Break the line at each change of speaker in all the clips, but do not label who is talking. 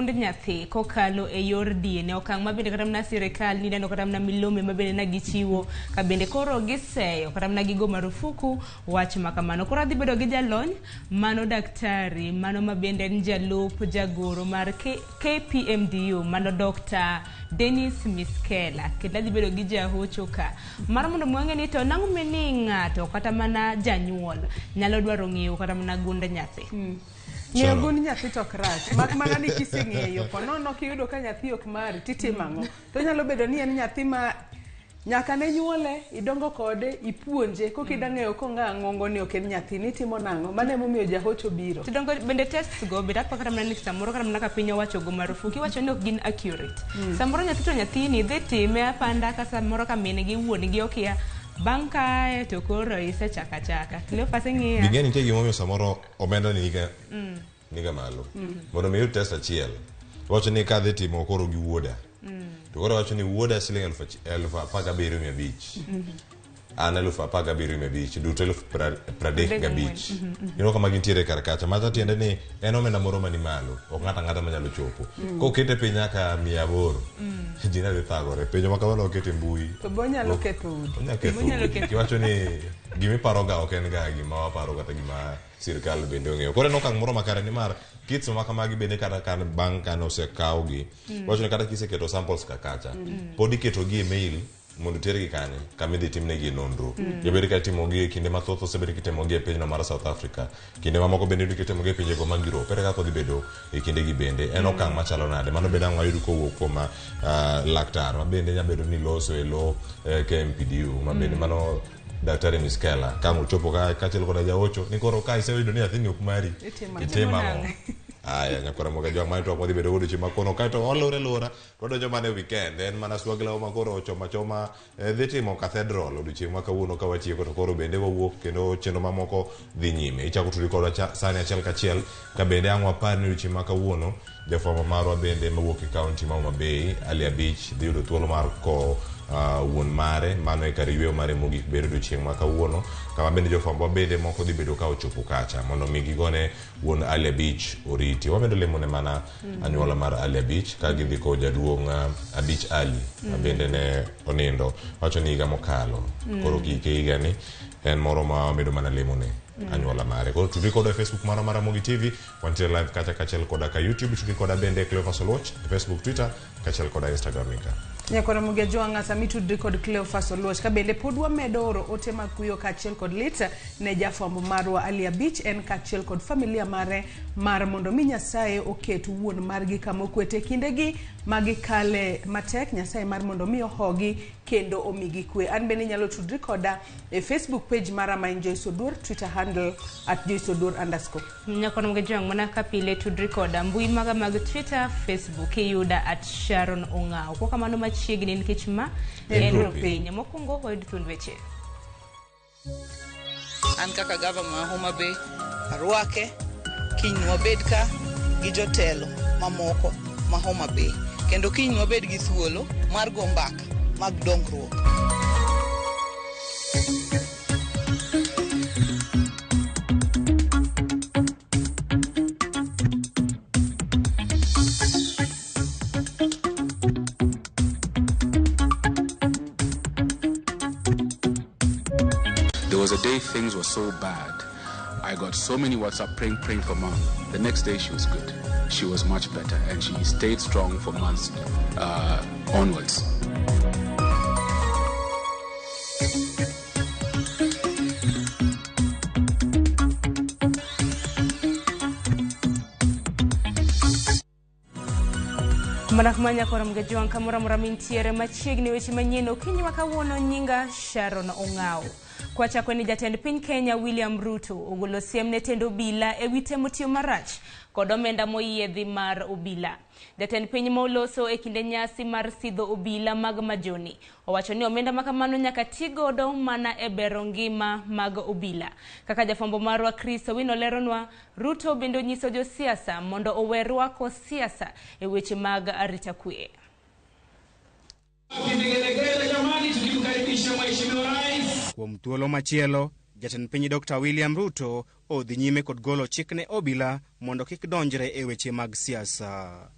gund nyathi kokalo e yor DNA, okang' ma bende kata mana sirikal nineno kata mana milome ma bende na gichiwo ka bende koro giseyo kata mana gigo marufuku wach ma kamano. Koro adhi bedo gi jalony mano daktari mano ma bende en jalup jagoro mar KPMDU mano Dr. Dennis Miskela, kendo adhi bedo gi jahocho ka mar mondo mi wang'e ni to nang'o ni ng'ato kata mana janyuol nyalo dwaro ng'eyo kata mana gund nyathi.
Ng'eyo gund nyathi to ok rach, mak mana ni kiseng'eyo po nono kiyudo ka nyathi ok mari titimo ang'o? To nyalo bedo ni en nyathi ma nyaka ne nyuole, idongo kode, ipuonje, koka ida ng'eyo kong'a ng'ongo ni ok en nyathini, itimo nang'o? Mano emomiyo jahocho biro.
To dongo bende tests go bende aparo kata mana ni samoro kata mana ka piny owacho go marufuku iwacho ni ok gin accurate. Samoro nyathi to nyathini dhi time apanda ka samoro ka min gi wuon gi okia bang' kae to koro isechako achaka. Cleophas ing'iya.
Ing'e nitie gimomiyo samoro omenda ni niga, niga malo. Mondo mi iyud test achiel, iwacho ni kadhi timo koro gi wuoda. To koro wacho ni wuoda siling 17,500. An 17,500, duto 35,000. Ineno kama gintiere kar kacha. Macha tiende ni en omenda moro mani malo, ok ng'ato ang'ata manyalo chopo. Kokete piny nyaka 800, ji ne dhi thagore. Penjo ma kamano oket e mbui.
To be onyalo ketho udi.
Onyalo ketho
Onyalo
udi.
ketho.
Kiwacho ni gimiparoga ok en ga gima waparo kata gima sirkal bende ong'eyo. Koro en okang' moro makare nimar kits ma kamagi bende kata kan bang' kane osekawgi, wacho ni kata kiseketo samples ka kacha, pod iketogi e mail mondo tergi kanye kama idhi timnegi nonro. Jobed ka itimogi e kinde mathoth osebed kitimogi e pinyno mar South Africa. Kinde mamoko bende iyudo kitimogi e pinjego mag Europe. Ere kaka odhi bedo e kindegi bende? En okang' machalo nade? Mano bende ang' wayud kowuok kuom laktar ma bende nyalo bedo ni loso e lo KMPDU ma bende mano Daktari Miskela ka ang' ochopo ka kaachiel koda jaocho ni koro ka iseyudo ni nyathini ok mari
Itimo ang'o?
itimo ang'o? Aya nyakwara moga jwang' mane twak wadhi bedo godo chieng' ma kono kaeto walore lora wadonjo mana e weekend en mana swagla ma koro ochoma choma dhi timo cathedral odiochieng' ma kawuono ka watieko to koro bende wawuok kendo chenro mamoko dhi nyime. Ichako tudi kodwa sani achiel kachiel ka bende ang' wapar ni odiochieng' ma kawuono jafwambo marwa bende mawuok e kaunti ma Homa Bay Ali Abich dhi yudo thuolo mar kowo wuon mare mano e kar yueyo mare mogik bedo odiochieng' ma kawuono kama bende jofwambo bende moko dhi bedo ka ochopo kacha mondo mi gigone wuon Ali Abich oriti. Wamedo lemone mana anyuola mar Ali Abich ka gidhi kowo jaduong' Abich Ali ma bende ne onindo wacho ni higa mokalo koro kike higani en moro ma wamedo mana lemone anyuola mare. Koro tudri kodwa e Facebook marwa mar Ramogi TV, wantiere live kacha kaachiel koda ka YouTube, tudri koda bende Cleophas Oluoch e Facebook, Twitter kaachiel koda Instagram ika.
Nyakwara Ramogi Ajwang'a sami tudri kod Cleophas Oluoch ka bende pod wamedo oro ote mag kuyo kaachiel kod lit ne jafwambo marwa Ali Abich en kaachiel kod familia mare mar mondo mi Nyasaye oket wuon margi kama okwete kindegi ma gikale matek. Nyasaye mar mondo mi ohogi kendo omigi kwe. An bende inyalo tudri koda e Facebook page mara ma en Joyce Oduor, Twitter handle at Joyce Oduor underscore.
Nyakwar Ramogi Ajwang' mana ka pile tudri koda mbui maga mag Twitter, Facebook iyuda at Sharon Ong'aw. Kwa kamano machiegni nikech ma en Rupiny. Mokwongo wayud thuond weche.
An kaka gavana ma Homa Bay arwake kiny wabed ka gi jotelo mamoko ma Homa Bay kendo kiny wabed gi thuolo mar go mbaka mag dongruok.
There was a day things were so bad. I got so many WhatsApp praying for mom. The next day she was good. She was much better and she stayed strong for months onwards.
Mana kuma nyakwar Ramogi Ajwang' kamoro amora mintiere machiegni weche manyien okinyi ma kawuono nyinga Sharon Ong'aw. Kwachako ni jatend piny Kenya William Ruto ogolo siem ne tend obila e wi temo tiyo marach kod omenda moyiedhi mar obila. Jatend piny ma oloso e kinde nyasi mar sidho obila mag Majoni owacho ni omenda ma kamano nyaka ti godo mana e bero ngima mag obila. Kaka jafwambo marwa Chris Owino leronwa, Ruto bende onyiso josiasa mondo owe rwako siasa e weche mag arita kwe.
Kuom thuolo machielo, Jatend piny Dr. William Ruto odhi nyime kod golo chik ne obila mondo kik donjre e weche mag siasa.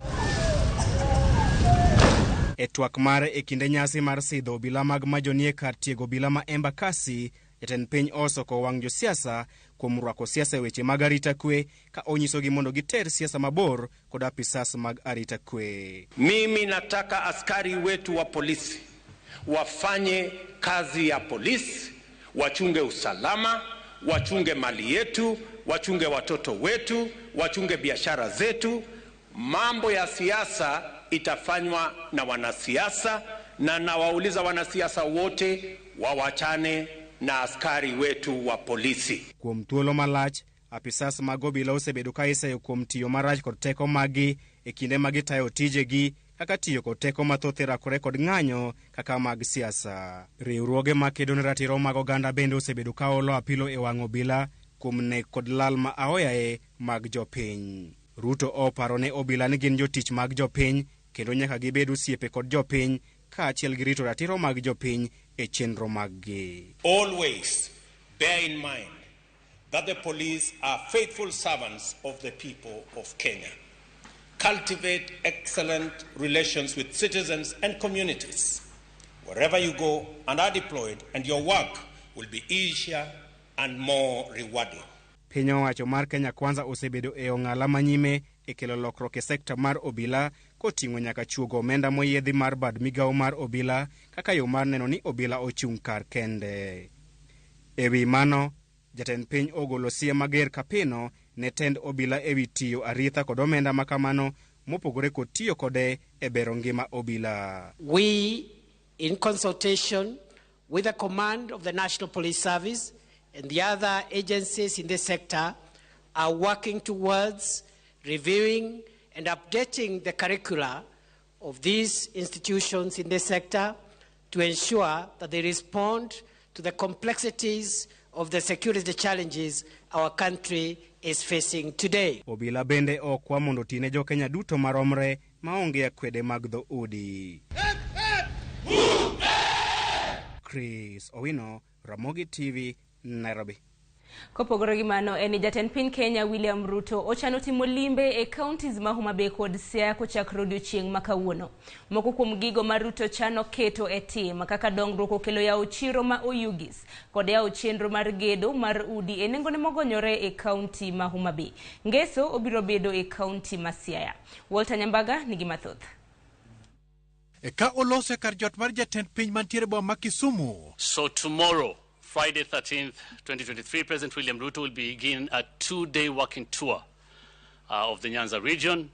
E twak mare e kinde nyasi mar sidho obila mag majonie kar tiego obila ma Embakasi, jatend piny osoko wang' josiasa kuom rwako siasa e weche mag arita kwe ka onyisogi mondo giter siasa mabor kod apisas mag arita kwe.
Mimi nataka askari wetu wa polisi wafanye kazi ya polisi, wachunge usalama, wachunge mali yetu, wachunge watoto wetu, wachunge biashara zetu. Mambo ya siasa itafanywa na wanasiasa, na nawauliza wanasiasa wote wawachane na askari wetu wa polisi.
Kuom thuolo malach, apisas mag obila osebedo ka iseyo kuom tiyo marach kod teko maggi e kinde ma gitayo tijegi kaka tiyo kod teko mathoth e rakore kod ng'anyo kaka mag siasa. Riwruoge makedo ne ratiro mag oganda bende osebedo ka olo apilo e wang' obila kuom nek kod lal ma aoyaye mag jopiny. Ruto oparo ne obila ni gin jotich mag jopiny kendo nyaka gibed osiepe kod jopiny kaachiel gi rito ratiro mag jopiny e chenro maggi.
Always bear in mind that the police are faithful servants of the people of Kenya. Cultivate excellent relations with citizens and communities wherever you go and are deployed, and your work will be easier and more rewarding.
Piny owacho mar Kenya Kwanza osebedo e ong'ala manyime e kelo lokruok e sekta mar obila koting'o nyaka chuogo omenda moyiedhi mar bad migawo mar obila kaka yo mar neno ni obila ochung' kar kende. E wi mano, jatend piny ogolo siem mager kapino ne tend obila ewi tiyo aritha kod omenda makamano mopogore kod tiyo kode e bero ngima obila.
We, in consultation with the command of the National Police Service and the other agencies in this sector, are working towards reviewing and updating the curricula of these institutions in this sector to ensure that they respond to the complexities of the security challenges our country is facing today.
Obila bende okwa mondo otine jokenya duto maromre maonge akwede mag dhoudi. Chris Owino, Ramogi TV, Nairobi.
Kopogore gi mano, en ni jatend piny Kenya William Ruto ochano timo limbe e counties ma Homa Bay kod Siaya kochakore odiochieng' ma kawuono. Moko kuom gigo ma Ruto chano keto e tim kaka dongruok okelo yawo chiro ma Oyugis kod yawo chenro mar gedo mar udi e nengone mogonyore e county ma Homa Bay. Ngeso obiro bedo e county ma Siaya. Walter Nyambaga nigi mathoth.
Ka olose kar jot mar jatend piny mantiere boma ma Kisumu.
So tomorrow, Friday 13th, 2023, President William Ruto will begin a 2-day working tour of the Nyanza region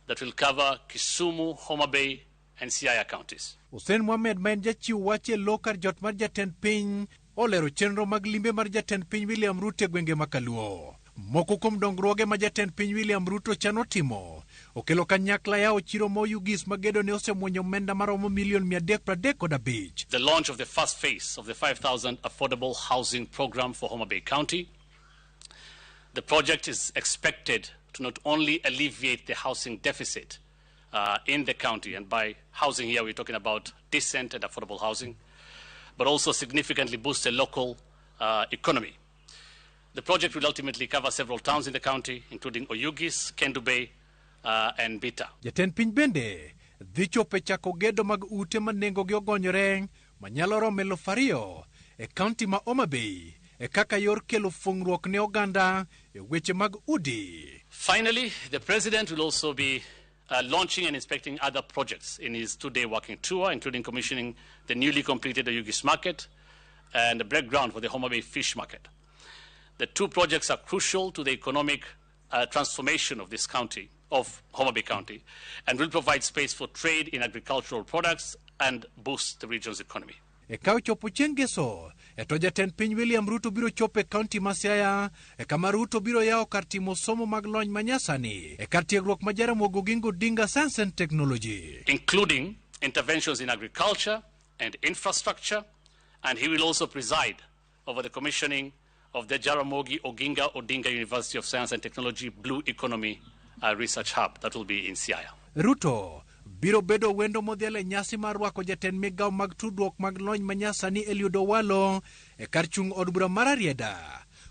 that will cover Kisumu, Homa Bay, and Siaya counties.
Hussein Mohamed ma en jachiw wach e lo kar jot mar jatend piny olero chenro mag limbe mar jatend piny William Ruto e gwenge ma Kaluo. Moko kuom dongruoge ma jatend piny William Ruto chano timo okelo kanyakla yawo chiro ma Oyugis ma gedo ne osemuonyo omenda maromo milion 335.
The launch of the first phase of the 5,000 affordable housing program for Homa Bay County. The project is expected to not only alleviate the housing deficit in the county, and by housing here we're talking about decent and affordable housing, but also significantly boost the local economy. The project will ultimately cover several towns in the county, including Oyugis, Kendu Bay, and Bita.
Jatend piny bende dhi chopo e chako gedo mag ute ma nengogi ogonyore manyalo romo 2,000 e kaunti ma Homa Bay e kaka yor kelo fung'ruok ne oganda e weche mag udi.
Finally, the president will also be launching and inspecting other projects in his 2-day working tour, including commissioning the newly completed Oyugis market and the break ground for the Homa Bay fish market. The two projects are crucial to the economic transformation of this county, of Homa Bay County, and will provide space for trade in agricultural products and boost the region's economy.
E ka ochopo chieng' ngeso, e to jatend piny William Ruto biro chopo e kaunti ma Siaya, e kama Ruto biro yawo kar timo somo mag lony manyasani e kar tiegruok ma Jaramogi Oginga Odinga Science and Technology,
including interventions in agriculture and infrastructure, and he will also preside over the commissioning of the Jaramogi Oginga Odinga University of Science and Technology Blue Economy Research Hub that will be in Siaya.
Ruto Biro bedo wendo modhial e nyasi mar rwako jatend migawo mag tudruok mag lony manyasani Eliud Owalo e kar chung' od bura mar Rarieda.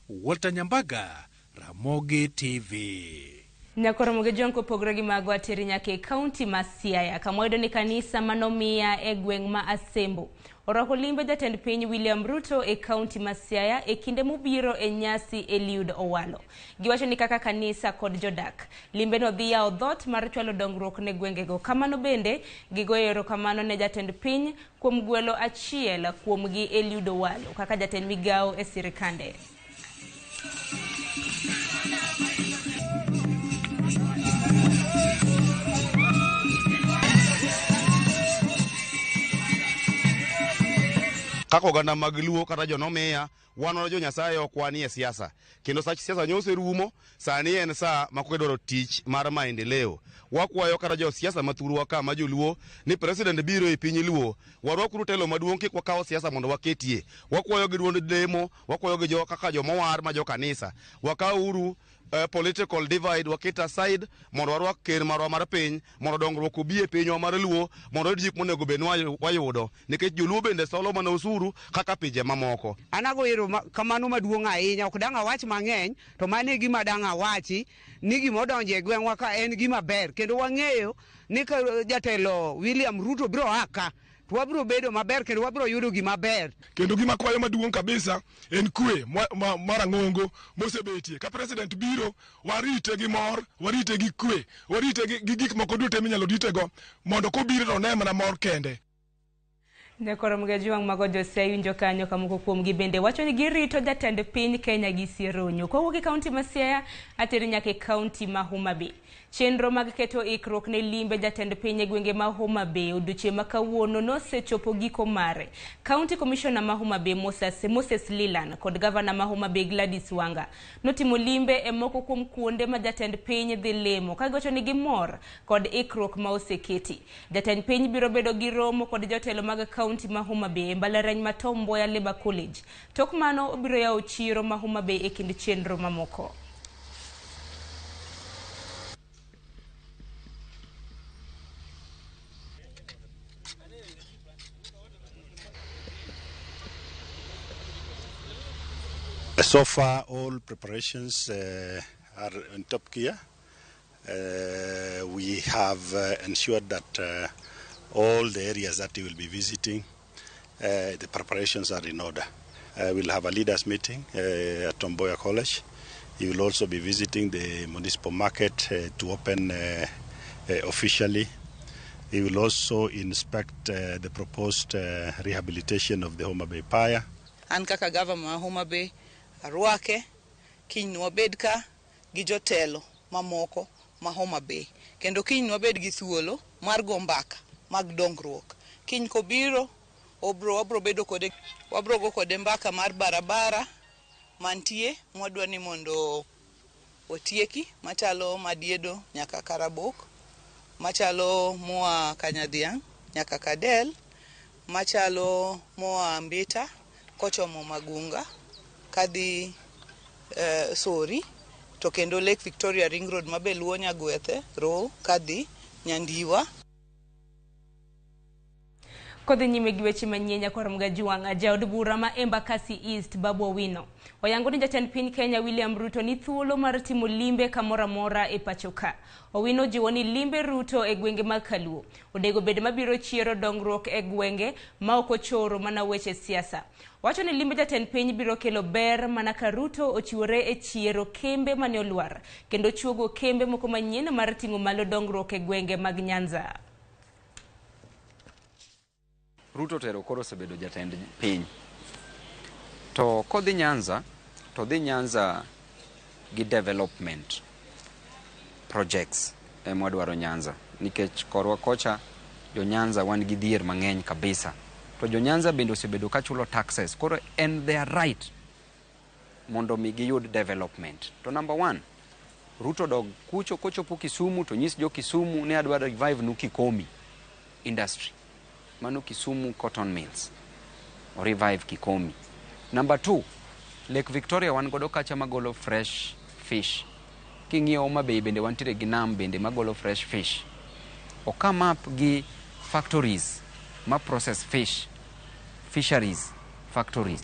Walter Nyambaga, Ramogi TV.
Nyakoromogi Jong kopogore gi mago ateri nyaka e kaunti ma Siaya kama wayudo ni kanisa manomiya e gweng' ma Asembo orwako limbe jatend piny William Ruto e kaunti ma Siaya e kinde mobiro e nyasi Eliud Owalo. Giwacho ni kaka kanisa kod jodak, limbeno dhi yawo dhoot mar chwalo dongruok ne gwengego. Kamano bende gigoyo erokamano ne jatend piny kuom gwelo achiel kuomgi Eliud Owalo kaka jatend migawo e sirikande.
Kaka oganda mag Luo kata jonomiya, wan jo Nyasaye ok wanie siasa. Kendo sach siasa nyo oserumo, sani en sa ma koro idwaro tich mar maendeleo. Wakwayo kata jo siasa mathurwa ka ma joluo ni president biro e piny Luo, warwakuru telo maduong' kik wakaw siasa mondo waketie. Wakwayo gi duond lemo, wakwayo gi jo kaka jomowar ma jo kanisa. Wakawuru political divide waket aside mondo warwak ker marwa mar piny mondo dongruok obi e pinywa mar Luo mondo wayud gik monego bed ni wayudo nikech joluo bende solo mana osuru kaka pinje mamoko.
An ago erokamano maduong' ahinya, ok dang' awach mang'eny, to mano e gima dang' awachi ni gima odonjo e gweng'wa ka en gima ber kendo wang'eyo ni ka jatelo William Ruto biro a ka to wabiro bedo maber kendo wabiro yudo gima ber.
Kendo gima kwayo maduong' kabisa en kwe mar ang'ongo mosebetie. Ka president biro, warite gi mor, warite gi kwe, warite gi gik moko duto minyalo ritego mondo kobiro to one mana mor kende.
Nyakoromogi Ojwang' mago Jose winjo kanyo ka moko kuomgi bende wacho ni girito jatend piny Kenya gi sironyo. Kowuok e kaunti ma Siaya ateri nyaka e kaunti ma Homa Bay. Chenro mag keto ikruok ne limbe jatend piny e gwenge ma Homa Bay odiochieng' ma kawuono nosechopo giko mare. County Commissioner ma Homa Bay Moses Lilan kod Gavana ma Homa Bay Gladys Wanga notimo limbe e moko kuom kuonde ma jatend piny dhi lemo ka giwacho ni gimor kod ikruok ma oseketi. Jatend piny biro bedo gi romo kod jotelo mag kaunti ma Homa Bay e mbalariany ma Tom Mboya Labour College. Tok mano obiro yawo chiro ma Homa Bay e kind chenro mamoko.
So far, all preparations are in top gear. We have ensured that all the areas that he will be visiting, the preparations are in order. We'll have a leaders meeting at Tom Mboya College. He will also be visiting the municipal market to open officially. He will also inspect the proposed rehabilitation of the Homa Bay Pier.
An kaka gavana ma Homa Bay arwake kiny nwabed ka gi jotelo mamoko ma Homa Bay kendo kiny nwabed gi thuolo mar go mbaka mag dongruok. Kiny kobiro obro wabro bedo kode wabro go kode mbaka mar barabara mantie mwadwa ni mondo otieki machalo Madiedo nyaka Karabok, machalo moa Kanyadhiang' nyaka Kadel, machalo moa Mbita kochomo Magunga kadhi Sori, to kendo Lake Victoria Ring Road mabe luwo Nyagwethe Ro kadhi Nyandiwa.
Kodhi nyime gi weche manyien nyakwar Juang', jaod bura ma Embakasi East Babu Owino oyango ni jatend piny Kenya William Ruto ni thuolo mar timo limbe kamoro amora e pacho ka. Owino jiwo ni limbe Ruto e gwenge mag Kaluo onego bed mabiro chiero dongruok e gwenge ma ok ochoro mana weche siasa. Wacho ni limbe jatend piny biro kelo ber mana ka Ruto ochiwore e chiero kembe mane olwar kendo chuogo kembe moko manyien mar ting'o malo dongruok e gwenge mag Nyanza.
Ruto tero koro osebedo jatend piny. To kodhi Nyanza, to dhi Nyanza gi development projects ema wadwaro Nyanza. Nikech korwa kocha, jo Nyanza wan gi dhier mang'eny kabisa. To jo Nyanza bende osebedo ka chulo taxes. Koro en their right mondo mi giyud development. To number one, Ruto dog kucho kochopo Kisumu to nyis jo Kisumu ni adwa revive nu Kikomi industry. Mano Kisumu Cotton Mills. O revive Kikomi. Number two, Lake Victoria wan godo kacha magolo fresh fish. King'iyo Homa Bay bende wantiere gi nam bende magolo fresh fish. O come up gi factories ma process fish, fisheries factories.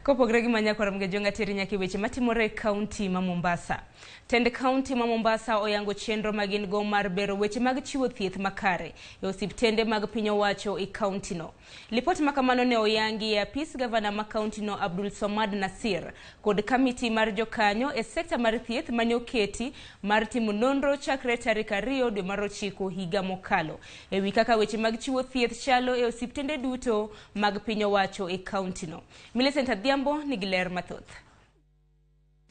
Kopogre gi manyakora Mgejonga teri nyaka e weche matimore e kaunti ma Mombasa. Tend kaunti ma Mombasa oyango chenro ma gin go mar bero weche mag chiwo thieth makare e osiptende mag piny owacho e kaunti no. Lipot ma kamano ne oyangi e apis gavana ma kaunti no Abdul Somad Nasir kod kamiti mar jokanyo e sekta mar thieth mane oketi mar timo nonro chakre tarik 2 dwe mar 9 higa mokalo ewi kaka weche mag chiwo thieth chalo e osiptende duto mag piny owacho e kaunti no. Millicent Adhiambo nigi ler mathoth.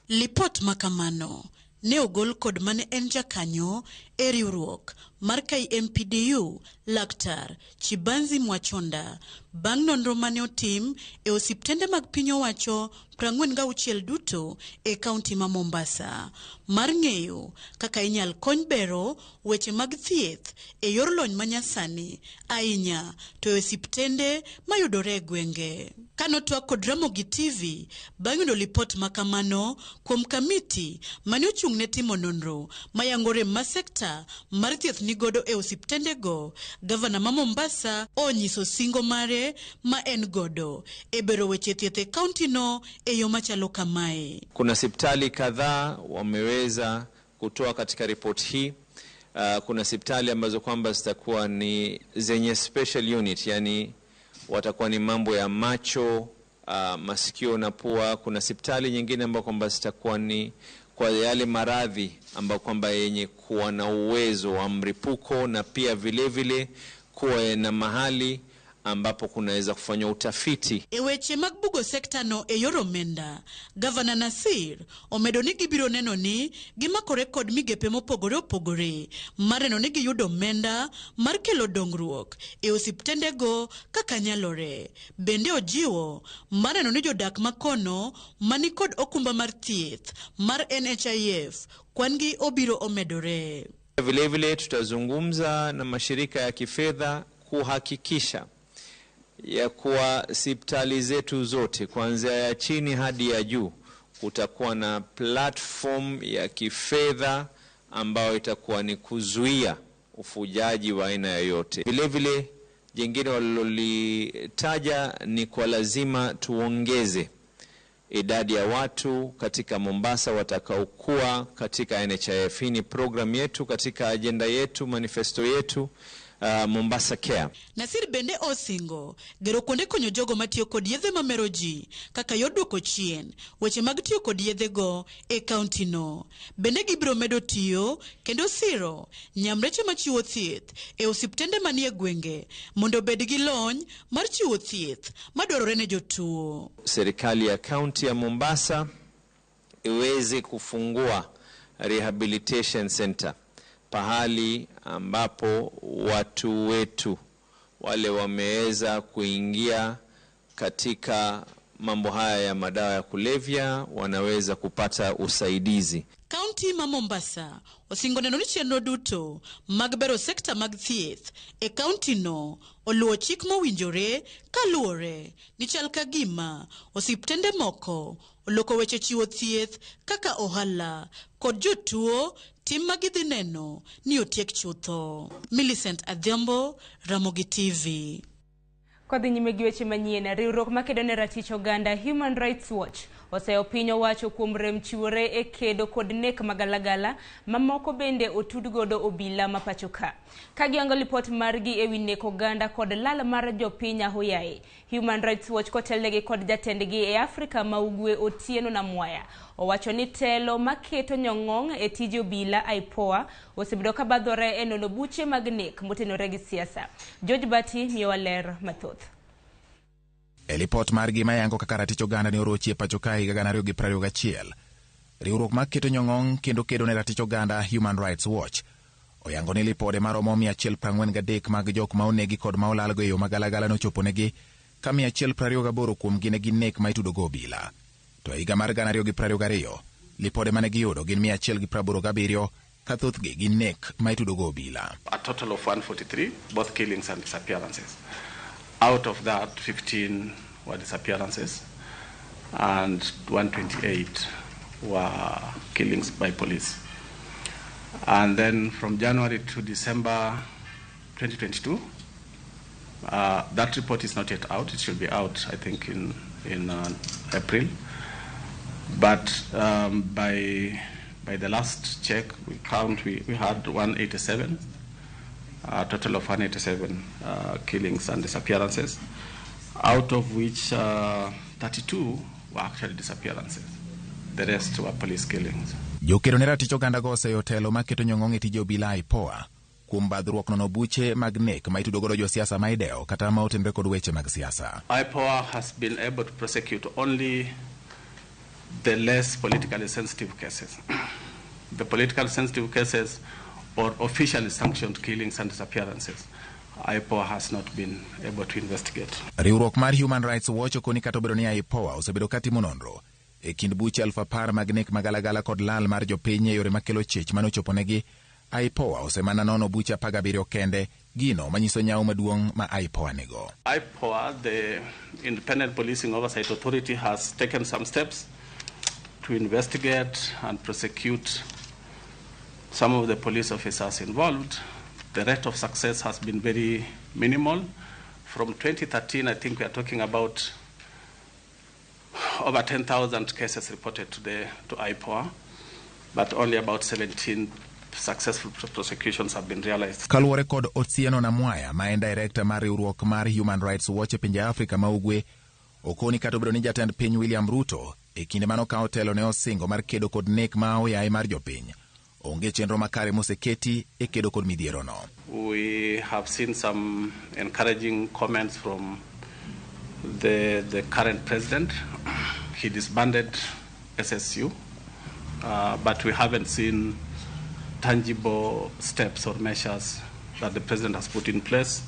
Lipot makamano ne ogol kod mane en jakanyo e riwruok mar KMPDU Laktar Chibanzi Mwachonda bang' nonro mane otim e osiptende mag piny owacho 46 duto e kaunti ma Mombasa mar ng'eyo kaka inyal kony bero weche mag thieth e yor lony manyasani ahinya to e osiptende mayudore e gwenge. Kanotwak kod Ramogi TV bang' yudo lipot makamano kuom kamiti mane ochung' ne timo nonro mayango rem ma sekta mar thieth nigodo e osiptendego, gavana ma Mombasa onyiso singo mare ma en godo e bero weche thieth e kaunti no e yo machalo kamae.
Kuna hospitali kadhaa wameweza kutoa katika ripoti hii. Kuna hospitali ambazo kwamba zitakuwa ni zenye special unit, yani watakuwa ni mambo ya macho, masikio na pua. Kuna hospitali nyingine ambazo kwamba zitakuwa ni kwa yale maradhi ambayo kwamba yenye kuwa na uwezo wa mripuko, na pia vile vile kuwa na mahali ambapo kunaweza kufanywa utafiti.
E weche mag bugo sekta no e yor omenda, Gavana Nasir omedo ni gibiro neno ni gimakore kod migepe mopogore opogore mar neno ni giyudo omenda mar kelo dongruok e osiptendego kaka nyalore. Bende ojiwo mar neno ni jodak makono mani kod okumba mar thieth mar NHIF kwan gi obiro omedore.
Vile vile tutazungumza na mashirika ya kifedha kuhakikisha ya kuwa hospitali zetu zote kuanzia ya chini hadi ya juu kutakuwa na platform ya kifedha ambayo itakuwa ni kuzuia ufujaji wa aina yoyote. Vile vile jingine walilolitaja ni kwa lazima tuongeze idadi ya watu katika Mombasa watakaokuwa katika NHIF. Hii ni program yetu katika agenda yetu, manifesto yetu, Mombasa Care.
Nasir bende osingo gero kuonde konyo jogo matiyo kod yedhe mamero ji kaka yor duoko chien weche mag tiyo kod yedhego e kaunti no. Bende gibiro medo tiyo kendo siro nyamreche machiwo thieth e osiptende manie gwenge mondo obed gi lony mar chiwo thieth madwarore ne jotuo.
Serikali ya kaunti ya Mombasa iweze kufungua rehabilitation center, pahali ambapo watu wetu wale wameweza kuingia katika mambo haya ya madawa ya kulevya wanaweza kupata usaidizi.
Kaunti ma Mombasa osingo neno ni chenro duto mag bero sekta mag thieth e kaunti no oluwo chik mowinjore kaluwore ni chal ka gima osiptende moko oloko weche chiwo thieth kaka ohala kod jotuo tim ma gidhi neno ni otiek chutho. Millicent Adhiambo, Ramogi TV.
Kodhi nyime gi weche manyien, riwruok makedo ne ratich oganda Human Rights Watch oseyo piny owacho kuom rem chiwore e kedo kod nek magalagala mamoko bende otud godo obila ma pacho ka. Ka giyango lipot margi ewi nek oganda kod lal mar jopiny ahoyaye, Human Rights Watch kotelnegi kod jatendgi e Afrika ma Ugwe Otieno Namwaya owacho ni telo maketo nyong'ong' e tij obila IPOA osebedo kabadhore e nono buche mag nek motenore gi siasa. George Bati miyowa ler mathoth.
E lipot margi mayango kaka ratich oganda ne orochi e pacho ka higa 2021, riwruok mar keto nyong'ong' kendo kedo ne ratich oganda Human Rights Watch oyango ni lipode maromo 143 mag jok ma onegi kod ma olalgo e yo magalagala nochoponegi, ka 128 kuomgi ne gin nek ma itudogo obila. To e higa mar 2022, lipode mane giyudo gin 187, ka thothgi gin nek ma itudogo obila.
A total of 143, both killings and disappearances. Out of that, 15 were disappearances and 128 were killings by police. And then from January to December 2022. That report is not yet out. It should be out, I think, in April. But by the last check we count, we had 187, a total of 187 killings and disappearances, out of which 32 were actually disappearances. The rest were police killings.
Jokedo ne ratich oganda go oseyo telo maketo nyong'ong e tije obila IPOA kuom badhruok nono buche mag nek ma itudo godo josiasa ma idewo kata ma otenore kod weche mag siasa.
IPOA has been able to prosecute only the less politically sensitive cases. The politically sensitive cases or officially sanctioned killings and disappearances, IPOA has not been able to investigate.
Riwruok mar Human Rights Watch okoni kata obedo ni IPOA osebedo katimo nonro e kind buche 10,000 mag nek magalagala kod lal mar jopiny e yore makelo chich manochoponegi, IPOA osemana nono buche 17 kende, gino manyiso nyawo maduong' ma IPOA nigo.
IPOA, the Independent Policing Oversight Authority, has taken some steps to investigate and prosecute some of the police officers involved. The rate of success has been very minimal. From 2013, I think we are talking about over 10,000 cases reported to IPOA, but only about 17 successful prosecutions have been realized.
Kaluwore kod Otieno Namwaya, ma en director mar riwruok mar Human Rights Watch e pinje Afrika ma Ugwe, okoni kata obedo ni jatend piny William Ruto e kinde manokawo telo ne osingo mar kedo kod nek ma oyaye mar jopiny, onge chenro makare moseketi e kedo kod midhierono.
We have seen some encouraging comments from the current president. He disbanded SSU, but we haven't seen tangible steps or measures that the president has put in place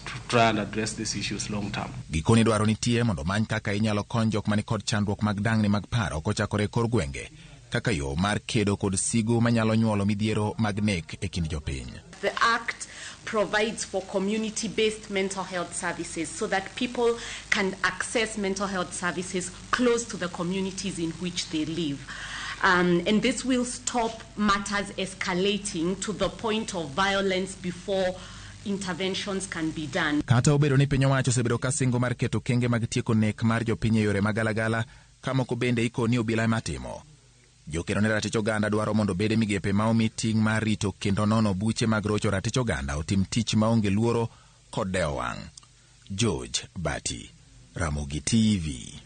to try and address these issues long term.
Gikoni dwaro nitie mondo many kaka inyalo kony jok mani kod chandruok mag dangni mag paro kochakore e kor gwenge kaka yo mar kedo kod sigu manyalo nyuolo midhiero mag nek e kind jopiny.
The Act provides for community-based mental health services so that people can access mental health services close to the communities in which they live. And this will stop matters escalating to the point of violence before interventions can be done.
Kata obedo ni piny owacho osebedo ka singo mar keto kenge mag tieko nek mar jopiny e yore magalagala, ka moko bende ikoni obila ema timo. Jokedo ne ratich oganda dwaro mondo bede migepe ma omi ting' mar rito kendo nono buche mag rocho ratich oganda otim tich maonge luoro kod dewo wang'. George Bati, Ramogi TV.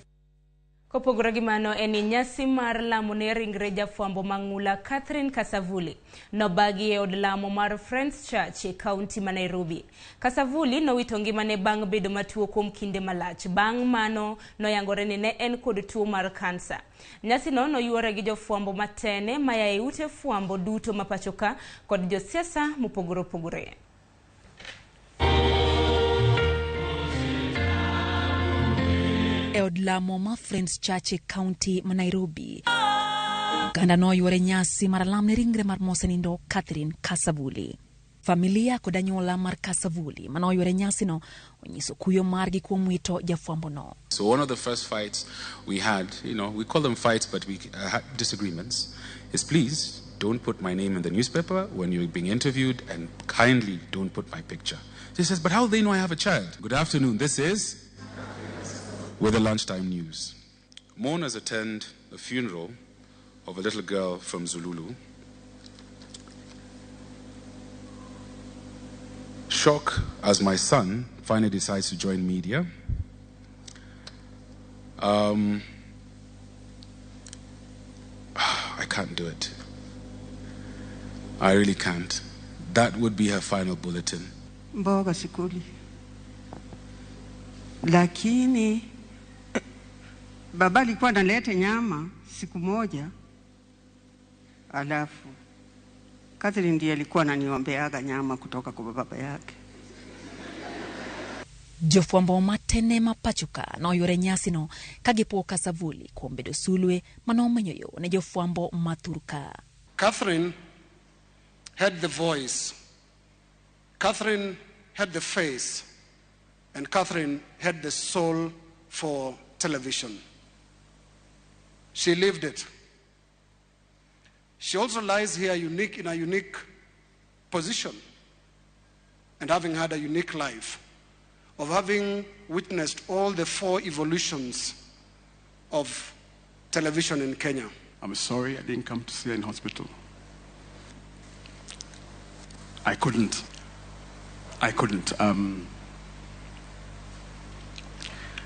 Kopogore gi mano en ni nyasi mar lamo ne ringre jafwambo mang'ula Catherine Kasavuli nobagi e od lamo mar Friends Church e kaunti ma Nairobi. Kasavuli nowito ngimane bang' bedo matuo kuom kinde malach. Bang' mano noyangore ni ne en kod tuo mar kansa. Nyasino noyuore gi jofwambo matene maya e ute fwambo duto ma pachoka kod josiasa mopogore opogore.
E od lamo ma Friends Church e kaunti ma Nairobi, oganda noyuore nyasi mar alam ne ringre mar mosenindo Catherine Kasavuli. Familia kod anyuola mar Kasavuli manoyuore nyasino onyiso kuyo margi kuom wito jafwambono.
So one of the first fights we had, you know, we call them fights, but we had disagreements, is please don't put my name in the newspaper when you're being interviewed, and kindly don't put my picture. She says, but how do they know I have a child? Good afternoon, this is with the lunchtime news. Mourners attend the funeral of a little girl from Zululu. Shock as my son finally decides to join media. I can't do it. I really can't. That would be her final bulletin.
Mboga sikuli. Lakini baba alikuwa analeta nyama siku moja, alafu Catherine ndiye alikuwa ananiombeaga nyama kutoka kwa baba yake.
Jofwambo matene ma pachoka noyuore nyasino ka gipuo Kasavuli kuom bedo sulwe manomenyo yo ne jofwambo ma thurka.
Catherine had the voice, Catherine had the face, and Catherine had the soul for television. She lived it. She also lies here unique in a unique position. and having had a unique life, of having witnessed all the 4 evolutions of television in Kenya.
I'm sorry I didn't come to see her in hospital. I couldn't. I couldn't.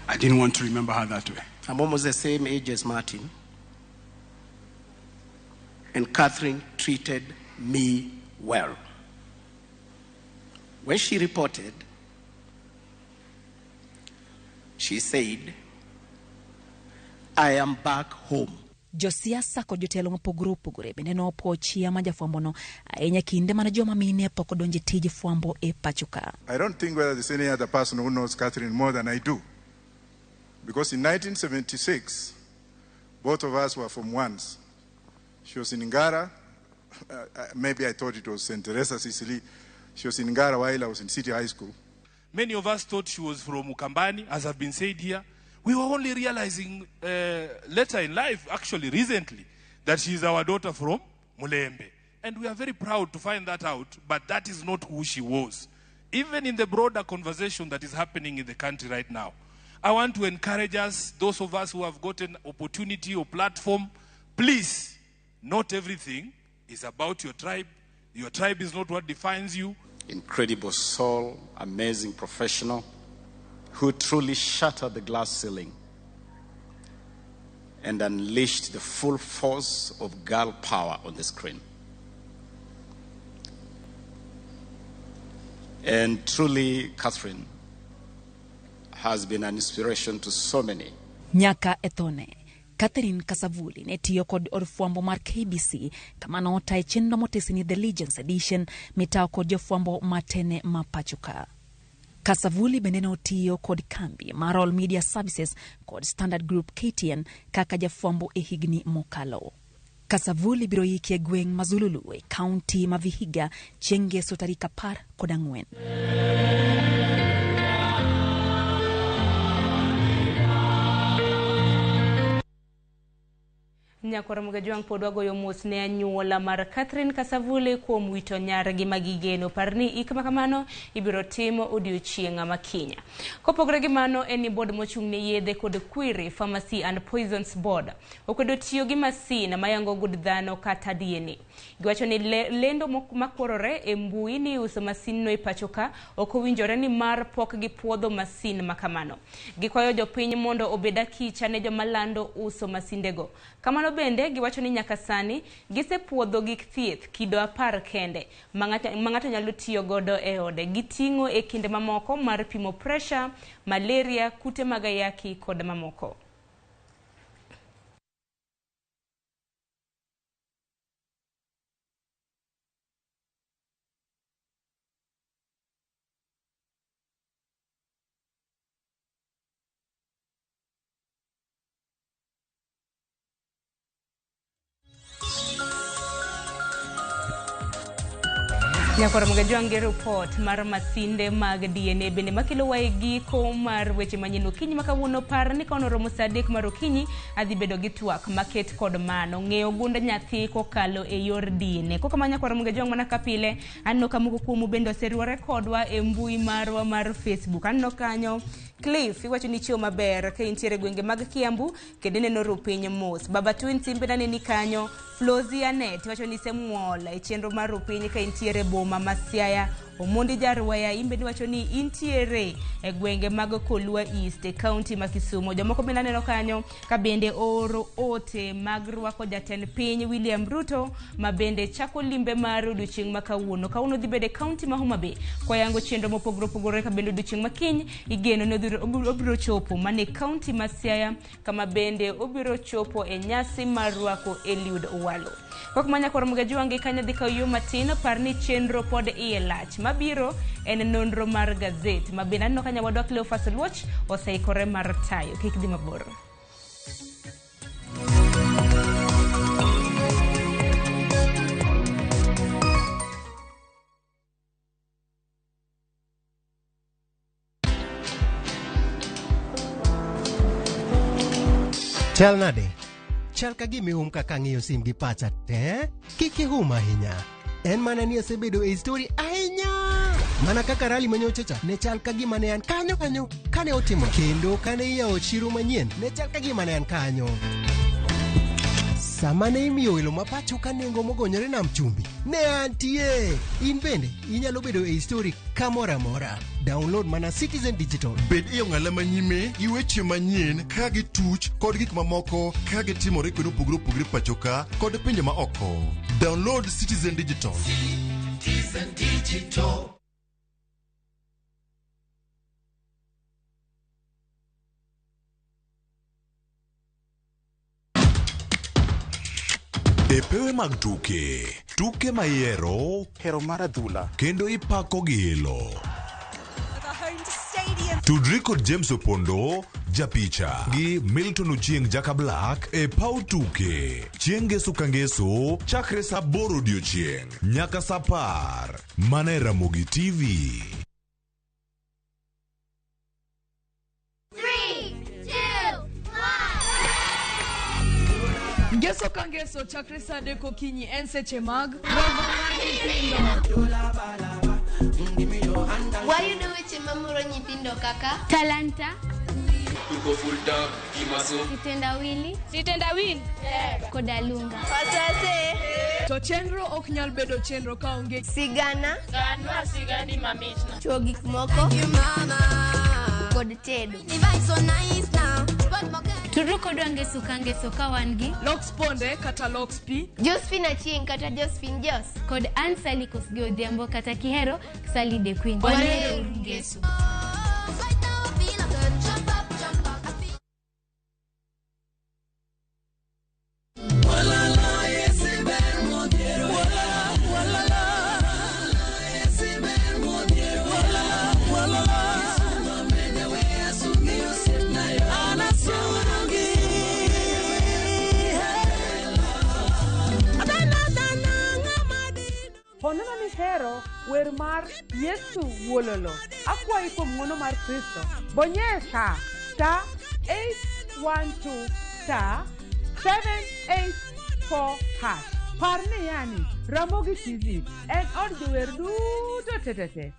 I didn't want to remember her that way.
I'm almost the same age as Martin. And Catherine treated me well. When she reported, she said, I am back home.
Josiasa kod jotelo mopogore opogore bende nopuo chia ma jafwambono ahinya kinde mane joma mine pok odonje tij fwambo e pacho ka.
I don't think whether there's any other person who knows Catherine more than I do. Because in 1976, both of us were from ones. She was in Ngara. Maybe I thought it was St. Teresa, Sicily. She was in Ngara while I was in City High School.
Many of us thought she was from Ukambani, as have been said here. We were only realizing later in life, actually recently, that she is our daughter from Mulembe. And we are very proud to find that out, but that is not who she was. Even in the broader conversation that is happening in the country right now, I want to encourage us, those of us who have gotten opportunity or platform, please, not everything is about your tribe. Your tribe is not what defines you.
Incredible soul, amazing professional, who truly shattered the glass ceiling and unleashed the full force of girl power on the screen. And truly, Catherine has been an inspiration to so many.
Nyaka ethone, Catherine Kasavuli ne tiyo kod od fwambo mar KBC kama notaye chenro motesi ni The Legends Edition mitawo kod jofwambo matene ma pacho ka. Kasavuli bende notiyo kod kambi mar All Media Services kod Standard Group KTN kaka jafwambo e higni mokalo. Kasavuli biro yiki e gweng' ma Zululu e kaunti ma Vihiga chieng' ngeso tarik 14.
Nyakwar Mugajwang' pod wagoyo mos ne anyuola mar Catherine Kasavuli kuom wito nyargi magigeno. Par ni ik makamano ibiro timo odiochieng' ma kiny. Kopogore gi mano, en ni board mochung' ne yedhe kod kwiri Pharmacy and Poisons Board okwedo tiyo gi masin mayango gund dhano kata DNA. Giwacho ni lendo makworore e mbui ni uso masin no e pacho ka ok owinjore ni mar pok gipuodho masin makamano. Gikwayo jopiny mondo obed akicha ne joma lando uso masindego. Kamano bende giwacho ni nyaka sani gisepuodho gik thieth kido 10 kende ma ng'ato nyalo tiyo godo e ode. Giting'o e kinde mamoko mar pimo pressure, malaria, kute mag ayaki kod mamoko. Nyakwar Mugajwang' gi report mar masinde mag DNA bende makelo wa e giko mar weche manyien okinyi ma kawuono. Par ni ka oromo saa 3 mar okinyi adhi bedo gi twak maket kod mano ng'eyo gund nyathi kokalo e yor DNA. Kokamano Nyakwar Mugajwang' mana ka pile aneno ka moko kuomu bende oseriwore kodwa e mbui marwa mar Facebook. Aneno kanyo Cliff iwacho ni chiwo maber ka intiere gwenge mag Kiambu kendo ineno ru piny mos. Baba Twins bende aneni kanyo. Flozia Net iwacho ni isemuol e chenro mar ru piny ka intiere boma ma Siaya. Omondi Jarwaya imbe iwacho ni intiere e gwenge mag Kolwa East e kaunti ma Kisumu. Jomoko bende aneno kanyo ka bende oro ote mag rwako jatend piny William Ruto ma bende chako limbe mar odiochieng' ma kawuono. Kawuono dhi bedo e kaunti ma Homa Bay koyango chenro mopogore opogore ka bende odiochieng' ma kiny igeno ni obiro chopo mane kaunti ma Siaya kama bende obiro chopo e nyasi mar rwako Eliud Owalo. Kok manya koro Mugajwang' kanyo dhi kawo yo matin. Par ni chenro pod iye lach. Mabiro en nonro mar gazet ma bende aneno ka nyawadwa Cleophas Oluoch oseikore mar tayo. Kik dhi mabor.
Chal nade? Chal ka gima ihum kaka ang'iyo sim gi pacha te? Kik ihum ahinya. En mana ni asebedo e story ahinya. Mana kaka rali manyocha cha ne chal ka gima ne an kanyo kanyo kane otimo kendo kane iyawo chiro manyien ne chal ka gima ne an kanyo. Sama ne imiyo welo ma pacho ka nengo mogonyore nam chumbi ne antie. In bende inyalo bedo e histori kamoro amora. Download mana Citizen Digital.
Bed e ong'ala manyime gi weche manyien ka gituch kod gik mamoko ka gitimore kuonde mopogore opogore pacho ka kod pinje ma oko. Download Citizen Digital.
Citizen Digital.
E pewe mag tuke, tuke ma ihero
hero mar adhula
kendo ipako gi ilo. Tudri kod James Opondo, japicha gi Milton Ochieng Jaka Black e paw tuke chieng' ngeso ka ngeso chakre saa aboro odiochieng' nyaka saa apar mana e Ramogi TV.
3, 2, 1.
Ngeso ka ngeso chakre saa adek okinyi en seche mag romo mar nyithindo.
Wayudo weche mamoro nyithindo kaka talanta, kitendawili, kitendawili koda lunga.
To chenro ok nyal bedo chenro kaonge
sigana,
ganwa sigani mamitna,
chuo gik moko kod tedo.
Tudru kodwa ngeso ka ngeso ka wan gi Lox Ponde kata Lox P,
Josephine Achieng kata Josephine Jos
kod Ann Sally Kosgei Odhiambo kata Kihero Sally the Queen.
Wanero ngeso.
Honana mihero wer mar Yesu Wuololo. Akwayi kuom ng'wono mar Kristo. Bonyesa star 812 star 784 hash. Par ni yani Ramogi TV en od jower duto tetete.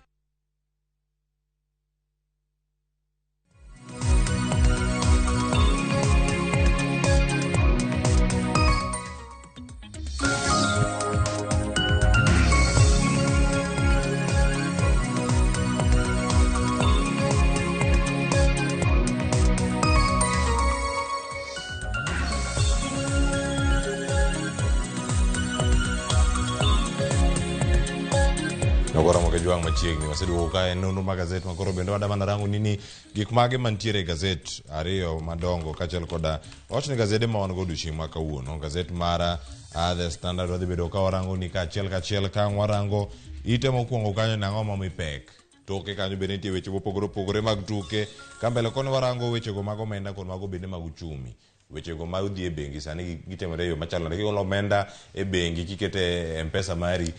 Nokoro Kajwang' machiegni waseduogo ka en nonro mar gazet makoro bende wadamana rango nini gik mage mantiere e gazet ariyo madongo kaachiel koda wach ni gazede ma wan go odiochieng' ma kawuono. Gazet mar The Standard wadhi bedo ka warango ni kaachiel kachiel ka ang' warango ite mokwongo kanyo nang'o momi pek toke kanyo bende nitie weche mopogore opogore mag tuke ka mbele koni warango wechego mag omenda kod mago bende mag uchumi wechego ma odhi e bengi sani gitimore e yo machalo nade kigolo omenda e bengi kikete e mpesa mari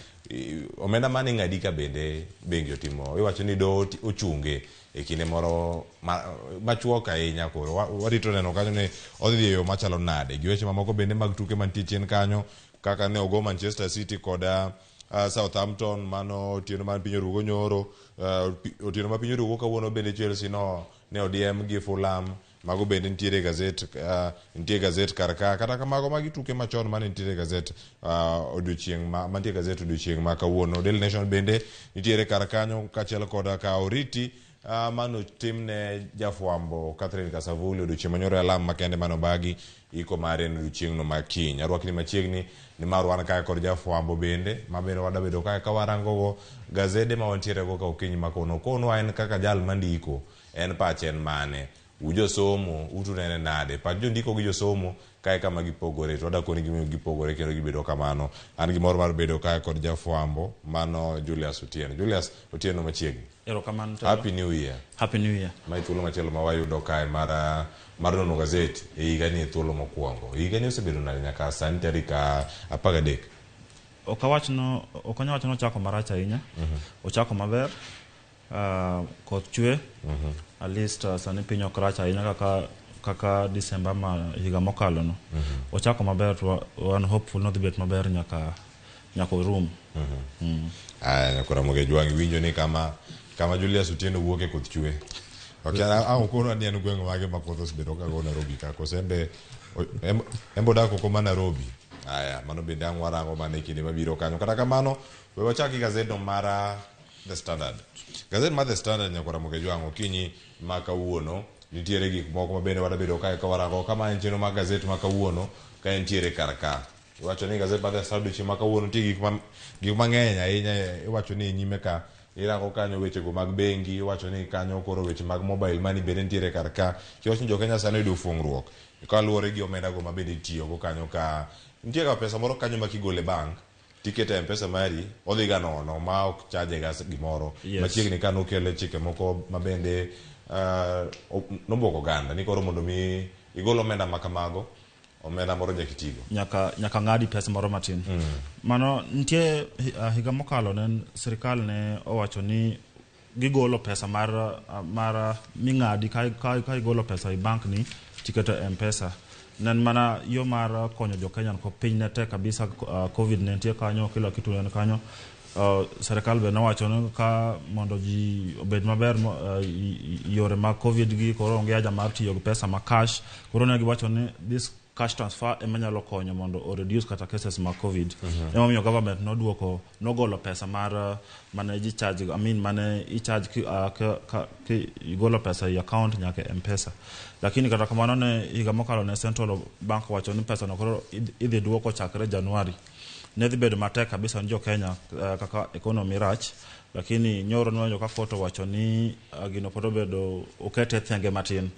omenda mane ing'adi ka bende bengi otimo iwacho ni doho ochunge e kinde moro machuok ahinya koro warito neno kanyo ni odhi e yo machalo nade gi weche mamoko bende mag tuke mantie chien kanyo kaka ne ogo Manchester City koda Southampton mano otieno mar piny orugo nyoro otieno mar piny orugo kawuono bende Chelsea no ne odiem gi Fulham mago bende nitiere gazet nitie gazet kar ka kata kamago magi tuke machon mane nitiere gazet odiochieng' ma mantie gazet odiochieng' ma kawuono. Daily Nation bende nitiere kar kanyo kaachiel koda ka oriti mano timne jafwambo Catherine Kasavuli odiochieng' manyoro e alam makende mane obagi iko mare en odiochieng'no ma kiny. Arwakni machiegni nimar wan kae kod jafwambo bende ma bende wadabedo kae ka warangogo gazede ma wantiere go ka okinyi ma kawuono. Konwa en kaka jal mandiko en pache en mane ujosomo utunene nade pach jondiko gi josomo kae kama gipogore to wadakoni gimomiyo gipogore kendo gibedo kamano. An gi mor mar bedo kae kod jafwambo mano Julius Otieno. Julius Otieno machiegni.
Erokamano Telo.
Happy New Year.
Happy New Year.
Mae thuolo machielo ma wayudo kae mar nono gazet e higani e thuolo mokwongo. Higani osebedo nade nyaka sani tarik 13?
Ok anyal wacho ni ochako marach ahinya. Ochako maber. Koth chwe. At least sani piny ok rach ahinya kaka December ma higa mokalo no. Ochako maber to wan hopeful nodhi bet maber nyaka nyaka orum.
Aya, nyakora Ramogi winjo ni kama kama Julius Otieno wuok e koth chwe. Ok an okono ni en gweng' mage ma koth osebedo ka go Nairobi ka koso embe embe odak oko ma Nairobi. Aya, mano bende ang' warango mana e kinde mabiro kanyo. Kata kamano, we wachak gi gazetno mar The Standard. Gazet mar The Standard nyakora Ramogi Jwang' okinyi ma kawuono nitiere gik moko ma bende wadabedo kae ka warango kama en chenro mar gazet ma kawuono ka entiere kar ka. Iwacho ni gazet mar The Standard odiochieng' ma kawuono nitie gik mang'eny ahinya iwacho ni e nyime ka irango kanyo wechego mag bengi iwacho ni kanyo koro weche mag mobile money bende nitiere kar ka kiwacho ni jokenya sani oyudo fuong'ruok kaluwore gi omenda go ma bende itiyogo kanyo ka nitie ga pesa moro kanyo ma kigolo e bank tiketo e mpesa mari odhi ga nono ma ok charge ga gimoro.
Yes.
Machiegni ka nokele chike moko ma bende nobuogo oganda ni koro mondo mi igol omenda ma kamago omenda moro nyaka itigo.
Nyaka ng'adi pesa moro matin. Mano nitie higa mokalo ne sirikal ne owacho ni gigolo pesa mar ming'adi ka igolo pesa e bank ni tiketo e M-Pesa. Ne en mana yo mar konyo jo Kenya ko piny ne tek kabisa, Covid ne nitie kanyo, kila kitu ne kanyo. Sirikal be nowacho ni ka mondo ji obed maber yore mag Covid gi koro onge haja mar tiyo gi pesa ma cash. Koro ne giwacho ni this cash transfer ema nyalo konyo mondo o reduce kata cases mag Covid. Emomiyo government noduoko nogolo pesa mar mane ji charge, I mean mane i charge ki igolo pesa e account nyaka e M-Pesa. Lakini kata kamano ne higa mokalo ne Central Bank wacho ni pesa no koro idhi duoko chakre Januari. Ne dhi bedo matek kabisa ne jo Kenya kaka economy rach, lakini nyoro nwanjo ka court owacho ni gino pod obedo okete thenge matin.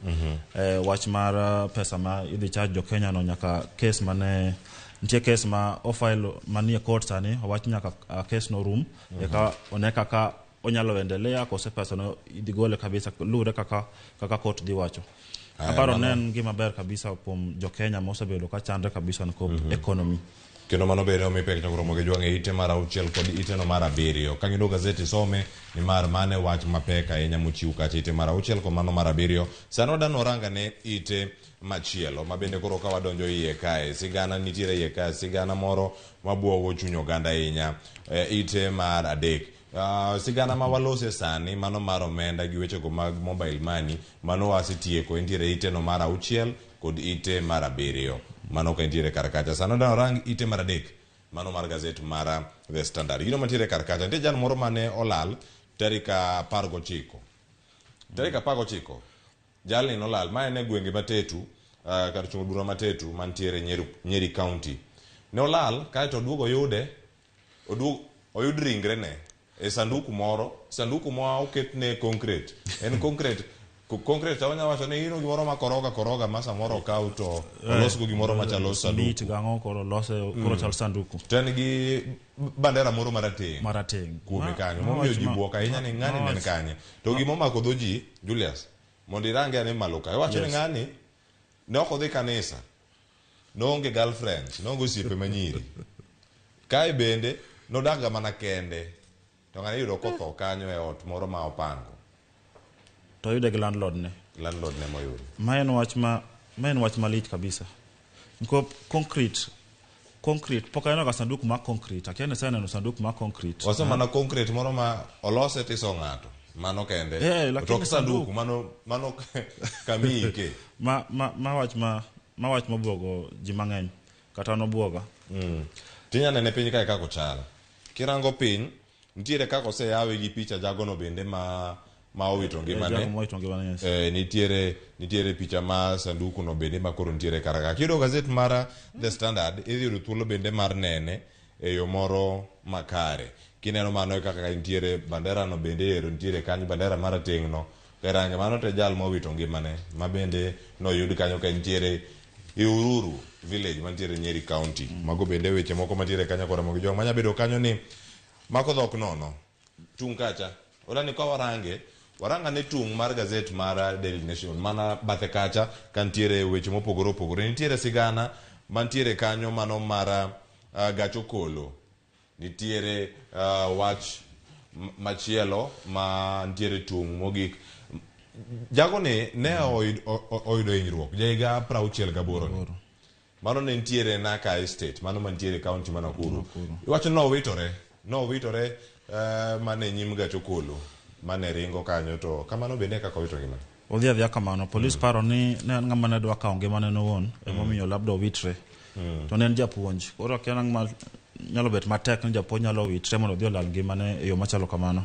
Wach mar pesa ma idhi charge jo Kenya no nyaka case mane nitie case ma ofile manie court sani owach nyaka case no rum eka one kaka onyalo endelea kose pesa no idhi gole kabisa luwre kaka court dhi wacho. Aparo ne en gima ber kabisa kuom jo Kenya mosebedo ka chandre kabisa nikop economy.
Kendo mano bende omi pek nyakoro Ramogi Jwang' e ite mar 6 kod ite no mar 7. Ka ng'ido gazeti some ni mar mane wach mapek ahinya mochiw kacha ite mar 6 kod mano mar 7. Sani wadano warang ane ite machielo ma bende koro ka wadonjo iye kae sigana nitiere iye kae sigana moro mabuogo chuny oganda ahinya ite mar 3. Sigana ma walose sani mano mar omenda gi wechego mag mobile money mano wasetieko entiere ite no mar 6 kod ite mar 7. Mano ka entiere kar kacha. Sani wadwa warang ite mar 3 mano mar gazet mar The Standard. Gino mantiere kar kacha nitie jal moro mane olal tarik 19. Tarik 19 jalni nolal ma en e gwenge Matetu kar chung' bura Matetu mantiere Nyeri County. Ne olal kaeto oduogo oyude oyud ringrene e sanduku moro, sanduku ma oketne concrete. En concrete concrete awanya wacho ni ino gimoro ma koroga ma samoro okaw to olosgo gimoro machalo sanduku.
Mit gang'o koro lose koro chal sanduku.
To en gi bandera moro marateng'.
Marateng'.
Kuome kanyo. Momiyo ji buok ahinya ni ng'ani ne en kanye. To gima omako dho ji, Julius, mondo irange ane malo ka. Iwacho ni ng'ani ne ok odhi kanisa. Noonge girlfriend, noonge osiepe manyiri. Kae bende nodak ga mana kende. To ng'ani iyudo kotho kanyo e ot moro ma opango.
To oyude gi landlord ne.
Landlord ne moyudo.
Ma en wach malich kabisa. Nikop concrete pok aneno ga sanduku mar concrete. Akia ni aseneno sanduku mar concrete.
Wase mana concrete moro ma olose tiso ng'ato. Mano kende.
Lakini
To sanduku mano kamiike.
Ma wach mobuogo ji mang'eny. Kata nobuoga.
Tinya nene piny kae kaka ochal. Kirango piny nitiere kaka oseyawe gi picha jagono bende ma owito ngimane.
Jago mowito ngimane, yes.
Nitiere picha ma sanduku no bende ma koro nitiere kar ka. Kiyudo gazet mar The Standard idhi yudo thuolo bende mar nene e yo moro makare. Kineno mano e kaka nitiere bandera no bende ero nitiere kanyo bandera marateng' no. Karange mano to jal mowito ngimane ma bende noyud kanyo ka nitiere Ihururu village mantiere Nyeri County. Mago bende weche moko mantiere kanyo kora Ramogi Jwang' manya bedo kanyo ni mako dhok nono. Tung' kacha. Odani ka warange waranga ne tung' mar gazet mar Daily Nation mana bathe kacha kantiere weche mopogore opogore. Nitiere sigana mantiere kanyo mano mar gach okolo. Nitiere wach machielo ma nitiere tung' mogik. Jagoni ne oyudo hinyruok ja higa 68. Mano ne nitiere Naka Estate, mano mantiere e kaunti ma Nakuru. Iwacho ni nowitore, nowitore mana e nyim gach okolo mane ringo kanyo to kamano bende e kaka owito ngimane.
Odhi adhiya kamano. Polis paro ni ne en ng'ama ne dwa kawo ngimane owuon, emomiyo labda owitre. To ne en japuonj. Koro akia nang' ma nyalo bet matek ni japuonj nyalo witre mondo odhi olal ngimane e yo machalo kamano.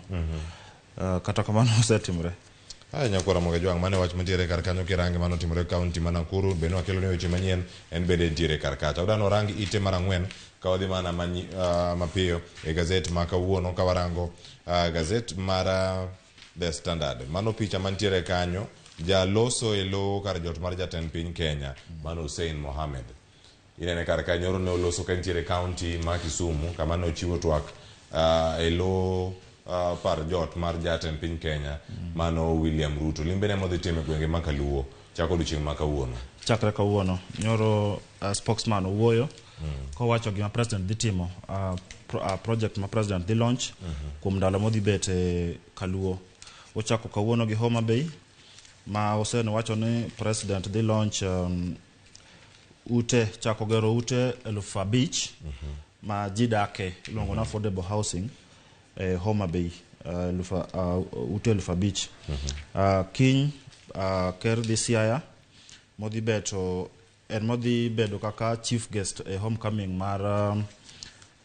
Kata kamano osetimre.
Aya nyakwara Ramogi Ajwang', mano e wach mantiere kar kanyo kirange mano otimore e kaunti ma Nakuru, bende wakelo ni weche manyien en bende entiere kar kacha. Wadwa warang ite mar ang'wen ka wadhi mana mapiyo e gazet ma kawuono ka warango gazet mar The Standard. Mano picha mantiere kanyo, jaloso e lo kar jot mar jatend piny Kenya, mano Hussein Mohamed. Inene kar ka nyoro ne oloso ka nitiere kaunti ma Kisumu kama ne ochiwo twak e lo par jot mar jatend piny Kenya mano William Ruto. Limbe ne modhi timo e gwenge ma Kaluo chako odiochieng' ma kawuono.
Chakre kawuono, nyoro spokesman owuoyo kowacho gima president dhi timo, project ma president dhi launch kuom ndalo modhi bet e Kaluo. Ochako kawuono gi Homa Bay ma Hussein wacho ni president dhi launch ute, chako gero ute 5,000 ma ji dake, iluongo ni affordable housing e Homa Bay, ute 5,000. Kiny ker dhi Siaya modhi beto en modhi bedo kaka chief guest e homecoming mar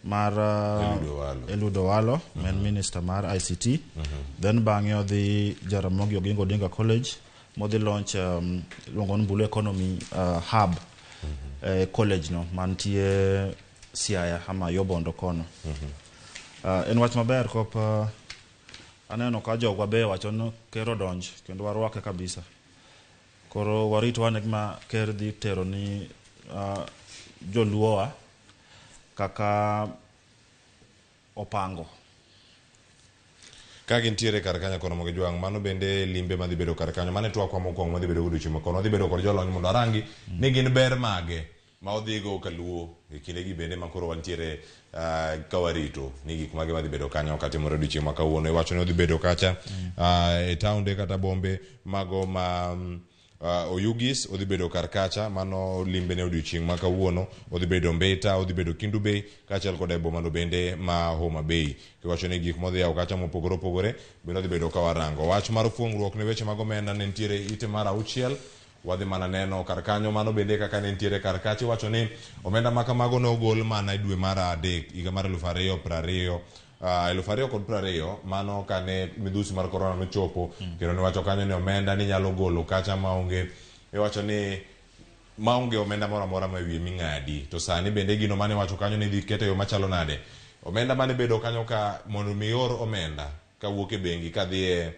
Eliud Owalo.
Eliud Owalo, ma en minister mar ICT. Then bang'e odhi Jaramogi Oginga Odinga College modhi launch iluongo ni Blue Economy Hub e college no mantie Siaya ama yo Bondo kono. En wach maber kop aneno ka jogwa be wacho ni ker odonj kendo warwake kabisa. Koro warit wane gima ker dhi tero ni joluowa kaka opango.
Ka gintiere kar kanyo kono Ramogi Ajwang', mano bende limbe madhi bedo kar kanyo. Mano e twakwa mokwongo madhi bedo godiochieng' ma kono. Wadhi bedo kod jolony mondo arangi ni gin ber mage ma odhigo Kaluo e kindegi bende ma koro wantiere ka warito ni gik mage madhi bedo kanyo katimore odiochieng' ma kawuono. Iwacho ni odhi bedo kacha e taonde kata bombe mago ma Oyugis, odhi bedo kar kacha, mano limbe ne odiochieng' ma kawuono. Odhi bedo Mbita, odhi bedo Kendu Bay kaachiel kod e bomano bende ma Homa Bay. Kiwacho ni gik modhi yawo kacha mopogore opogore bende odhi bedo ka warango. Wach mar fuong'ruok ne weche mag omenda ne nitiere ite mar 6. Wadhi mana neno kar kanyo mano bende kaka ne nitiere kar kacha. Iwacho ni omenda ma kamago ne ogol mana e dwe mar 3 higa mar eluf ariyo prariyo, eluf ariyo kod prariyo, mano kane midhusi mar korona nochopo. Kendo niwacho kanyo ni omenda ninyalo golo kacha maonge, iwacho ni maonge omenda moro amora ma wiye ming'adi. To sani bende gino mane iwacho kanyo ni idhi keto e yo machalo nade, omenda mane bedo kanyo ka mondo mi ior omenda kawuok e bengi kadhi e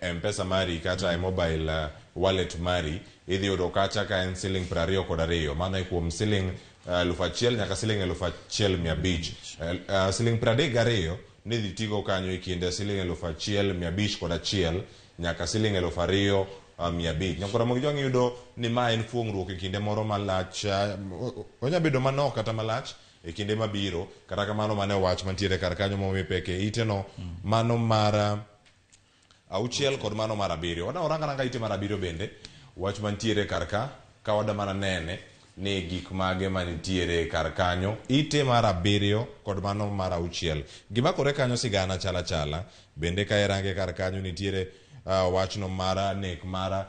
M-Pesa mari kata e mobile wallet mari, idhi yudo kacha ka en siling 22, mano e kuom siling 1,000 nyaka siling 1,500. Siling 32 nidhi tigo kanyo e kind siling 1,501 nyaka siling 2,500. Nyakwar Ramogi Jwang' iyudo ni ma en fuong'ruok e kinde moro malach, onya bedo manok kata malach e kinde mabiro. Kata kamano mano e wach mantiere kar kanyo momi pek e ite no, mano mar 6 kod mano mar 7. Wadwa warang aranga ite mar 7 bende, wach mantiere kar ka, ka wadwa mana nene ni gik mage manitiere kar kanyo, ite mar 7 kod mano mar 6. Gimakore kanyo sigana chala chala, bende ka irange kar kanyo nitiere wachno mar nek mar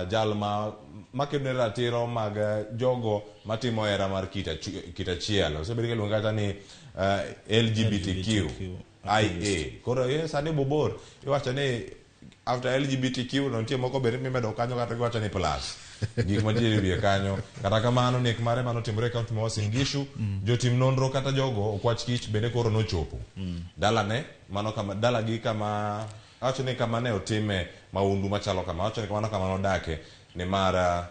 jal ma makedo ne ratiro mag jogo matimo hera mar kit achiel. Osebedo kiluonge kata ni LGBTQ IA. Koro sani bobor, iwacho ni after LGBTQ no nitie moko bende mimedo kanyo kata giwacho ni plus. Gik mantiere e wiye kanyo. Kata kamano nek mare manotimore e kaunti ma Uasin Gishu, jotim nonro kata jogo okwach kich bende koro nochopo. Dalane, mano kama, dalagi kama, awacho ni kama ne otime maundu machalo kama, awacho ni mano kama nodake, nimar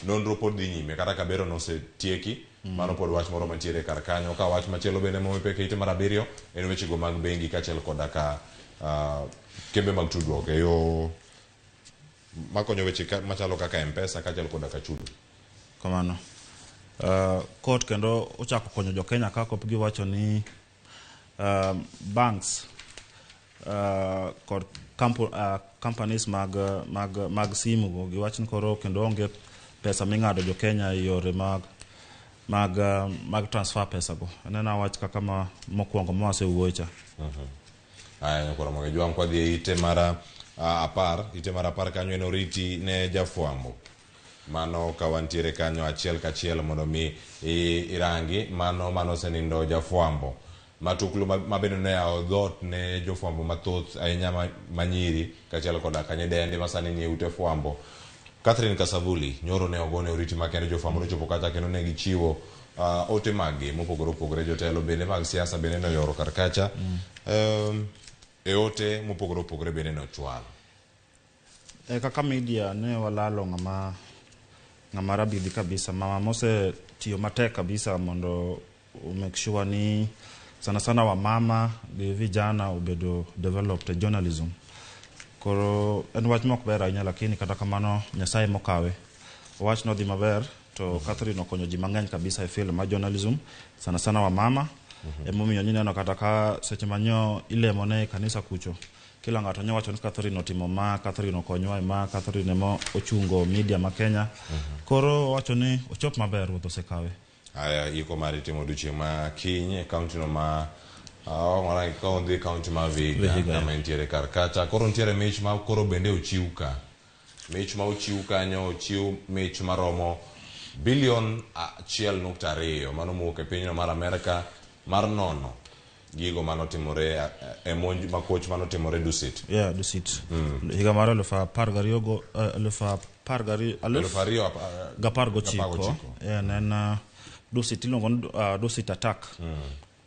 nonro pod dhi nyime, kata ka bero nosetieki, mano pod wach moro mantiere kar kanyo. Ka wach machielo bende momi pek e ite mar 7 en wechego mag bengi kaachiel koda ka kembe mag tudruok e yo makonyo weche machalo kaka M-Pesa kaachiel koda ka chudo.
Kamano. Court kendo ochako konyo jo Kenya ka kop giwacho ni banks kod companies mag simu go giwacho ni koro kendo onge pesa ming'ado jo Kenya e yore mag mag mag transfer pesa go. Aneno wach kaka ma mokwongo mawasewuoye cha.
Aya, koro mondo jwang' kwadhi e ite mar 10, ite mar 10 kanyo en oriti ne jafwambo. Mano ka wantiere kanyo achiel kachiel mondo mi irangi mano onesenindo jafwambo. Matuklu ma bende ne yawo dhoot ne jofwambo mathoth ahinya manyiri kaachiel koda kanyidendi ma sani nie ute fwambo. Catherine Kasavuli nyoro ne ogone oriti makende, jofwambo nochopo kacha kendo ne gichiwo ote maggi mopogore opogore. Jotelo bende mag siasa bende noyoro kar kacha e ote mopogore opogore bende nochwal.
Kaka media ne walalo ng'ama rabidhi kabisa, mama mosetiyo matek kabisa mondo make sure ni sana sana wamama gi vijana obedo developed e journalism. Koro en wach mok ber ahinya, lakini kata kamano Nyasaye mokawe. Wach nodhi maber to Catherine okonyo ji mang'eny kabisa e field mar journalism, sana sana wamama. Emomiyo nyineno kata ka seche manyo ilemone e kanisa kucho, kila ng'ato nyo wacho ni Catherine otimo ma, Catherine okonywa e ma, Catherine emo ochungo media ma Kenya. Koro wacho ni ochop maber, ruoth osekawe.
Aya, iko mar itimo odiochieng' ma kiny e kaunti no ma ka kaunti ma Vihiga kama entiere kar kacha. Koro nitiere mich ma koro bende ochiw ka. Mich ma ochiw kanyo, ochiw mich maromo bilion 1.2 mano mowuok e pinyno mar Amerka mar nono gigo manotimore e monj makoch manotimore Dusit.
Yeah, Dusit. Higa mar 2012 eluf
2019.
19. Yeah, ne en Dusit iluongo ni Dusit attack.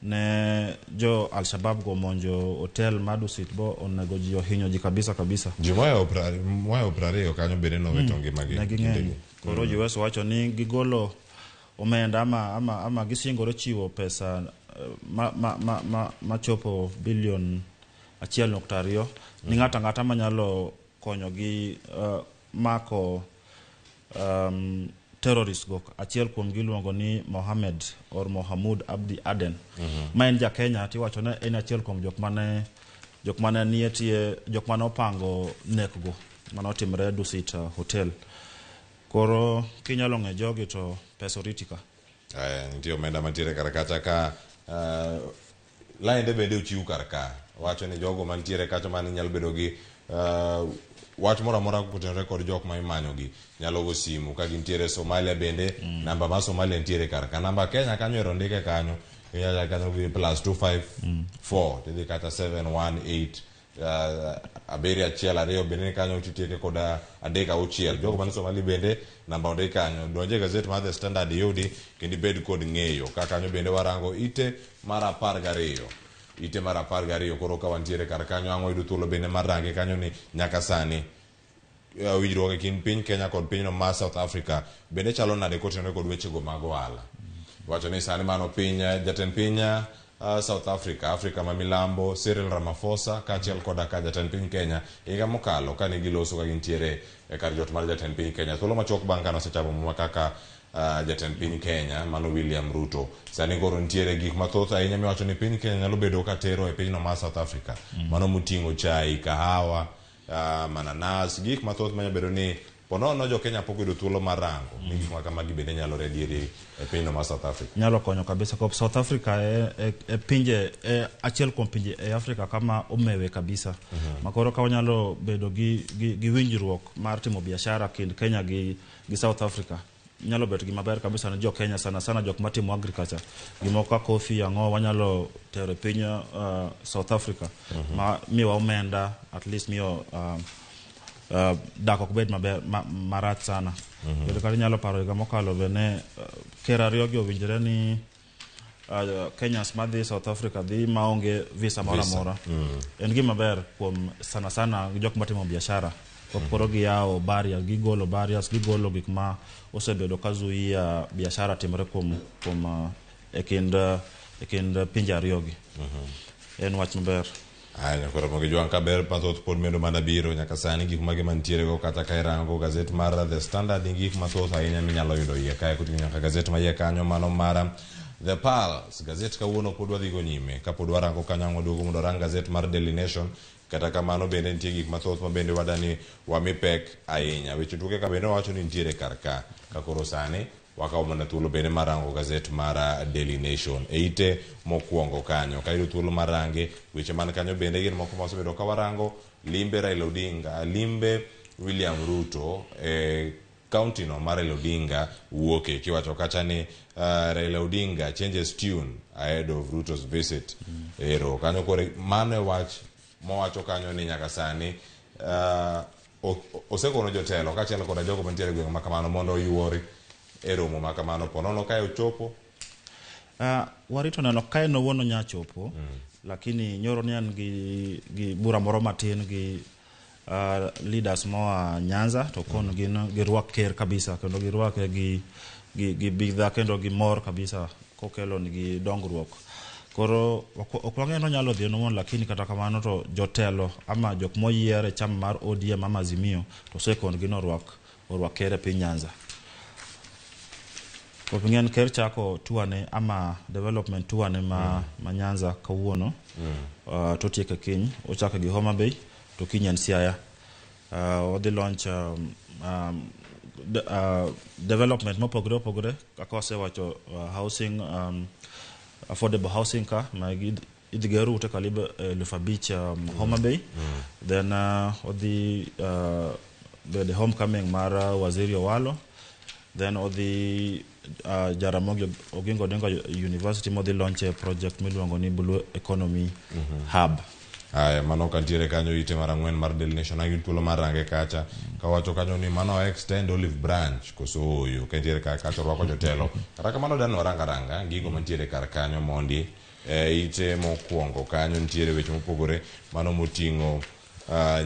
Ne jo Al-Shabaab go monjo hotel ma Dusit bo onego ji, ohinyo ji kabisa kabisa.
Ji moyo 20 kanyo bende nowito ngimagi.
Ne ging'eny. Koro US wacho ni gigolo omenda ama gisingore chiwo pesa machopo bilion 1.2 ni ng'ato ang'ata manyalo konyogi mako terrorist go. Achiel kuom gi iluongo ni Mohammed or Mohamud Abdi Aden. Ma en ja Kenya, tiwacho ne en achiel kuom jok mane nie tie jok mane opango nek go mane otimore Dusit Hotel. Koro kinyalo ng'e jogi to pesa oriti ka.
Aya, nitie omenda mantiere kar kacha ka lainde bende ochiw kar ka. Wacho ni jogo mantiere kacha mane nyalo bedo gi wach moro amora kotenore kod jok ma imanyogi nyalo go simu ka gintiere Somalia bende. Namba ma Somalia nitiere kar ka, namba Kenya kanyo ero ndike kanyo, inyalo kanyo gi +254 tidhi kata 718 7 1 2 bende kanyo titieke koda 3 6. Jogo man Somalia bende namba ondik kanyo. Donje e gazet mar The Standard iyudi kendo ibed kod ng'eyo. Ka kanyo bende warango ite mar 12. Ite mar 12 koro ka wantiere kar kanyo ang' wayudo thuolo bende mar range kanyo ni nyaka sani winjruok e kind piny Kenya kod pinyno mar South Africa bende chalo nade kotenore kod wechego mag ohala. Wacho ni sani mano piny jatend piny South Africa, Afrika ma milambo, Cyril Ramaphosa kaachiel koda ka jatend piny Kenya higa mokalo kane giloso ka gintiere e kar jot mar jatend piny Kenya. Thuolo machuok bang' kane osechamo muma kaka jatend piny Kenya mano William Ruto. Sani koro nitiere gik mathoth ahinya miwacho ni piny Kenya nyalo bedo ka tero e pinyno mar South Africa. Mano moting'o chai, kahawa, mananas, gik mathoth manyalo bedo ni ponono jo Kenya pok oyudo thuolo mar rango ni gik ma kamagi bende nyalore adieri e pinyno mar South Africa.
Nyalo konyo kabisa. Kop South Africa e pinje achiel kuom pinje e Afrika kama omewe kabisa. Makoro ka wanyalo bedo gi winjruok mar timo biashara kind Kenya gi South Africa, nyalo bet gima ber kabisa ne jo Kenya, sana sana jok matimo agriculture. Gimoko kaka coffee ang'o wanyalo tero e piny South Africa. Ma miwa omenda, at least miyo dak ok bed maber marach sana. Kendo kata inyalo paro higa mokalo be ne ker ariyo gi owinjore ni Kenyans madhi South Africa dhi maonge visa moro amora. En gima ber kuom sana sana jok matimo biashara. Koro giyawo barriers, gigolo barriers, gigolo gik ma osebedo ka zuia biashara timore kuom e kind pinje ariyo gi. En wach maber.
Aya, koro mondo gijuang' ka ber mathoth pod medo mana biro nyaka sani gik mage mantiere go kata ka irango gazet mar The Standard ni gik mathoth ahinya minyalo yudo iye kae koting'o nyaka gazet ma iye kanyo mano mar The Pulse. Gazet kawuono pod wadhi go nyime kapod warango kanyo ang' waduogo mondo warang gazet mar Daily Nation. Kata kamano bende nitie gik mathoth ma bende wadani wami pek ahinya. Weche tuke ka bende wawacho ni nitiere kar ka. Ka koro sani wakawo mana thuolo bende mar rango gazet mar Daily Nation e ite mokwongo kanyo. Ka yudo thuolo mar range weche man kanyo bende gin moko ma wasebedo ka warango limbe Raila Odinga, limbe William Ruto e kaunti no mar Raila Odinga wuoke kiwacho kacha ni Raila Odinga changes tune ahead of Ruto's visit. Ero kanyo kore mano e wach mowacho kanyo ni nyaka sani osekono jotelo kaachiel koda jogo mantiere e gweng' ma kamano mondo oyuori e romo ma kamano po nono kae ochopo.
Warito neno ka en owuon onya chopo, lakini nyoro ne an gi bura moro matin gi leaders moa Nyanza to kon gin girwak ker kabisa kendo girwake gi bidha kendo gi mor kabisa kokelo nigi dongruok. Koro ok wang'eyo ni onyalo dhi en owuon, lakini kata kamano to jotelo ama jok moyier e chama mar ODM ama Azimio to osekon gi ni orwak ker e piny Nyanza. Ok ing'en ker chako tour ne ama development tour ne ma Nyanza kawuono. To tieke kiny, ochako gi Homa Bay to kiny en Siaya. Odhi launch development mopogore opogore kaka wasewacho, housing, affordable housing ka ma idhi ger ute karibu 5,000 Homa Bay. Then odhi bede homecoming mar Waziri Owalo. Then odhi Jaramogi Oginga Odinga University modhi launch e project miluongo ni Blue Economy Hub.
Aya, mano kantiere kanyo ite mar 4 mar Daily Nation ayud thuolo mar range kacha kawacho kanyo ni mano extend olive branch koso ooyo kantiere kar kacha orwako jotelo. Kata kamano dan waranga ranga gigo mantiere kar kanyo mondi ite mokwongo kanyo nitiere weche mopogore mano moting'o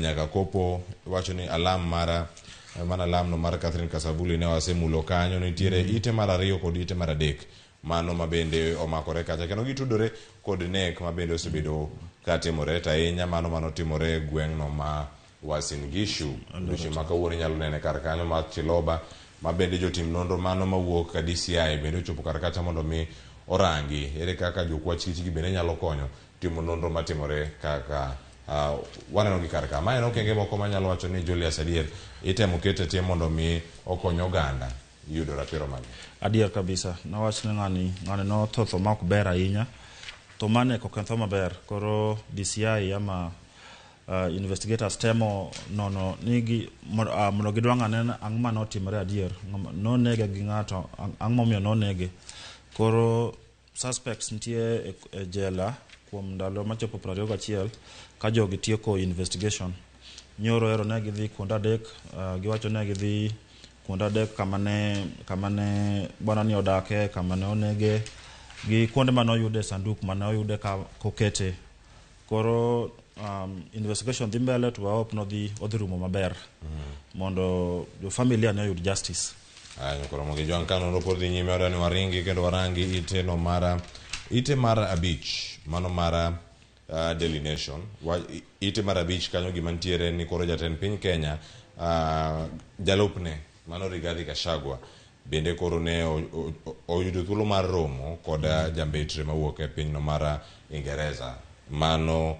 nyaka kopo wacho ni alam mara mana alam no mar Catherine Kasavuli ne wasemulo kanyo nitiere ite mar 2 kod ite mar 3 mano mabende omakore kacha kendo gitudore kod nek mabende osebedo katimore to ahinya mano manotimore e gweng'no ma Uasin Gishu. Odiochieng' ma kawuono inyalo nene kar kanyo mar Chiloba ma bende jotim nonro mano mawuok ka DCI bende ochopo kar kacha mondo mi orangi ere kaka jokwach kich gi bende nyalo konyo timo nonro matimore kaka waneno gi kar ka. Ma en okenge moko manyalo wacho ni Julius adier itemo ket e tim mondo mi okony oganda yudo ratiro maggi.
Adier kabisa. Nawach ni ng'ani notho tho ma ok ber ahinya. Tho mane ok en tho maber. Koro DCI ama investigators temo nono ni gi mondo gidwang' ane ang'o mane otimore adier. Nonege gi ng'ato, ang'o momiyo nonege. Koro suspects nitie e jela kuom ndalo machopo 21 ka jogi tieko investigation. Nyoro ero ne gidhi kuonde 3, giwacho ne gidhi kuonde 3 kama ne bwana ni odake, kama ne onege, gi kuonde mane oyude sanduk mane oyude ka kokete. Koro investigation dhi mbele to wa hope no odhi rumo maber mondo jo familia ne oyud justice.
Aya, koro mogi jwang' ka nonro pod dhi nyime wadwa ni waringi kendo warangi ite no mara ite mar 5 mano mara Daily Nation. Ite mar 5 kanyo gima nitiere ni koro jatend piny Kenya jalupne mano Rigathi Gachagua bende koro ne oyudo thuolo mar romo kod jambetre mawuok e pinyno mar Ingereza mano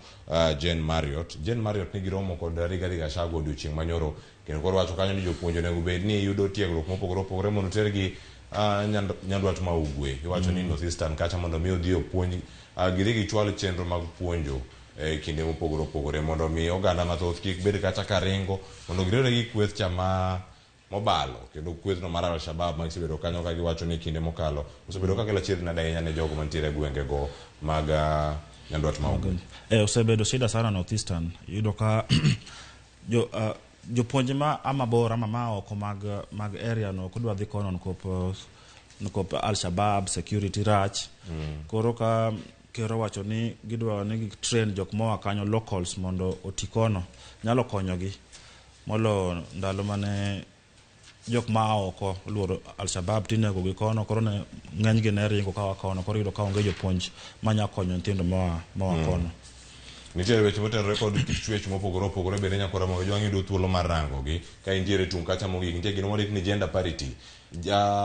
Jane Marriott. Jane Marriott nigi romo kod Rigathi Gachagua odiochieng' manyoro kendo koro wacho kanyo ni jopuonj onego bed ni yudo tiegruok mopogore opogore mondo tergi Nyandwat ma Ugwe. Iwacho ni North Eastern kacha mondo mi odhi opuonj gidhi gichwal chenro mag puonjo e kinde mopogore opogore mondo mi oganda mathoth kik bed kacha ka ringo mondo giriwre gi kweth cha ma mobalo kendo kwethno mar Al-Shabaab ma gisebedo kanyo ka giwacho ni kinde mokalo osebedo ka kelo achiedh nade ahinya ne jogo mantiere e gwengego mag Nyandwat ma Ugwe.
Osebedo shida sana North Eastern. Iyudo ka jopuonj ma ama bor ama ma oko mag area no ok dwa dhi kono nikop Al-Shabaab security rach. Koro ka ker owacho ni gidwa ni gi train jok moa kanyo locals mondo oti kono nyalo konyogi molo ndalo mane jok ma oko oluoro Al-Shabaab tinego gi kono koro ne ng'enygi ne ringo kawa kono koro iyudo ka onge jopuonj manya konyo nyithindo moa kono.
Nitiere weche motenore kod chwech mopogore opogore bende nyakora mondo jwang' yudo thuolo mar rangogi ka intiere tung' kacha mogik nitie gino mondik ni gender parity.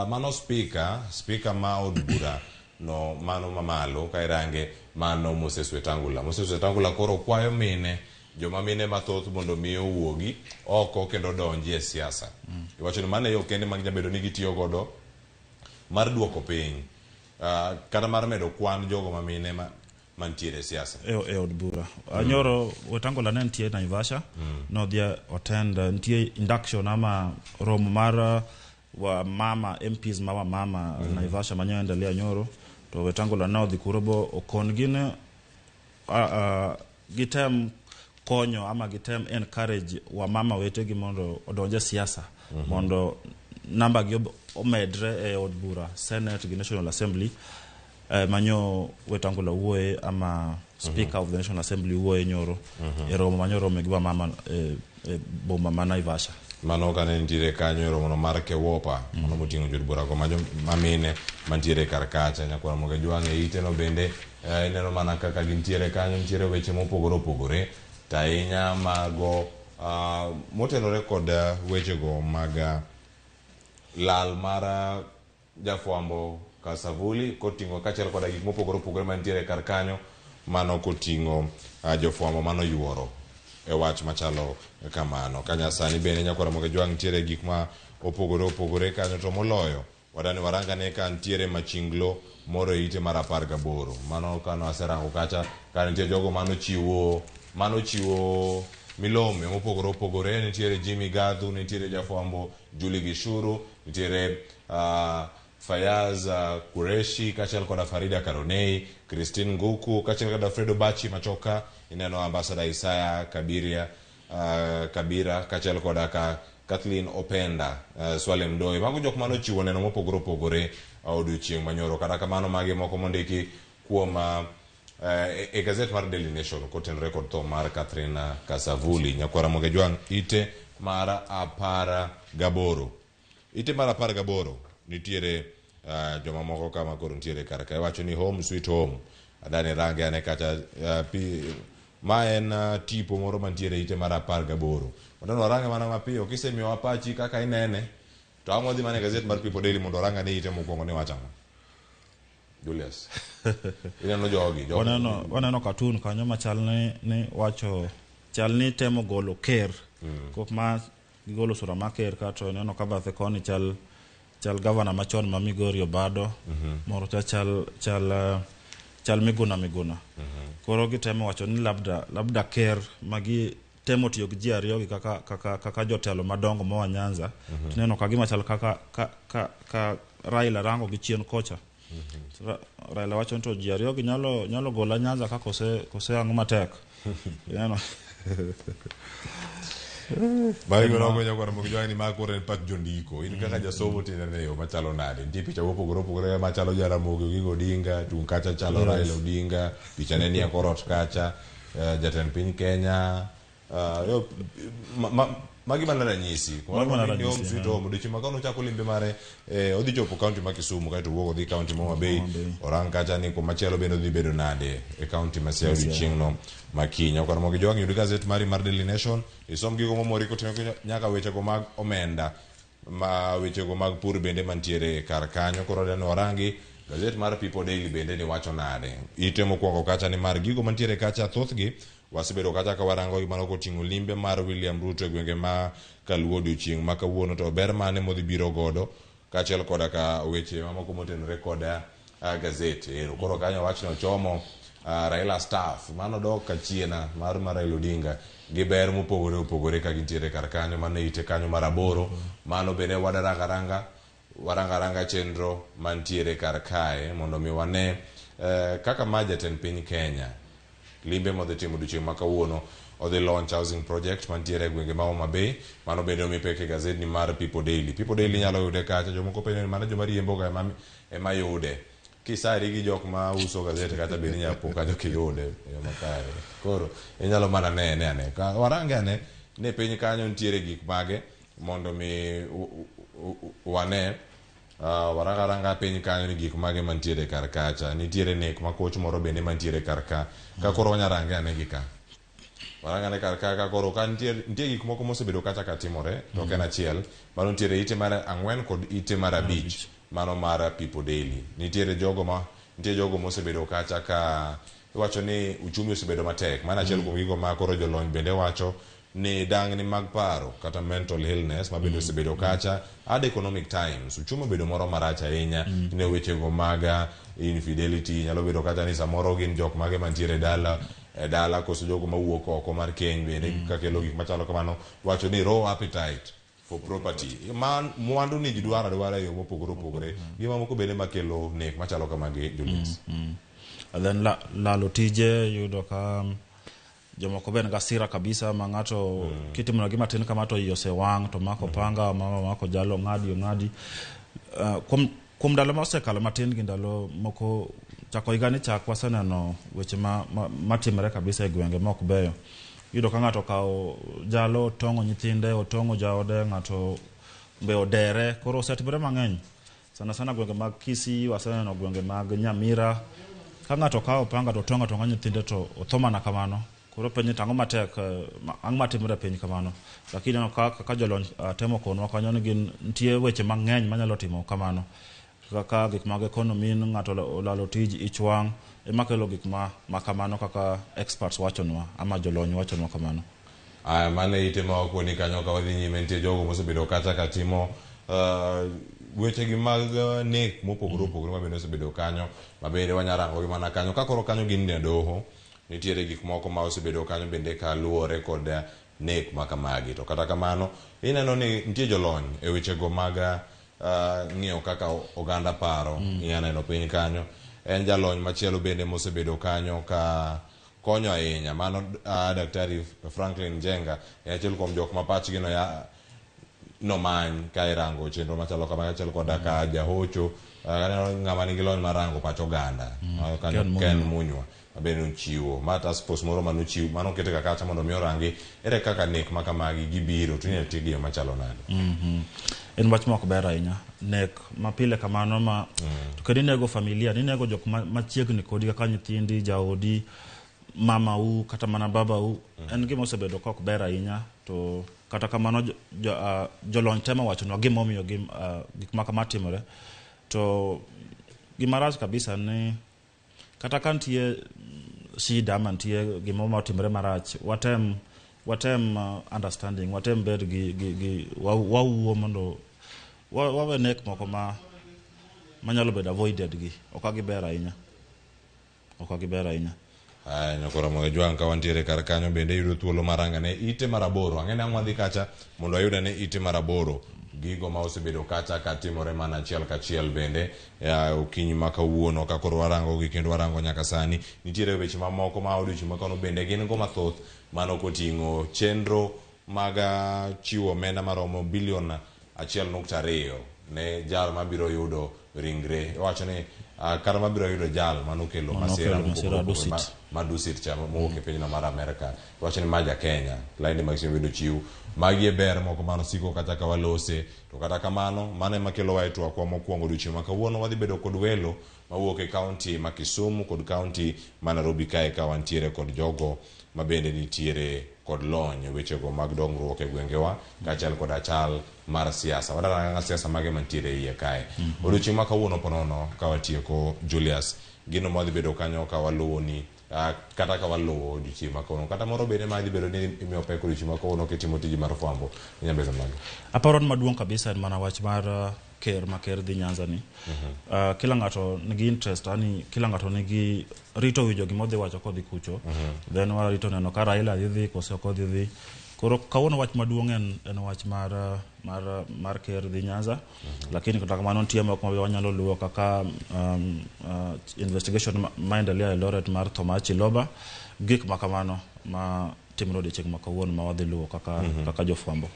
Mano speaker ma od bura no mano mamalo ka irange mano Moses Wetangula. Moses Wetangula koro kwayo mine joma mine mathoth mondo mi owuogi oko kendo odonji e siasa. Iwacho ni mano e yo kende ma ginyalo bedo ni gitiyo godo mar duoko piny kata mar medo kwan jogo ma mine mantiere e siasa.
E od bura. Nyoro Wetangula ne nitie Naivasha, nodhi attend nitie induction ama romo mar wa mama MPs ma wamama Naivasha manyo endelea nyoro, to Wetangula ne odhi kuro bo okon gi ne gitem konyo ama gitem encourage wamama wetegi mondo odonj e siasa, mondo namba gi omedre e od bura, Senate gi National Assembly, manyo Wetangula wuoye ama Speaker of the National Assembly wuoye nyoro e romo manyo rome gi wamama e boma ma Naivasha.
Mano kane nitiere kanyo e romono mar Kewopa, mano moting'o jood bura go mamine mantiere kar kacha. Nyakwar Ramogi Jwang' e ite no bende ineno mana kaka gintiere kanyo, nitiere weche mopogore opogore to ahinya mago motenore kod wechego mag lal mar jafwambo Kasavuli koting'o kaachiel koda gik mopogore opogore mantiere kar kanyo, mano koting'o jofwambo mano yuoro e wach machalo kamano. Kanyasani bende Nyakwar Ramogi Jwang' nitiere gik ma opogore opogore kanyo, to moloyo wadani warangane ka nitiere machinglo moro e ite mar 18. Mano kano aserango kacha ka nitie jogo manochiwo milome mopogore opogore. Nitiere Jimmy Gathu, nitiere jafwambo Julie Gishuru, nitiere Fayaz Qureshi kaachiel koda Farida Karonei, Christine Nguku kaachiel koda Fredo Bachi Machoka, ineno Ambassador Isaya Kabira kaachiel koda ka Kathleen Openda, Swale Mdoi. Mago jok manochiwo neno mopogore opogore odiochieng' manyoro. Kata kamano magi moko mondiki kuom e gazet mar Daily Nation kotenore kod tho mar Catherine Kasavuli. Nyakwar Ramogi Jwang' ite mar 18. Ite mar 18 nitiere jomamoko kama koro nitiere kar ka. Iwacho ni home sweet home. Adani range ane kacha ma en tipo moro mantiere ite mar 18. Wadani warange mana mapiyo kisemiyowa pachi kaka inene to ang' wadhi mana e gazet mar People Daily mondo warang ane ite mokwongo ni wacho ang'o. Julius, ineno jogi.
Waneno cartoon kanyo machal ni wacho chal ni temo golo ker. Kok ma gigolo sura mar ker ka to ineno ka bathe koni chal gavana machon ma Migori Obado, moro cha chal Miguna. Koro gitemo wacho ni labda ker magi temo tiyo gi ji ariyo gi kaka jotelo madongo moa Nyanza. Tineno ka gima chal kaka ka Raila rango gi chien kocha. Raila wacho ni to ji ariyo gi nyalo gola Nyanza ka kose ang'o matek. Ineno.
Bang' rogo Nyakwar Ramogi Jwang' ni ma koro en pach jondiko. In kaka jasomo tinene yo machalo nade? Nitie picha mopogore opogore machalo Jaramogi Oginga Odinga, tung' kacha chalo Raila Odinga, picha ne nie kor ot kacha, jatend piny Kenya. Magi mana ranyisi. Odiochieng' ma kawuono ochako limbe mare, odhi chopo kaunti ma Kisumu kaeto owuok odhi kaunti ma Homa Bay. Orang kacha ni kumachielo bende odhi bedo nade e kaunti ma Siaya odiochieng' no ma kiny. Nyakwar Ramogi Jwang' yud gazet mari mar Daily Nation, isom gigo momori koting'o nyaka wechego mag omenda, ma wechego mag pur bende mantiere kar kanyo. Koro adwa ni warangi gazet mar People Daily bende ni wacho nade. Ite mokwongo kacha ni mar gigo mantiere kacha thothgi wasebedo kacha ka warango gi mano koting'o limbe mar William Ruto e gwenge ma Kaluo odiochieng' ma kawuono, to ber mane modhi biro godo kaachiel koda ka weche mamoko motenore koda gazet. Koro kanyo wachno chomo Raila staff mano dok kachiena mar Raila Odinga gi ber mopogore opogore ka gintiere kar kanyo. Mano ite kanyo mar 8. Mano bende waranga chenro mantiere kar kae mondo mi wane kaka ma jatend piny Kenya limbe modhi timo odiochieng' ma kawuono odhi launch housing project mantiere e gwenge ma Homa Bay. Mano bende omi pek e gazet ni mar People Daily. People Daily nyalo yude kacha. Jomoko penjo ni mano joma riembo ga ema yude. Kisari gi jok ma uso gazet kata bende inyalo po kanyo kiyude e yo makare. Koro inyalo mana nene ane. Warange ane ni piny kanyo nitiere gik mage mondo mi wane. Waranga piny kanyo ni gik mage mantiere kar kacha. Nitiere nek ma koch moro bende mantiere kar ka. Ka koro wanyarange ane gi ka. Waranga ane kar ka ka koro ka nitie gik moko mosebedo kacha ka timore to ok en achiel. Mano nitiere ite mar 4 kod ite mar 5. Mano mar People Daily. Nitiere jogo mosebedo kacha ka Iwacho ni uchumi osebedo matek. Mano achiel kuom gigo ma koro jolony bende wacho ni dangni mag paro kata mental illness ma bende osebedo kacha ad economic times uchumi obedo moro marach ahinya ne wechego mag infidelity nyalo bedo kata ni samoro gin jok mage mantiere e dala e dala koso jogo mawuok oko mar keny bende kakelo gik machalo kamano wacho ni raw appetite for property man mwandu ni ji dwaro adwara e yo mopogore opogore gi mamoko bende makelo nek machalo kamagi Julius.
And then lalo tije yudo ka jomoko be nigi hasira kabisa ma ng'ato kitimo gima tin kama to iye osewang' to mako panga mama mako jalo ng'adi ong'adi. Kuom ndalo ma osekalo matin gi ndalo moko chako higani chak waseneno weche matimore kabisa e gwenge ma ok beyo. Iyudo ka ng'ato okawo jalo otong'o nyithinde otong'o jaode ng'ato be odere koro osetimore mang'eny sana sana gwenge mag Kisii waseneno gwenge mag Nyamira ka ng'ato kawo panga to otong'o atong'a nyithinde to otho mana kamano. Koro penjo ni to ang'o matek ang'o matimore e piny kamano. Lakini aneno ka jolony temo konwa kanyo ni gin nitie weche mang'eny manyalo timo kamano. Kaka gik mag economy ng'ato olalo tij ich wang' ema kelo gik ma kamano kaka experts wachonwa ama jolony wachonwa kamano.
Aya, mano e ite ma wakoni kanyo ka wadhi nyime nitie jogo mosebedo kacha ka timo wechegi mag nek mopogore opogore ma bende osebedo kanyo ma bende wanya rango gi mana kanyo ka koro kanyo gin e doho nitiere gik moko ma osebedo kanyo bende kaluwore kod nek ma kamagi to kata kamano ineno ni nitie jolony e wechego mag ng'iyo kaka oganda paro inya neno piny kanyo en jalony machielo bende mosebedo kanyo ka konyo ahinya mano Daktari Franklin Njenga en achiel kuom jok ma pachgi no ya nomany ka irango chenro machalo kama achiel koda ka jahocho aneno ng'ama nigi lony mar rango pach oganda kanyo
Ken
Ken Munywa mabende nochiwo ma task force moro manochiw manokete ka kacha mondo mi orangi ere kaka nek ma kamagi gibiro to inyalo tiegi e yo machalo nade.
En wach ma ok ber ahinya nek mapile kamano ma to kendo inego familia inego jok machiegni kodi kaka nyithindi jaodi mamau kata mana babau en gima osebedo ka ok ber ahinya to kata kamano jolony temo wachonwa gimomiyo gik ma kama timore to gima rach kabisa ni kata ka nitie shida ama nitie gimoro matimore marach watem understanding watem bed gi wawuo mondo wawe nek moko ma manyalo bedo avoided gi ok giber ahinya ok giber ahinya.
Aya, nyakoro Ramogi Jwang' ka wantiere kar kanyo bende yudo thuolo mar rangane ite mar aboro. Ang'e ni ang' wadhi kacha mondo wayud ane ite mar aboro. Gigo ma osebedo kacha ka timore mana achiel kachiel bende okinyi ma kawuono ka koro warango gi kendo warango nyaka sani. Nitiere weche mamoko ma odiochieng' ma kawuono bende gin go mathoth mano koting'o chenro mag chiwo omenda maromo bilion 1.2 ne jal mabiro yudo ringre. Iwacho ni kata mabiro yudo jal manokelo masira
masira
mopogore opogore
Dusit.
ma Dusit cha mowuok e pinyno mar Amerka. Iwacho ni ma ja Kenya. Lainde mag simu bedo chiw. Magi e ber moko manosiko kata ka walose. To kata kamano, mano ema kelowa e twakwa mokwongo odiochieng' ma kawuono wadhi bedo kod welo mawuok e kaunti ma Kisumu kod kaunti ma Nairobi kae ka wantiere kod jogo ma bende nitiere kod lony e wechego mag dongruok e gwengewa kaachiel koda chal mar siasa. Wadwa siasa mage mantiere e iye kae. Odiochieng' ma kawuono ponono ka watieko Julius, gino ma wadhi bedo kanyo ka waluwo ni kata ka waluwo odiochieng' ma kawuono kata moro bende ma dhi bedo ni imiyo pek odiochieng' ma kawuono kitimo tiji mar fwambo inyalo bedo mage.
Aparo ni maduong' kabisa en mana wach mar ker ma ker dhi Nyanza ni. Kila ng'ato nigi interest yani kila ng'ato nigi rito winjo gima odhi wacho kodhi kucho. Then warito neno ka Raila dhi dhi koso ok odhi dhi. Koro kawuono wach maduong' en wach mar ker dhi Nyanza. Lakini kata kamano nitie moko ma wanyalo luwo kaka investigation maendelea Eldoret mar Thomas Chiloba. Gik ma kamano ma timore odiochieng' ma kawuono ma wadhi luwo kaka jofwambo.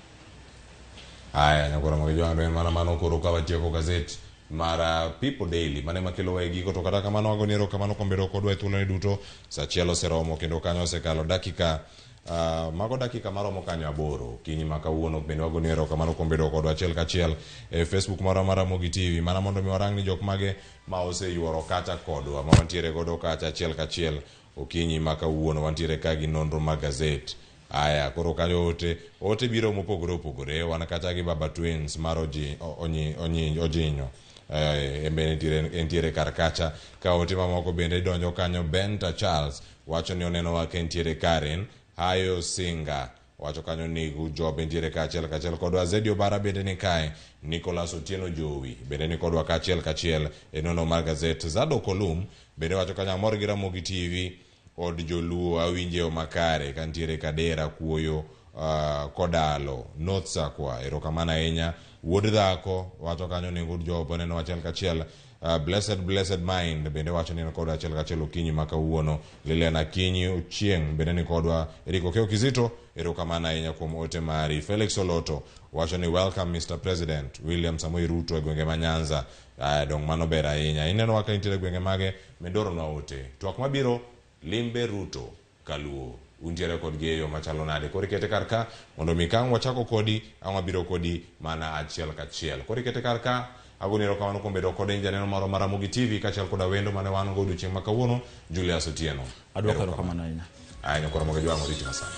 Aya, nyakoro Ramogi Jwang' en mana mano koro ka watieko gazet mar People Daily mane makelowa e giko to kata kamano wagoni erokamano kuom bedo kodwa e thuoloni duto. Sa achiel oseromo kendo kanyo osekalo dakika mago dakika maromo kanyo 8 okinyi ma kawuono bende wagoni erokamano kuom bedo kodwa achiel kachiel e Facebook marwa mar Ramogi TV mana mondo mi warang ni jok mage ma oseyuoro kacha kodwa ma wantiere godo kacha achiel kachiel okinyi ma kawuono wantiere ka gi nonro mag gazet. Aya, koro kanyo ote biro mopogore opogore. Wan kacha gi Baba Twins mar Ojinyo. Embe entiere kar kacha. Ka ote mamoko bende donjo kanyo. Benta Charles wacho ni onenowa ka entiere Karen. Hayo Singa wacho kanyo ni good job, entiere kaachiel kachiel kodwa. Zedi Obara bende ni kae. Nicholas Otieno Jowi bende ni kodwa kaachiel kachiel e nono mar gazet. Zado Kolum bende wacho kanyo amor gi Ramogi TV od joluo awinje yo makare kantiere Kadera kuoyo Kodalo North Sakwa. Erokamano ahinya. Wuod dhako wacho kanyo ni good job, oneno achiel kachiel. Blessed Mind bende wacho ni en kodwa achiel kachiel okinyi ma kawuono. Lilian Akinyi Ochieng' bende ni kodwa. Eriko Keo Kizito, erokamano ahinya kuom ote mari. Felix Oloto wacho ni welcome Mr. President William Samoei Ruto e gwenge ma Nyanza. Dong mano ber ahinya. Ineno ka intiere gwenge mage, medoronwa ote. Twak mabiro limbe Ruto kaluo. Untiere kodgi e yo machalo nade? Koro ikete kar ka mondo mi ka ang' wachako kodi, ang' wabiro kodi mana achiel kachiel. Koro ikete kar ka, agoni erokamano kuom bedo kode janeno marwa mar Ramogi TV kaachiel koda wendo mane wan go odiochieng' ma kawuono, Julius Otieno.
Adwoko erokamano ahinya.
Ahinya koro Ramogi Jwang' oriti masani.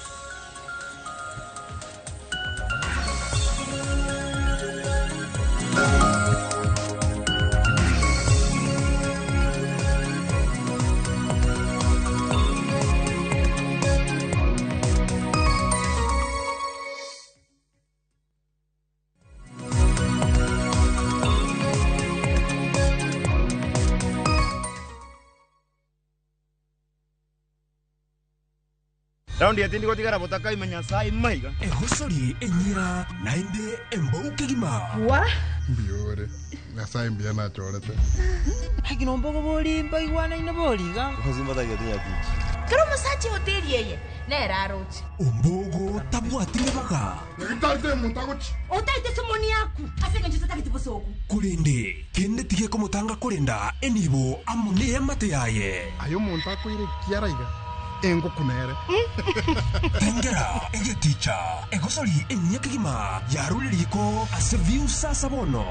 Raundi yatindi gotigara botaka imenya sai maiga.
Ehosori enyira naende embouke gima.
Wa?
Mbiore. Nyasaye mbia nachorete.
Hagino mbogo bolimba igwana ina boliga.
Kero musache hoteli yeye nera aroche.
Ombogo tabwatire baga.
Ngitate mutagochi.
Otaite somoni yaku. Asenge nchita kitibosoku.
Kulinde kende tige komutanga kulinda enibo amune amate yaye.
Ayo muntu akwire kiaraiga. Engo kunere.
Tengera egeticha egosori enyakigima yaruririko ase viusa sabono.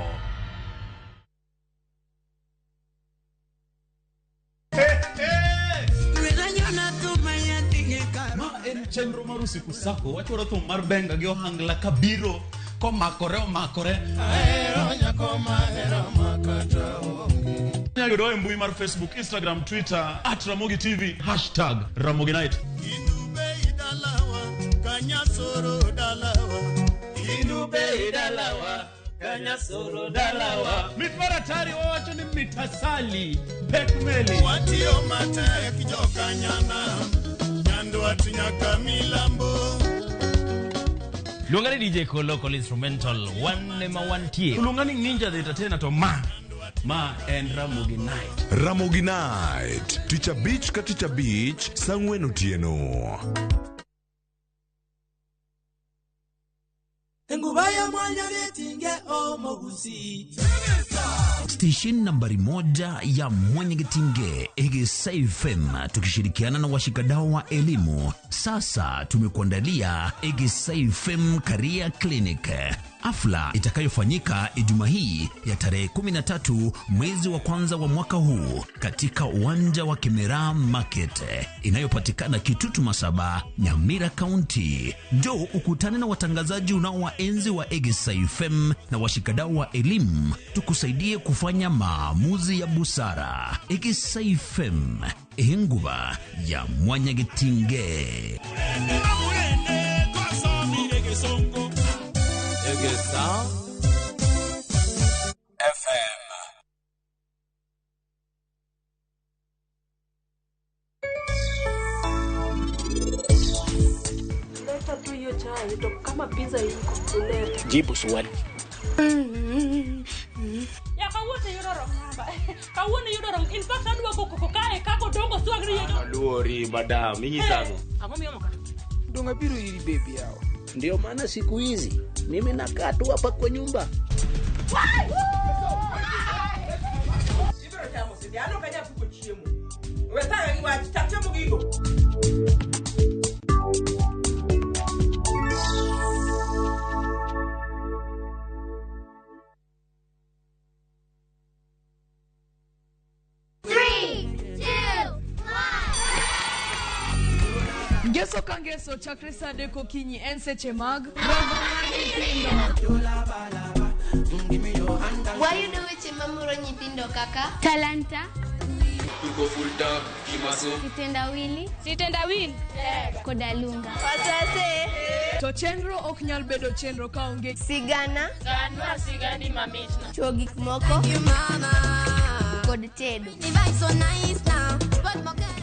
Ma en chenro mar usiku sako wachoro thum mar benga gi ohangla kabiro komakore omakore.
Ahero nyako mahero makata onge.
Inyalo yudowa e mbui mar Facebook, Instagram, Twitter @Ramogi TV, #Ramogi Night.
Inube idalawa kanyasoro dalawa. Inube idalawa kanyasoro dalawa.
Mit mar atari wawacho ni mitasali pek meli.
Watiyo matek jokanyana Nyandwat nyaka milambo.
Luonga ni DJ Kolo Kolo Instrumental wan ema wantie.
Luonga ni Ninja the Entertainer to ma en Ramogi Night.
Ramogi Night tich abich ka tich abich saa ang'wen otieno.
Engubaya mwanya vyetinge omogusi.
Station nambari 1 ya Mwanyagetinge Egesa FM tukishirikiana na washikadau wa elimu. Sasa tumekuandalia Egesa FM Career Clinic, hafla itakayofanyika Ijumaa hii ya tarehe 13 mwezi wa kwanza wa mwaka huu katika uwanja wa Kimera Market inayopatikana Kitutu Masaba, Nyamira County. Njoo ukutane na watangazaji unaowaenzi wa Egesa FM na washikadau wa elimu, tukusaidie kufanya maamuzi ya busara. Egesa FM, enguba ya Mwanyagetinge.
Egesa FM.
Leta tu hiyo chai to kama pizza iko leta.
Jibu swali.
Ya kawuono yudo rom namba. Kawuono yudo rom. In fact adwa go koko kae kako dongo swagri yedo.
Aluori madam, inyisango.
Ang'o miyomo ka?
Donga biro iri baby yao. Ndio maana siku hizi mimi nakaa tu hapa kwa nyumba.
Ngeso ka ngeso chakre saa adek okinyi en seche mag romo mar nyithindo.
Wayudo weche mamoro nyithindo kaka Talanta, Sitendawili,
Sitendawili
koda Lunga.
To chenro ok nyal bedo chenro kaonge
Sigana,
Ganwa sigani mamitna.
Chuo gik moko kod tedo.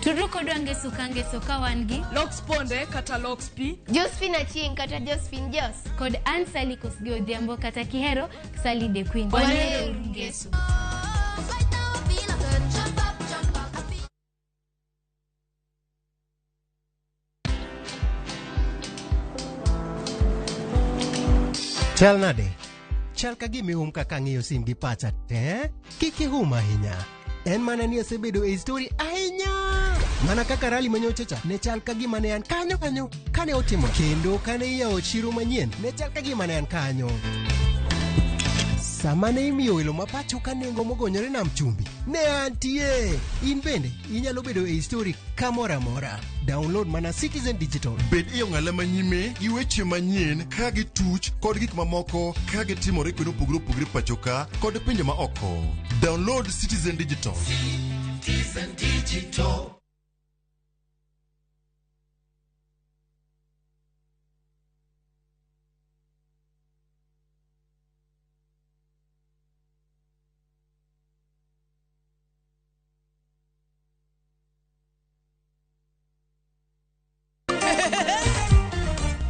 Tudru kodwa ngeso ka ngeso ka wan gi
Lox Ponde kata Lox P,
Josephine Achieng' kata Josephine Jos,
kod Ann Sally Kosgei Odhiambo kata Kihero Sally the Queen.
Wanero ngeso.
Chal nade? Chal ka gima ihum kaka ang'iyo sim gi pacha te? Kik ihum ahinya. En mana ni asebedo e story ahinya. Mana kaka rali manyocha cha ne chal ka gima ne an kanyo kanyo kane otimo kendo kane iyawo chiro manyien ne chal ka gima ne an kanyo. Sama ne imiyo welo ma pacho ka nengo mogonyore nam chumbi ne antie. In bende inyalo bedo e story kamoro amora. Download mana Citizen Digital.
Bed e ong'ala manyime gi weche manyien ka gituch kod gik mamoko ka gitimore kuonde mopogore opogore pacho ka kod pinje ma oko. Download Citizen Digital.
Citizen Digital.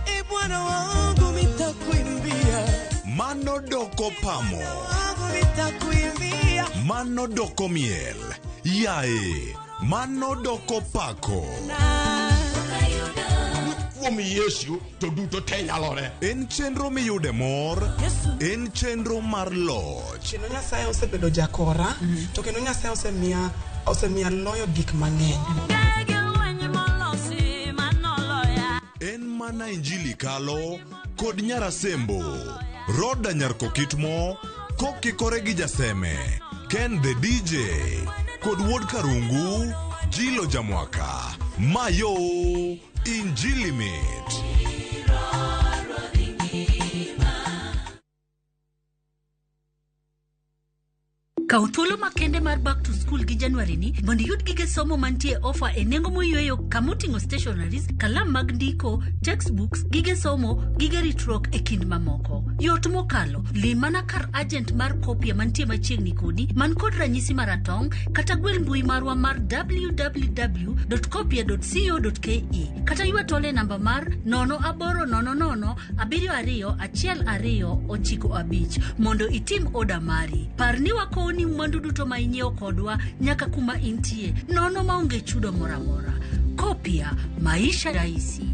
E Bwana wangu nitakuimbia,
Mano doko pamo.
wangu nitakuimbia.
Mano doko miel. Yae. Mano doko pako.
Kuom Yesu to duto te nyalore.
En chenro miyude mor. En chenro mar loch.
Kendo Nyasaye osebedo jakora, to kendo Nyasaye osemiya loyo gik mang'eny.
En mana injili kalo kod nyarasembo. Roda nyarkokitmo kokikore gi jaseme. Ken the DJ kod wuod Karungu, Jilo Jamwaka. Mayo Injili mit.
Kaw thuolo makende mar back to school gi January ni mondo iyud gige somo mantie ofa e nengo moyweyo kamoting'o stationaries, kalam mag ndiko, textbooks, gige somo, gige ritruok e kind mamoko. Yot mokalo, lim mana kar agent mar Kopia mantie machiegni kodi man kod ranyisi maratong' kata gwel mbui marwa mar www.kopia.co.ke kata ywa tol e namba mar 0800 72 1295 mondo itim oda mari. Par ni wakowni mwandu duto ma inyiewo kodwa nyaka kuma intie nono maonge chudo moro amora. Kopia, maisha rahisi.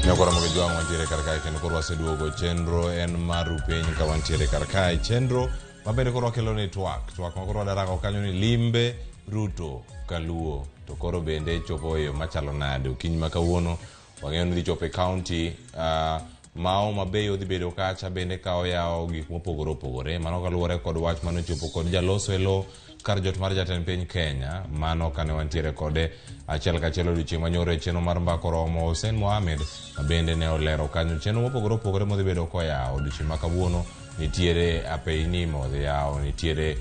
Nyakora mogi jwang' wantiere kar kae kendo koro waseduogo chenro en mar piny ka wantiere kar kae chenro ma bende koro wakelo ni twak twak ma koro wadarango kanyo ni limbe Ruto kaluo to koro bende chopo e yo machalo nade okinyi ma kawuono wang'eyo ni dhi chopo e county ma Homa Bay odhi bedo kacha bende ka oyawo gik mopogore opogore mano kaluwore kod wach mane ochopo kod jaloso e lo kar jot mar jatend piny Kenya mano kane wantiere kode achiel kachiel odiochieng' manyoro e chenro mar mbako romo Hussein Mohamed ma bende ne olero kanyo chenro mopogore opogore modhi bedo koyawo odiochieng' ma kawuono nitiere apeyni modhi yawo nitiere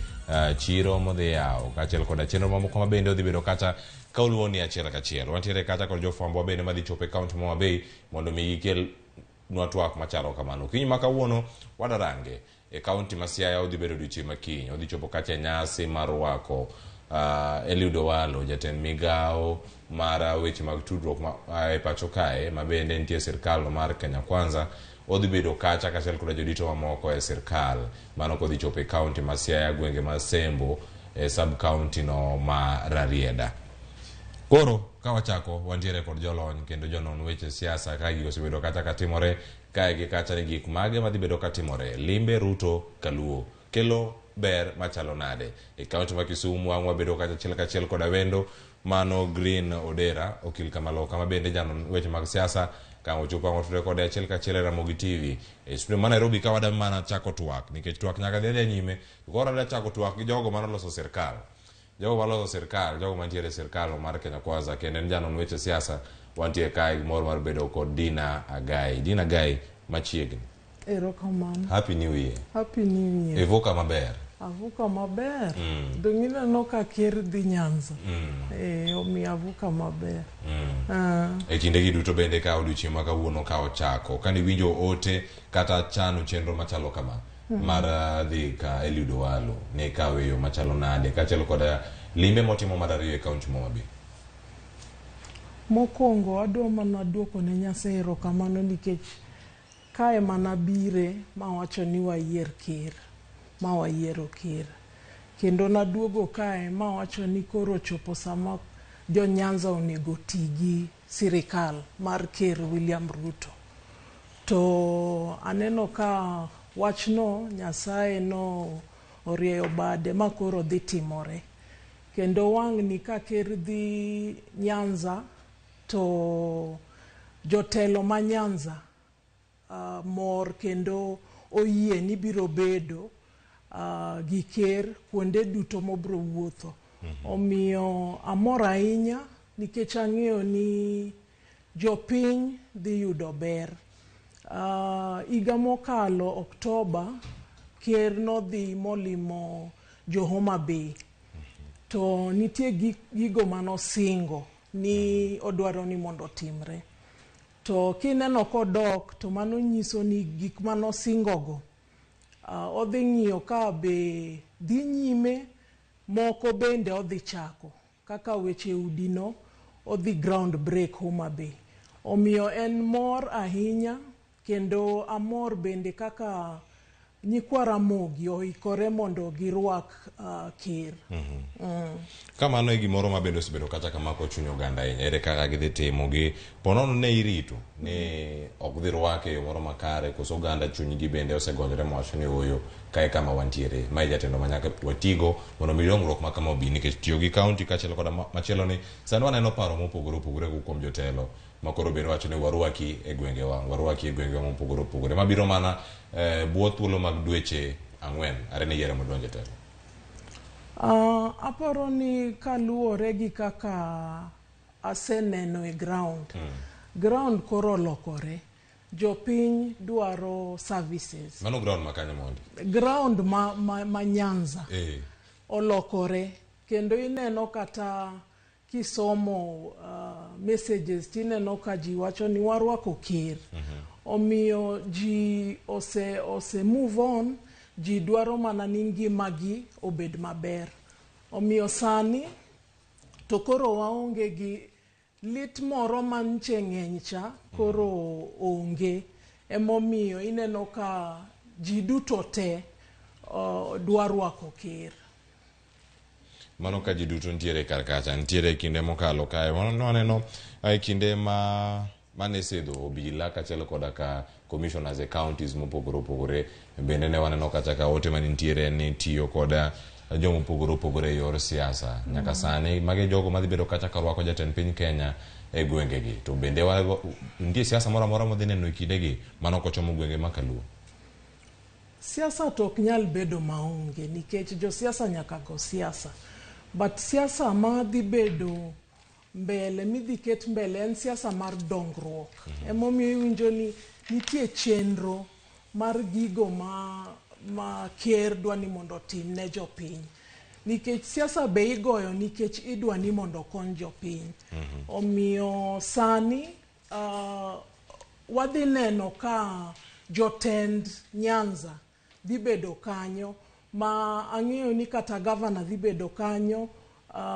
chiro modhi yawo kaachiel koda chenro mamoko ma bende odhi bedo kacha ka oluwo ni achiel kachiel wantiere kacha kod jofwambo bende madhi chopo e kaunti ma Homa Bay mondo mi gikel nwa twak machalo kamano okinyi ma kawuono wadarange e kaunti ma Siaya odhi bedo odiochieng' ma kiny odhi chopo kacha e nyasi mar rwako Eliud Owalo jatend migawo mar weche mag tudruok e pacho kae ma bende nitie e sirkal mar Kenya Kwanza odhi bedo kacha kaachiel koda jodito mamoko e sirkal mano kodhi chopo e kaunti ma Siaya gwenge ma Sembo e sub county no ma Rarieda. Koro ka wachako wantiere kod jolony kendo jonon weche siasa ka gigo osebedo kacha katimore kae gi kacha ni gik mage madhi bedo katimore limbe Ruto kaluo kelo ber machalo nade e kaunti ma Kisumu ang' wabedo kacha achiel kachiel koda wendo Mano Green Odera, okil Kamaloka ma bende janon weche mag siasa ka ochopo ang' otudore kode achiel kachiel e Ramogi TV e studio ma Nairobi ka wada mana chako twak nikech twak nyaka dhi adhiya nyime to koro wadwa chako twak gi jogo manoloso sirkal jogo maloso sirkal jogo mantiere e sirkal mar Kenya Kwanza kendo en janon weche siasa wantie kae gi mor mar bedo kod Dina Agai Dina Agai machiegni
Erokamano.
Happy New Year.
Happy New Year.
Ivuka maber.
Avuka maber. Dong' ineno ka ker dhi Nyanza. Eh, omiyo avuka maber. Ah.
E kindegi duto bende ka odiochieng' ma kawuono ka ochako, kane iwinjo ote kata chano chenro machalo kama mar dhi ka Eliud Owalo, ne ikawe e yo machalo nade kaachiel koda limbe motimo mar ariyo e kaunti ma Homa Bay?
Mokwongo adwa mana duoko ne Nyasaye erokamano nikech Kae mana bire mawacho ni wayier ker, ma wayiero ker. Kendo naduogo kae mawacho ni koro ochopo sama jo Nyanza onego oti gi sirikal mar ker William Ruto. To aneno ka wachno Nyasaye no orieyo bade ma koro dhi timore. Kendo wang'ni ka ker dhi Nyanza to jotelo ma Nyanza uh, mor kendo oyie ni biro bedo uh, gi ker kuonde duto mobro wuotho. Omiyo amor ahinya nikech ang'eyo ni jopiny dhi yudo ber. Higa mokalo Oktoba, ker nodhi molimo jo Homa Bay. To nitie gigo manosingo ni odwaro ni mondo otimre. To kineno kodok to mano nyiso ni gik manosingogo uh, odhi ng'iyo ka be dhi nyime moko bende odhi chako kaka weche udino odhi ground break Homa Bay. Omiyo en mor ahinya kendo amor bende kaka nyikwa Ramogi oikore mondo girwak uh, ker.
Ka mano e gimoro ma bende osebedo kata kamako chuny oganda ahinya, ere kaka gidhi timo gi ponono ne irito ni ok dhi rwake e yo moro makare koso oganda chunygi bende osegonyore mowacho ni ooyo kae kama wantiere mae jatendo ma nyaka watigo mondo mi dongruok ma kama obi nikech tiyo gi kaunti kaachiel koda machielo ni sani waneno paro mopogore opogore kowuok kuom jotelo ma koro bende wacho ni warwaki e gwengewa warwaki e gwengewa mopogore opogore mabiro mana eh, bwo thuolo mag dweche ang'wen are ne yiero modonjo e telo.
Aparo ni kaluwore gi kaka aseneno e ground, ground koro olokore. Jopiny dwaro services.
Mano ground ma kanye mondi?
Ground ma Nyanza
Eh.
olokore kendo ineno kata kisomo messages tineno ka ji wacho ni warwako ker. Omiyo ji ose move on, ji dwaro mana ni ngimagi obed maber. Omiyo sani to koro waonge gi lit moro manche ng'eny cha koro onge. Emomiyo ineno ka ji duto te dwa rwako ker.
Mano ka ji duto nitiere kar kacha, nitiere kinde mokalo kae. Mano waneno e kinde ma mane sidho obila kaachiel koda ka commissioners e counties mopogore opogore. Bende ne waneno kacha ka ote mane nitiere ni tiyo koda joma opogore opogore e yor siasa. Nyaka sani magi jogo madhi bedo kacha ka rwako jatend piny Kenya e gwengegi. To bende nitie siasa moro amora modhi neno e kindegi mano kochomo gwenge ma Kaluo.
Siasa to ok nyal bedo maonge nikech josiasa nyaka go siasa. But siasa ma dhi bedo mbele midhi ket mbele en siasa mar dongruok. Emomiyo iwinjo ni nitie chenro mar gigo ma ker dwa ni mondo otim ne jopiny. Nikech siasa be igoyo nikech idwa ni mondo okony jopiny. Omiyo sani wadhi neno ka jotend Nyanza dhi bedo kanyo ma ang'eyo ni kata governor dhi bedo kanyo,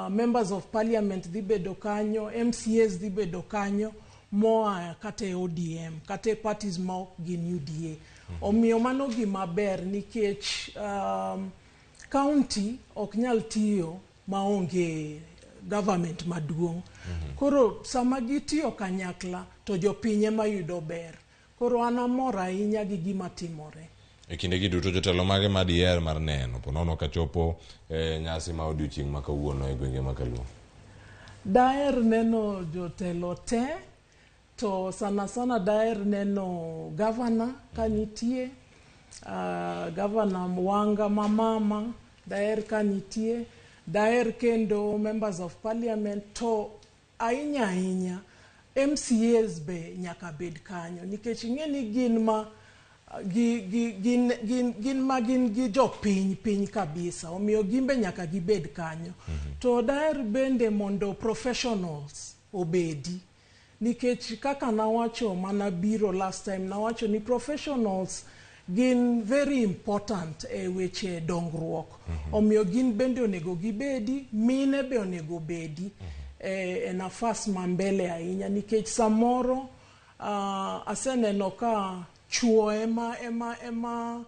members of parliament dhi bedo kanyo, MCAs dhi bedo kanyo moa kata e ODM kata e parties ma ok gin UDA. Omiyo mano gima ber nikech county ok nyal tiyo maonge government maduong'. Koro sama gitiyo kanyakla to jopiny ema yudo ber. Koro an amor ahinya gi gima timore.
E kindegi duto jotelo mage ma diher mar neno ponono kachopo e nyasi ma odiochieng' ma kawuono e gwenge ma Kaluo?
Daher neno jotelo te, to sana sana daher neno gavana ka nitie, gavana Wanga mamama daher ka nitie, daher kendo members of parliament, to ahinya ahinya MCAs be nyaka bed kanyo nikech ing'e ni gin ma gi, gi, gin, gin, gin ma gin gi jopiny piny kabisa, omiyo gin be nyaka gibed kanyo. To daher bende mondo professionals obedi, nikech kaka nawacho mana biro last time, nawacho ni professionals gin very important e weche dongruok. Omiyo gin bende onego gibedi, mine be onego bedi e nafas ma mbele ahinya, nikech samoro aseneno ka chuo ema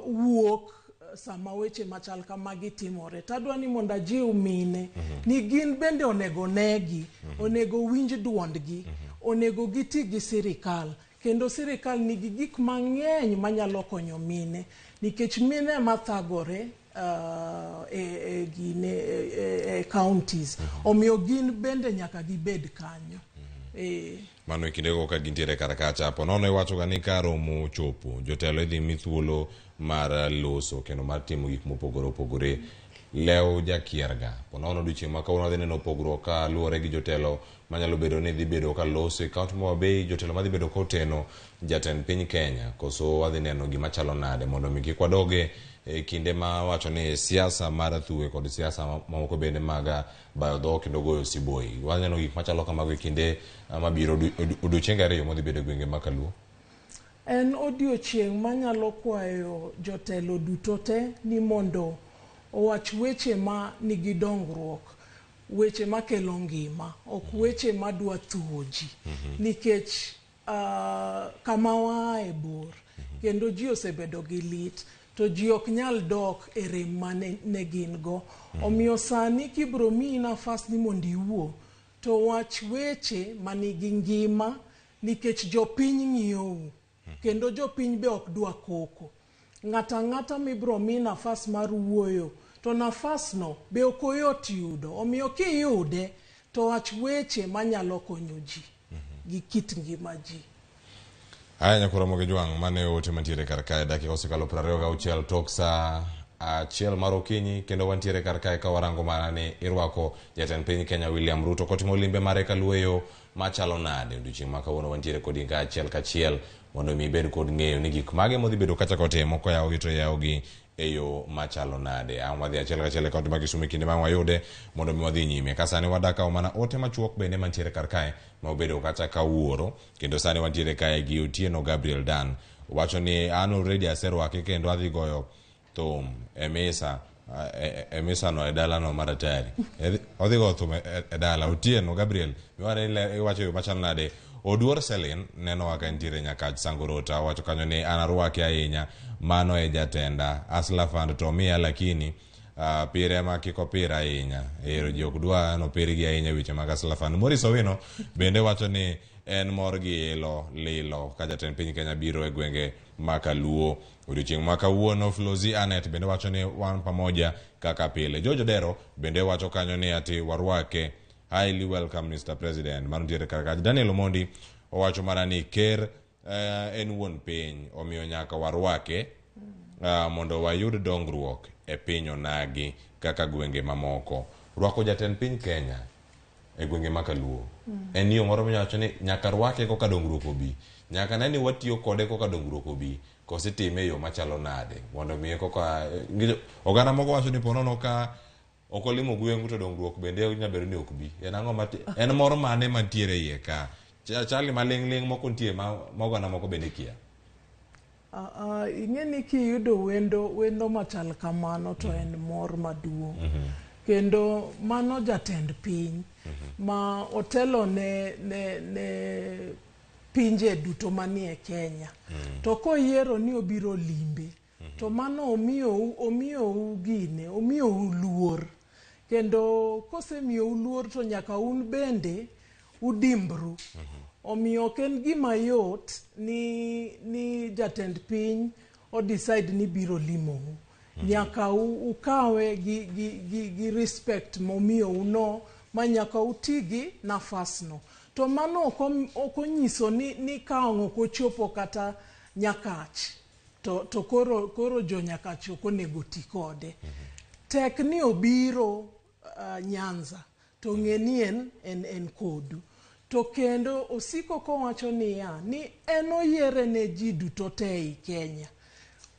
wuok sama weche machal kamagi timore. Tadwa ni mondo ajiw mine ni gin bende onego negi, onego winj duondgi, onego giti gi sirikal, kendo sirikal nigi gik mang'eny manyalo konyo mine, nikech mine ema thagore e counties. Omiyo gin bende nyaka gibed kanyo.
Mano e kindego ka gintiere kar kacha. Po nono iwacho ga ni ka romo ochopo, jotelo idhi mi thuolo mar loso kendo mar timo gik mopogore opogore. Lew jakierga. Po nono odiochieng' ma kawuono wadhi neno pogruok ka luwore gi jotelo manyalo bedo ni dhi bedo ka loso e kaunti ma Homa Bay, jotelo madhi bedo koteno jatend piny Kenya, koso wadhi neno gima chalo nade mondo mi kik wadoge e kinde ma wacho ni siasa mar athuwe kod siasa mamoko bende mag bayo dhok kendo goyo siboi. Waneno gik machalo kamago e kinde mabiro odiochienge ariyo modhi bedo e gwenge ma Kaluo.
En odiochieng' manyalo kwayo jotelo duto te ni mondo owach weche ma nigi dongruok, weche makelo ngima, ok weche madwa thuwo ji. Nikech kama waaye bor, kendo ji osebedo gi lit, to ji ok nyal dok e rem ma ne gin go. Omiyo sani kibro miyi nafas ni mondo iwuo, to wach weche manigi ngima, nikech jopiny ng'iyou, kendo jopiny be ok dwa koko. Ng'ato ang'ata mibro mi nafas mar wuoyo, to nafas no be ok oyot yudo. Omiyo kiyude, to wach weche manyalo konyo ji gi kit ngima ji.
Aya nyakoro Ramogi Jwang', mane ote mantiere kar kae, dakika osekalo 26 tok saa 1 mar okinyi, kendo wantiere kar kae ka warango mana ni irwako jatend piny Kenya William Ruto kotimo limbe mare kaluwo machalo nade. Odiochieng' ma kawuono wantiere kodi ka achiel kachiel mondo mi ibed kod ng'eyo ni gik mage modhi bedo kachako timo koyawogi to yawogi e yo machalo nade. Ang' wadhi achiel kachiel e kaunti ma Kisumu e kinde ma wayude mondo mi wadhi nyime. Ka sani wadak kawo mana ote machuok bende mantiere kar kae ma obedo kata kawuoro, kendo sani wantiere kae gi Otieno Gabriel Dan wacho ni an already aserwake kendo adhi goyo thum e misa e misa no e dalano mar Atari. Odhi goyo thum e dala Otieno Gabriel miwane iwacho yo machalo nade. Oduor Selin nenowa ka entiere Nyakach Sangorota owacho kanyo ni an arwake ahinya, mano e jatenda Asla Fund to miya lakini pire ma kik opir ahinya. Ero ji ok dwa nopirgi ahinya weche mag Asla Fund. Maurice Owino bende wacho ni en mor gi ilo lilo ka jatend piny Kenya biro e gwenge ma Kaluo. Odiochieng' ma kawuono Flozi Anet bende wacho ni wan pamoja kaka pile. George Odero bende wacho kanyo ni ati warwake, highly welcome Mr. President. Mano nitiere kar kacha. Daniel Omondi owacho mana ni ker en wuon piny, omiyo nyaka warwake mondo wayud dongruok e piny onagi kaka gwenge mamoko. Rwako jatend piny Kenya e gwenge ma Kaluo en yo moro minyalo wacho ni nyaka rwake koka dongruok obi, nyaka ne ni watiyo kode koka dongruok obi, koso itime e yo machalo nade mondo mi koka oganda moko wacho ni ponono ka ok olimo gweng'u to dongruok bende nyalo bedo ni ok bi. En ang'o en mor mane mantiere iye ka? Chali maling' ling' moko nitie ma oganda moko bende kia.
Ing'e ni kiyudo wendo machal kamano to en mor maduong'. Kendo mano jatend piny ma otelo ne pinje duto manie Kenya. To koyiero ni obiro limbe, to mano omiyou gine, omiyou luor. Kendo kosemiyou luor to nyaka un bende udimbru. Omiyo ok en gima yot ni jatend piny o decide ni biro limou. Nyaka ukawe gi respect momiyou no, Ma nyaka uti gi nafasno. To mano ok onyiso ni ka ang' ok ochopo kata Nyakach, to koro jo Nyakach ok onego ti kode. Tek ni obiro Nyanza, to ng'e ni en kodu. To kendo osiko kowacho niya, ni en oyiere ne ji duto te ei Kenya.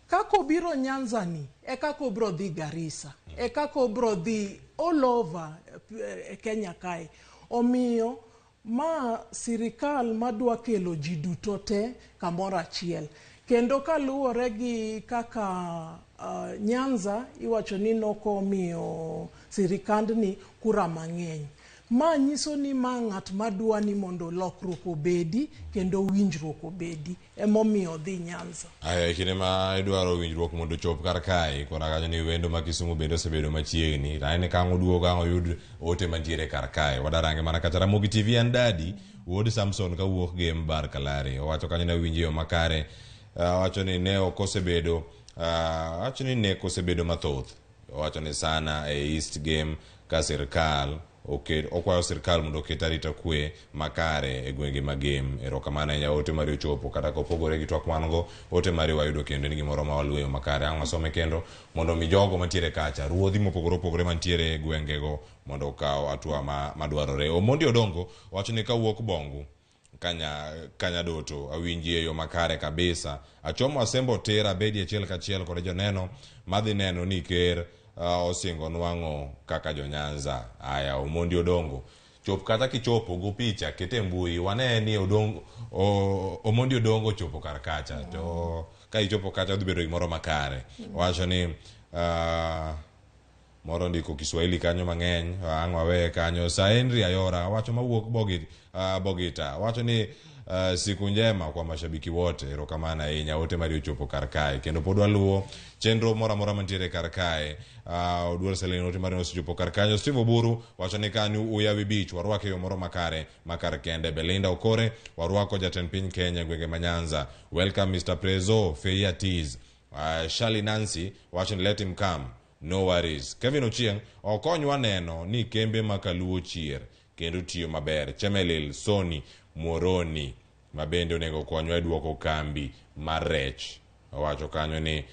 Kaka obiro Nyanza ni, e kaka obiro dhi Garissa, e kaka obiro dhi all over Kenya kae. Omiyo, ma sirikal madwa kelo ji duto te kamoro achiel. Kendo kaluwore gi kaka Nyanza iwacho ni nokomiyo sirikandni kura mang'eny. Ma nyiso ni ma ng'at madwa ni mondo lokruok obedi kendo winjruok obedi. Emomiyo odhi Nyanza.
Aya, e kinde ma idwaro winjruok mondo ochop kar kae, kona kanyo ni wendo ma Kisumu bende osebedo machiegni. Anene ka ang' oduogo ang' oyud ote mantiere kar kae. Wadarange mana kacha Ramogi TV an dadi, wuod Samson kawuok Gem Bar Kalare. Owacho kanyo ni awinjo yo makare. Owacho ni ne ok osebedo, owacho ni nek osebedo mathoth. Owacho ni sana e East Gem ka sirkal okwayo sirkal mondo oket arita kwe makare e gwenge mag Gem. Erokamano ahinya ote mari ochopo kata kopogore gi twak wan go, ote mari wayudo kendo en gimoro ma waluwo e yo makare. Ang' wasome kendo mondo mi jogo mantiere kacha, ruodhi mopogore opogore mantiere e gwengego mondo okaw hatua madwarore. Omondi Odongo wacho ni kawuok Bongu Kanyadoto awinji e yo makare kabisa. Achomo Asembo tir abedi achiel kachiel kod joneno madhi neno ni ker osingo nwang'o kaka jo-Nyanza. Aya, Omondi Odongo. Chop kata kichopo go picha kete mbui wane ni Omondi Odongo ochopo kar kacha. To ka ichopo kacha odhi bedo gimoro makare. Owacho ni moro ndiko Kiswahili kanyo mang'eny, ang' waweye kanyo. Sir Henry Ayora wacho mawuok Bogita wacho ni siku njema kwa mashabiki wote. Erokamano ahinya, ote mari ochopo kar kae kendo pod waluwo chenro moro amora mantiere kar kae. Oduor Seleni ote mari osechopo kar kanyo. Steve Oburu wacho ni kani Uyawi Beach warwake yo moro makare makar kende. Belinda Okore warwako jatend piny Kenya gwenge ma Nyanza. Welcome Mr. Prezo Feia Teas. Shirley Nancy wacho ni let him come. No worries. Kevin Ochieng okonywa neno ni kembe ma Kaluo chier kendo tiyo maber. Chemelil, Sony, Moroni ma bende onego konywa e duoko kambi mar rech. Owacho kanyo ni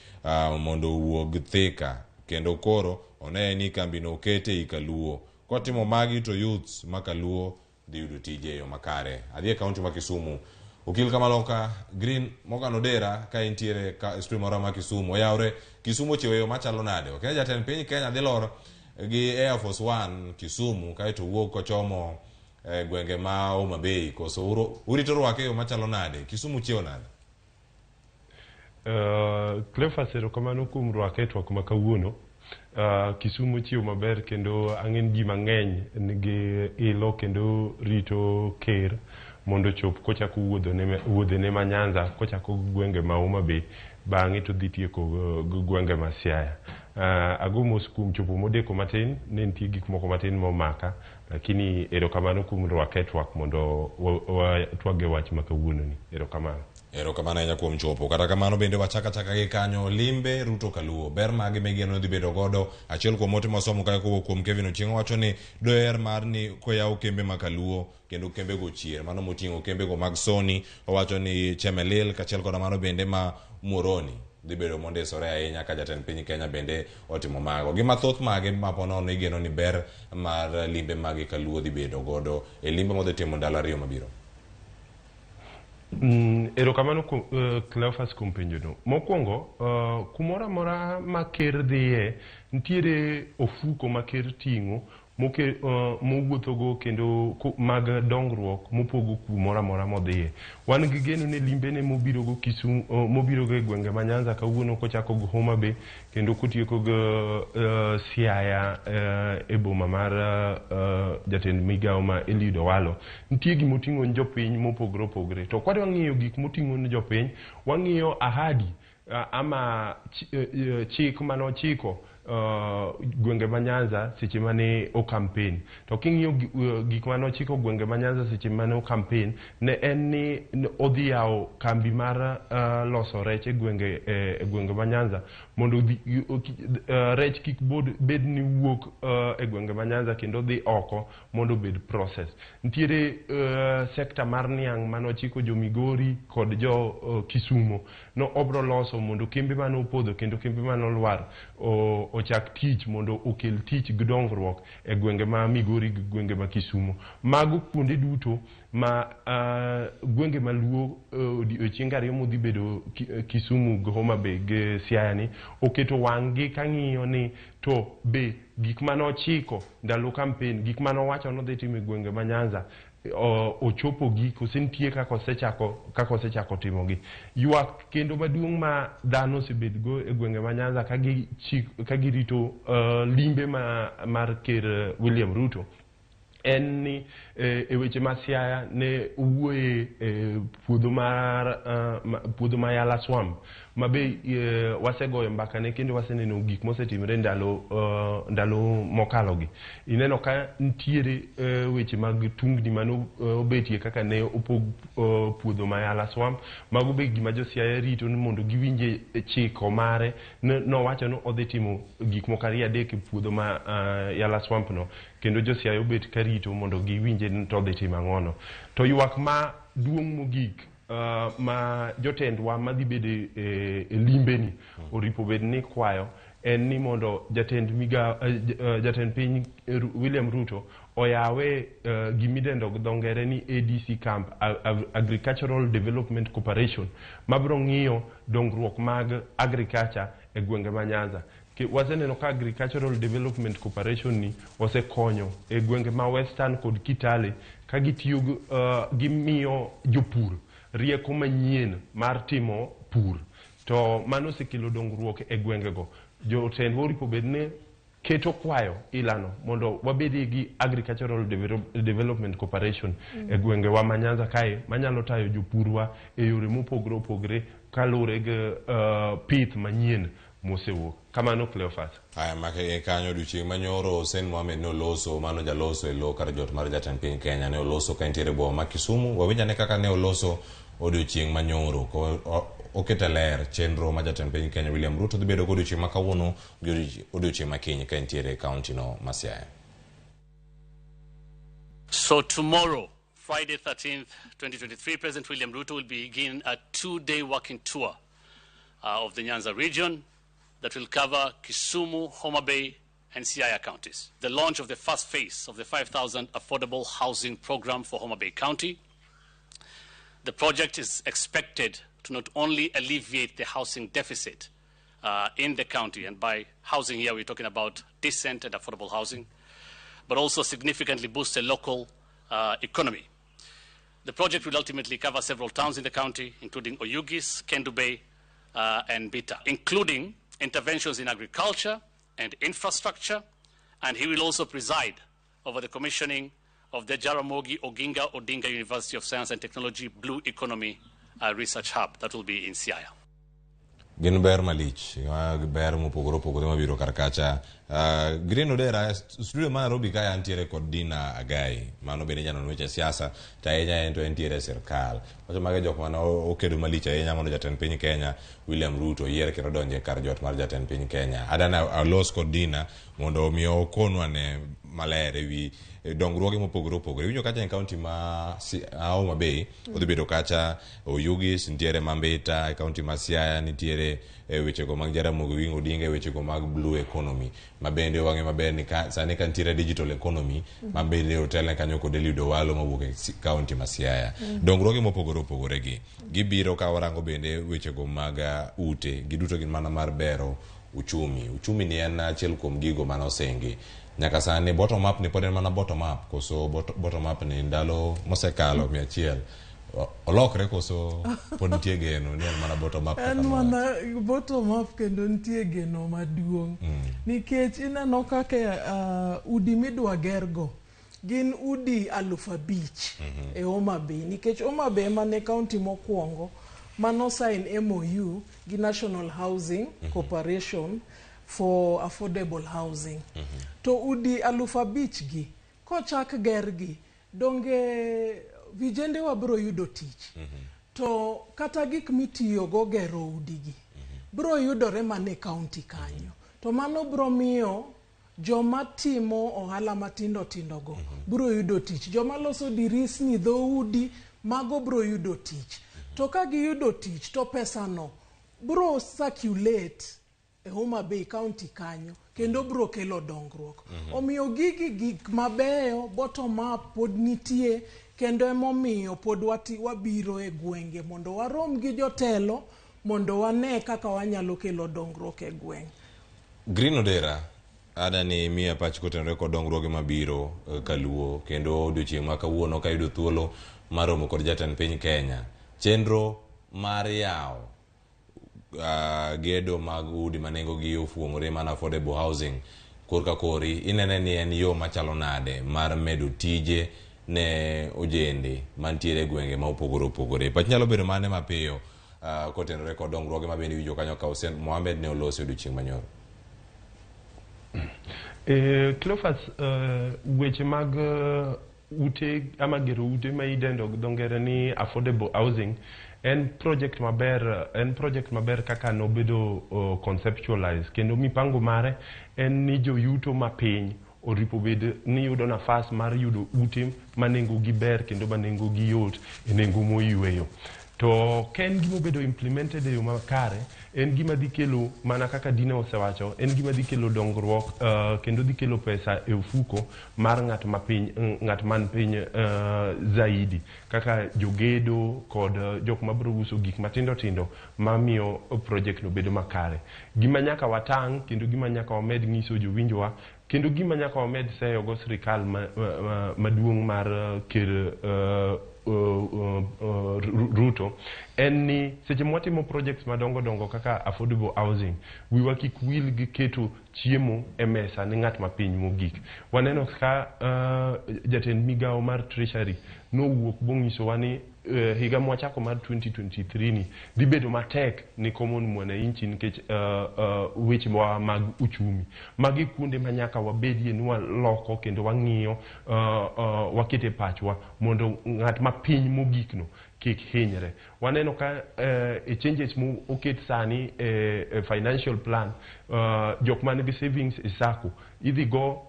mondo owuog Thika kendo koro one ni kambino okete ei Kaluo. Kotimo magi to youths ma Kaluo dhi yudo tije e yo makare. Adhi e kaunti ma Kisumu. Okil Kamaloka, Green Morgan Odera ka entiere ka studio moro ma Kisumu. Oyawre, Kisumu ochiwo yo machalo nade? Ok jatend piny Kenya dhi lor gi Air Force One Kisumu kaeto wuok kochomo gwenge ma Homa Bay. Koso urito rwake yo machalo nade? Kisumu chiewo nade?
Cleophas, erokamano kuom rwaka e twak ma kawuono. Kisumu chiewo maber kendo ang'e ni ji mang'eny nigi ilo kendo rito ker mondo ochop kochako wuodhene ma Nyanza kochako gwenge ma Homa Bay bang'e to dhi tieko gi gwenge ma Siaya. Ago mos kuom chopo modeko matin, ne nitie gik moko matin momaka, lakini erokamano kuom rwaka e twak mondo watwag e wach ma kawuono ni. Erokamano.
Erokamano ahinya kuom chopo. Kata kamano bende wachaka chaka gi kanyo limbe Ruto Kaluo. Ber mage migeno dhi bedo godo. Achiel kuom ote mwasomo kae kowuok kuom Kevin Ochieng' wacho ni doher mar ni koyaw kembe ma Kaluo kendo kembe go chier. Mano moting'o kembe go mag Sony, owacho ni Chemelil kaachiel koda mano bende ma Muhoroni dhi bedo mondisore ahinya ka jatend piny Kenya bende otimo mago. Gi mathoth mage ma po nono igeno ni ber mar limbe mage Kaluo dhi bedo godo e limbe modhi timo ndalo ariyo mabiro.
Erokamano Cleophas kuom penjono. Mokwongo, kumoro amora ma ker dhiye, nitiere ofuko ma ker ting'o mowuothogo kendo mag dongruok mopogo kumoro amora modhiye. Wan gi geno ni limbene mobirogo Kisumu, mobirogo e gwenge ma Nyanza kawuono kochako go Homa Bay kendo kotieko go Siaya e boma mar jatend migawo ma Eliud Owalo. Nitie gimoting'o ne jopiny mopogore opogore. To kwadwa ng'iyo gik moting'o ne jopiny, wang'iyo ahadi ama chik manochiko gwenge ma Nyanza seche mane o campaign. To king'iyo gik mane ochiko gwenge ma Nyanza seche mane o campaign, ne en ni odhi yawo kambi mar loso rech e gwenge ma Nyanza mondo rech kik bed ni wuok e gwenge ma Nyanza kendo dhi oko mondo obed process. Nitiere sekta mar niang' mane ochiko jo Migori kod jo Kisumo no obro loso mondo kembe mane opodho kendo kembe mane olwar ochak tich mondo okel tich gi dongruok e gwenge ma Migori gi gwenge ma Kisumo. Mago kuonde duto ma gwenge ma Luo odiochieng' ariyo modhi bedo Kisumu gi Homa Bay gi Siaya ni oketo wang'gi kang'iyo ni to be gik mane ochiko ndalo campaign, gik mane owacho nodhi timo e gwenge ma Nyanza ochopo gi kose nitie kaka osechako timogi. Ywak kendo maduong' ma dhano osebedgo e gwenge ma Nyanza ka girito limbe mar Ker William Ruto en ni e weche ma Siaya ne owuoye puodho ma Yala Swamp ma be wasegoyo mbaka ne kendo waseneno gik mosetimore ndalo mokalogi. Ineno ka nitiere weche mag tungni mane obetie kaka ne opog puodho ma Yala Swamp. Mago be gima jo Siaya rito ni mondo giwinje chiko mare. Nowacho ni odhi timo gik moko ariyo adek e puodho ma Yala Swamp no, kendo jo Siaya obet karito mondo giwinje ni to odhi timo ang'ono. To ywak ma duong' mogik ma jotendwa madhi bedo e limbeni oripo bed ni kwayo en ni mondo jatend piny William Ruto oyawe gimidendo gi dho ngere ni ADC Camp, Agricultural Development Corporation, mabiro ng'iyo dongruok mag agriculture e gwenge ma Nyanza. Waseneno ka Agricultural Development Corporation ni osekonyo e gwenge ma Western kod Kitale ka gitiyo gimiyo jopur rieko manyien mar timo pur, to mano osekelo dongruok e gwengego. Jotendwa oripo bed ni keto kwayo ilano mondo wabed gi Agricultural Development Corporation e gwengewa ma Nyanza kae manyalo tayo jopurwa e yore mopogore opogore kaluwore gi pith manyien mosewuok. Kamano Cleophas.
Aya make kanyo odiochieng' manyoro Hussein Mohamed ne oloso, mano jaloso e lo kar jot mar jatend piny Kenya, ne oloso ka entiere boma ma Kisumu. Wawinj ane kaka ne oloso odiochieng' manyoro oketo ler chenro ma jatend piny Kenya William Ruto dhi bedo go odiochieng' ma kawuono gi odiochieng' ma kiny ka entiere e kaunti no ma Siaya.
So tomorrow, Friday 13th, 2023, President William Ruto will begin a two-day working tour of the Nyanza region that will cover Kisumu, Homa Bay, and Siaya counties. The launch of the first phase of the 5,000 affordable housing program for Homa Bay County. The project is expected to not only alleviate the housing deficit in the county, and by housing here we're talking about decent and affordable housing, but also significantly boost the local economy. The project will ultimately cover several towns in the county, including Oyugis, Kendu Bay, and Bita, including interventions in agriculture and infrastructure, and he will also preside over the commissioning of the Jaramogi Oginga Odinga University of Science and Technology Blue Economy Research Hub that will be in Siaya.
Gin ber malich, ber mopogore opogore mabiro kar kacha. Green Odera, studio ma Nairobi kae antiere kod Dina Agai, mano bende janon weche siasa, to ahinya en to entiere e sirkal. Wacho mage jok mane okedo malich ahinya mondo jatend piny Kenya William Ruto yier kendo donje kar jot mar jatend piny Kenya. Adana alos kod Dina mondo omi okonwa ne maler ewi dongruoge mopogore opogore. Iwinjo kacha e kaunti ma Homa Bay, odhi bedo kacha Oyugis, nitiere Mambita, e kaunti ma Siaya nitiere wechego mag Jaramogi Oginga Odinga, wechego mag Blue Economy, ma bende wang'e maber ni sani ka nitiere digital economy, ma bende otelne kanyo kod Eliud Owalo mawuok e kaunti ma Siaya. Dongruoge mopogore opogore gi gibiro ka warango bende wechego mag ute, giduto gin mana mar bero uchumi. Uchumi ni en achiel kuom gigo mane osengi. Nyaka sani bottom up ni pod en mana bottom up, koso bottom up ni ndalo mosekalo 100 olokre, koso pod nitie geno ni en mana bottom up?
En mana bottom up kendo nitie geno maduong'. Nikech ineno kaka udi midwa gergo gin udi 5,000 e Homa Bay, nikech Homa Bay ema ne kaunti mokwongo mano sign MOU gi National Housing Corporation for affordable housing. To udi 5,000 gi kochak gergi, donge vijende wa biro yudo tich? To kata gik mitiyogo gero udigi biro yudore mana e county kanyo. To mano biro miyo joma timo ohala matindo tindo go biro yudo tich. Joma loso dirisni, dhoudi, mago biro yudo tich. To ka giyudo tich to pesano biro circulate e Homa Bay County kanyo kendo biro kelo dongruok. Omiyo gigi gik mabeyo bottom up pod nitie, kendo emomiyo pod wabiro e gwenge mondo warom gi jotelo mondo wane kaka wanyalo kelo dongruok e gweng'.
Green Odera, ada ni miya pach kotenore kod dongruoge mabiro kaluo kendo odiochieng' ma kawuono kayudo thuolo mar romo kod jatend piny Kenya. Chenro mar yawo gedo mag udi ma nengogi ofuong'ore mana affordable housing korka kori, inene ni en yo machalo nade mar medo tije ne ojende mantiere e gwenge ma opogore opogore? Pach nyalo bedo mane mapiyo kotenore kod dongruoge ma bende iwinjo kanyo ka Hussein Mohamed ne oloso e odiochieng' manyoro?
Cleophas, weche mag ute ama gero ute ma idendo gi dho ngere ni affordable housing en project maber, en project maber kaka nobedo conceptualized, kendo mipango mare en ni joyuto mapiny oripo bed ni yudo nafas mar yudo ute ma nengo gi ber kendo ma nengo gi yot e nengo moyweyo. To ka en gima obedo implemented e yo makare, en gima dhi kelo, mana kaka Dina osewacho, en gima dhi kelo dongruok kendo dhi kelo pesa e ofuko mar ng'at ma piny, ng'at man piny zaidi, kaka jogedo kod jok mabiro uso gik matindo tindo mamiyo project no bedo makare. Gima nyaka watang' kendo gima nyaka wamed nyiso jowinjowa kendo gima nyaka wamed seyo go sirikal maduong' mar Ker Ruto en ni seche mwatimo projects madongo dongo kaka affordable housing, wiwa kik wil gi keto chiemo e mesa ni ng'at ma piny mogik. Waneno ka jatend migawo mar Treasury nowuok bonyisowa ni higa mwachako mar 2023 ni dhi bedo matek ni common mwananchi nikech weche wa mag uchumi. Magi kuonde ma nyaka wabedie ni waloko kendo wang'iyo, wakete pachwa mondo ng'at ma piny mogik no kik hinyre. Waneno ka e changes mo oket sani e financial plan, jok man gi savings e SACCO idhi go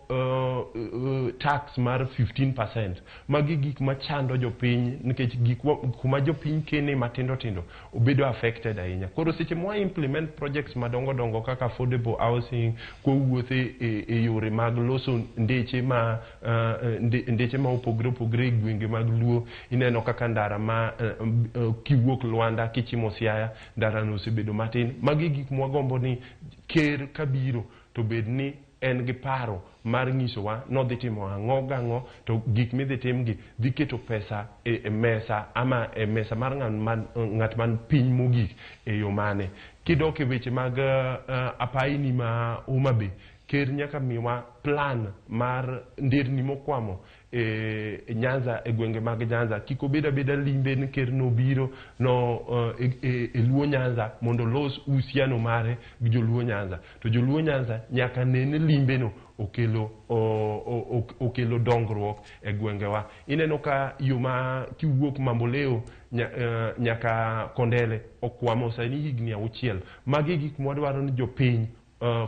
tax mar 15%. Magi gik machando jopiny nikech gik kuma jopiny kene matindo tindo obedo affected ahinya. Koro seche mwa implement projects madongo dongo kaka affordable housing, kowuothe e yore mag loso ndeche ma ndeche ma opogore opogore e gwenge mag Luo, ineno kaka ndara ma kiwuok Luanda kichimo Siaya, ndara no osebedo matin. Magi gik mwagombo ni ker kabiro to bed ni en gi paro mar nyisowa nodhi timo ang'o gang'o, to gik midhi timgi dhi keto pesa e mesa ama e mesa mar ng'at man piny mogik e yo mane. Kidok e weche mag apaini ma Homa Bay, ker nyaka miwa plan mar nderni mokwamo e Nyanza, e gwenge mag Nyanza. Kik obed abeda limbe ni ker nobiro no e Luo Nyanza mondo olos uhusiano mare gi joluo Nyanza. To joluo Nyanza nyaka nene limbe no okelo dongruok e gwengewa. Ineno ka yo ma kiwuok Mamboleo nyaka Kondele okwamo sani higni 6. Magi gik mwadwaro ni jopiny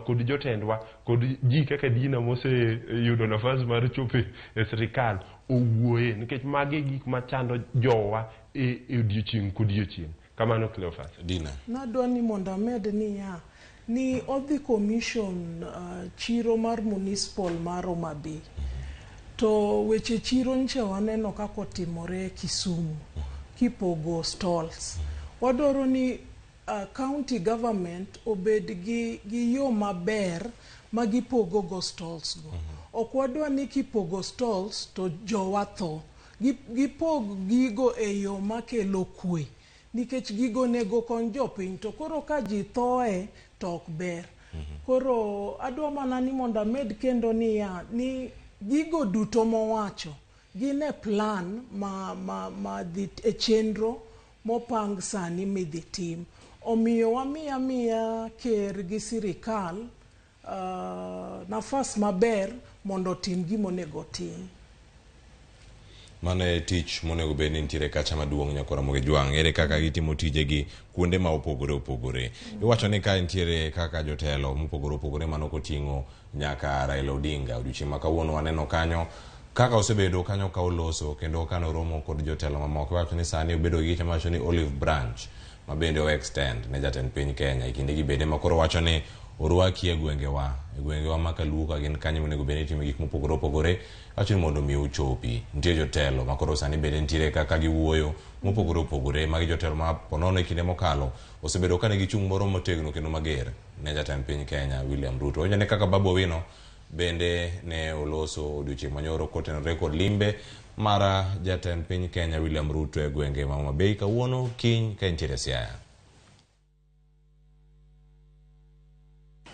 kod jotendwa kod ji kaka Dina moseyudo nafas mar chopo e sirikal owuoye, nikech magi gik machando jowa e odiochieng' kodiochieng'. Kamano Cleophas.
Dina.
Nadwa ni mondo amed niya, ni odhi commission chiro mar municipal mar Homa Bay. To weche chiro nche waneno kaka otimore Kisumu, kipogo stalls. Wadwaro ni county government obed gi yo maber ma gipogo go stalls go. Ok wadwa ni kipogo stalls to jowa tho. Gipog gigo e yo makelo kwe, nikech gigo nego kony jopiny, to koro ka ji thoe to ok ber. Koro adwa mana ni mondo amed kendo niya, ni gigo duto mowacho gin e plan ma dhi e chenro mopang sani midhi tim. Omiyo wamiya miya ker gi sirikal nafas maber mondo otim gima onego otim.
Mano e tich monego bed ni nitiere kacha maduong' nyakwa Ramogi Jwang'. Ere kaka gitimo tijegi kuonde ma opogore opogore. Iwacho ni ka nitiere kaka jotelo mopogore opogore mano koting'o nyaka Raila Odinga. Odiochieng' ma kawuono waneno kanyo kaka osebedo kanyo ka oloso kendo ka noromo kod jotelo mamoko. Iwacho ni sani obedo gi gicha mawacho ni Olive Branch ma bende o extend ne jatend piny Kenya e kindegi bende ma koro wacho ni orwaki e gwengewa, e gwengewa ma kaluo ka gin kanyo monego bed ni itime gik mopogore opogore. Wacho ni mondo mi uchopi. Nitie jotelo ma koro sani bende nitiere kaka giwuoyo mopogore opogore. Magi jotelo ma ponono e kinde mokalo osebedo ka nigi chung' moro motegno kendo mager ne jatend piny Kenya William Ruto. Winjo ne kaka Babu Owino bende ne oloso odiochieng' manyoro kotenore kod limbe mar jatend piny Kenya William Ruto e gwenge ma Homa Bay kawuono kiny ka entiere Siaya.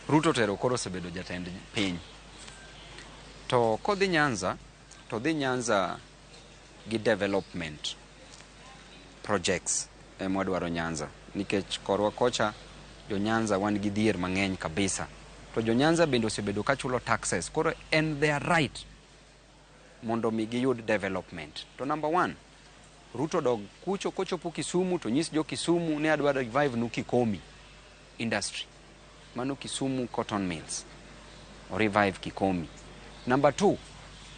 Ruto tero koro osebedo jatend piny. To kodhi Nyanza, to dhi Nyanza gi development projects ema wadwaro Nyanza. Nikech korwa kocha, jo Nyanza wan gi dhier mang'eny kabisa. To jo Nyanza bende osebedo kachulo taxes. Koro en their right mondo mi giyud development. To number one, Ruto dog kucho kochopo Kisumu to nyis jo Kisumu ni adwa revive nu Kikomi industry. Mano Kisumu Cotton Mills. O revive Kikomi. Number two,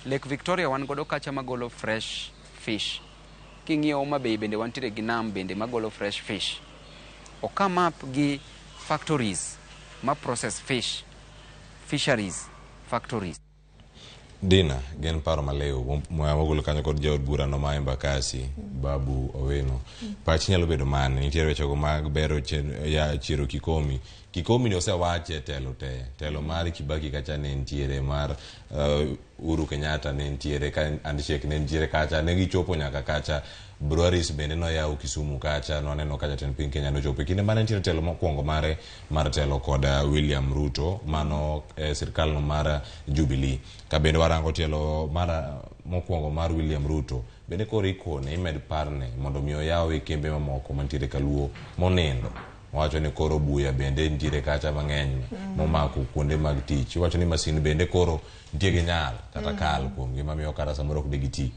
Lake Victoria wan godo kacha magolo fresh fish. King'iyo Homa Bay bende wantiere gi nam bende magolo fresh fish. O come up gi factories ma process fish, fisheries factories.
Dina, gin paro maliw mogol kanyo kod jaod bura no ma Embakasi, Babu Owino. Pachi nyalo bedo mane? Nitiere wechego mag bero ya chiero Kikomi. Kikomi ni osewache e telo te. Telo mar Kibaki kacha ne nitiere, mar Uhuru Kenyatta ne nitiere, ka handshake ne nitiere kacha, ne gichopo nyaka kacha. Breweries bende noyaw Kisumu kacha, nwaneno ka jatend piny Kenya nochopo. E kinde mane nitiere telo mokwongo mare mar telo kod William Ruto, mano sirkal no mar Jubilee. Ka bende warango tielo mar mokwongo mar William Ruto, bende koro ikone, imed parne mondo mi oyaw kembe mamoko mantiere kaluo monindo. Wacho ni koro buya bende nitiere kacha mang'eny momako kuonde mag tich. Iwacho ni masin bende koro nitie gi nyal kata kal kuomgi mamiyo kata samoro ok digi ti.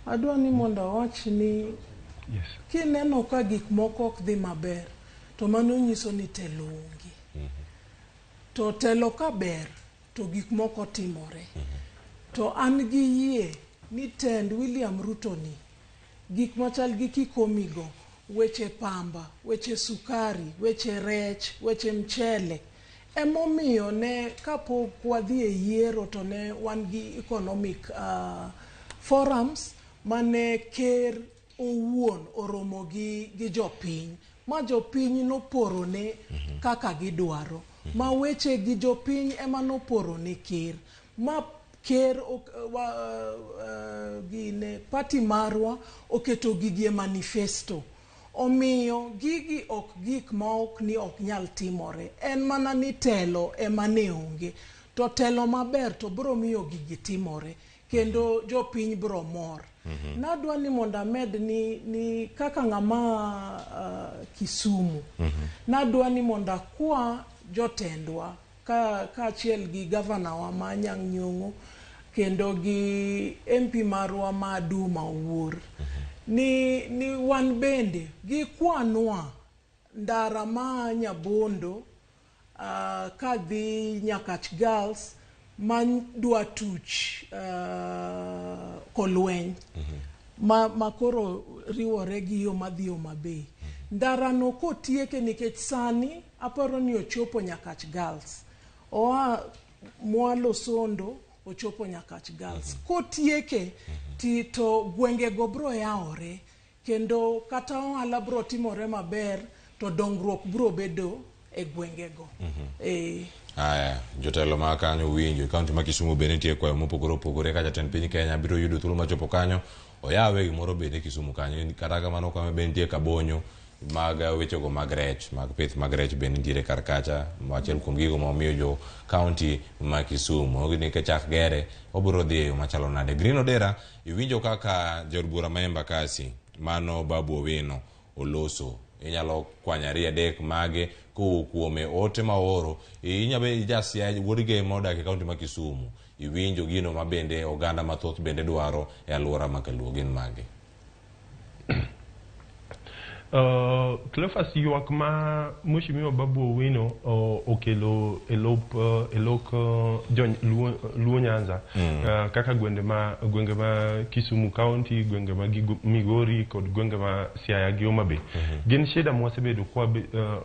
Adwa ni mondo awach ni kineno ka gik moko ok dhi maber, to mano nyiso ni telo onge. To telo ka ber, to gik moko timore. To an gi yie ni tend William Ruto ni, gik machal gi Kikomi go, weche pamba, weche sukari, weche rech, weche mchele. Emomiyo ne kapok wadhi e yiero to ne wan gi economic forums mane ker owuon oromo gi jopiny. Ma jopiny noporone kaka gidwaro. Ma weche gi jopiny ema noporone ker. Ma ker gine party marwa oketo gigi e manifesto. Omiyo gigi ok gik ma ok ni ok nyal timore. En mana ni telo ema ne onge. To telo maber to biro miyo gigi timore. Kendo jopiny biro mor. Nadwa ni mondo amed ni kaka ng'ama Kisumu. Nadwa ni mondo akwa jotendwa kaachiel gi gavana wa ma Anyang' Nyong'o kendo gi MP marwa ma Duma Owuor. Ni wan bende gikwanwa ndara ma Nyabondo kadhi Nyakach Girls ma dwa tuch Kolweny ma koro riwore gi yo madhi Homa Bay. Ndara no kotieke nikech sani aparo ni ochopo Nyakach Girls. Oa mwalo Sondo ochopo Nyakach Girls. Kotieke to gwengego bro yawore kendo kata ohala bro timore maber to dongruok bro bedo e gwengego.
Aya, jotelo ma kanyo winjo, kaunti ma Kisumu bende nitie kwayo mopogore opogore ka jatend piny Kenya biro yudo thuolo machopo kanyo, oyawe gimoro bende Kisumu kanyo, kata kamano kama bende nitie kabonyo mag wechego mag rech, mag pith mag rech bende nitiere kar kacha, achiel kuom gigo ma omiyo jo kaunti ma Kisumu ni kachak gere obiro dhi e yo machalo nade. Green Odera, iwinjo kaka jaod bura ma Embakasi mano Babu Owino oloso. Inyalo kwanyo ariyo adek mage kowuok kuome ote ma ooro. Inyalo be ja Siaya wuod Gem modak e kaunti ma Kisumu. Iwinjo gino ma bende oganda mathoth bende dwaro e alwora ma Kaluo gin mage?
Cleophas, ywak ma Mheshimiwa Babu Owino okelo e lok jo Luo Nyanza kaka gwenge ma Kisumu County, gwenge ma Migori kod gwenge ma Siaya gi Homa Bay gin shida mwasebedo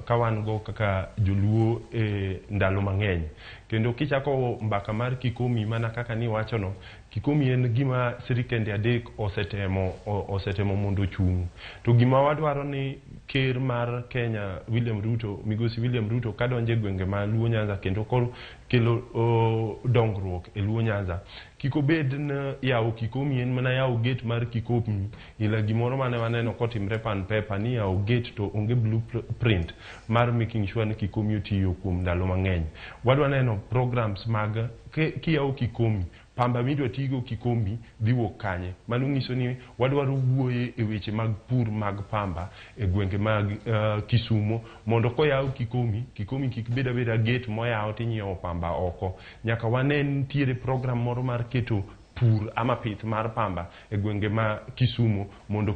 ka wan go kaka joluo e ndalo mang'eny. Kendo kichako mbaka mar Kikomi, mana kaka niwachono, Kikomi en gima sirikende adek osetemo mondo ochung'. To gima wadwaro ni ker mar Kenya William Ruto, Migosi William Ruto, kadonjo e gwenge ma Luo Nyanza kendo koro kelo dongruok e Luo Nyanza, kik obed ni yawo Kikomi en mana yawo gate mar Kikomi ila gimoro mane waneno kotimre Pan Paper ni yawo gate to onge blueprint mar making sure ni Kikomi otiyo kuom ndalo mang'eny. Wadwa neno programs mag kiyawo Kikomi, pamba midwa tigo Kikomi dhi wuok kanye? Mano nyiso ni wadwaro wuoye e weche mag pur mag pamba e gwenge mag Kisumo mondo koyaw Kikomi, Kikomi kik bed abeda gate moyaw tinyiewo pamba oko. Nyaka wane nitiere program moro mar keto pur ama pith mar pamba e gwenge ma Kisumo mondo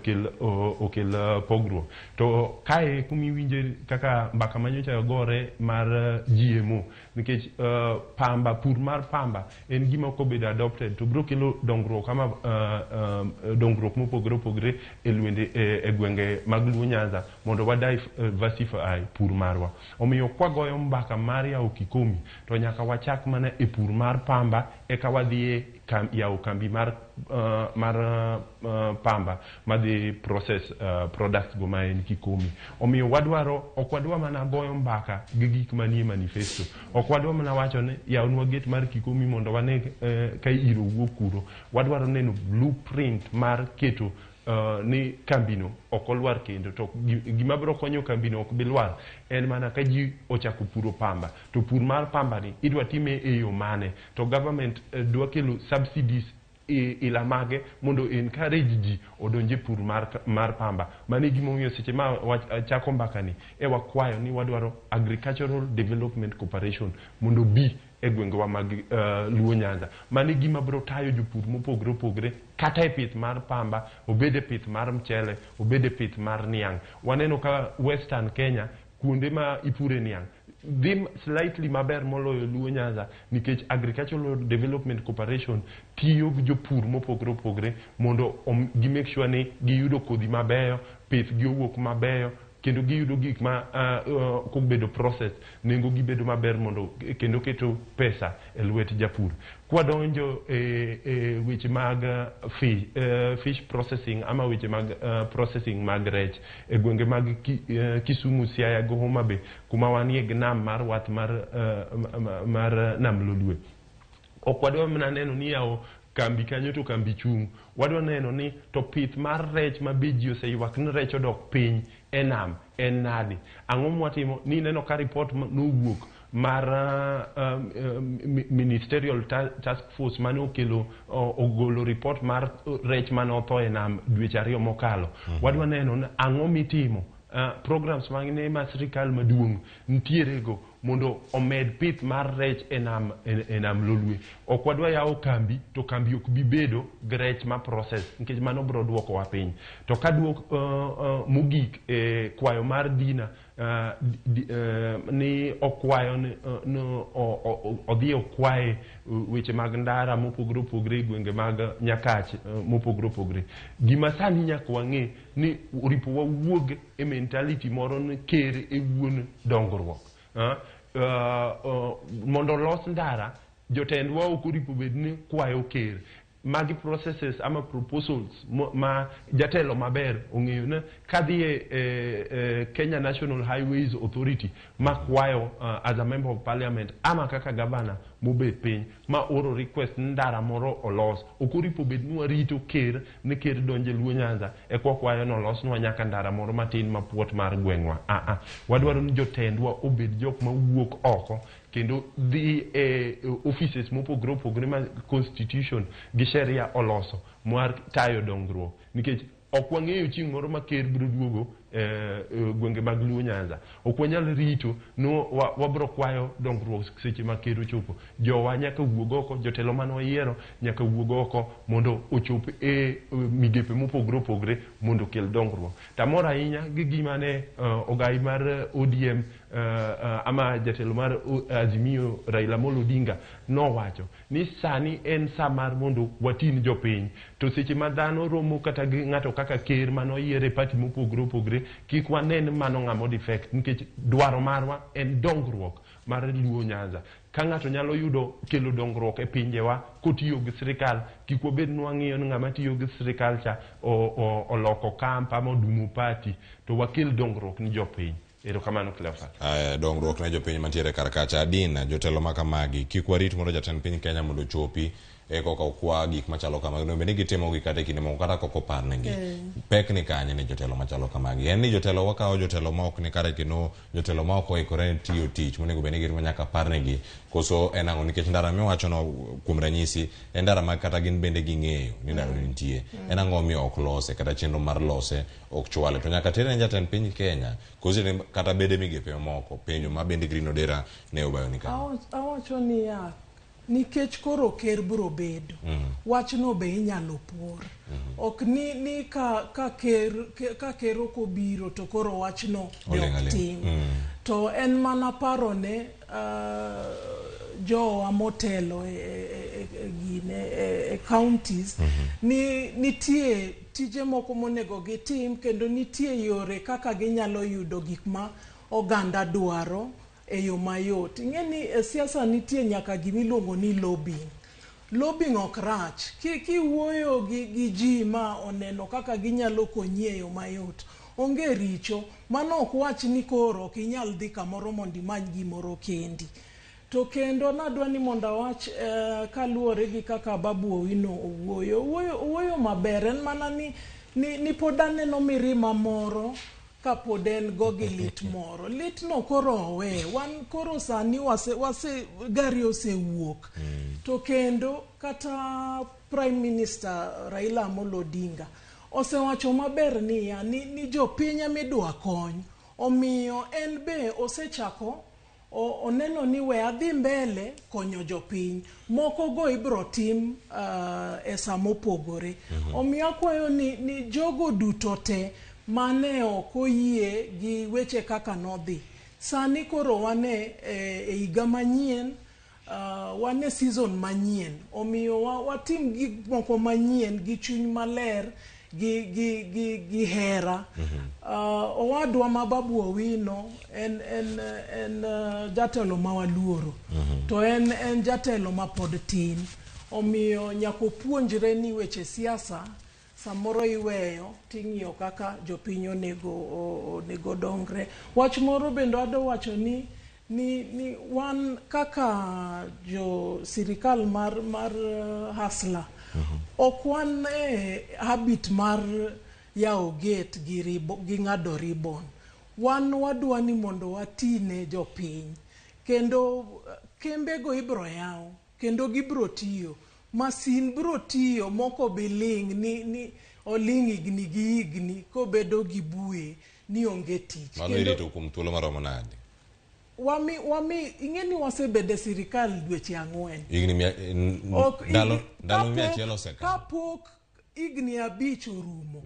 okel pogruok. To kae kumiwinje kaka mbaka manyocha gore mar GMO, nikech pamba, pur mar pamba en gima kobedo adopted to biro kelo dongruok ama dongruok mopogore opogore e lwende e gwenge mag Luo Nyanza mondo wa diversify pur marwa. Omiyo kwagoyo mbaka mar yawo Kikomi to nyaka wachak mana e pur mar pamba eka wadhi yawo kambi mar pamba madhi process products go ma en Kikomi. Omiyo wadwaro, ok wadwa mana goyo mbaka gi gik manie manifesto. Ok wadwa mana wacho ni yawnwa gate mar Kikomi mondo wane ka iro wuok kuro. Wadwaro neno blueprint mar keto ni kambino ok olwar kendo. To gima biro konyo kambino ok bi lwar en mana ka ji ochako puro pamba. To pur mar pamba ni idwa time e yo mane? To government dwa kelo subsidies ila mage mondo encourage ji odonj e pur mar pamba. Mano e gimomiyo seche ma wachako mbaka ni e wakwayo ni wadwaro Agricultural Development Corporation mondo obi e gwengewa mag Luo Nyanza. Mano e gima biro tayo jopur mopogore opogore kata e pith mar pamba, obed e pith mar mchele, obed e pith mar niang'. Waneno ka Western Kenya kuonde ma ipure niang' dhi slightly maber moloyo Luo Nyanza nikech Agricultural Development Corporation tiyo gi jopur mopogore opogore mondo gi make sure ni giyudo kodhi mabeyo, pith gi owuok mabeyo, kendo giyudo gik ma kobedo process nengo gi bedo maber mondo kendo keto pesa e lwet japur. Kwadonjo e weche mag fish processing ama weche mag processing mag rech e gwenge mag Kisumu, Siaya gi Homa Bay kuma wanie gi nam mar wath mar nam Lolwe. Ok wadwa mana neno ni yawo kambi kanyo to kambi chung'. Wadwa neno ni to pith mar rech ma be ji oseywak ni rech odok piny e nam en nadi. Ang'o mwatimo? Ni neno ka report nowuok mar ministerial task force mane okelo ogolo report mar rech mane otho e nam dweche 2 mokalo. Wadwa neno ni ang'o mitimo, programs mane ma sirikal maduong' nitiere go mondo omed pith mar rech e nam Lolwe. Ok wadwa yawo kambi to kambi ok bi bedo gi rech ma process nikech mano biro duokowa piny. To ka duok mogik e kwayo mar Dina ni okwayo ni no, odhi okwaye weche mag ndara mopogore opogore e gwenge mag Nyakach mopogore opogore. Gima sani nyaka wang'e ni oripo wawuog e mentality moro ni ker e wuon dongruok. Mondo olos ndara, jotendwa ok oripo bed ni kwayo ker. Magi processes ama proposals ma jatelo maber ong'eyo ni kadhi e Kenya National Highways Authority ma kwayo as a member of parliament ama kaka governor mobet piny ma oro request ni ndara moro olos, ok oripo bed ni warito ker ni ker donjo e Luo Nyanza eka wakwayo ni olosnwa nyaka ndara moro matin mapuot mar gweng'wa. Wadwaro ni jotendwa obed jok mawuok oko kendo dhi e offices mopogore opogore ma constitution gi sheria oloso mar tayo dongruok nikech Ok wang'eyo chieng' moro ma ker biro duogo gwenge mag Luo Nyanza. Ok wanyal rito no wabro kwayo dongruok seche ma ker ochopo. Jowa nyaka wuog oko, jotelo mane wayiero nyaka wuog oko mondo ochop e migepe mopogore opogore mondo okel dongruok. Tamor ahinya gi gima ne ogai mar ODM ama jatelo mar Azimio Raila Amolo Odinga nowacho ni sani en sa mar mondo watin jopiny. To seche ma dhano romo kata gi ng'ato kaka ker mane oyier e party mopogore opogore, kik wanen mano ng'ama odefect nikech dwaro marwa en dongruok mar Luo Nyanza. Ka ng'ato nyalo yudo kelo dongruok e pinjewa kotiyo gi sirikal, kik wabed ni wang'iyo ni ng'ama tiyo gi sirikal cha oloko camp ama odumo party, to wakel dongruok ni jopiny. Erokamano Cleophas.
Aya, dongruok ne jopiny mantiere kar kacha. Adina, jotelo ma kamagi, kik warit mondo jatend piny Kenya mondo ochopi e koka okwa gik machalo kamagi. Onego bed ni gitimogi kata e kinde moko kata kok oparnegi. Pek ni kanye ne jotelo machalo kamagi? En ni jotelo wakawo jotelo ma ok ni kare kendo jotelo ma ok oikore ne tiyo tich monego bed ni gitimo nyaka parnegi. Koso en ang'o? Nikech ndara miwachono kuom ranyisi en ndara ma kata gin bende ging'eyo ni ndara nitie. En ang'o miyo ok lose kata chenro mar lose ok chwale? To nyaka tere ne jatend piny Kenya koso kata bede migepe mamoko. Penjo ma bende Green Odera ne obayo ni kanyo.
Awacho niya, nikech koro ker biro bedo, wachno be inyalo por. Ok ni ka ker ok obiro to koro wachno be ok tim. To en mana paro ne jowa motelo e counties ni nitie tije moko monego gitim kendo nitie yore kaka ginyalo yudo gik ma oganda dwaro e yo mayot. Ing'e ni e siasa nitie nyaka gimiluongo ni lobbying. Lobbying ok rach. Kiwuoyo gi ji ma oneno kaka ginyalo konyi e yo mayot, onge richo. Mano ok wach ni koro ok inyal dhi kamoro mondo imany gimoro kendi. To kendo nadwa ni mondo awach kaluwore gi kaka Babu Owino owuoyo. Owuoyo maber, en mana ni pod aneno mirima moro kapod en go gi lit moro. Lit no koro owe. Wan koro sani wase gari osewuok. To kendo kata Prime Minister Raila Amolo Odinga osewacho maber niya ni jopiny emidwa kony. Omiyo en be osechako oneno ni we adhi mbele konyo jopiny. Moko go ibro tim e sa mopogore. Omiyo akwayo ni jogo duto te mane ok oyie gi weche kaka nodhi. Sani koro wane e higa manyien, wane season manyien. Omiyo watim gik moko manyien gi chuny maler gi hera. Owadwa ma Babu Owino en jatelo ma waluoro. To en jatelo ma pod tin. Omiyo nyaka opuonjre ni weche siasa samoro iweyo ting'iyo kaka jopiny onego dongre. Wach moro bende adwa wacho ni wan kaka jo sirikal mar Hustler, ok wan e habit mar yawo gate gi ng'ado ribbon. Wan wadwa ni mondo watine jopiny. Kendo kembego ibro yawo, kendo gibro tiyo. Masin bro tiyo moko biling ni oling higni gi higni kobedo gi bue ni onge tich.
Mano irito kuom thuolo maromo nade?
Wami ing'e ni wasebedo e sirikal dweche 4.
Higni ndalo 100 osekalo.
Kapok higni 5 orumo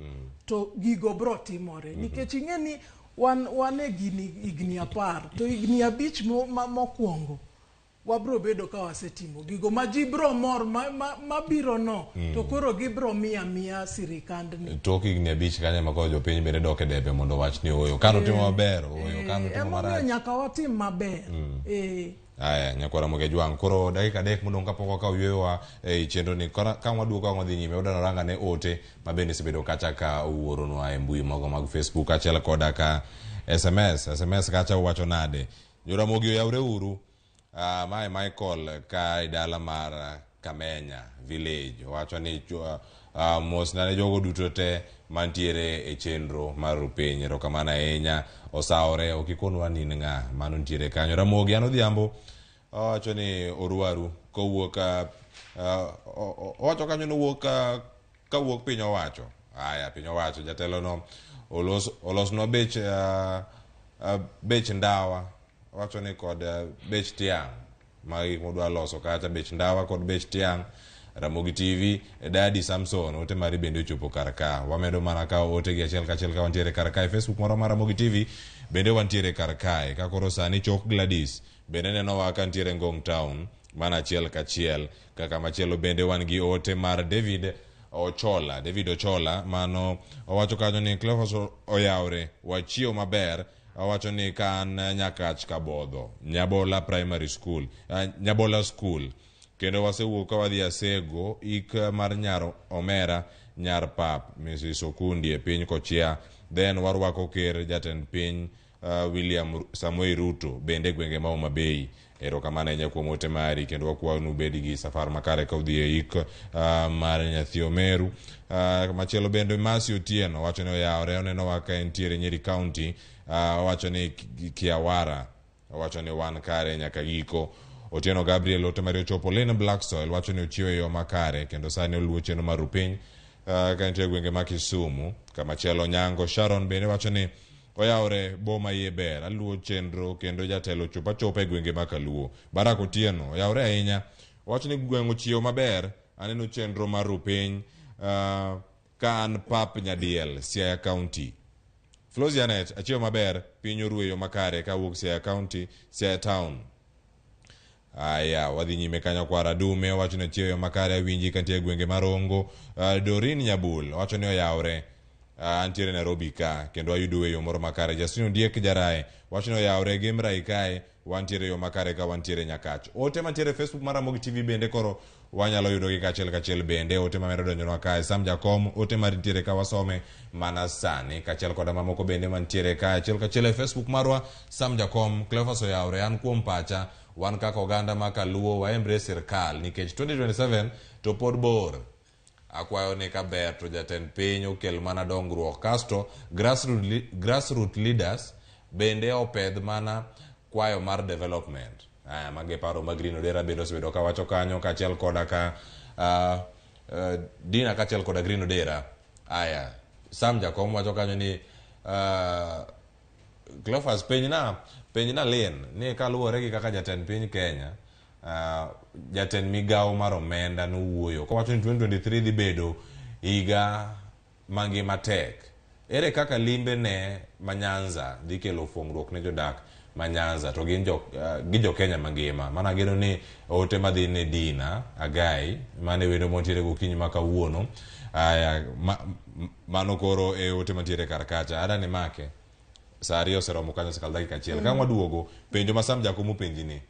to gigo bro timore. Nikech ing'e ni wan e gini higni 10 to higni 5 mokwongo wabro bedo ka wasetimo gigo ma ji bro mor mabiro no to koro gibro miya sirikandni.
Tok higni 5 kanyo ema koro jopiny bende dok e debe mondo wach ni ooyo. Kano timo maber, ooyo, kano timo marach.
Nyaka watim maber.
Aya, nyakwara Ramogi Jwang'. Koro dakika 3 modong' kapok wakawo yueyowa e chenro ni. Ka waduogo ka wadhi nyime, wadwaro ranga ne ote ma bende osebedo kacha ka uoronwa e mbui mago mag Facebook kaachiel koda ka SMS. SMS kacha uwacho nade? Joramogi oyawre uru. Mae Michael ka e dala mar Kamenya village owacho ni mosna ne jogo duto te mantiere e chenro mar Rupiny. Erokamano ahinya. Osawore ok ikonwa ni in ng'a mano nitiere kanyo. Ramogi an Odhiambo owacho ni orwaru kowuok owacho kanyo nowuok kawuok piny owacho. Haya, piny owacho jatelo no olosnwa bech bech ndawa, wacho ni kod bech tiang' ma gik modwa loso kacha, bech ndawa kod bech tiang'. Ramogi TV, Dadi Samson, ote mari bende ochopo kar ka. Wamedo mana kawo ote gi achiel kachiel ka wantiere kar kae. Facebook moro mar Ramogi TV bende wantiere kar kae. Ka koro sani Chok Gladys bende nenowa ka ntiere Ngong Town, mana achiel kachiel. Kaka machielo bende wan gi ote mar David Ochola. David Ochola mano owacho kanyo ni Cleophas oyawre, wachiew maber. Owacho ni ka an Nyakach Kabodho, Nyabola Primary School, Nyabola School. Kendo wasewuok ka wadhi Asego, ik mar nyar Omera, nyar Pap, Mrs. Okundi e piny Kochia. Then warwako ker jatend piny William Samoei Ruto bende e gwenge ma Homa Bay. Erokamano ahinya kuom ote mari kendo wakwayo ni ubed gi safar makare ka udhi e ik mar nyathi Omeru. Machielo bende Mercy Otieno wacho ni oyawore, onenowa ka entiere Nyeri County. Owacho ni Kiawara, owacho ni wan kare nyaka giko. Otieno Gabriel ote mari ochopo. Lynn Blacksoil wacho ni ochiewo e yo makare kendo sani oluwo chenro mar rupiny ka entie e gwenge ma Kisumu. Kamachielo Nyango Sharon bende wacho ni oyawore, boma iye ber, aluwo chenro kendo jatelo chopo achopa e gwenge ma Kaluo. Barak Otieno oyawore ahinya, owacho ni gweng' ochiewo maber, aneno chenro mar rupiny ka an pap Nyadiel, Siaya County. Flosianet achiewo maber, piny oru e yo makare ka awuok Siaya County, Siaya Town. Aya, wadhi nyime kanyo kwa Radume owacho ni ochiewo e yo makare, awinji kantie e gwenge mar Rongo. Dorin Nyabul owacho ni oyawre, antiere Nairobi ka kendo ayudo e yo moro makare. Justin Ondiek Jarae wacho ni oyawre Gemrai kae wantiere e yo makare ka wantiere Nyakach. Ote mantiere e Facebook mar Ramogi TV bende koro wanyalo yudogi kachiel kachiel bende ote mamedo donjonwa kae. Sam Jakom ote mari nitiere ka wasome mana sani kachiel koda mamoko bende mantiere kae achiel kachiel e Facebook marwa. Sam Jakom, Cleophas oyawre, an kuom pacha wan kaka oganda ma Kaluo wa embrace sirkal nikech 2027 to pod bor. Akwayo ni kaber to jatend piny okel mana dongruok kasto grassroot leaders bende opedh mana kwayo mar development. Aya, mage paro ma Green Odera bende osebedo kawacho kanyo kaachiel koda ka Dina kaachiel koda Green Odera. Aya, Sam Jakom wacho kanyo ni Cleophas penjna Lynn ni kaluwore gi kaka jatend piny Kenya jatend migawo mar omenda nowuoyo kowacho ni 2023 dhi bedo higa mangima tek. Ere kaka limbe ne ma Nyanza dhi kelo fuong'ruok ne jodak ma Nyanza to gin gi jo Kenya mangima. Mana ageno ni ote madhi ne Dina Agai mane wendo montiere gokinyi ma kawuono. Aya, mano koro e ote mantiere kar kacha. Ada ni make. Saa 2 oseromo kanyo osekalo dakika achiel. Ka waduogo, penjo ma Sam Jakom openji ni,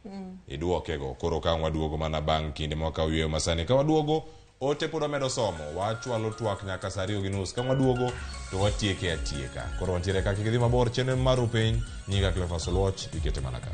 iduokego. Koro ka waduogo mana bang' kinde ma wakawo yweyo masani. Ka waduogo, ote pod wamedo somo. Wachwalo twak nyaka saa 2:30. Ka waduogo, to watieke atieka. Koro wantiere ka, kik idhi mabor, chenro mar Rupiny. Nyinga Cleophas Oluoch, ikete mana ka.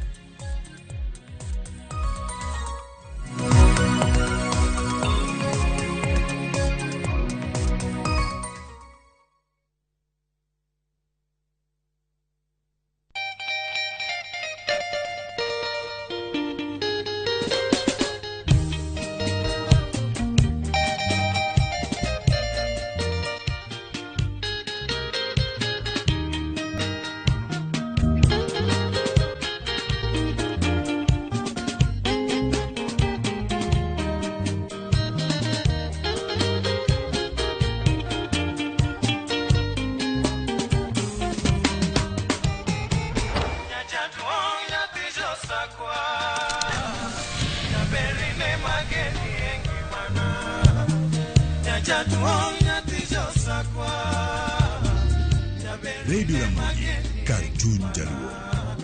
Radio Ramogi, kar chuny Jaluo.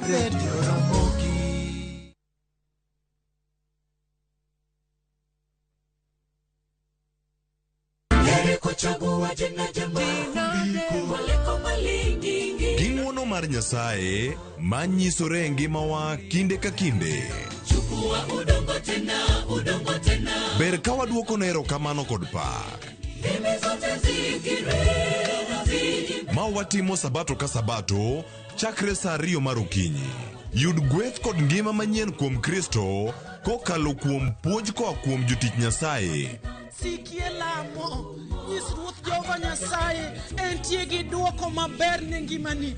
Radio Ramogi.
Gi ng'wono mar Nyasaye manyisore e ngimawa kinde ka kinde. Ber ka waduoko ne erokamano kod pak. Ma watimo sabato ka sabato chakre saa 2 mar okinyi. Yud gweth kod ngima manyien kuom Kristo kokalo kuom puonj koa kuom jotich Nyasaye.
Sikie lamo, inyis Ruoth Jehova Nyasaye entie gi dwoko maber ne ngimani.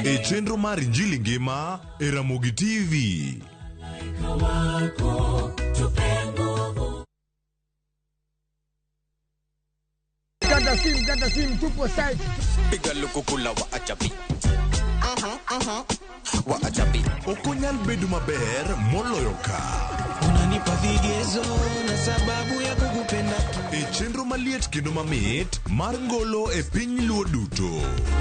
E chenro mar Injili Ngima e Ramogi TV.
Kata sim, kata sim, tupo site.
Piga lukukula wa achabi. Wa achabi.
Ok onyal bedo maber moloyo ka.
Unanipa vigezo na sababu ya kukupenda.
E chenro maliet kendo mamit mar ngolo e piny Luo duto.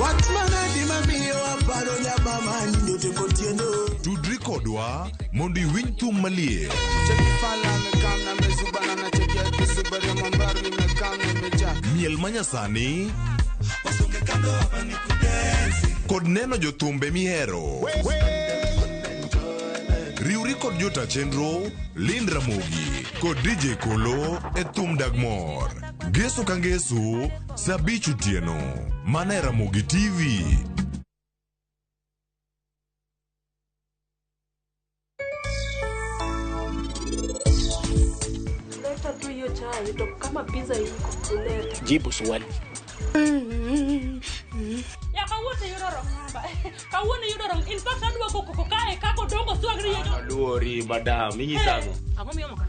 Wach manadi mamiyo aparo nyabama nyote kotieno.
Tudri kodwa mondo iwinj thum maliet. Miel manyasani kod neno jothumbe mihero. Riwri kod jota chenro Lynn Ramogi kod DJ Kolo e thum dag mor. Ngeso ka ngeso saa 5 otieno mana e Ramogi TV.
Leta tu hiyo chai to kama pizza iko uleta.
Jibu swali.
Ya kawuono yudo wrong number. Kawuono yudo wrong. In fact adwa go koko kae kako dongo swagri yedo.
Aluori madam, inyisango.
Ang'o miyomo ka?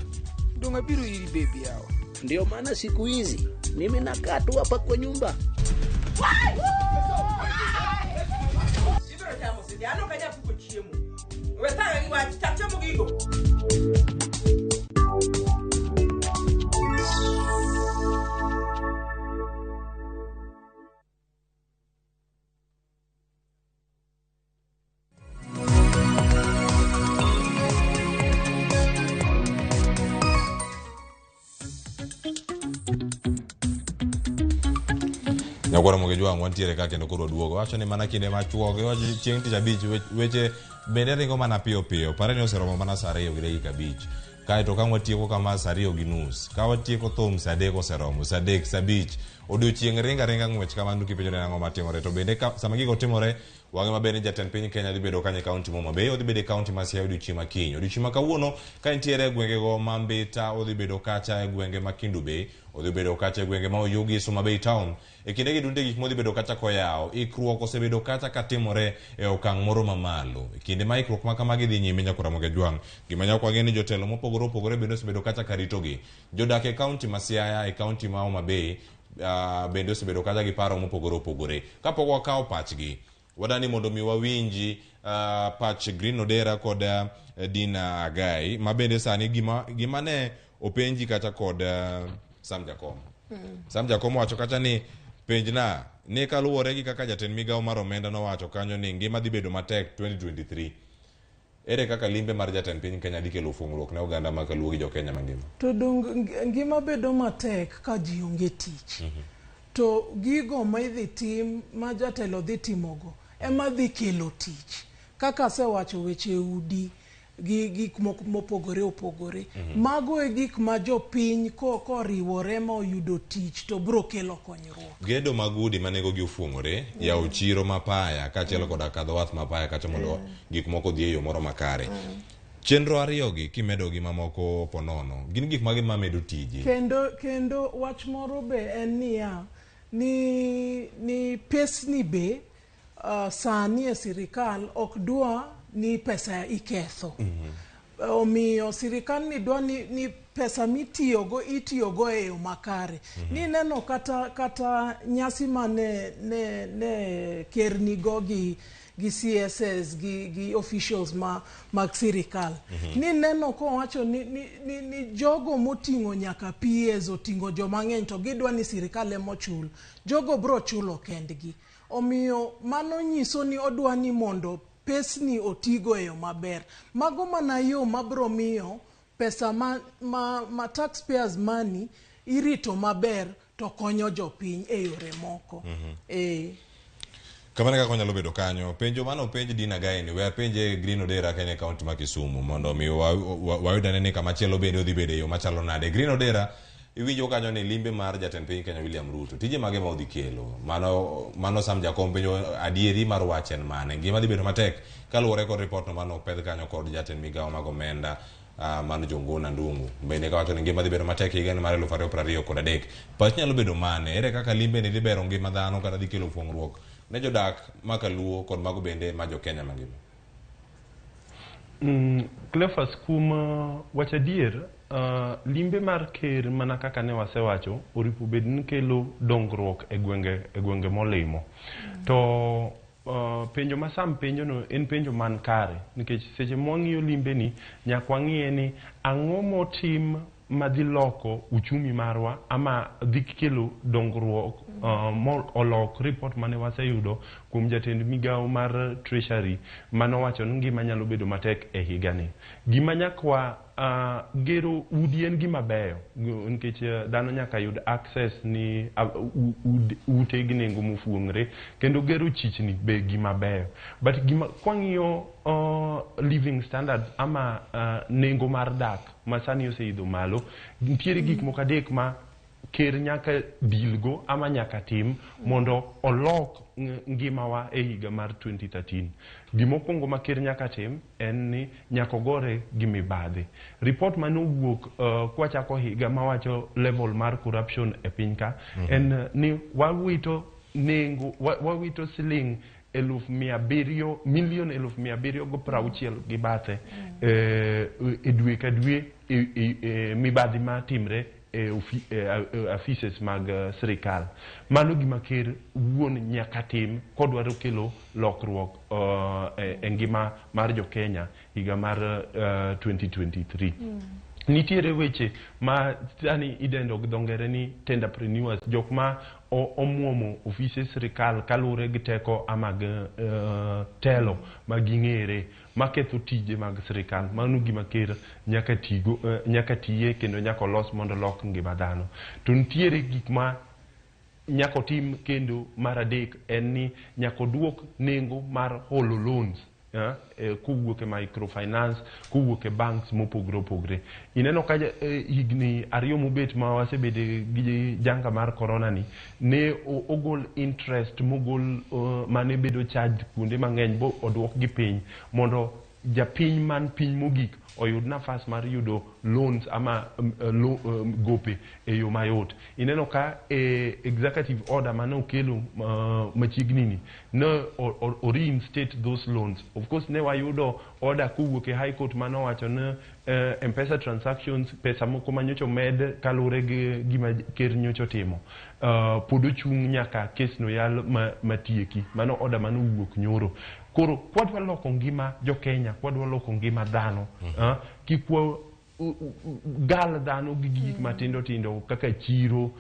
Donga biro iri baby yawa.
Ndio maana siku hizi mimi nakaa tu hapa kwa nyumba.
Ibiro chamo sidi, ano ka japuko chiemo. We thaga gi wach, chak chamo gigo.
Nyakwara Ramogi Jwang' wantiere ka kendo koro duogo. Wacho ni mana kinde machuok, iwacho chieng' tich abich weche bende ringo mana piyo piyo. Pare ni oseromo mana saa 2:05. Kaeto ka watieko kama saa 2:30. Ka watieko thum saa 3 oseromo, saa 3, saa 5. Odiochieng' ringa ringa ng'wech kamano kipenjo ni ang'o matimore. To bende sama gigo timore, wang'e maber ni jatend piny Kenya dhi bedo kanyo e kaunti ma Homa Bay, odhi bedo e kaunti ma Siaya odiochieng' ma kiny. Odiochieng' ma kawuono ka entiere e gwengego ma Mbita, odhi bedo kacha e gwenge ma Kendu Bay, odhi bedo kacha e gwenge ma Oyugis, Homa Bay town. E kindegi duto gik modhi bedo kacha koyawo, ikruok osebedo kacha katimore e okang' moro mamalo. E kinde ma ikruok ma kamagi dhi nyime Nyakwar Ramogi Jwang', gima nyaka wang'e ni jotelo mopogore opogore bende osebedo kacha karitogi. Jodak e kaunti ma Siaya, e kaunti ma Homa Bay, bende osebedo kacha gi paro mopogore opogore. Kapok wakawo pachgi, wadani mondo mi wawinji pach Green Odera kod Dina Agai, ma bende sani gima ne openji kacha kod Sam Jakom. Sam Jakom wacho kacha ni penjna ni kaluwore gi kaka jatend migawo mar omenda nowacho kanyo ni ngima dhi bedo matek 2023. Ere kaka limbe mar jatend piny Kenya dhi kelo fungruok ne oganda ma kaluwo gi jo Kenya mangima?
To dong ngima bedo matek ka ji onge tich. To gigo ma idhi tim ma jatelo dhi timogo ema dhi kelo tich. Kaka asewacho weche udi gi gik mopogore opogore. Mago e gik ma jopiny koriwore ma oyudo tich to bro kelo konyruok.
Gedo mag udi ma nengogi ofuong'ore, yawo chiro mapaya kaachiel koda kadho wath mapaya kacha mondo gik moko odhi e yo moro makare. Chenro ariyogi kimedo gi mamoko ponono, gin gik mage mamedo tije?
Kendo wach moro be en niya, ni pesni be sani e sirikal ok dwa ni pesa iketho. Omiyo sirikal ni dwa ni pesa mitiyogo itiyogo e yo makare. Ni neno kata nyasi ma ne ker nigo gi CSS gi officials mag sirikal. Ni neno kowacho ni jogo moting'o nyaka PAs oting'o joma ng'eny to gidwa ni sirikal emochul. Jogo bro chulo kendgi. Omiyo mano nyiso ni odwa ni mondo pesni otigo e yo maber. Mago mana yo mabro miyo pesa ma taxpayers money irito maber to konyo jopiny e yore moko.
Kamano kaka onyalo bedo kanyo. Penjo mano openj Dina Gai ni, we apenje Green Odera ka en e kaunti ma Kisumu mondo mi wayud ane ni kama chielo bende odhi bedo e yo machalo nade. Green Odera, iwinjo kanyo ni limbe mar jatend piny Kenya William Ruto, tije mage ma odhi kelo? Mano Sam Jakom penjo adieri mar wach en mane? Ngima dhi bedo matek kaluwore kod ripot no mano opedh kanyo kod jatend migawo mag omenda. Mano Jongona Ndung'u bende kawacho ni ngima dhi bedo matek higani mar 2023. Pach nyalo bedo mane? Ere kaka limbe ni dhi bero ngima dhano kata dhi kelo fuong'ruok ne jodak ma Kaluo kod mago bende ma jo Kenya mangima?
Cleophas, kuom wacho adier, limbe mar ker mana kaka ne wasewacho oripo bed ni kelo dongruok e gwenge molimo. To penjo ma Sam penjo no en penjo man kare, nikech seche mwang'iyo limbe ni nyaka wang'iye ni ang'o motim madhi loko uchumi marwa ama dhi kelo dongruok olok report mane waseyudo kuom jatend migawo mar Treasury manowacho ni ngima nyalo bedo matek e higani. Gima nyaka gero udi en gima beyo nikech dhano nyaka yud access ni ute gi nengo mofuong're, kendo gero chichni be gima beyo. But gima kwang'iyo living standards ama nengo mar dak ma sani oseidho malo, nitiere gik moko adek ma ker nyaka deal go ama nyaka tim mondo olok ngimawa e higa mar 2013. Gimokwongo ma ker nyaka tim en ni nyaka ogore gi mibadhi. Report mane owuok kwachako higa mawacho level mar corruption e piny ka en ni wawito nengo, wawito siling 700,000 milion 760,000 gi bathe e dwe ka dwe mibadhi matimre e offices mag sirikal. Mano gima ker wuon nyaka tim kodwaro kelo lokruok e ngima mar jo Kenya higa mar 2023. Nitiere weche ma sani idendo gi dho ngere ni tenderpreneurs, jok ma omuomo ofise sirikal kaluwore gi teko ama gi telo ma ging'ere maketho tije mag sirikal. Mano gima ker nyaka tigo, nyaka tiye kendo nyaka olos mondo olok ngima dhano. To nitiere gik ma nyaka otim kendo mar adek en ni nyaka oduok nengo mar holo loans kowuok e microfinance, kowuok e banks mopogore opogore. Ineno ka higni 2 mobet ma wasebede gi janga mar corona ni, ne ogol interest mogol mane bedo charge kuonde mang'eny bo oduok gi piny mondo japiny man piny mogik oyud nafas mar yudo loans ama gope e yo mayot. Ineno ka executive order mane okelo machiegni ni ne o reinstate those loans. Of course ne wayudo order kowuok e High Court mane owacho ni M-Pesa transactions, pesa moko manyocha omed kaluwore gi gima ker nyocha otimo, pod ochung' nyaka kes no yal matieki. Mano order mane owuok nyoro. Koro kwadwa loko ngima jo Kenya, kwadwa loko ngima dhano, kik wa gal dhano gi gik matindo tindo kaka chiro.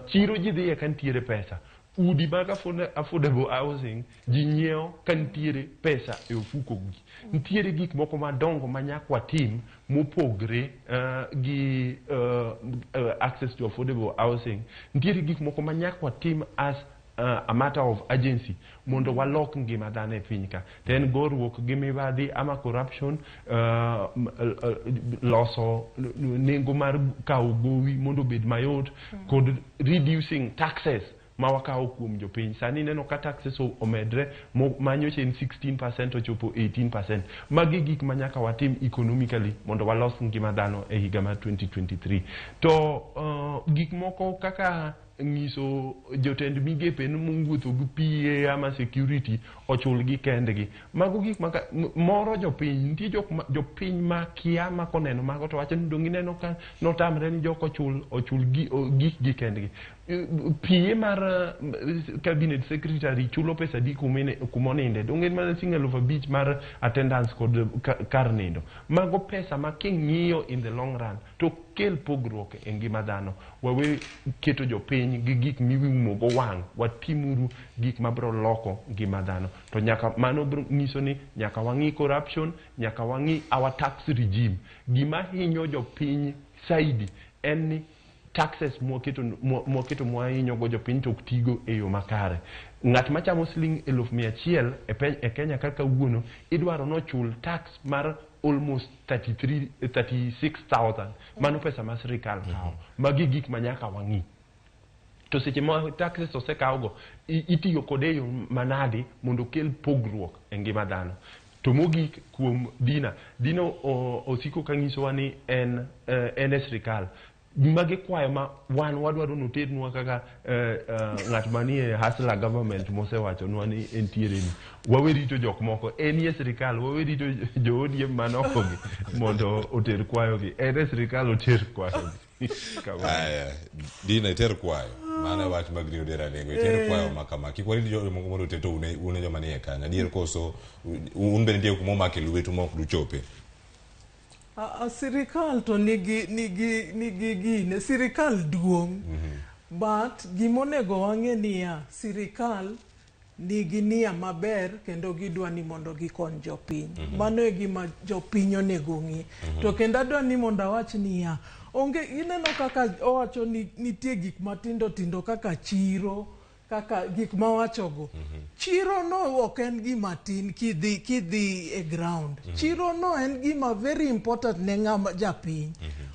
Chiro ji dhiye ka nitiere pesa. Udi mag affordable housing ji nyiewo ka nitiere pesa e ofuko gi. Nitiere gik moko madongo ma nyaka watim mopogre gi access to affordable housing. Nitiere gik moko ma nyaka watim as a matter of urgency mondo walok ngima dhano e piny ka. To en goruok gi mibadhi ama corruption, loso nengo mar kawo gowi mondo obed mayot, kod reducing taxes ma wakawo kuom jopiny. Sani ineno ka taxes omedre ma nyocha en 16% ochopo 18%. Magi gik ma nyaka watim economically mondo walos ngima dhano e higa mar 2023. To gik moko kaka ng'iso jotend migepe ni mowuotho gi PA ama security ochulgi kendgi. Mago gik ma moro jopiny, nitie jopiny ma kia ma koneno mago to wacho ni dong' ineno ka notamre ni jok ochul gikgi kendgi. PA mar cabinet secretary chulo pesa adi kumoninde? Dong' en mana siling 5,000 mar attendance kod kar nindo. Mago pesa ma king'iyo in the long run to kel pogruok e ngima dhano. Wawe keto jopiny gi gik miumo go wang', watimuru gik mabiro loko ngima dhano. To nyaka mano biro nyiso ni nyaka wang'i corruption, nyaka wang'i our tax regime. Gima hinyo jopiny saidi en ni taxes mwaketo mwahinyo go jopiny to ok tigo e yo makare. Ng'at machamo siling 100,000 e Kenya kaka kawuono idwaro nochul tax mar almost 36,000. Mano pesa ma sirikal kawo. Magi gik ma nyaka wang'i. To seche ma taxes osekaw go, itiyo kode e yo manade mondo okel pogruok e ngima dhano. To mogik kuom Dina, Dina osiko ka nyisowa ni en en e sirikal. Magi kwayo ma wan wadwaro ni oternwa kaka ng'at manie hustler government mosewachonwa ni entiere ni. Wawe rito jok moko, enie sirikal, wawe rito jo ODM man oko gi mondo oter kwayogi. En e sirikal oter kwayogi.
Aya, Dina iter kwayo. Mano e wach mag Rio de Janeiro. Iter kwayo ma kama. Kik warit jomoko mondo oter to un e joma nie kanyo. Adier koso un bende nitie kuma omake lwetu ma ok duchope.
Sirikal to nigi gine, sirikal duong'. But gimonego wang'e niya, sirikal nigi nia maber kendo gidwa ni mondo gikony jopiny. Mano e gima jopiny onego ng'i. To kendo adwa ni mondo awach niya, onge ineno kaka owacho ni nitie gik matindo tindo kaka chiro, kaka gik mawachogo. Chiro no ok en gima tin kidhi e ground. Chiro no en gima very important ne ng'ama japiny.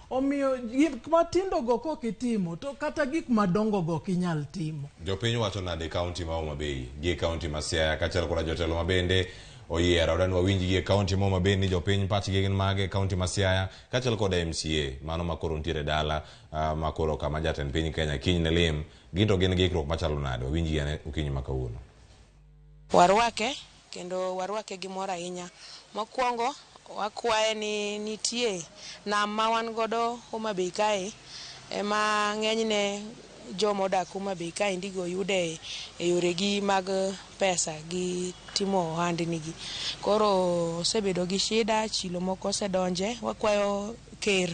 Omiyo gik matindo go kok itimo to kata gik madongo go ok inyal timo.
Jopiny wacho nade e kaunti ma Homa Bay gi e kaunti ma Siaya kaachiel koda jotelo ma bende oyiero. Adwa ni wawinj gi e kaunti ma Homa Bay ni jopiny pachgi gin mage e kaunti ma Siaya kaachiel koda MCA mano ma koro nitiere dala ma koro kama jatend piny Kenya kiny ne lim. Gin to gin gi ikruok machalo nade? Wawinj gi ane okinyi ma kawuono.
Warwake kendo warwake gi mor ahinya. Mokwongo wakwaye ni nitie nam ma wan godo Homa Bay kae ema ng'enyne joma odak Homa Bay kae ndigo yude e yoregi mag pesa gi timo ohandnigi. Koro osebedo gi shida, chilo moko osedonje. Wakwayo ker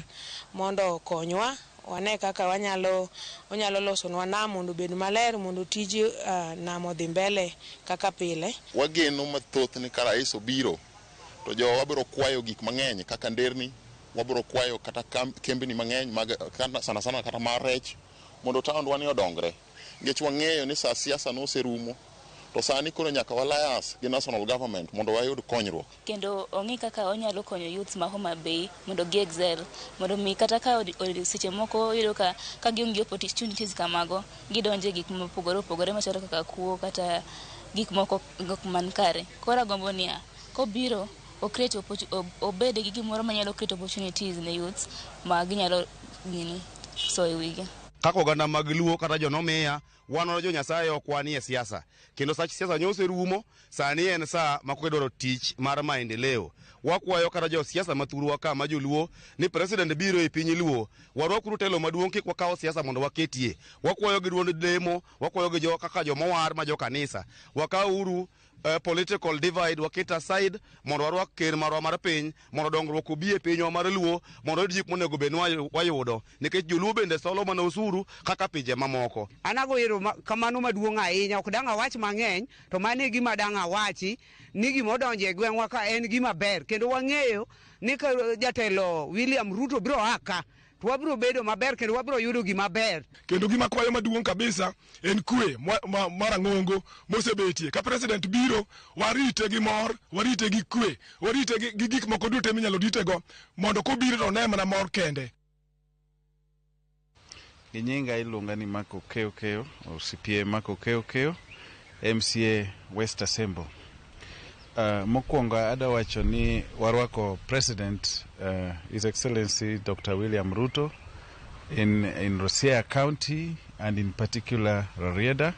mondo okonywa wane kaka wanyalo onyalo losonwa nam mondo obed maler mondo tij nam odhi mbele kaka pile.
Wageno mathoth ni ka rais obiro to jowa biro kwayo gik mang'eny kaka nderni, wabiro kwayo kata kembni mang'eny mag sana sana kata mar rech mondo taondwa ni odongre. Nikech wang'eyo ni sa siasa noserumo to sani koro nyaka wa alliance gi national government mondo wayud konyruok.
Kendo ong'i kaka onyalo konyo youths ma Homa Bay mondo gi excel, mondo mi kata ka seche moko iyudo ka gionge opportunities kamago, gidonje gik mopogore opogore machalo kaka kuo kata gik moko gik man kare. Koro agombo niya, kobiro o create obed gi gimoro manyalo create opportunities ne youths ma ginyalo nini soyo e wigi.
Kaka oganda mag Luo kata jonomiya, wan jo Nyasaye ok wanie siasa. Kendo sach siasa nyo oserumo, sani en sa ma koro idwaro tich mar maendeleo. Wakwayo kata jo siasa mathurwa ka ma joluo ni president biro e piny Luo, warwakuru telo maduong' kik wakaw siasa mondo waketie. Wakwayo gi duond lemo, wakwayo gi jo kaka jomowar ma jo kanisa. Wakawuru political divide waket aside mondo warwak ker marwa mar piny mondo dongruok obi e pinywa mar Luo mondo wayud gik monego bed ni wayudo nikech joluo bende solo mana osuru kaka pinje mamoko.
An ago kamano maduong' ahinya, ok dang' awach mang'eny, to mano e gima dang' awachi ni gima odonjo e gweng'wa ka en gima ber kendo wang'eyo ni ka jatelo William Ruto biro a ka to wabiro bedo maber kendo wabiro yudo gima ber.
Kendo gima kwayo maduong' kabisa en kwe mar ang'ongo mosebetie. Ka president biro, warite gi mor, warite gi kwe, warite gi gik moko duto minyalo ritego mondo kobiro to one mana mor kende.
Gi nyinga iluonga ni Mark Okeyo Keyo, or CPA Mark Okeyo Keyo, MCA West Asembo. Mokwongo adwa wacho ni warwako President His Excellency Dr. William Ruto in Siaya County and in particular Rarieda,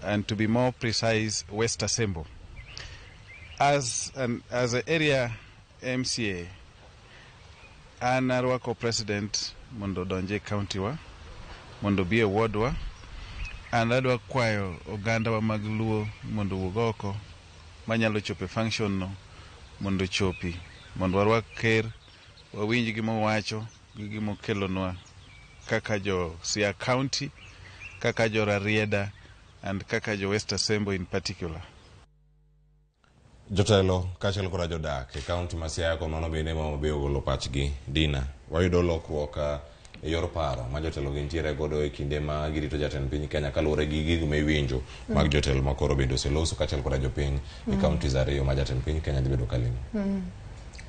and to be more precise, West Asembo. As an area MCA, an arwako President mondo odonje county wa, mondo obi e ward wa, and adwa kwayo oganda wa mag Luo mondo owuog oko manyalo chopo e function no mondo ochopi, mondo warwak ker, wawinj gima owacho gi gima okelonwa kaka jo Siaya County, kaka jo Rarieda, and kaka jo West Asembo in particular.
Jotelo kaachiel koda jodak e kaunti ma Siaya konono bende ma Homa Bay ogolo pachgi. Dina, wayudo lokruok e yor paro ma jotelo gintiere godo e kinde ma girito jatend piny Kenya kaluwore gi gigo ma iwinjo mag jotelo ma koro bende oseloso kaachiel koda jopiny e counties ariyo ma jatend piny Kenya dhi bedo kalimo.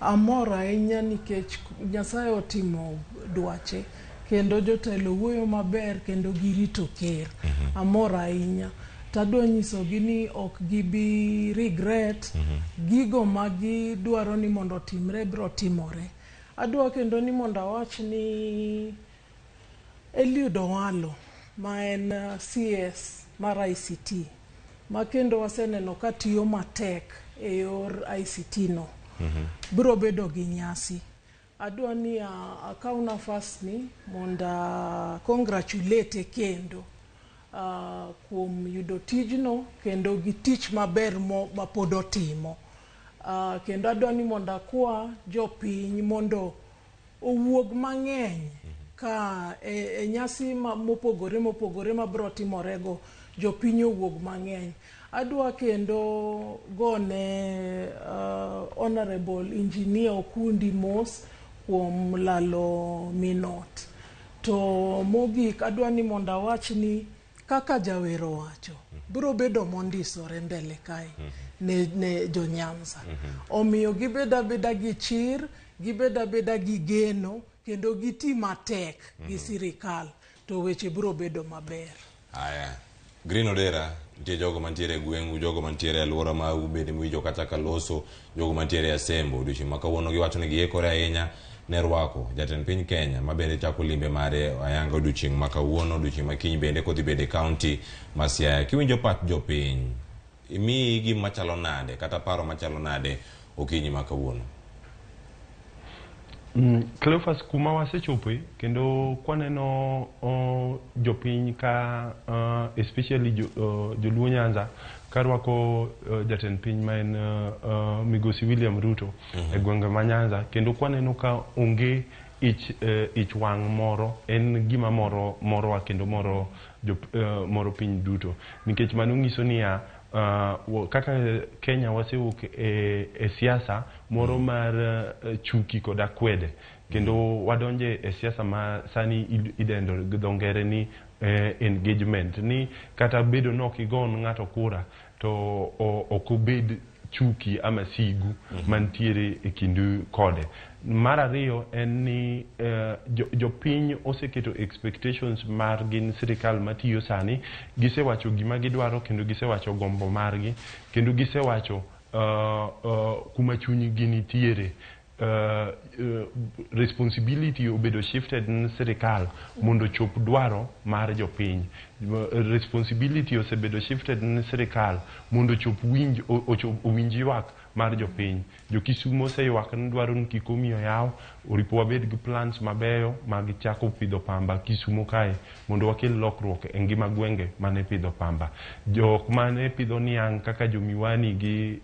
Amor ahinya nikech Nyasaye otimo dwache kendo jotelo wuoyo maber kendo girito ker. Amor ahinya. Tadwa nyisogi ni ok gibi regret. Gigo ma gidwaro ni mondo otimre biro timore. Adwa kendo ni mondo awach ni Eliud Owalo ma en CS mar ICT ma kendo waseneno ka tiyo matek e yor ICT no biro bedo gi nyasi. Adwa ni akaw nafas ni mondo a congratulate kendo kuom yudo tijno kendo gi tich maber ma pod otimo. Kendo adwa ni mondo akwa jopiny mondo owuog mang'eny ka e nyasi mopogore mopogore mabiro timorego, jopiny owuog mang'eny. Adwa kendo gone Honorable Engineer Okundi mos kuom lalo minot. To mogik adwa ni mondo awach ni kaka jawer owacho, biro bedo mondisore mbele kae ne jo Nyanza. Omiyo gibed abeda gi chir, gibed abeda gi geno, kendo giti matek gi sirikal, to weche biro bedo maber.
Aya, Green Odera, nitie jogo mantiere e gweng'u, jogo mantiere e alwora mau bende miwinjo kata ka loso, jogo mantiere e Asembo, odiochieng' ma kawuono giwacho ni giikore ahinya ne rwako jatend piny Kenya ma bende chako limbe mare ayanga odiochieng' ma kawuono, odiochieng' ma kiny bende kodhi bedo e kaunti ma Siaya. Kiwinjo pach jopiny, imiyi gima chalo nade kata paro machalo nade okinyi ma kawuono?
Cleophas, kuma wasechope kendo kwaneno jopiny ka especially joluo Nyanza ka rwako jatend piny ma en Migosi William Ruto e gwenge ma Nyanza, kendo kwaneno ka onge ich wang' moro, en gima moro morowa kendo moro moro piny duto, nikech mano nyiso niya kaka Kenya wasewuok e siasa moro mar chuki kod akwede, kendo wadonje e siasa ma sani idendo gi dho ngere ni engagement, ni kata bedo ni ok igon ng'ato kura to ok obed chuki ama sigu mantiere e kindu kode. Mar ariyo en ni jopiny oseketo expectations margi ni sirikal matiyo sani, gisewacho gima gidwaro kendo gisewacho gombo margi kendo gisewacho kuma chunygi nitiere. Responsibility obedo shifted ne sirikal mondo ochop dwaro mar jopiny. Responsibility osebedo shifted ne sirikal mondo ochop winj ochop owinj ywak mar jopiny. Jo-Kisumo oseywak ni dwaro ni Kikomi oyaw, oripo wabed gi plans mabeyo mag chako pidho pamba Kisumo kae mondo wakel lokruok e ngima gwenge mane pidho pamba. Jok mane pidho niang' kaka jo Miwani gi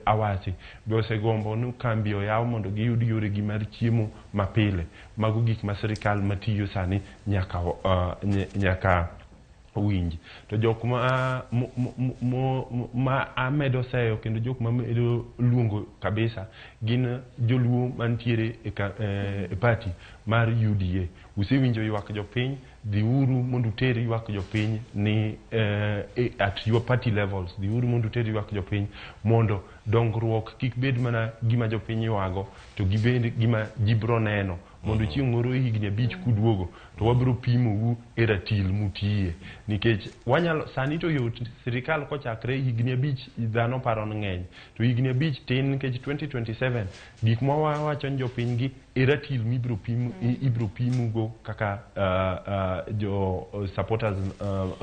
Awasi be osegombo ni kambi oyaw mondo giyud yoregi mar chiemo mapile. Mago gik ma sirikal matiyo sani nyaka winj. To jok ma amedo seyo kendo jok ma amedo luongo kabisa gin joluo mantiere e party mar UDA. Usewinjo ywak jopiny, dhiuru mondo uter ywak jopiny ni at your party levels. Dhiuru mondo uter ywak jopiny mondo dongruok kik bed mana gima jopiny ywago, to gibed gima ji biro neno. Mondo chieng' moro e higni 5 kuduogo to wabiro pimou e ratil mutiye, nikech wanyalo sani to yot sirikal kochakre higni 5 dhano paro ni ng'eny, to higni 5 tin, nikech 2027 gik ma wawacho ni jopiny gi e ratil mibiro pim ibiro pimugo kaka jo supporters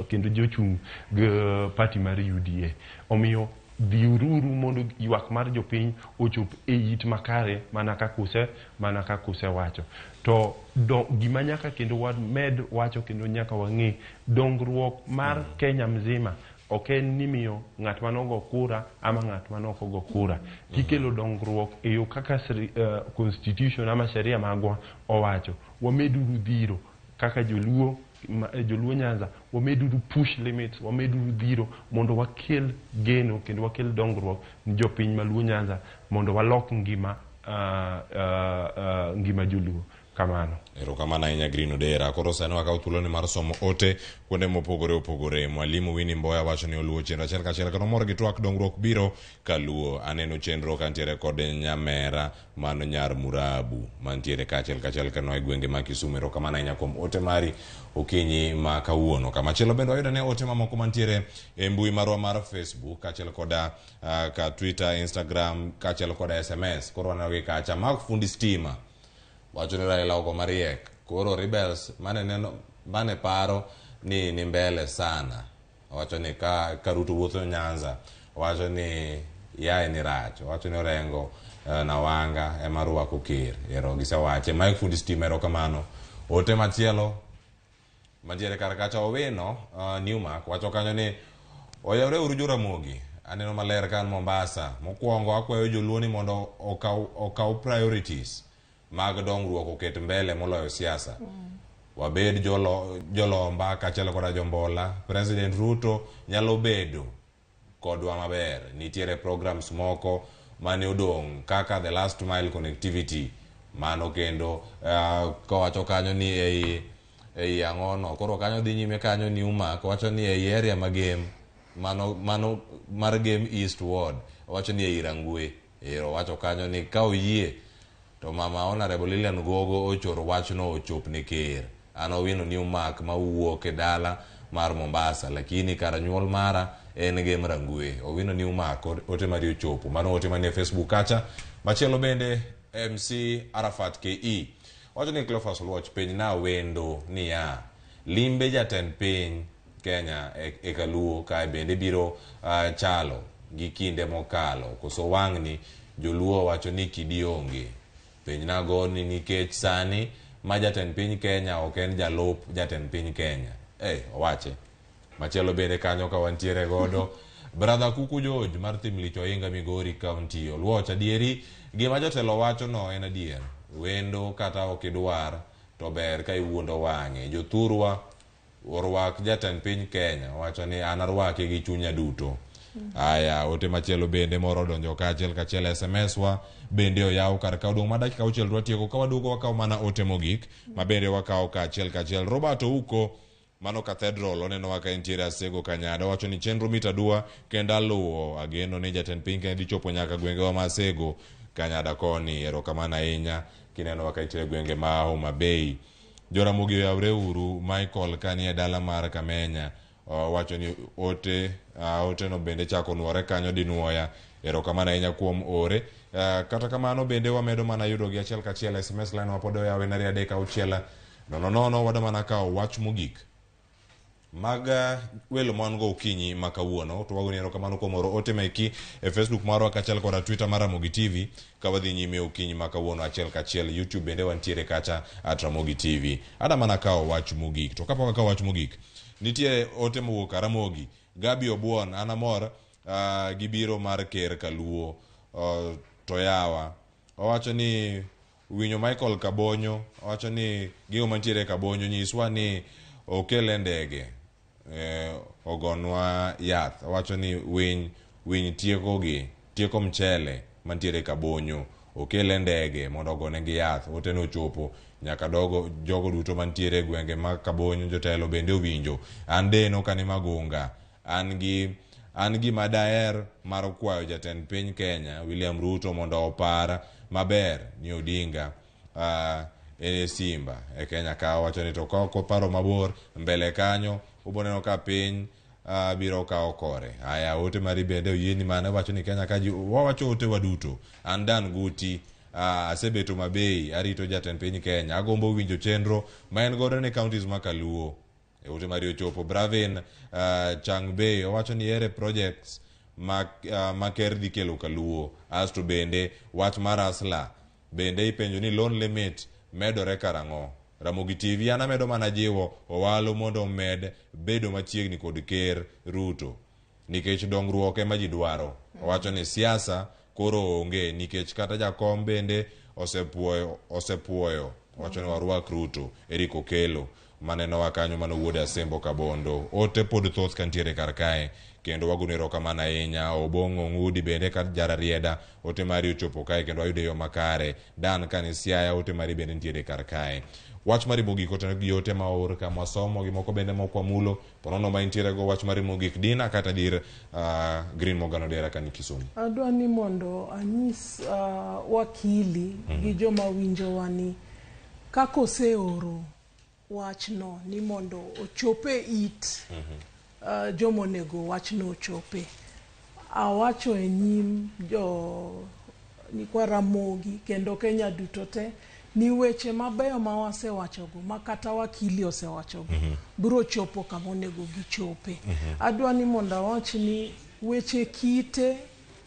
kendo jochung' gi party mar UDA. Omiyo dhiururu mondo ywak mar jopiny ochop e it makare mana kaka usewacho. To gima nyaka kendo wamed wacho kendo nyaka wang'e dongruok mar Kenya mzima ok en ni miyo ng'at manogo kura ama ng'at manok ogo kura. Kikelo dongruok e yo kaka constitution ama sheria magwa owacho, wameduru dhiro kaka joluo joluo Nyanza, wameduru push limits, wameduru dhiro mondo wakel geno kendo wakel dongruok ni jopiny maluo Nyanza mondo walok ngima ngima joluo. Kamano.
Erokamano ahinya Green Odera. Koro sani wakawo thuoloni mar somo ote kuonde mopogore opogore. Mwalimu Winnie Mboya wacho ni oluwo chenro achiel kachiel kendo mor gi twak dongruok biro kaluo. Aneno chenro kantiere kod nyamera mano nyar Murabu mantiere kaachiel kachiel kendo e gwenge ma Kisumu. Erokamano ahinya kuom ote mari okinyi ma kawuono. Kamachielo bende wayudo ne ote mamoko mantiere e mbui marwa mar Facebook kaachiel koda ka Twitter, Instagram kaachiel koda SMS. Koro waneno gi kacha. Mark Fundi Stima wacho ni Raila ogo mariek. Koro rebels mane neno mane paro ni ni mbele sana. Owacho ni ka, ka Ruto wuotho Nyanza, owacho ni yae ni rach. Owacho ni Orengo na Wanga ema rwako ker. Ero gisewache. Mike Fundi Stima erokamano. Ote machielo mantiere kar kacha Owino Newmark wacho kanyo ni oyawre uru Joramogi. Aneno maler ka an Mombasa. Mokwongo akwayo joluo ni mondo okaw, okaw priorities mag dongruok oket mbele moloyo siasa. Wabed jolo, jolomba kaachiel koda jombola. President Ruto nyalo bedo kodwa maber. Nitiere programs moko mane odong' kaka the last mile connectivity. Mano kendo kowacho kanyo ni ei ei ang'ono. Koro kanyo dhi nyime kanyo Newmark wacho ni ei area ma Gem mano, mano mar Gem East Ward wacho ni ei Rangwe. Ero wacho kanyo ni ka oyie to mama Honorable Lilian Gogo ochor wachno ochop ne ker. An Owino Newmark mawuok e dala mar Mombasa, lakini kar nyuol mara en Gem Rangwe. Owino Newmark ote mari ochopo. Mano ote manie Facebook kacha. Machielo bende MC Arafat KE wacho ni Cleophas Oluoch penj na wendo niya limbe jatend piny Kenya e, e Kaluo kae bende biro chalo gi kinde mokalo koso wang'ni joluo wacho ni kidi onge. Penjna go ni nikech sani ma jatend piny Kenya ok en jalup jatend piny Kenya. Owache. Machielo bende kanyo ka wantiere godo Brother Kuku George mar Thimlich Ohinga Migori County Oluoch adieri gima jotelo wacho no en adier. Wendo kata ok idwar to ber ka iwuondo wang'e. Jothurwa orwak jatend piny Kenya wacho ni an arwake gi chunya duto. Aya, ote machielo bende moro odonjo ka achiel kachiel SMS wa bende oyaw kar ka odong' ma dakika auchiel dwa tieko ka waduogo wakawo mana ote mogik ma bende wakawo ka achiel kachiel. Robert Ouko mano Cathedral onenowa ka entiere Asego Kanyada owacho ni chenro mit aduwa kendo aluwo ageno ni jatend piny Kenya dhi chopo nyaka gwengewa ma Asego Kanyada koni. Erokamano ahinya kinenowa ka entiere gwenge ma Homa Bay. Joramogi oyawre uru Michael kanie dala mar Kamenya owacho ni ote ote no bende chako nuore kanyo dinuoya. Erokamano ahinya kuom ore. Kata kamano bende wamedo mana yudo gi achiel kachiel SMS line wa pod oyaw en 2 3 6 0 0 wado mana kawo wach mogik mag welo ma wan go okinyi ma kawuono to wagoni erokamano kuom oro ote meki e Facebook marwa kaachiel koda Twitter mar Ramogi TV ka wadhi nyime okinyi ma kawuono achiel kachiel. YouTube bende wantiere kacha at Ramogi TV. Ada mana kawo wach mogik to kapok akawo wach mogik nitie ote mowuok Ramogi Gabi Obuon an amor gi biro mar ker Kaluo to yawa owacho ni Winyo Michael Kabonyo owacho ni gigo mantiere Kabonyo nyiswa ni okele ndege ogonwa yath. Owacho ni winy winy tieko gi tieko mchele mantiere Kabonyo okele ndege mondo ogonegi yath. Ote no ochopo nyaka dogo jogo duto mantiere e gwenge mag Kabonyo jotelo bende owinjo. An Deno kani Magunga an gi an gima daher mar kwayo jatend piny Kenya William Ruto mondo opar maber ni Odinga en simba e Kenya ka owacho ni to ka ok oparo mabor mbele kanyo uboneno ka piny biro kawo kore. Aya ote mari bende oyieni mane wacho ni Kenya ka ji wawacho ote waduto. An Dan Guti asebeto Mabei arito jatend piny Kenya agombo winjo chenro ma en godo ne counties ma Kaluo. E ote mari ochopo Bravin Changbei owacho ni ere projects ma, ma ker dhi kelo Kaluo. Asto bende wach mar Asla bende ipenjo ni loan limit medore karang'o. Ramogi TV an amedo mana jiwo Owalo mondo omed bedo machiegni kod ker Ruto nikech dongruok ema ji dwaro. Owacho ni siasa koro onge nikech kata jakom bende osepuoyo osepuoyo. Owacho ni warwak Ruto. Eric Okelo. Manenowa kanyo mano wuod Asembo Kabondo. Ote pod thoth kantiere kar kae kendo wagoni erokamano ahinya. Obong'o Ng'udi bende ka Jararieda ote mari ochopo kae kendo wayude e yo makare. Dan kani Siaya ote mari bende nitiere kar kae. Wach mari mogik otenore gi ote ma oor ka mwasomo gi moko bende mok wamulo. Ponono ma intiere go wach mari mogik Dina kata dir Green Morgan Odera kani Kisumu.
Adwa ni mondo anyis wakili gi joma winjowa ni kaka oseoro wachno ni mondo ochope it joma onego wachno ochope. Awacho e nyim jo nyikwa Ramogi kendo Kenya duto te ni weche mabeyo ma wasewachogo ma kata wakili osewachogo biro chopo kama onego gichope. Adwa ni mondo awach ni weche kite,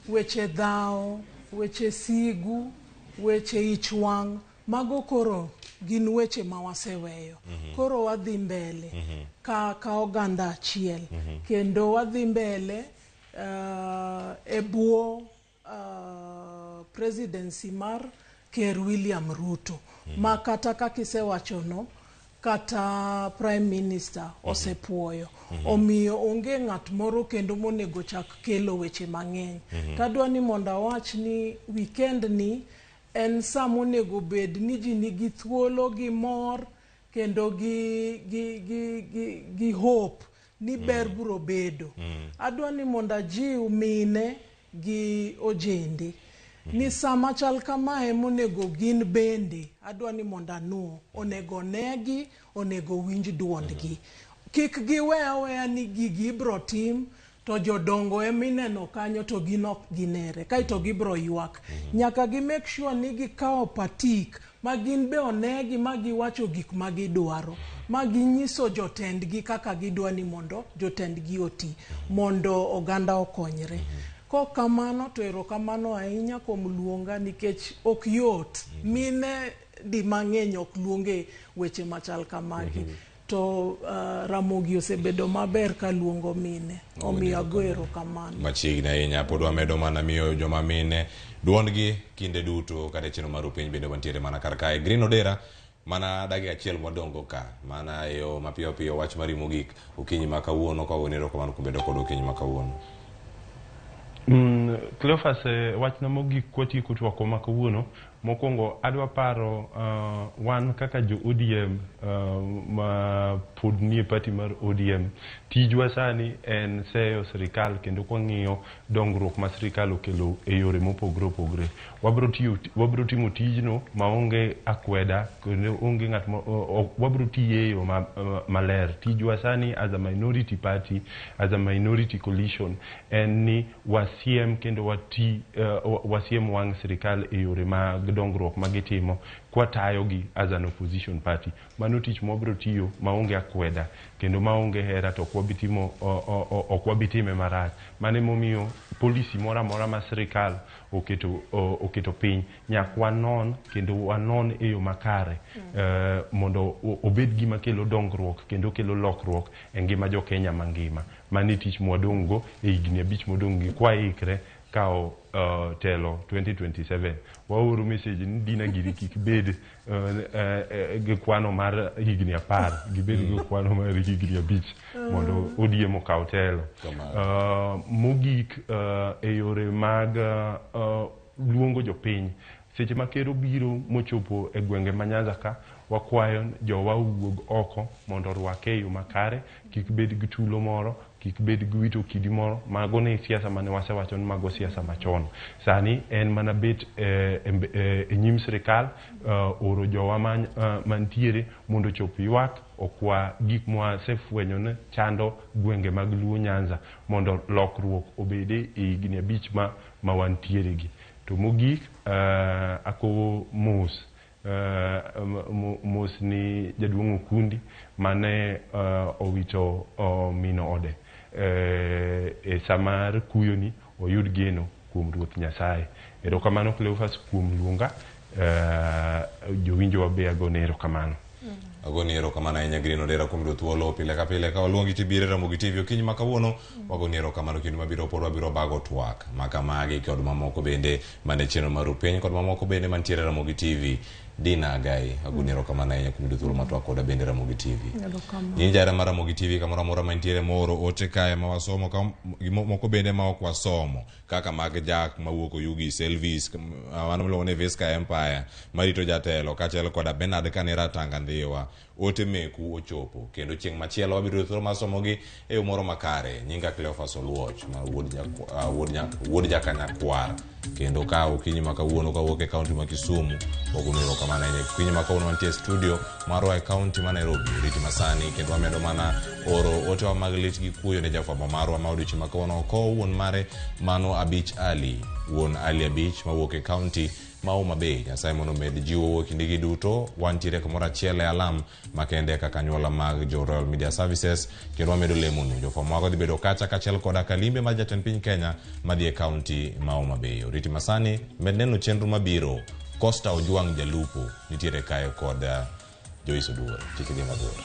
weche dhawo, weche sigu, weche ich wang' mago koro gin weche ma waseweyo. Koro wadhi mbele ka oganda achiel kendo wadhi mbele e bwo presidency mar Ker William Ruto ma kata kaka isewachono kata Prime Minister osepuoyo. Omiyo onge ng'at moro kendo monego chak kelo weche mang'eny. Tadwa ni mondo awach ni weekend ni en saa monego bed ni ji nigi thuolo gi mor kendo gi hope ni ber biro bedo. Adwa ni mondo ajiw mine gi ojende ni sama chal kamae monego gin bende adwa ni mondo anuo onego negi onego winj duondgi. Kik giwe aweya ni gigi ibro tim to jodongo emineno kanyo to gin ok ginere kaeto gibro ywak. Nyaka gi make sure ni gikawo patik ma gin be onegi ma giwacho gik ma gidwaro ma ginyiso jotendgi kaka gidwa ni mondo jotendgi oti mondo oganda okonyre. Kok kamano to erokamano ahinya kuom luonga nikech ok yot. Mine di mang'eny ok luonge weche machal kamagi. To Ramogi osebedo maber ka luongo mine. Omiyo ago erokamano.
Machiegni ahinya pod wamedo mana miyo joma mine duondgi kinde duto kata e chenro mar piny bende wantiere mana kar kae. Green Odera mana dakika achiel mwadongo ka mana e yo mapiyo piyo wach mari mogik okinyi ma kawuono ka wagoni erokamano kuom bedo kod okinyi ma kawuono.
Cleophas, wachna mogik kwatieko twakwa ma kawuono, mokwongo adwa paro wan kaka jo ODM ma pod nie party mar ODM, tijwa sani en seyo sirikal kendo kwang'iyo dongruok ma sirikal okelo e yore mopogore opogore. Wabro timo tijno maonge akweda kendo onge ng'at wabro tiye e yo maler. Tijwa sani as a minority party, as a minority coalition, en ni wasiem kendo wasiem wang' sirikal e yore mag dongruok ma gitimo kwatayogi as an opposition party. Mano tich mwabro tiyo maonge akweda kendo maonge hera to ok wabi time marach. Mano emomiyo policy moro amora ma sirikal oketo piny nyaka wanon kendo wanon e yo makare mondo obed gima kelo dongruok kendo kelo lokruok e ngima jo Kenya mangima. Mano e tich mwadong' go e higni 5 modong' gi kwaikre kawo telo 2027. Waoro message ni Dina giri kik bed gi kwano mar higni 10, gibed gi kwano mar higni 5 mondo ODM okaw telo. Mogik e yore mag luongo jopiny, seche ma ker obiro mochopo e gwenge ma Nyanza ka, wakwayo jowa owuog oko mondo orwake e yo makare, kik bed gi tulo moro, kik bed gi wito kidi moro. Mago ne siasa mane wasewacho ni mago siasa machon. Sani en mana bet e nyim sirikal, oro jowa mantiere mondo ochop ywak okwa gik mwasefwenyo ni chando gwenge mag Luo Nyanza mondo lokruok obede e higni 5 ma wantiere gi. To mogik akowo mos mos ni jaduong' Okundi mane owito min ode e sama mar kuyoni oyud geno kuom Ruoth Nyasaye. Erokamano Cleophas kuom luonga, jowinjowa be agone erokamano.
Agoni erokamano ahinya Green Odera kuom yudo thuolo pile ka pile ka waluongi tibiro e Ramogi TV okinyi ma kawuono. Wagoni erokamano kinde mabiro pod wabiro bago twak makamagi kod mamoko bende mane chenro mar piny kod mamoko bende mantiere e Ramogi TV. Dina Agai, agoni erokamano ahinya kuom yudo thuolo mar twak koda bende Ramogi TV.
Erokamano.
In jahera mar Ramogi TV kamoro amora mantiere moro ote kae ma wasomo ka moko bende ma ok wasomo kaka mag Jack mawuok Oyugis, Elvis mano miluongo ni Visca Empire marito jatelo kaachiel koda Bernard Kanera Tanga Ndhiwa. Ote meku ochopo kendo chieng' machielo wabiro yudo thuolo mar somogi e yo moro makare. Nyinga Cleophas Oluoch ma wuod Jakanyakwar kendo ka okinyi ma kawuono kawuok e kaunti ma Kisumu wagono erokamano ahinya. Okinyi ma kawuono wantie e studio marwa e kaunti ma Nairobi riti masani kendo wamedo mana oro otewa mag lit gi kuyo ne jafwambo marwa ma odiochieng' ma kawuono okowo wuon mare mano Abich Ali, wuon Ali Abich mawuok e kaunti ma Homa Bay. Nyasaye mondo omed jiwo e kindegi duto. Wantiere kamoro achiel e alam makende kaka anyuola mag jo Royal Media Services kendo wamedo lemonu. Jofwambo mago dhi bedo kacha kaachiel koda kalimbe mar jatend piny Kenya madhi e kaunti ma Homa Bay. Oriti masani med neno chenro mabiro. Costa Ojwang' Jalupo nitiere kae kod Joyce Oduor. Kik idhi mabor.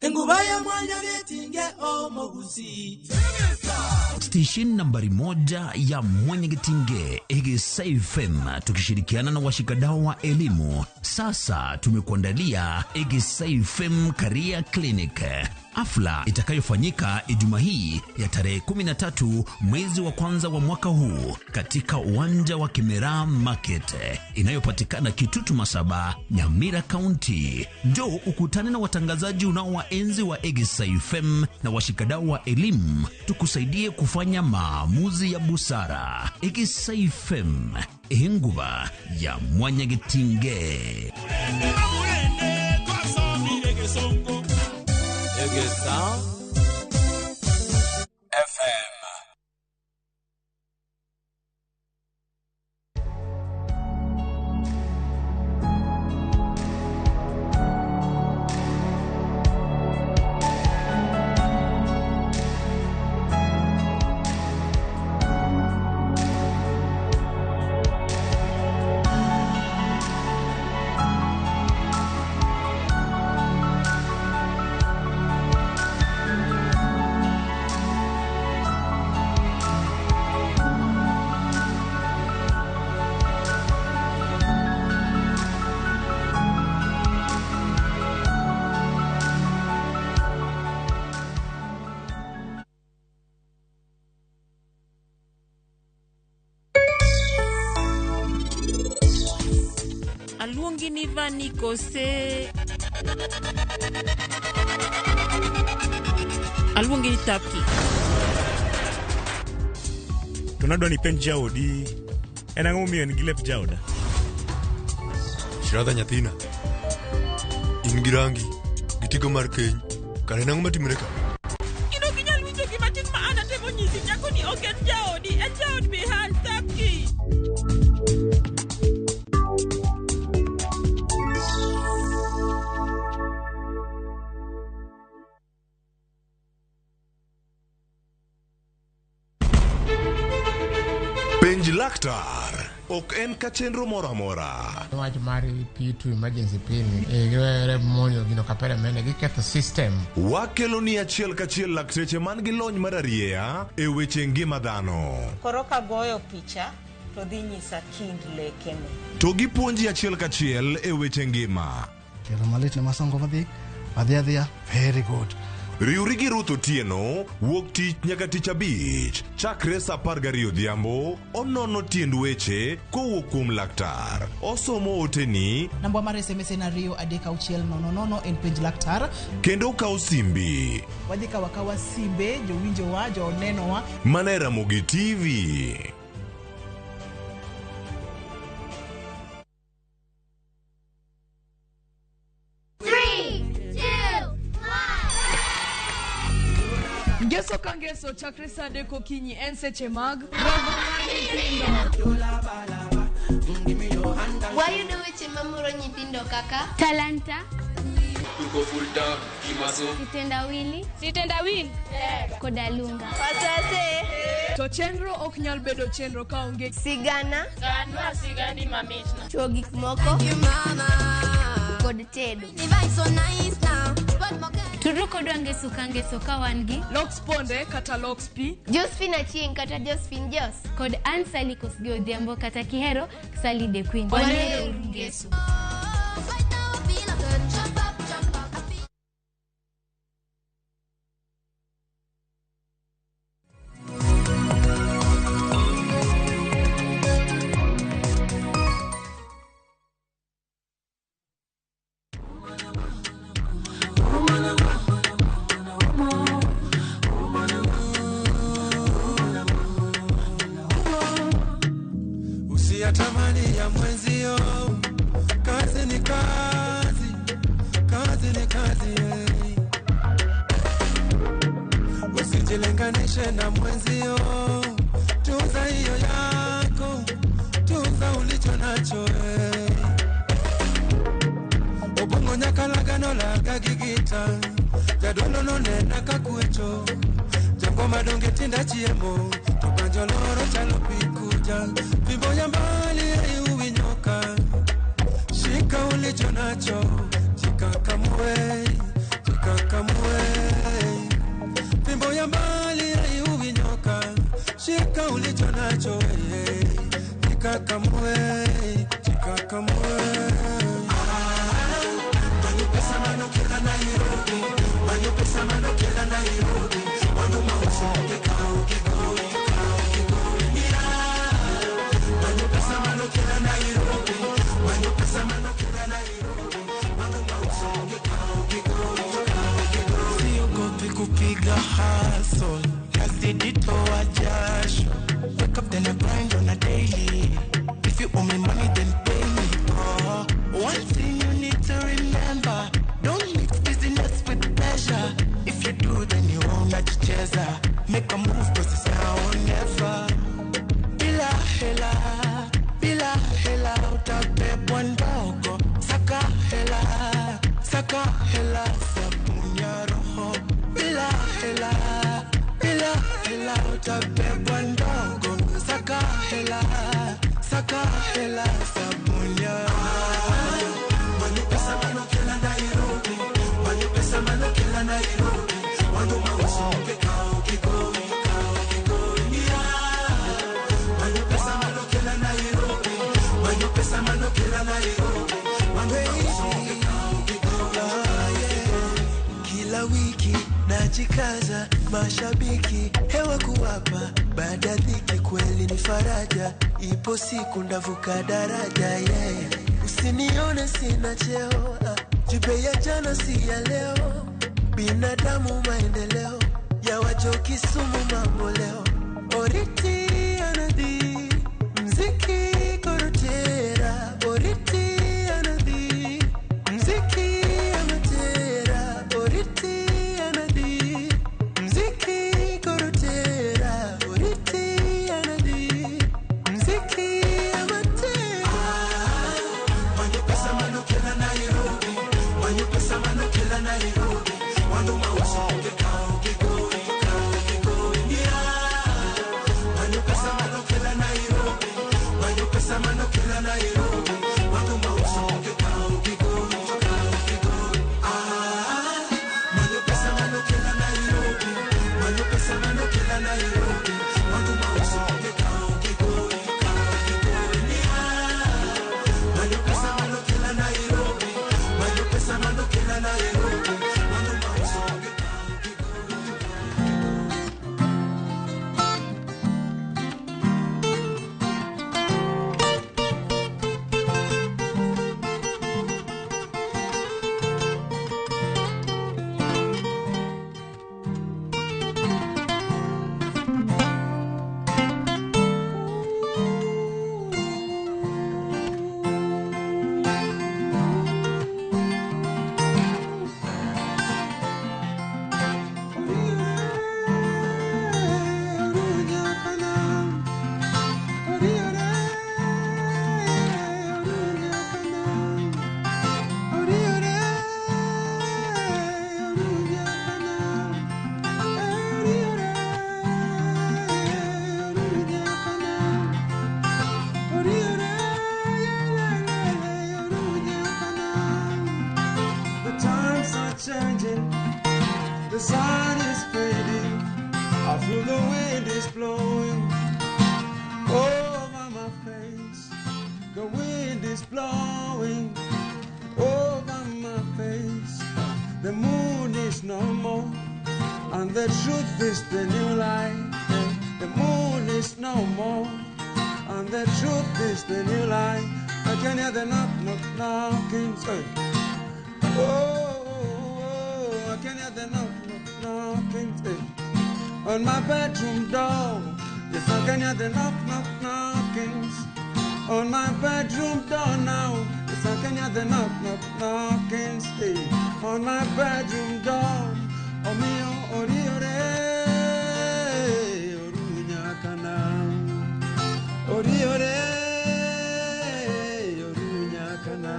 Enguba ya mwanya getinge omogusi.
Station nambari 1 ya Mwanyagetinge Egesa FM tukishirikiana na washikadau wa elimu. Sasa tumekuandalia Egesa FM Career Clinic, hafla itakayofanyika Ijumaa hii ya tarehe 13 mwezi wa kwanza wa mwaka huu katika uwanja wa Kimera Market inayopatikana Kitutu Masaba, Nyamira County. Njoo ukutane na watangazaji unaowaenzi wa Egesa FM na washikadau wa elimu, tukusaidie kufanya maamuzi ya busara. Egesa FM, enguba ya Mwanyagetinge.
Egesa FM.
Aluongi ni Vani kose. Aluongi ni Tapki.
To nadwa ni penj jaodi, en ang'o momiyo en gi lep jaoda?
Shradha nyathina, in gi rangi, gi tigo mar keny, kare en ang'o matimore ka?
In ok inyal winjo gima tin ma an atemo nyisi, nyako ni ok en jaodi, en jaod Bihal Tapki.
Penj laktar ok en ka chenro moro amora.
Wach mar P2 emergency pin giwere monjo gino kapere mene giketho system.
Wakelo ni achiel kachiel lakteche man gi lony mar arieya e weche ngima dhano.
Koro kagoyo picha to dhi nyisa kind lekene.
To gipuonji achiel kachiel e weche ngima.
Kelo malit ne masongo madhi adhi adhiya very good.
Riwri gi Ruth Otieno wuok tich nyaka tich abich chakre saa 12 odhiambo onono tiend weche kowuok kuom laktar. Osomo oteni
Namba mar SMS en 2 3 6 0 0 en penj laktar.
kendo okawo simbi
Wadhi kawo akawa simbe jowinjowa jonenowa.
mana e Ramogi TV.
Ngeso ka ngeso chakre saa 3 okinyi en seche mag romo mar nyithindo.
Wayudo weche mamoro nyithindo kaka
Talanta,
Tuko full time kimaso.
kitendawili,
Sitendawili
koda lunga.
Wasase
To chenro ok nyal bedo chenro kaonge
sigana
Ganwa sigandi mamitna.
chuo gik moko. Kod tedo.
Tudru kodwa Ngeso ka Ngeso ka wan gi
Lox Ponde kata Lox P,
Josephine Achieng' kata Josephine Jos
kod Ann Sally Kosgei Odhiambo kata Kihero Sally the Queen.
Wanere uru Ngeso.
Usiyatamani ya mwenzio, kazi ni kazi, kazi ni kazi eh. Usijilinganishe na mwenzio, tunza hiyo yako, tunza ulicho nacho eh. Obongo nyakalagano laga gigita, jadolo nonena kakwecho, jangoma donge tinda chiemo, to banjo loro chalo pikuja, fimbo ya mbali haiui nyoka, shika ulicho nacho, jikakamue, jikakamue. Fimbo ya mbali haiui nyoka, shika ulicho nacho, eh, jikakamue, jikakamue. Manyo pesa mano kila Nairobi, manyo pesa mano kila Nairobi, wanu mauso kikao kigoi, kao kigoi. Manyo pesa mano kila Nairobi, manyo pesa mano kila Nairobi, wanu mauso kikao kigoi, kao kigoi.
Siogopi kupiga hustle, nazidi toa jasho. Wake up then I grind on a daily. If you owe me money then pay me. Oh, one thing you need to remember, don't mix business with pleasure. If you do then you won't najicheza. Make a move cause it's now or never. Bila hela, bila hela utabebwa ndogo. Saka hela, sabuni ya roho. Bila hela, bila hela utabebwa ndogo. Saka hela, sabuni ya roho.
Manyo pesa mano kila Nairobi, manyo pesa mano kila Nairobi, wanu mauso kikao kigoi, kao kigoi. Manyo pesa mano kila Nairobi, manyo pesa mano kila Nairobi, wanu mauso kikao kigoi, kao kigoi.
Kila wiki najikaza, mashabiki hewa kuwapa, baada dhiki kweli ni faraja, ipo siku ndavuka daraja yeah. Usinione sina cheo, jipe ya jana si ya leo, binadamu maendeleo ya wajo Kisumu mambo leo, oriti anadhi mziki korotera, oriti anadhi mziki amatera, oriti anadhi mziki korotera, oriti anadhi mziki amatera.
Manyo pesa mano kila Nairobi, manyo pesa mano kila Nairobi, wanu mauso kikao kigoi, kao kigoi. Manyo the truth is the new lie. The moon is no more. And the truth is the new lie. I can hear the knock, knock, knocking. Say, oh, oh, oh, I can hear the knock, knock, knocking. Say, on my bedroom door. Yes, I can hear the knock, knock, knockings. On my bedroom door now. Yes, I can hear the knock, knock, knockings. Hey, on my bedroom door. Omio, oriore, orunyakana. Oriore, orunyakana.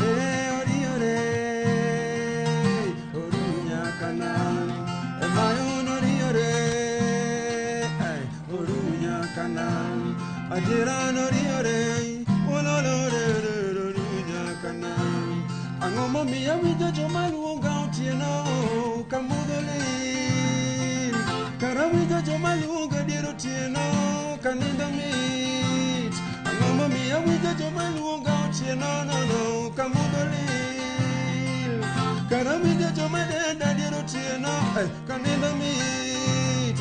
Eh, oriore, orunyakana. Emayon oriore, eh, orunyakana. Adiran oriore, ololore, orunyakana. Ang'o momiyo awinjo joma luonga otieno ka mudho lil? Kara winjo joma luonga dier otieno ka nindo mit. Ang'o momiyo awinjo joma luonga otieno no no ka mudho lil? Kara winjo joma denda dier otieno ka nindo mit.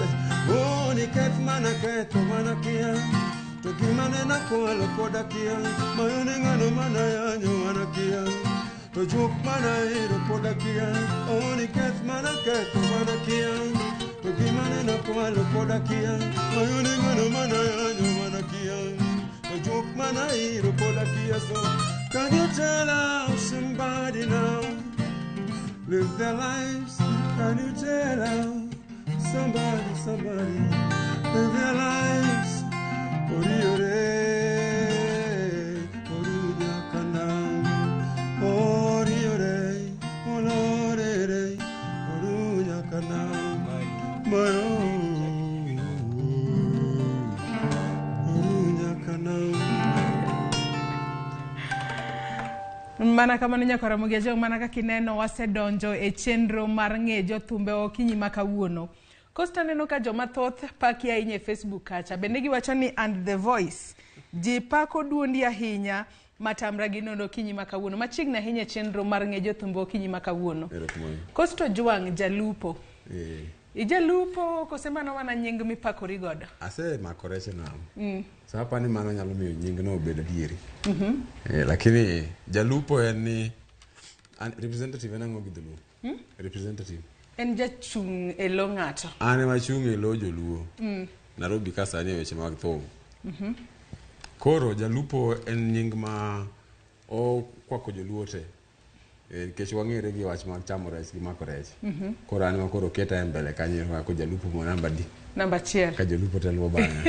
Oh, nikech mana ketho mana kia. To gima ne nakwalo pod akia. Mayo ne ng'ano mana yanyo mana kia. To juok mana ero pod akia. Oh, nikech mana ketho mana kia. To gima ne nakwalo pod akia. Mayo ne ng'ano mana yanyo mana kia. To juok mana ero pod akia. So can you tell how somebody now live their lives? Can you tell how somebody, somebody live their lives? Oriore, orunyakana. Oriore, olorere, orunyakana. Mayo, orunyakana.
Mana kamano nyakwara Ramogi mana kaka ineno wasedonjo e chenro mar ng'e jothumbe okinyi ma kawuono. Costa neno ka joma thoth paki ahinya e Facebook kacha. Bende giwacho ni and the voice. Ji pako duondi ahinya matamra gi nono okinyi ma kawuono. Machiegni ahinya e chenro mar ng'e jothumbe okinyi ma kawuono. Costa Ojwang jalupo. Ijalupo kose mano mana nying mipakori godo?
Asemako rech e nam. So apani mano nyalo miyo nyingno obed adieri. Lakini jalupo en ni representative en ang'o gi dholuo? Representative.
En jachung' e lo ng'ato.
An ema achung' e lo joluo. Nairobi ka sani e weche mag thum. Koro jalupo en nying ma okwako joluo te. Nikech wang'ere gi wach mag chamo rech gi mako rech. Koro an ema koro oketa e mbele kanyo kaka jalupo mo namba di.
Namba achiel.
Ka jolupo te luwo bang'a.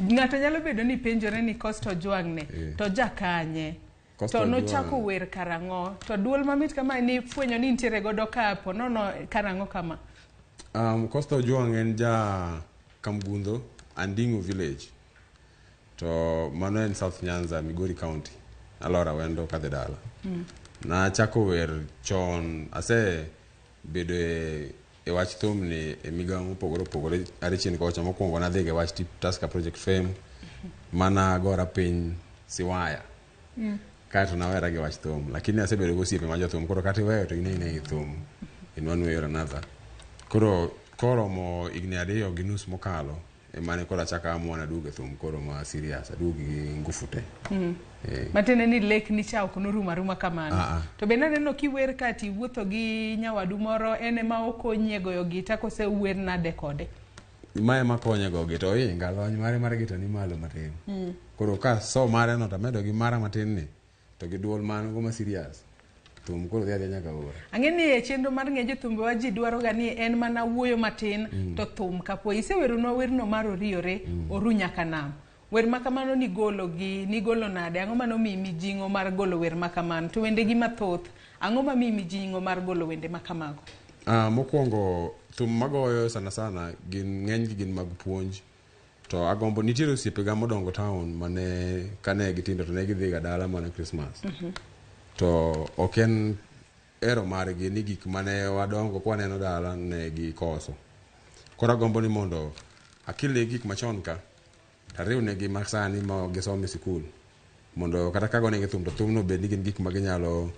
Ng'ato nyalo bedo ni penjore ni Costa Ojwang ni to jakanye? To nochako wer karang'o? To duol mamit kama ni fwenyo ni nitiere godo kapo nono karang'o kama?
Costa Ojwang en ja Kamgundho, Anding'u village. To mano en South Nyanza, Migori County. Alora wendo kadhi dala. Nachako wer chon, ase bedo e wach thum ni e migawo mopogore opogore. Are chien kocha mokwongo nadhi e wach Tusker Project Fame, mana gora piny Siwaya. Kaeto nawera gi wach thum, lakini asebedo gi osiepe ma jothum, koro kata iweyo to in aina gi thum in one way or another. Koro koromo higni 2.5 mokalo, emane koro achako amua naduog e thum koro ma serious, aduog gi ngufu te.
Matiende ni lek ni cha ok norumo aruma kamano. To bende aneno kiwer ka tiwuotho gi nyawadu moro, en ema okonyi e goyo gita kose uwer nade kode?
Mae ema konye go gita, oinga lony mare mar gita ni malo matin. Koro ka so mare no tamedo gi mara matin ni, to gi duol man go ma serious. Thum koro dhi adhiya nyaka ora.
Ang'e ni e chenro mar ng'e jothumbe wa ji dwaro ga ni en mana wuoyo matin to thum kapo iseweronwa werno mar Oriore, oru nyaka nam. Wer ma kamano nigolo gi nigolo nade? Ang'o manomiyi mijing'o mar golo wer ma kamano? To wende gi mathoth, ang'o mamiyi mijing'o mar golo wende ma kamago?
Mokwongo thum magoyo sana sana gin ng'enygi gin mag puonj. To agombo nitiere osiepega modongo town mane kane gitindo to ne gidhi ga dala mana Christmas. To ok en ero margi ni gik mane wadongo kwaneno dala ne gikoso. Koro agombo ni mondo akelnegi gik machon ka, tariwnegi ma sani ma gisomo e sikul, mondo kata ka agonegi thum to thumno obed ni gin gik ma ginyalo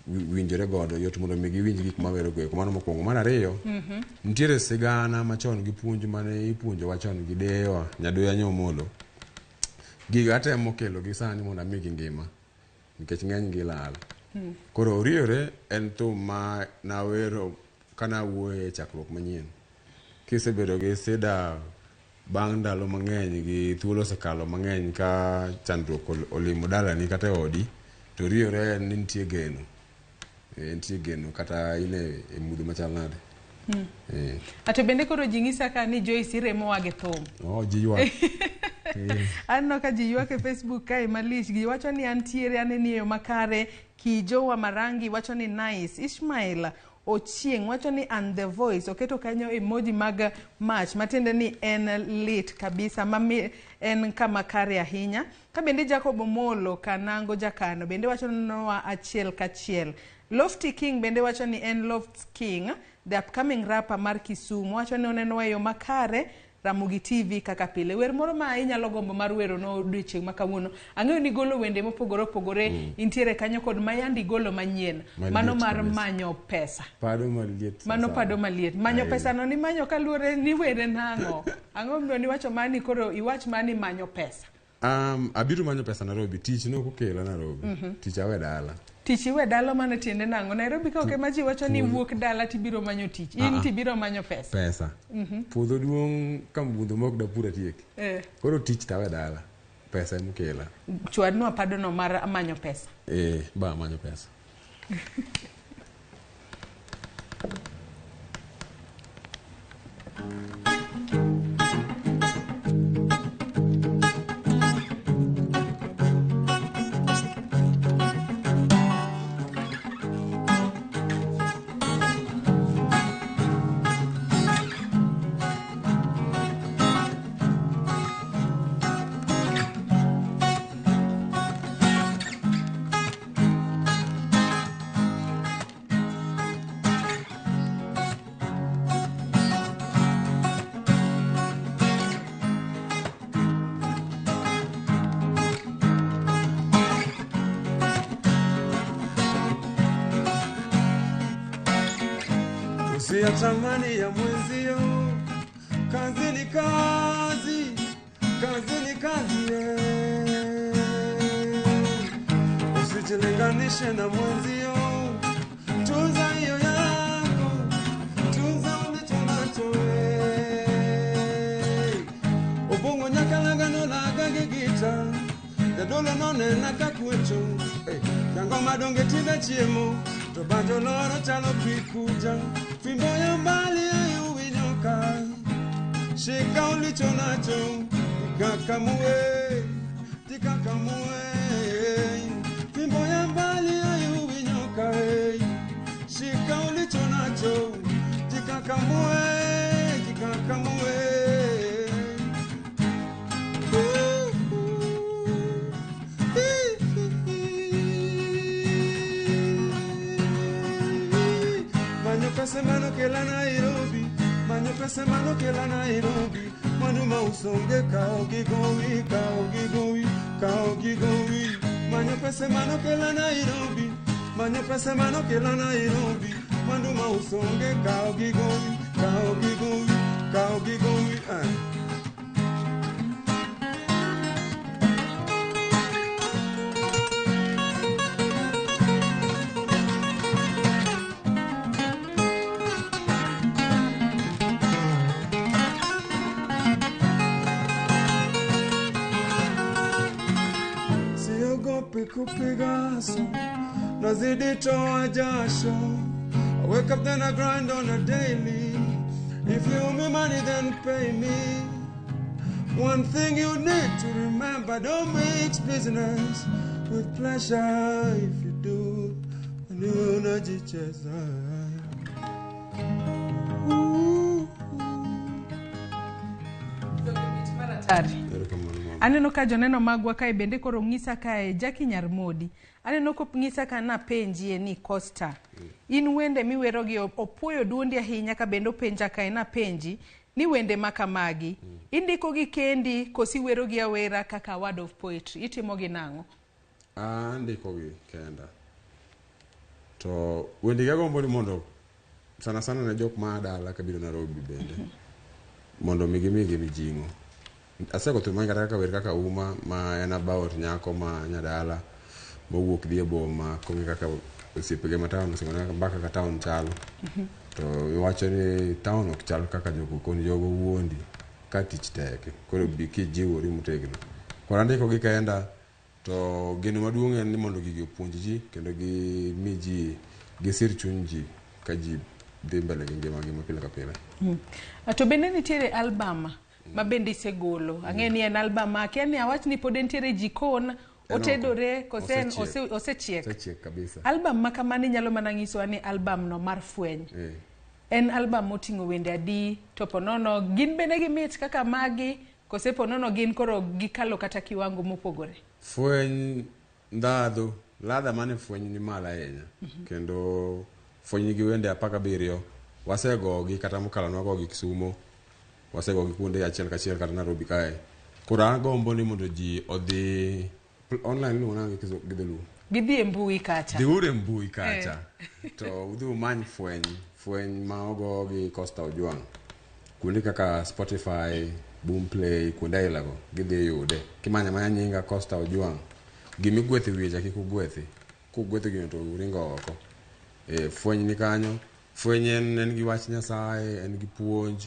winjore godo yot mondo mi giwinj gik mawero go eko. Mano mokwongo. Mar ariyo, nitiere sigana machon gi puonj mane ipuonjowa chon gi deyewa Nyaduya Nyomolo. Gigo atemo kelo gi sani mondo amigi ngima nikech ng'eny gi lal. Koro Oriyore en thum ma nawero kanawuoyo e chakruok manyien. Kisebedo gi sida bang' ndalo mang'eny gi thuolo osekalo mang'eny ka chandruok olimo dalani kata e odi, to Oriyore en ni nitie geno. Nitie geno kata in e mudho machal nade.
Ato bende koro ji ng'isa ka ni Joyce iremowa gi thum.
Oh, ji ywak.
Aneno ka ji ywak e Facebook kae malich. Ji wacho ni antiere aneni e yo makare. Kijo wa Marangi wacho ni nice. Ishmael Ochieng wacho ni and the voice. Oketo kanyo emoji mag mach matiende ni en lit kabisa mami en kama kare ahinya. Ka bende Jacob Omolo Kanango Jakano bende wacho nwa achiel kachiel. Lofty King bende wacho ni en Lofty King, the upcoming rapper mar Kisumu. Wacho ni oneno e yo makare Ramogi TV kaka pile. Wer moro ma inyalo gombo mar wero no odiochieng' ma kawuono. Ang'eyo ni golo wende mopogore opogore, intiere kanyo kod mayandi golo manyien.
Maliet
Mano mar
kabisa.
manyo pesa.
Pado maliet.
Mano
sana.
pado maliet. Manyo
Ahinya.
pesa no ni manyo kaluwore ni were nang'o. Ang'o momiyo niwacho mani koro iwach mani manyo pesa.
Abiro manyo pesa Nairobi. Tich nok okela Nairobi. Tich awe dala.
Tich iwe dala mano tiende nang'o? Nairobi ka ok ema ji wacho ni wuok dala tibiro manyo tich. In tibiro manyo pesa.
Pesa. Puodho duong' ka mudho mok dapur atiek. Koro tich tawe dala. Pesa emokela.
Chwadnwa padono mar manyo pesa.
Ba manyo pesa. Usiyatamani ya mwenzio, kazi ni kazi, kazi ni kazi. Usijilinganishe na mwenzio, tunza hiyo yako, tunza ulicho nacho. Obongo nyakalaga nolaga gi gita, jadolo nonena ka kwecho, jangoma donge tinde chiemo, to banjo loro chalo pi kuja. Fimbo ya mbali uwinyoka, shika ulicho nacho, tikakamue, tikakamue. Fimbo ya mbali uwinyoka, shika ulicho nacho, tikakamue, tikakamue. Manyo pesa mano kela Nairobi, manyo pesa mano kela Nairobi. Manu mausonge kao gigowi, kao gigowi, kao gigowi. Manyo pesa mano kela Nairobi, manyo pesa mano kela Nairobi. Manu mausonge kao gigowi, kao gigowi, kao gigowi. Siogopi kupiga aso, nazidi toa jasho. I wake up then I grind on a daily. If you owe me money then pay me. One thing you need to remember, don't mix business with pleasure. If you do, unajicheza.
Aneno ka joneno magwa kae bende koro ng'isa kae Jackie Nyarmodi. Aneno ko ng'isa ka napenjie ni Costa. In wende miwero gi opuoyo duondi ahinya ka bende openja kae napenji ni wende makamagi. Indiko gi kendi kosi wero gi awera kaka word of poetry. Itimo gi nang'o?
Andiko gi kenda. To wendegi agombo ni mondo sana sana ne jok ma dala kabiro Nairobi bende mondo mi gimigi mijing'o. Asego thum mang'eny kata kaka wer kaka Uma ma en about nyako ma nyadala mowuok dhi e boma kong'e kaka osiepege ma town oseng'one mbaka kaka town chalo. To iwacho ni town ok chal kaka jogo koni jogo wuondi ka tich tek koro bi kijiwori motegno. Koro andiko gi kenda to geno maduong' en ni mondo gigi opuonj ji kendo gimi ji gisir chuny ji ka ji dhi mbele gi ngimagi ma pile ka pile.
To bende nitiere album ma bende isegolo. Ang'e ni en album ma akia ni awach ni pod entiere e jikon,
En
otedore kose en
Osechiek.
osechiek.
Osechiek kabisa.
Album ma kamano inyalo mana nyisowa ni album no mar fweny. En album moting'o wende adi to ponono gin bende gimit kaka magi kose ponono gin koro gikalo kata kiwango mopogore.
Fweny ndhadhu, ladha mane fweny ni malo ahinya. Kendo fweny nigi wende 17, wasegogi kata mokalo nwagogi Kisumo, wasegogi kuonde achiel kachiel kata Nairobi kae. Koro agombo ni mondo ji odhi online iluongo nang'o gi dholuo?
Gidhi e mbui kacha.
Dhiuru e mbui kacha. To udhi umany fweny, fweny ma ogo gi Costa Ojwang'. Kuonde kaka Spotify, Boomplay, kuonde aila go, gidhi yude. Kimanyo amanya nyinga Costa Ojwang', gimigwetho e wiye cha kik ugwethi. Kugwetho gino to uringo oko. Fweny ni kanyo. Fweny en gi wach Nyasaye, en gi puonj,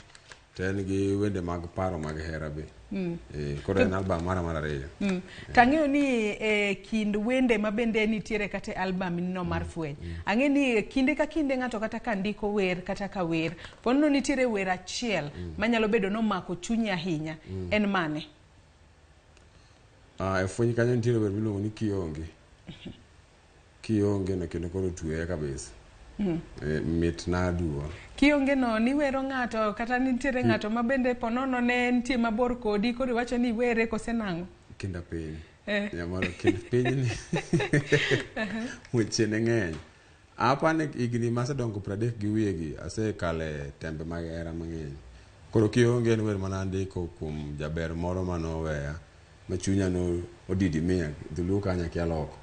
to en gi wende mag paro mag hera be. Koro en album mara mar 2.
Tang'eyo ni e kind wende ma bende nitiere kata e album no mar fweny. Ang'e ni kinde ka kinde ng'ato kata ka ndiko wer kata ka wer, ponono nitiere wer achiel manyalo bedo nomako chunyi ahinya. En mane?
E fweny kanyo nitiere wer miluongo ni Kionge. Kionge no kendo koro tweye kabisa. Mit na aduwa.
Kionge no niwero ng'ato kata nitiere ng'ato ma bende ponono ne nitie mabor kodi koro iwacho ni iwere kose nang'o?
Kinda piny. Nyamoro kind piny ni. Weche ne ng'eny. Apani higni masedongo 30 gi wiye gi asekale tembe mag hera mang'eny. Koro Kionge en wer mana andiko kuom jaber moro manoweya ma chunya no odidimia dholuo kanyo akia loko.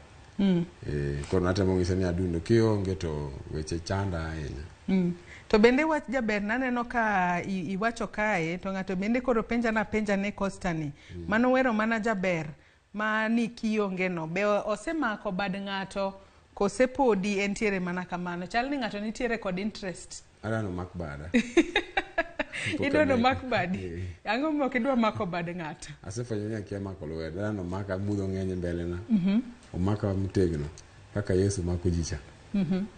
Koro natemo ng'ise ni adundo kionge to weche chanda ahinya.
To bende wach jaber naneno ka iwacho kae to ng'ato bende koro penja na penja ne Costa ni. Mano wero mana jaber ma ni kionge no be osemako bad ng'ato kose podi entiere mana kamano. Chal ni ng'ato nitiere kod interest.
Adwa mak bada.
Idwa no mak badi. Ang'o mok idwa mako bad ng'ato?
Asefwenyo ni akia mako lwedo. Adwa no maka budho ng'eny e mbele na. Omaka motegno kaka Yesu mako ji cha.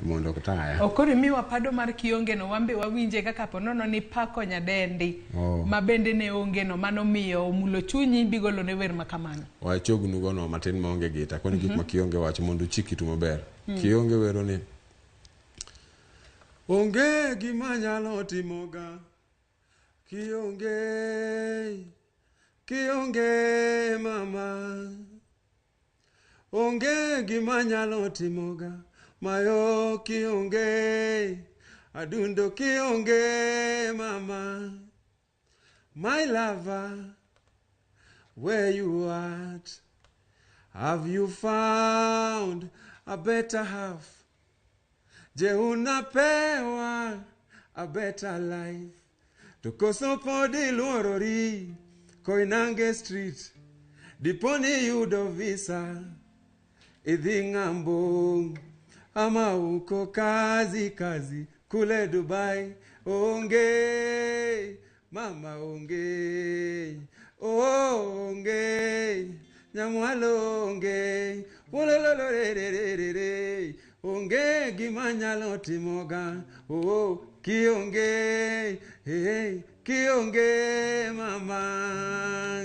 Mondo ok taya.
Okoro imiwa pado mar Kionge no wambe wawinje kaka ponono ni pako nyadendi. Ma bende ne onge no mano miyo omulo chunyi bigolo ne wer makamano.
Wachognu go no matin maonge gita. Koni gik ma Kionge wacho mondo uchik itu maber. Kionge wero ni onge gima nyalo timoga Kionge, Kionge mama. Onge gima nyalo timoga mayo Kionge, adundo Kionge mama. My lover, where you at? Have you found a better half? Je, unapewa a better life? To koso pod iluorori Koinange Street, diponi yudo visa idhi ng'ambo, ama uko kazi kazi kule Dubai. Onge mama, onge, onge nyamwalo, onge wolololorererere, onge gima nyalo timoga. Oh, Kionge, hey, Kionge mama.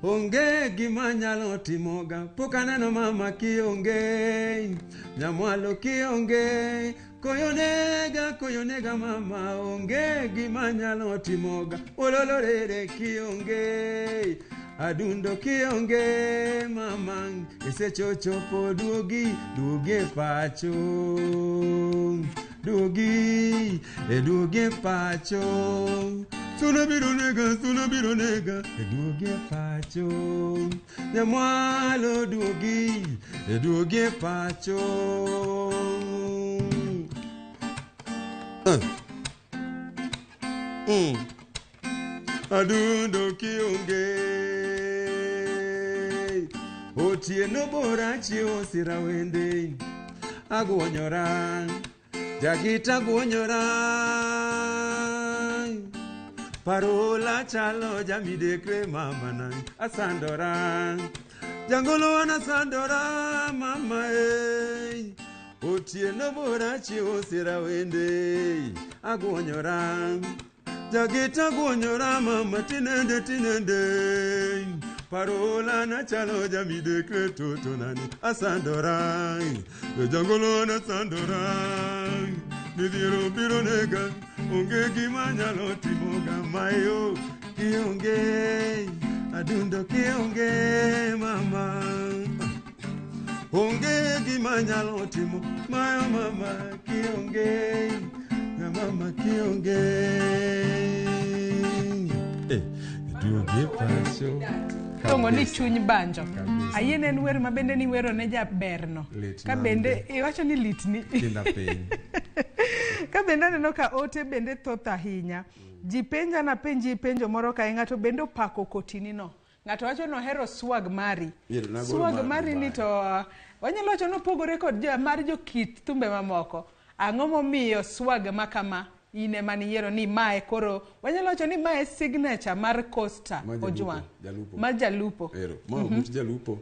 Onge gima nyalo timoga. Pok aneno mama Kionge, nyamwalo Kionge, koyo nega, koyo nega mama. Onge gima nyalo timoga. Ololorere Kionge, adundo Kionge mama. Esechochopo duogi, duogi e pacho. Duogi, e duogi e pacho. Suna biro nega, suna biro nega, e duogi e pacho. Nyamwalo duogi, e duogi e pacho. Adundo kionge Otieno bora chiewo sira wende Aguonyora Jagita guonyora Parola chalo jamidekre mama na asandora Jangolo anasandora mama e Otieno bora chiewo sira wende Aguonyora Jagita guonyora mama tinende tinende Parola na chalo jamidekre toto nani asandora Jangolo anasandora Midhiero biro nega onge gima nyalo timo mayo kionge adundo kionge mama onge gima nyalo timo mayo mama kionge na mama kionge duoge pacho
Tongo ni chuny banjo. Ayie en wer ma bende ni wero ne jaberno. Ka bende iwacho ni litni.
Kinda piny.
Ka bende aneno ka ote bende thoth ahinya. Ji penja na penji penjo moro kae ng'ato bende opako kotini no. Ng'ato wacho ni ohero swag mari. Swag mari ni to wanyalo wacho ni opogore kod mar jokit thumbe mamoko. Ang'o momiyo swag ma kama in ema niyiero ni mae koro wanyalo wacho ni mae signature mar Coster Ojwang. Mar jalupo.
Ero, ma ogut jalupo.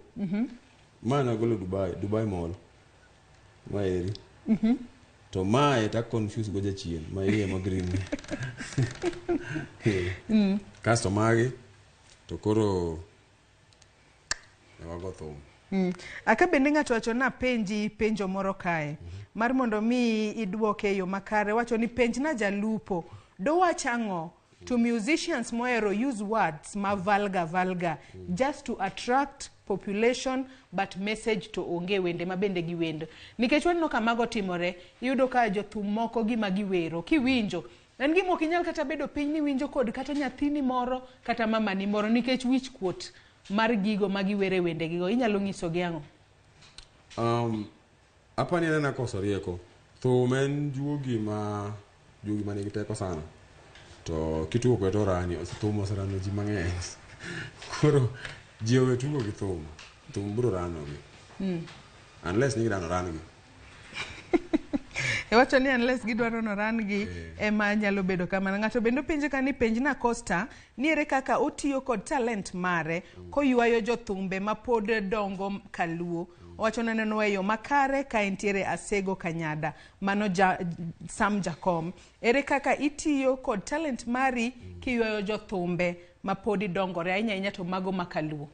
Ma nagolo Dubai, Dubai Mall. Ma eri. To mae ta confuse go jachien, ma iye ma green. Kasto magi to koro wago thum.
Aka bende ng'ato wacho na penji penjo moro kae mar mondo mi idwoke e yo makare wacho ni penjna jalupo dowach ang'o to musicians mohero use words ma vulgar vulgar just to attract population but message to onge wende ma bende giwendo nikech waneno ka mago timore iyudo ka jothum moko gima giwero kiwinjo en gima ok inyal kata bedo piny ni winjo kod kata nyathini moro kata mamani moro nikech wich kuot mar gigo ma giwere wende gigo inyalo nyisogi ang'o?
Apani anena koso rieko. Thum en juogi ma nigi teko sana. To kitugo kode to orani, thum oserano ji mang'eny. Koro ji owe tugo gi thum, thum biro ranogi. Unless ni gidwaro ran gi.
Iwacho ni unless gidwaro noran gi ema nyalo bedo kamano. Ng'ato bende penjo ka ni penjna Coster ni ere kaka otiyo kod talent mare koywayo jothumbe ma pod dongo kaluo. Owacho ni neno e yo makare ka entiere Asego Kanyada mano Sam Jakom. Ere kaka itiyo kod talent mari kiywayo jothumbe ma pod dongore ahinya ahinya to mago ma kaluo?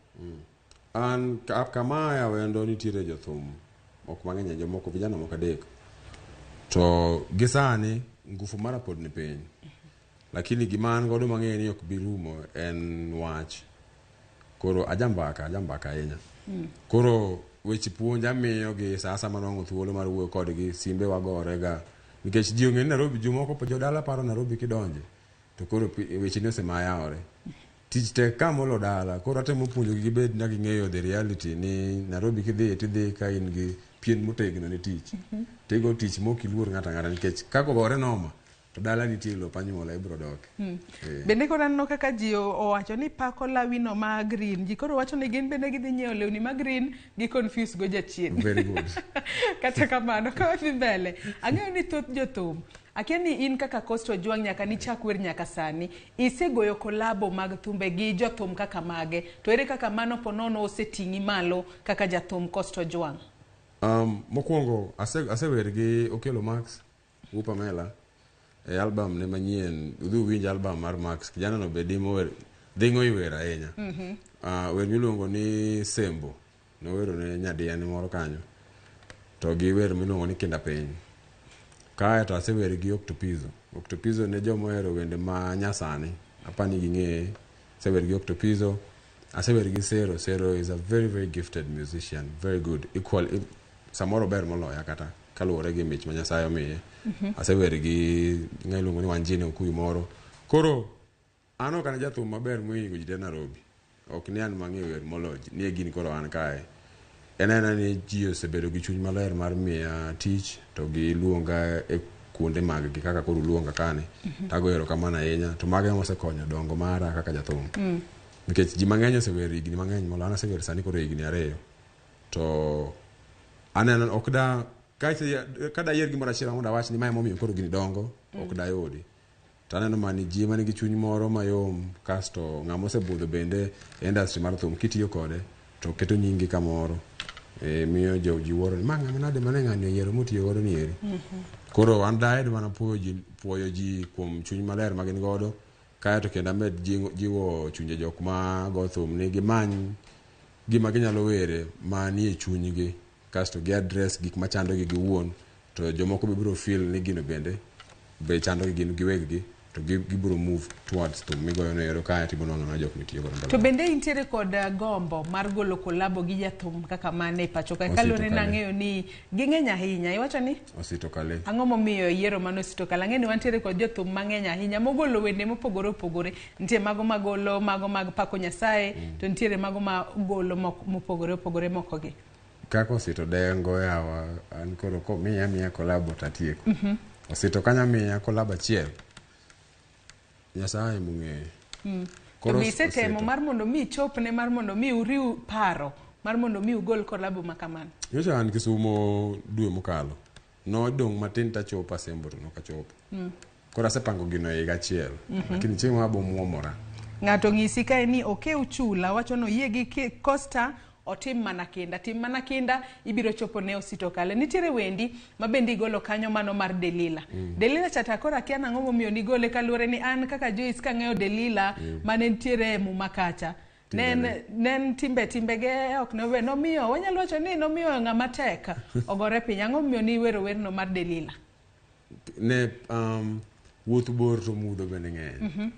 An kama awendo nitiere jothum ok mang'eny, jomoko vijana moko adek. To gi sani ngufu mara pod ni piny. Lakini gima an godo mang'eyo ni ok bi rumo en wach. Koro ajambaka ahinya. Koro weche puonj amiyo gi sa asaya manwang'o thuolo mar wuoyo kodgi, simbe wagore ga. Nikech ji ong'e ni Nairobi, jomoko jodala paro Nairobi kidonje. To koro weche ni osemayawore. Tich tek ka molo dala, koro atemo puonjogi gibed na ging'eyo the reality ni Nairobi kidhi tidhi ka in gi pien motegno ne tich. Tigo tich mok iluor ng'ato ang'ata nikech kaka ogore noma to dala nitie lop anyuola ibiro doke.
Bende koro aneno kaka ji owacho ni pako lawino ma green. Ji koro wacho ni gin bende gidhi nyiewo lewni ma green gi confuse go jachien.
Very good.
Kata kamano ka wadhi mbele ang'eyo ni thoth jothum akia ni in kaka Coster Ojwang nyaka nichak wer nyaka sani isegoyo kolabo mag thumbe gi jothum kaka mage to ere kaka mano ponono oseting'i malo kaka jathum Coster Ojwang?
Mokwongo asewer gi Okello Max wu Pamela e album ne manyien. Udhi uwinj album mar Max, kijana no be dimo wer, dhing'o i wer ahinya. Wer miluongo ni Sembo nowero ne nyadiani moro kanyo to gi wer miluongo ni Kinda Piny. Kae to asewer gi Octopizo. Octopizo ne joma ohero wende ma nyasani, apani ging'eye. Asewer gi Octopizo, asewer gi Sero. Sero is a very very gifted musician, very good, equal samoro ber moloya kata kaluwore gi mich ma Nyasaye omiye. Asewer gi ng'a iluongo ni Wanjine Okuyu moro. Koro an ok an jathum maber mohingo ji te Nairobi. Ok ni an mang'eyo wer moloyo ji, ni e gini koro an kae. En aena ni ji osebedo gi chuny maler mar miya tich to giluonga e kuonde mag gi kaka koro uluonga kani. Tago erokamano ahinya to mago ema osekonyo dongo mara kaka jathum. Nikech ji mang'eny osewer higni mang'eny molo an asewer sani koro higni 2 to aneno ok da ka dayier gimoro achiel mondo awach ni mae emomiyo koro gini dongo ok dayudi. To aneno mani ji manigi chuny moro mayom kasto ng'ama osebudho bende e industry mar thum kitiyo kode to keto nyingi kamoro miyo ji wuoro ni ma ng'ama nade mane ng'ani oyiero motiyo godo ni eri. Koro an daher mana puoyo ji kuom chuny maler ma gin godo kaeto kendo amed jiwo chunje jok ma go thum ni gimany gima ginyalo were manie chunygi kasto gi address gik machandogi giwuon to jomoko be biro feel ni gino bende be chandogi gin giweggi to gibiro move towards thum migoyo no ero kae to ibiro nwang'o jok mitiyo godo mbele.
To bende intiere kod gombo mar golo kolabo gi jathum kaka mane e pacho kae kaluwore ni ang'eyo ni ging'eny ahinya iwacho ni
Osito Kale.
Ang'o momiyo yiero mano Osito Kale? Ang'eyo ni wantiere kod jothum mang'eny ahinya mogolo wende mopogore opogore. Nitie mago magolo mago mag pako Nyasaye to nitiere mago magolo mopogore opogore moko gi.
Kaka Osito dengo yawa an koro komiya miya kolabo tatieko. Osito kanya miya kolabo achiel Nyasaye mong'eyo.
To be isetemo mar mondo mi ichopne mar mondo mi uriw paro mar mondo mi ugol kolabo ma kamano?
Nyocha an Kisumo dwe mokalo. Nodong' matin tachopo Asembo to nokachopo. Koro asepango gino e higa achiel. Lakini chieng' ma abomuomora.
Ng'ato ng'isi kae ni okew chula wacho ni oyie gi Costa otim mana kinda. Tim mana kinda ibiro chopo ne Osito Kale. Nitiere wendi ma bende igolo kanyo mano mar Delila. Delila cha koro akia nang'o momiyo nigole kaluwore ni an kaka Joyce kang'eyo Delila mane nitiere e muma kacha. Ne timbege ok nowe nomiyo wanyalo wacho ni nomiyo ng'ama tek ogore piny. Ang'o momiyo niwero werno mar Delila?
Ne wuoth bor to mudho bende ng'eny.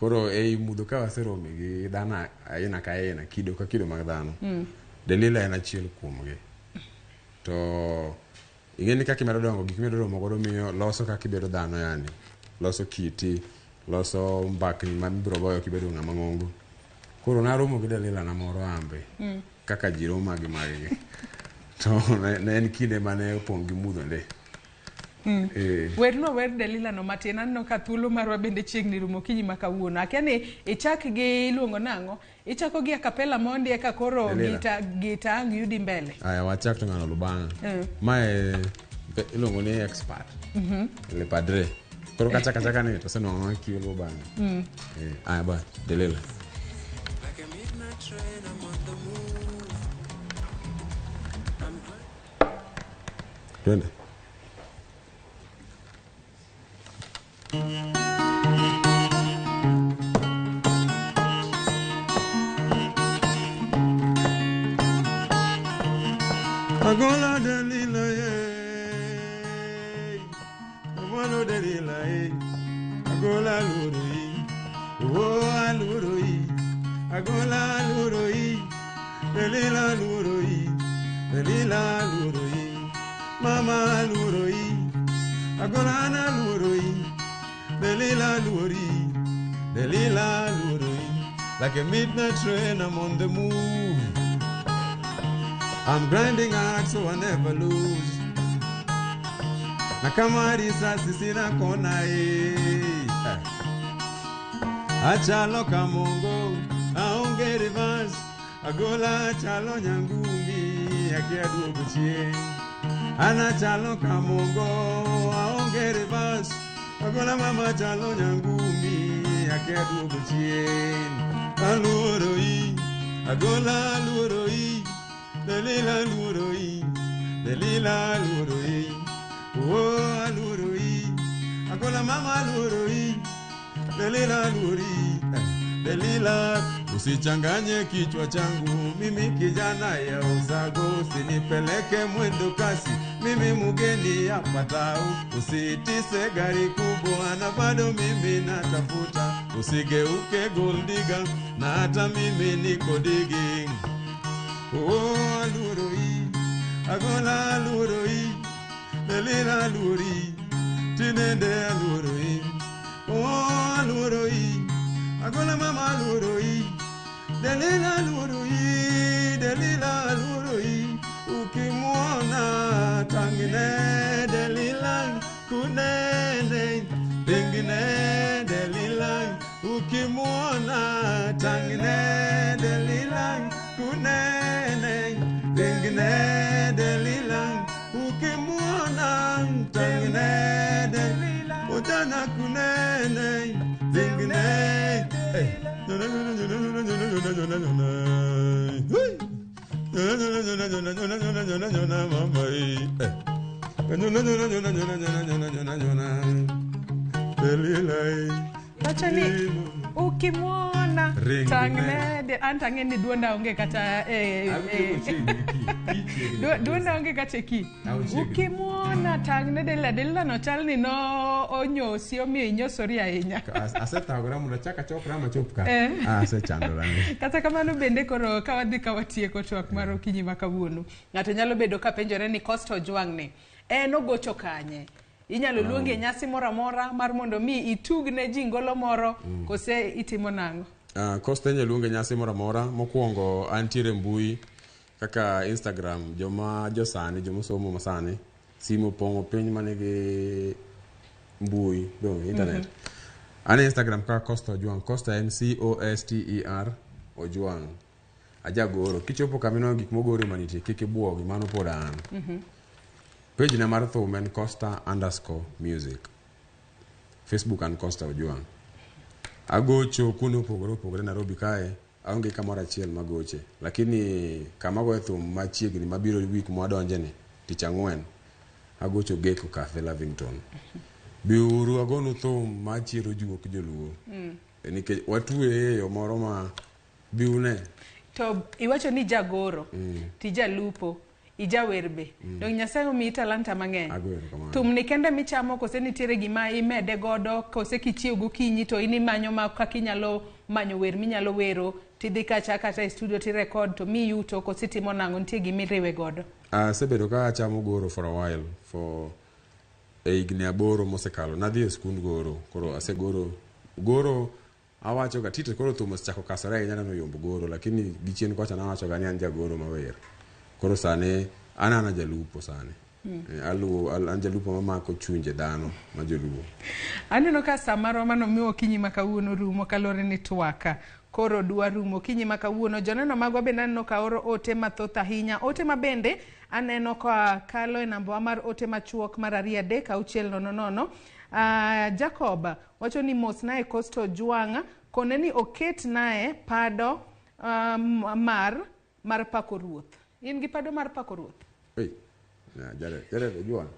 Koro ei mudho ka waserome gi dhano aina ka aina, kido ka kido mag dhano. Delila en achiel kuomgi. To ing'e ni kaka imedo dongo gik mimedo romo godo miyo loso kaka ibedo dhano yani. Loso kiti, loso mbakni ma ibiro goyo kibedo ng'ama ng'ongo. Koro naromo gi Delila na moro ambe. Kaka ji romo gi maggi. To ne en kinde mane opong' gi mudho nde.
Werno wer Delila no matin aneno ka thuolo marwa bende chiegni rumo okinyi ma kawuono. Akia ni ichak gi iluongo nang'o? Ichako gi acapella mondi eka koro gita ang' yudi mbele.
Aya wachak to ng'ano lubang'a. Mae iluongo ni expert. Le padre. Koro kachaka chaka ni to osenwang'o kiluwo bang'e. Aya ba Delila.
Like a midnight train, I'm on the move.
Twende. Agola Delila ye, Agola Delila ye, Agola lurui, oh alurui, Agola lurui, Delila lurui, Delila lurui, Mama lurui, Agola na lurui, Delila lurui, Delila lurui. Like a midnight train, I'm on the move. I'm grinding hard so I never lose. Na kama risasi sina kona e. Achalo kamongo, aonge reverse. Agola achalo nyangumi, akia duogo chien. Ana chalo kamongo, aonge reverse. Agola mama chalo nyangumi, akia duogo chien. Aluoro i, agola aluoro i. Delila luoroi, Delila luoroi, oh aluoroi, agola mama luoroi, Delila luori, Delila. Usichanganye kichwa changu, mimi kijana ya usago, usinipeleke mwendo kasi, mimi mugeni hapa tau, usitise gari kubwa na bado mimi natafuta, usigeuke gold digger na hata mimi niko digging. Oh aluroi, agola aluroi, Delila aluroi, tinende aluroi. Oh aluroi, agola mama aluroi, Delila aluroi, Delila aluroi. Ukimwona tangine Delila kune kunene ringne Delila ukimwona tangne Delila utana kunene ringne
Wacho ni ukimwona
Ring
tangne an tang'e ni duonda onge kata duonda onge kata e ki.
Auchiegni.
Ukimwona tangne Delila. Delila no chal ni no onyosi omiyo inyosori ahinya.
Asethagora mondo achak achokra machop ka. Asechandora.
Kata kamano bende koro ka wadhi ka watieko twak mar okinyi ma kawuono, ng'ato nyalo bedo ka penjore ni Costa Ojwang' ni en ogocho kanye? Inyalo luongi e nyasi moro amora mar mondo mi itug ne ji ngolo moro kose itimo nang'o?
Costa inyalo luonge nyasi moro amora. Mokwongo antiere mbui kaka Instagram, joma josani, joma somo masani, simu opong'o piny manigi mbui, dong internet. An e Instagram kaka Costa Ojwang'. Costa en C O S T E R Ojwang'. Ajagoro. Kichopo kama inwang'o gik mogore manitie, kik ibuogi, mano pod an. Page na mar thum en Costa_music. Facebook an Costa Ojwang'. Agocho kuonde mopogore opogore Nairobi kae, aonge kamoro achiel magoche. Lakini kama agoye thum machiegni mabiro wik mwadonje ni, tich ang'wen, agocho Gecko Cafe Lavington. Biuru agonu thum machiero juok joluo. Nikech watweye e yo moro ma biune.
To iwacho ni jagoro, tijalupo, ijawer be. Dong Nyasaye omiyi talanta mang'eny.
Ago erokamano.
Thum ni kende michamo kose nitiere gima imede godo kose kichiew gokinyi to in imanyo ma kaka inyalo manyo wer minyalo wero tidhi kacha kata e studio tirekod to mi yuto kose itimo nang'o nitie gima iriwe godo.
Asebedo ka achamo goro for a while, for e higni 8 mosekalo. Nadhi e skund goro, koro asegoro goro. Awacho ga tite koro thum osechako kasore ahinya neno yombo goro, lakini gichien kocha nawacho ga ni an jagoro mawer. Koro sani an ana jalupo sani. Aluwo an jalupo mamako chunje dhano ma joluo.
Aneno ka saa marwa mano miwa okinyi ma kawuono rumo kaluwore ni twaka koro dwa rumo okinyi ma kawuono. Joneno magwa bende aneno ka oro ote mathoth ahinya. Ote ma bende aneno ka kalo e namba wa mar ote machuok mar 2 3 6 0 0. Jacob wacho ni mos nae Costa Ojwang' kone ni oket nae pado mar pako ruoth. In gi pado mar pako ruoth?
Ei, Jared Ojwang'.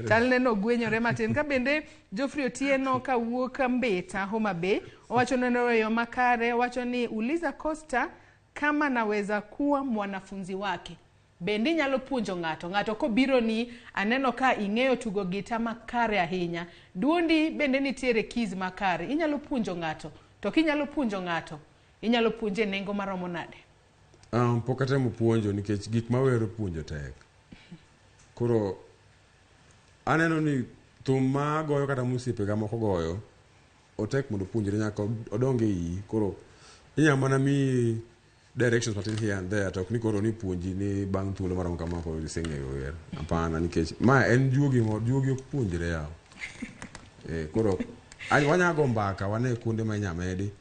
Chal neno ogwenyore matin. Ka bende Geoffrey Otieno kawuok Mbita, Homa Bay, owacho neno e yo makare, owacho ni uliza Costa kama naweza kuwa mwanafunzi wake. Bende inyalo puonjo ng'ato. Ng'ato kobiro ni aneno ka ing'eyo tugo gita makare ahinya. Duondi bende nitiere keys makare. Inyalo puonjo ng'ato. To kinyalo puonjo ng'ato, inyalo puonje nengo maromo nade?
Pok atemo puonjo nikech gik mawero puonjo tek. Koro aneno ni thum ma agoyo kata mosiepega moko goyo otek mondo opuonjre nyaka odong e iyi. Koro inyalo mana miyi directions matin here and there, to ok ni koro ni puonji ni bang' thuolo maromo kama koro iseng'eyo wer. Hapana, nikech ma en juogi, juogi ok puonjre yawa. Koro wanya go mbaka wane kuonde ma inya medi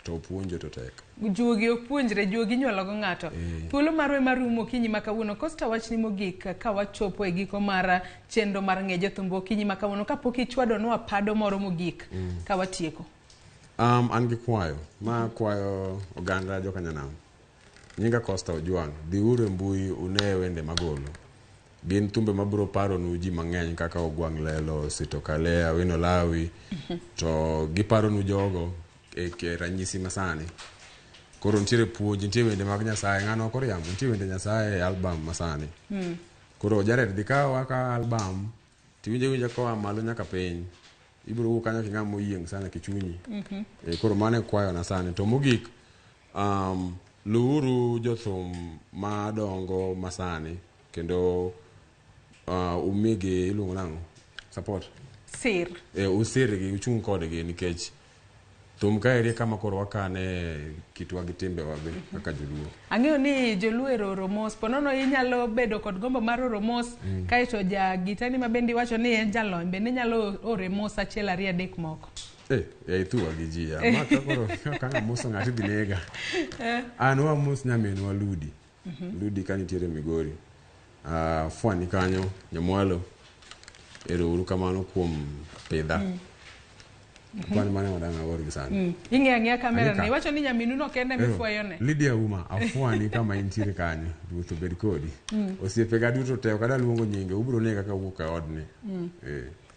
to puonjo to tek.
Juogi ok puonjre, juogi inyuolo go ng'ato. Thuolo marwa ema rumo okinyi ma kawuono. Costa wachni mogik ka wachopo e giko mar chenro mar ng'e jothumbe okinyi ma kawuono kapok ichwadonwa pado moro mogik ka watieko.
An gi kwayo, ma kwayo oganda jokanyanam. Nyinga Costa Ojwang', dhiuru e mbui une wende magolo. Gin thumbe mabiro paronu ji mang'eny kaka Ogwang' Lelo, Sito Kalea, Wino Lawi, to giparonu jogo e ranyisi masani. Koro nitiere puonj, nitie wende mag Nyasaye, ng'ano ok oriambo, nitie wende Nyasaye e album masani. Koro Jared dhi kawa ka album, tiwinjo winja koa malo nyaka piny. Ibiro wuok kanyo king'ama moyieng' sana kichunyi. Koro mano e kwayona sani. To mogik, luwuru jothum madongo masani kendo umigi iluongo nang'o? Support.
Sir.
Usirgi, uchung' kodgi nikech thum kaeri e kama koro wakane kitwa gi timbewa be kaka joluo.
Ang'eyo ni joluo ero oro mos, ponono inyalo bedo kod gombo mar oro mos, kaeto ja gitani ma bende iwacho ni en jalony bende nyalo ore mos 1 2 3 moko.
Yaithuwa gi ji ya. Ma ka koro ka amoso ng'ato idhi nega. An wamos nyaminwa Ludi. Ludi ka nitiere Migori. Fwani kanyo, Nyamwalo. Ero uru kamano kuom pidha. Kwan mane wadang' aor gi sani.
Ing'eyo ang'eya kamera
Ang'e ka.
ni. Iwacho ni nyaminu no kende
Ero,
mifwayone.
Lydia Uma, afwani kama intiere kanyo. Ruoth obed kodi. Osiepega duto te, ok adwa luongo nyinge, ubiro nega kawuok e odni.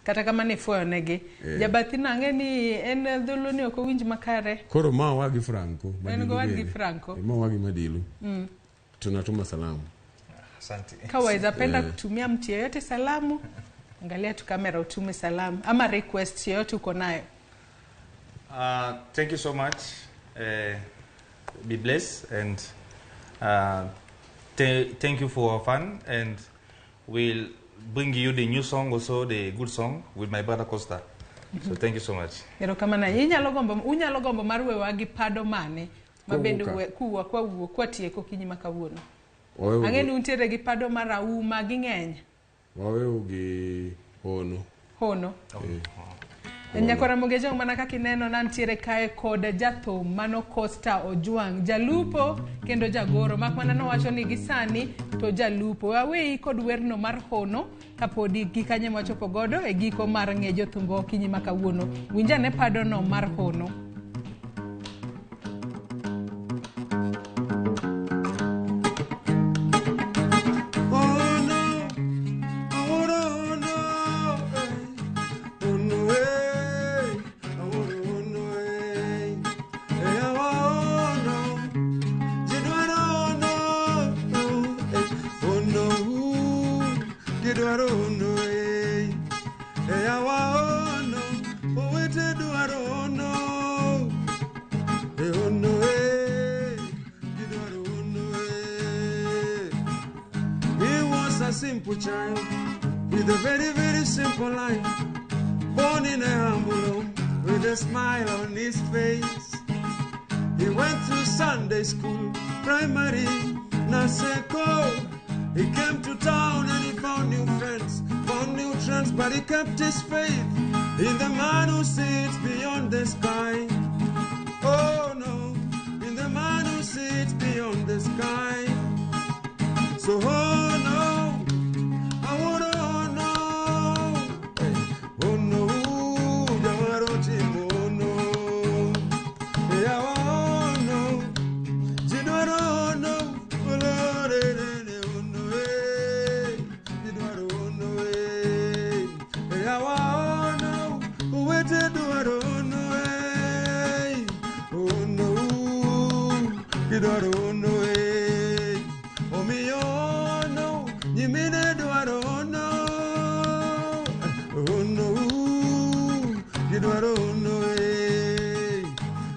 Kata kamano ifwayonegi. Jabathi nang'e ni en dholuo ni ok owinj makare.
Koro ma wagi Franco.
En
Madilu
gowadgi
bende.
Franco.
Ma wagi Madilu. Tunatuma salamu.
Asante.
Ka waweza penda kutumia mtu yeyote salamu, angalia tu kamera utume salamu ama request yoyote uko nayo.
Thank you so much. Be blessed and thank you for our fun, and we'll bring you the new song also, the good song with my brother Costa. So thank you so much.
Erokamano. Unyalo gombo mar wewa gi pado mane ma bende
Kowuok ka?
kuwa kwa wuok kwa tieko kinyi ma kawuono.
Wawewu
Ang'e ni untiere gi pado mar auma ging'eny.
Wawewu gi hono.
Hono. Nyakwara Mogejo, mana kaka ineno nantiere kae kod jathum mano Costa Ojwang, jalupo kendo jagoro, mak mana nowacho ni gisani to jalupo. Waweyi kod werno mar hono kapodi gi kanye mwachopo godo e giko mar ng'e jothumbe okinyi ma kawuono. Winj ane padono mar hono.
Simple child with a very, very simple life, born in a humble home with a smile on his face. He went to Sunday school, primary, Naseko. He came to town and he found new friends, found new trends, but he kept his faith in the man who sits beyond the sky. Oh no, in the man who sits beyond the sky. So oh no,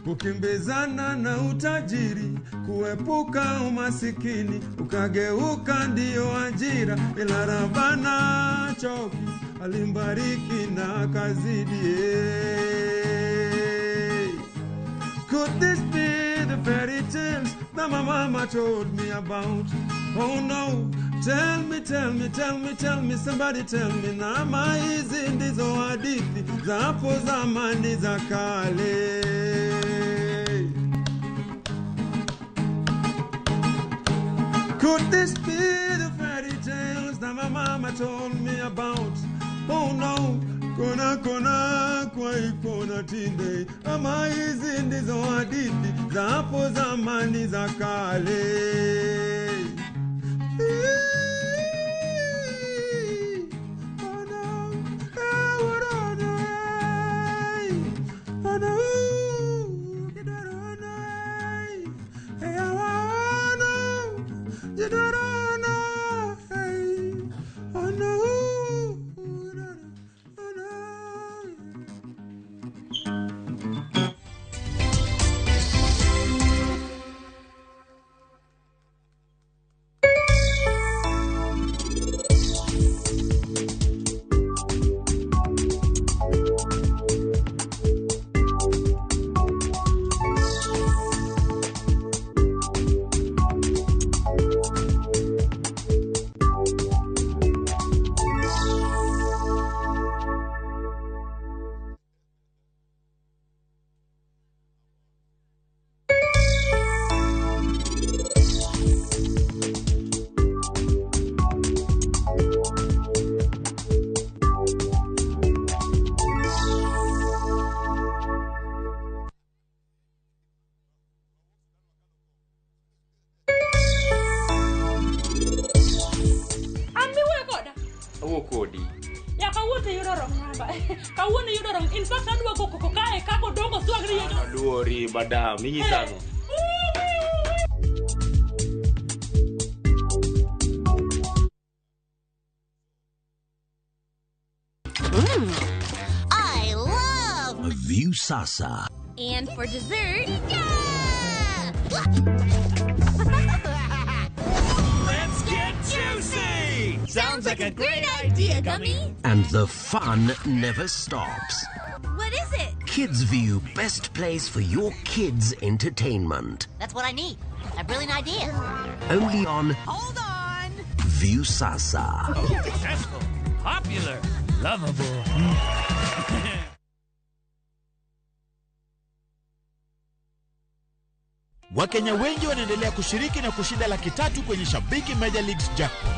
kukimbizana na utajiri, kuepuka umasikini, ukageuka ndio ajira, ila Rabana choki alimbariki na akazidi. Could this be the fairy tales that my mama told me about? Oh no, tell me, tell me, tell me, tell me, somebody tell me, nama hizi ndizo hadithi za hapo zamani za kale. Could this be the fairy tales that my mama told me about? Oh no, kona kona kwa ikona tinde, ama hizi ndizo hadithi za hapo zamani za kale.
Awuo kodi.
Ya kawuono to iyudo wrong number. Kawuono iyudo wrong. In fact adwa go koko kae kako dongo swagri yedo.
Aluori madam, inyisa ang'o?
I love
Viusasa.
And for dessert,
Let's get juicy!
Sounds like a great idea, Gummy.
And the fun never stops.
What is it?
Kids View, best place for your kids' entertainment.
That's what I need. A brilliant idea.
Only on
Hold on.
Viusasa.
Successful, popular, lovable.
Wakenya wengi wanaendelea kushiriki na kushinda 300,000 kwenye Shabiki Major Leagues Jackpot.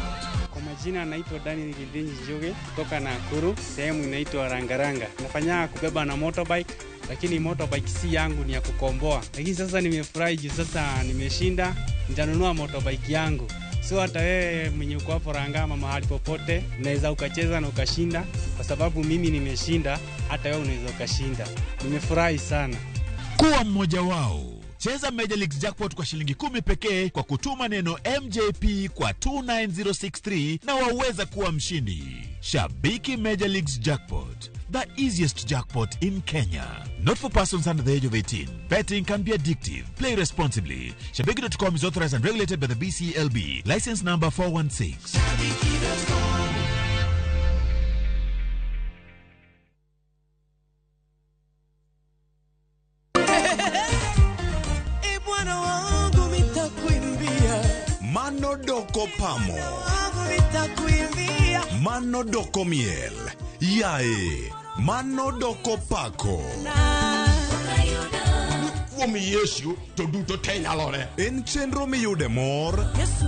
Kwa majina anaitwa Daniel Gidinji Njuge kutoka Nakuru, sehemu inaitwa Rangaranga. Nafanya kubeba na motorbike, lakini motorbike si yangu, ni ya kukomboa. Lakini sasa nimefurahi juu sasa nimeshinda, nitanunua motorbike yangu. So hata wewe mwenye uko hapo Rangama, mahali popote, unaweza ukacheza na ukashinda, kwa sababu mimi nimeshinda, hata wewe unaweza ukashinda. Nimefurahi sana.
Kuwa mmoja wao. Cheza Major Leagues Jackpot kwa shilingi 10 pekee kwa kutuma neno MJP kwa 29063 na waweza kuwa mshindi. Shabiki Major Leagues Jackpot, the easiest jackpot in Kenya. Not for persons under the age of 18. Betting can be addictive. Play responsibly. Shabiki.com is authorized and regulated by the BCLB. License number 416.
E Bwana wangu nitakuimbia,
Mano doko pamo.
wangu nitakuimbia.
Mano doko miel. Yae. Mano doko pako.
Kuom Yesu to duto te nyalore.
En chenro miyude mor.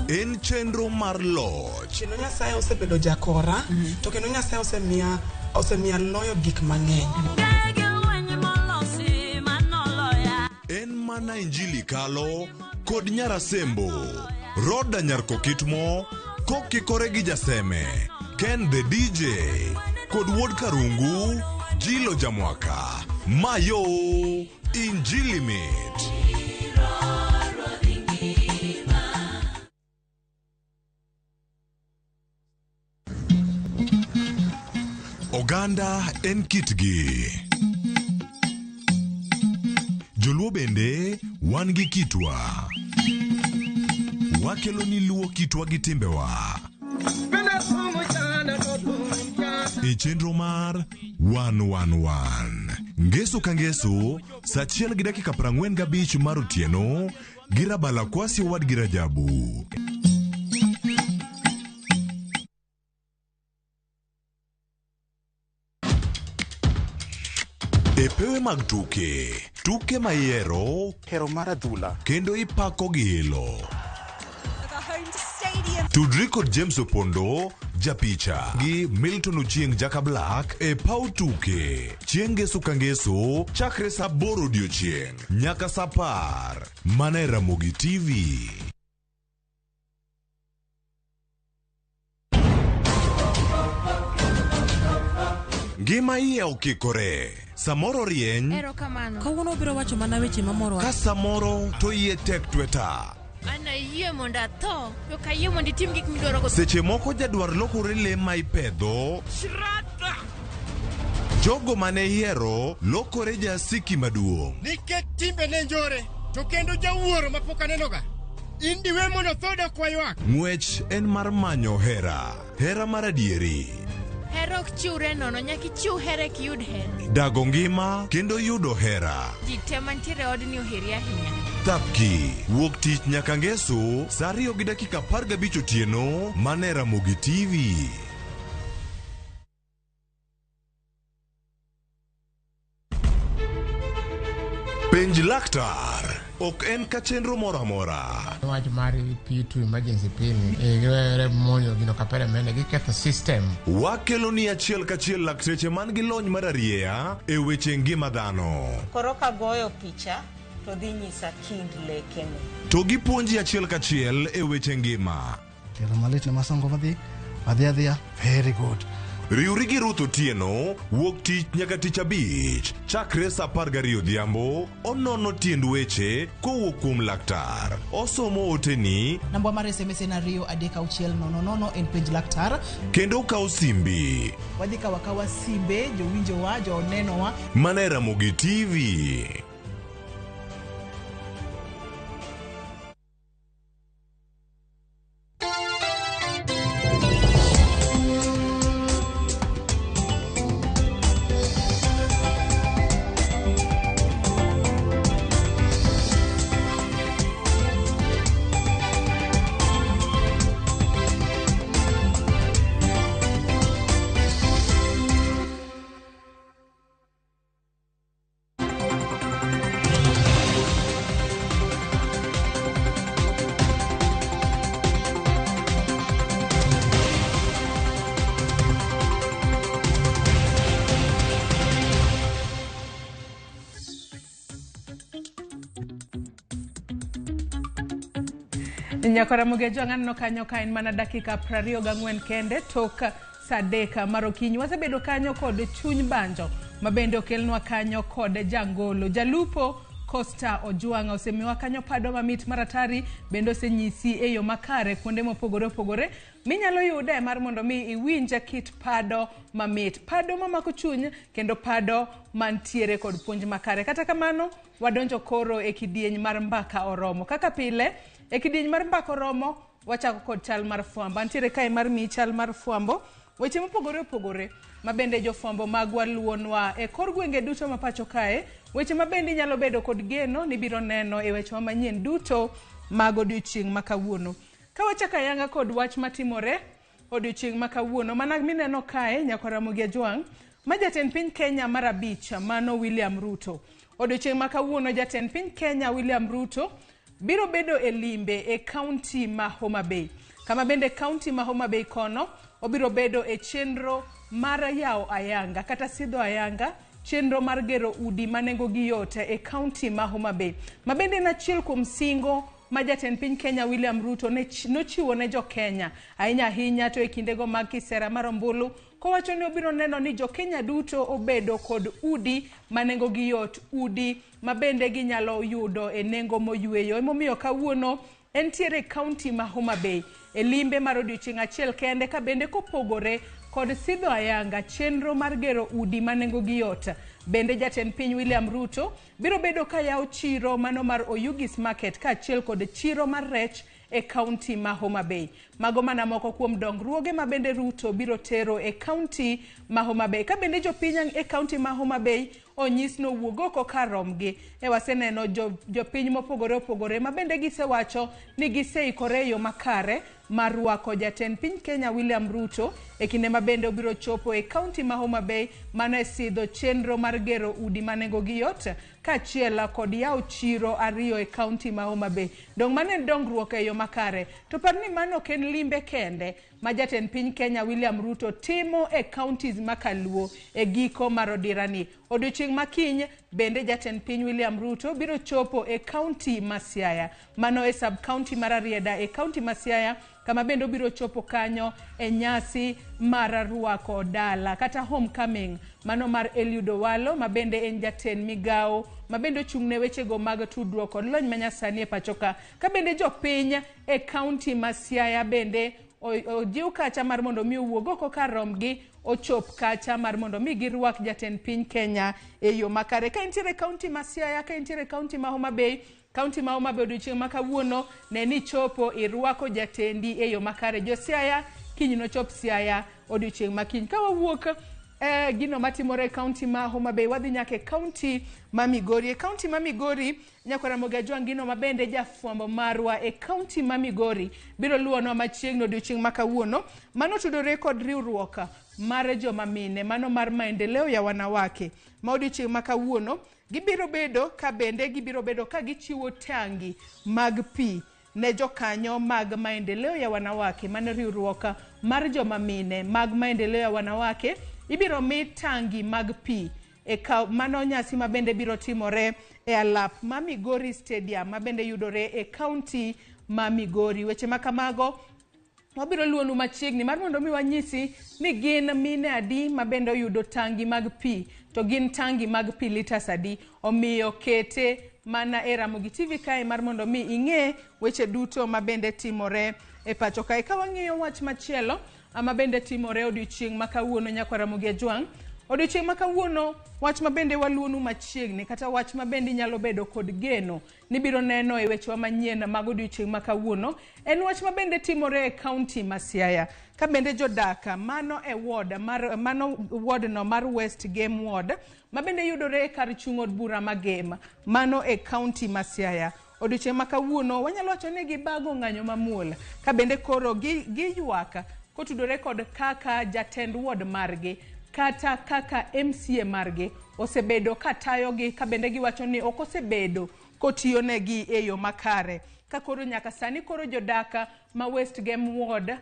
En chenro mar loch.
Kendo Nyasaye osebedo jakora, to kendo Nyasaye osemiya loyo gik mang'eny.
En mana Injili kalo kod Nyarasembo. Roda Nyarkokitmo kokikore gi Jaseme. Ken the DJ kod Wuod Karungu, Jilo Jamwaka. Mayo Injili mit. Oganda en kitgi. Joluo bende wan gi kitwa. Wakelo ni luo kitwa gi timbewa. E chenro mar 111. Ngeso ka ngeso, saa 1:45 mar otieno, gi Rabala Kwasi owadgi Rajabu. E pewe mag tuke, tuke ma ihero,
hero mar adhula,
kendo ipako gi ilo. Tudri kod James Opondo, japicha, gi Milton Ochieng Jaka Black e paw tuke. Chieng' ngeso ka ngeso, chakre saa 8 odiochieng' nyaka saa 10. Mana e Ramogi TV. Ngima iye okikore. Samoro rieny,
Erokamano. Kawuono obiro wacho mana weche mamoro.
ka samoro to iye tek tweta.
An ayie mondo atho, to ok ayie mondo itim gik midwaro go.
Seche moko jadwar lokore le ma ipedho. Jogo mane ihero lokore jasiki maduong'.
Nikech timbe ne njore, to kendo jawuoro mapok anenoga. In diwe mondo tho dok waywak.
Ng'wech en mar manyo hera, hera mar adieri.
Hera ok chiwre nono, nyaka ichiw hera eka iyud hera.
Dago ngima kendo yudo hera.
Ji te mantiere e odni oheri ahinya.
Thapki, wuok tich nyaka ngeso, saa 2:15 otieno, mana e Ramogi TV. Penj laktar ok en ka chenro moro amora.
Wach mar P2 emergency pin, giwere monjo gino kapere mene, giketho system.
Wakelo ni achiel kachiel lakteche man gi lony mar arieya e weche ngima dhano.
Koro kagoyo picha to dhi nyisa kind lekene.
To gipuonji achiel kachiel e weche ngima.
Tielo malit ne Masongo madhi Adhi adhiya. Very good.
Riwri gi Ruth Otieno wuok tich nyaka tich abich chakre saa 12 odhiambo onono tiend weche kowuok kuom laktar osomo oteni
Namba mar SMS en 23600 en penj laktar.
kendo okawo simbi
Wadhi kawo akawa simbe jowinjowa, jonenowa.
mana e Ramogi TV.
Nyakora Mogejo aneno kanyo ka en mana dakika 24 kende tok saa 3 mar okinyi. Wasebedo kanyo kod chuny banjo mabende okelnwa kanyo kod jangolo jalupo Costa Ojwang' osemiwa kanyo pado mamit maratari bende osenyisi e yo makare kuonde mopogore opogore minyalo yude mar mondo mi iwinj kit pado mamit, pado mamako chuny kendo pado mantiere kod puonj makare. Kata kamano wadonjo koro e kidieny mar mbaka oromo. Kaka pile e kidieny mar mbaka oromo wachako kod chal mar fwambo. Antiere kae mar miyi chal mar fwambo, weche mopogore opogore mabende jofwambo magwa luonwa e kor gwenge duto ma pacho kae, weche mabende inyalo bedo kod geno ni biro neno e weche manyien duto mag odiochieng' ma kawuono. Ka wachako ayanga kod wach matimore odiochieng' ma kawuono, mana mineno kae Nyakora Ramogi Ajwang' ma jatend piny Kenya mar abich mano William Ruto. Odiochieng' ma kawuono jatend piny Kenya William Ruto biro bedo e limbe e kaunti ma Homa Bay. Kama bende kaunti ma Homa Bay kono obiro bedo e chenro mar yawo ayanga kata sidho ayanga chenro mar gero udi ma nengogi yot e kaunti ma Homa Bay. Ma bende en achiel kuom singo ma jatend piny Kenya William Ruto nochiwo ne jo-Kenya ahinya ahinya to e kindego mag kisera mar ombulu kowacho ni obiro neno ni jo-Kenya duto obedo kod udi ma nengogi yot, udi ma bende ginyalo yudo e nengo moyweyo. Emomiyo kawuono entiere e kaunti ma Homa Bay e limbe mar odiochieng' achiel kende ka bende kopogore kod sidho ayanga chenro mar gero udi ma nengogi yot. Bende jatend piny William Ruto biro bedo ka yawo chiro mano mar Oyugis Market kaachiel kod chiro mar rech e kaunti ma Homa Bay. Mago mana moko kuom dongruoge ma bende Ruto biro tero e kaunti ma Homa Bay. Ka bende jopiny e kaunti ma Homa Bay onyis nowuog oko kar romgi. E waseneno jopiny mopogore opogore ma bende gisewacho ni giseikore e yo makare mar rwako jatend piny Kenya William Ruto e kinde ma bende obiro chopo e kaunti ma Homa Bay mano e sidho chenro mar gero udi ma nengogi yot kaachiel kod yawo chiro ariyo e kaunti ma Homa Bay. Dong' mano en dongruok e yo makare. To par ni mano ok en limbe kende ma jatend piny Kenya William Ruto timo e counties ma kaluo e giko mar odirani. Odiochieng' ma kiny bende jatend piny William Ruto biro chopo e kaunti ma Siaya. Mano e sub county mar Rarieda e kaunti ma Siaya kama bende obiro chopo kanyo e nyasi mar rwako dala kata homecoming mano mar Eliud Owalo ma bende en jatend migawo ma bende ochung' ne wechego mag tudruok kod lony manyasani e pacho ka. Ka bende jopiny e kaunti ma Siaya bende ojiw kacha mar mondo mi owuog oko kar romgi ochop kacha mar mondo mi girwak jatend piny Kenya e yo makare. Ka intiere kaunti ma Siaya, ka intiere kaunti ma Homa Bay, kaunti ma Homa Bay odiochieng' ma kawuono ne ni chopo irwako jatendi e yo makare. Jo Siaya kiny nochop Siaya odiochieng' ma kiny. Ka wawuok gino matimore e kaunti ma Homa Bay, wadhi nyaka e kaunti ma Migori. E kaunti ma Migori, Nyakwara Ramogi Ajwang' gino ma bende jafwambo marwa e kaunti ma Migori biro luwonwa machiegni odiochieng' ma kawuono. Mano tudore kod riwruok mar joma mine, mano mar maendeleo ya wanawake ma odiochieng' ma kawuono gibiro bedo ka bende gibiro bedo ka gichiwo tangi mag pi ne jokanyo mag maendeleo ya wanawake, mano riwruok mar joma mine mag maendeleo ya wanawake ibiro mi tangi mag pi e mano nyasi ma bende biro timore e alap ma Migori Stadium ma bende yudore e kaunti ma Migori. Weche ma kamago Wabiro luonu machiegni mar mondo mi wanyisi ni gin mine adi ma bende oyudo tangi mag pi, to gin tangi mag pi litas adi. Omiyo kete mana e Ramogi TV kae mar mondo mi ing'e weche duto ma bende timore e pacho kae. Ka wang'iyo wach machielo ma bende timore odiochieng' ma kawuono, nyakwa Ramogi Ajwang', odiochieng' ma kawuono wach ma bende waluonu machiegni, kata wach ma bende inyalo bedo kod geno ni biro neno e wechewa manyien mag odiochieng' ma kawuono, en wach ma bende timore e kaunti ma Siaya, ka bende jodak mano e ward mar mano ward no mar West Gem Ward ma bende yudore e kar chung' od bura ma Gem, mano e kaunti ma Siaya. Odiochieng' ma kawuono wanyalo wacho ni gibago ng'anyo mamuol, ka bende koro giywak kotudore kod kaka jatend ward margi kata kaka MCA margi osebedo ka tayogi, ka bende giwacho ni ok osebedo kotiyonegi e yo makare. Ka koro nyaka sani koro jodak ma West Gem Ward,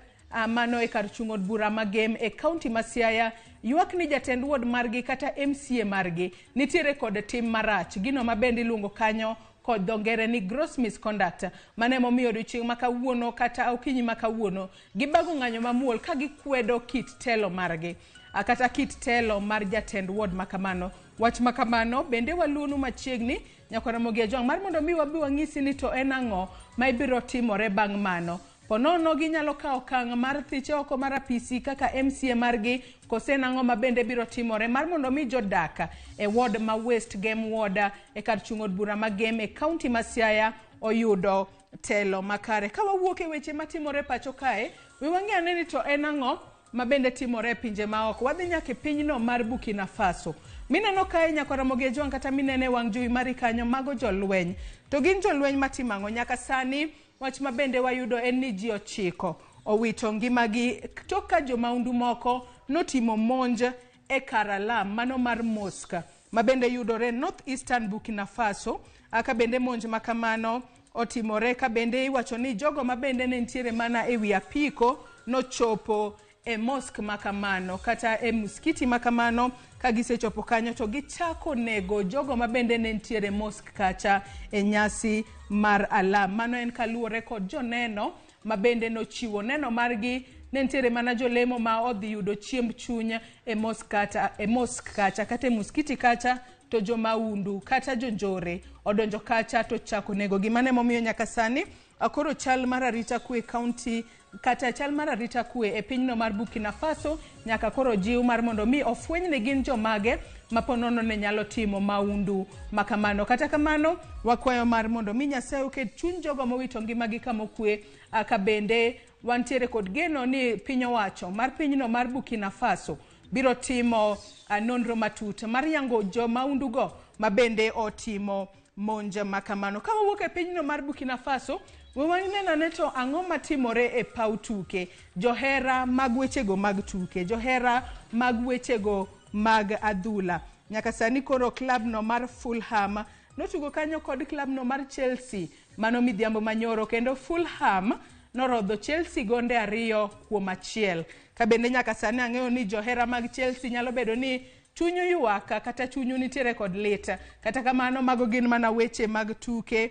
mano e kar chung' od bura ma Gem e kaunti ma Siaya, ywak ni jatend ward margi kata MCA margi nitiere kod tim marach, gino ma bende iluongo kanyo kod dho ngere ni gross misconduct. Mano emomiyo odiochieng' ma kawuono kata okinyi ma kawuono gibago ng'anyo mamuol ka gikwedo kit telo margi, kata kit telo mar jatend ward ma kamano. Wach ma kamano bende waluonu machiegni, nyakwa Ramogi Ajwang', mar mondo mi wabi wang'isi ni to en ang'o ma ibiro timore bang' mano. Ponono ginyalo kawo okang' mar thiche oko mar apisi kaka MCA margi, kose en ang'o ma bende biro timore mar mondo mi jodak e ward ma West Gem Ward e kar chung' od bura ma Gem e kaunti ma Siaya oyudo telo makare. Ka wawuok e weche matimore pacho kae, we wang'e ane ni to en ang'o ma bende timore e pinje maoko. Wadhi nyaka e pinyno mar Burkina Faso. Mineno kae, nyakwa Ramogi Ajwang', kata minene wang' jowi mari kanyo, mago jolweny. To gin jolweny matimo ang'o? Nyaka sani wach ma bende wayudo en ni ji 9 owito ngimagi tok ka jomaundu moko notimo monj e kar alam mano mar mosque ma bende yudore North Eastern Burkina Faso. Ka bende monj ma kamano otimore, ka bende iwacho ni jogo ma bende ne nitiere mana e wi apiko nochopo e mosque ma kamano kata e muskiti ma kamano. Ka gisechopo kanyo to gichako nego jogo ma bende ne nitiere mosque kacha e nyasi mar alam. Mano en kaluwore kod joneno ma bende nochiwo neno margi. Ne nitiere mana jolemo ma odhi yudo chiemb chuny e mosque kata e mosque kacha kata e muskiti kacha, to jomaundu kata jonjore odonjo kacha to chako nego gi. Mano emomiyo nyaka sani koro chal mar arita kwe kaunti kata chal mar arita kwe e pinyno mar Burkina Faso nyaka koro jiw mar mondo mi ofweny ni gin jomage ma ponono ne nyalo timo maundu makamano. Kata kamano wakwayo mar mondo mi Nyasaye oket chuny jogo mowito ngimagi kama okwe, ka bende wantiere kod geno ni piny owacho mar pinyno mar Burkina Faso biro timo nonro matut mar yango jomaundugo ma bende otimo monj makamano. Ka wawuok e pinyno mar Burkina Faso, we waneno ane to ang'o matimore e paw tuke. Johera mag wechego mag tuke, johera mag wechego mag adhula. Nyaka sani koro klab no mar Fulham notugo kanyo kod klab no mar Chelsea mano midhiambo manyoro, kendo Fulham norodho Chelsea gonde 2-1. Ka bende nyaka sani ang'eyo ni johera mag Chelsea nyalo bedo ni chunyu ywak kata chunyu nitiere kod lit. Kata kamano mago gin mana weche mag tuke,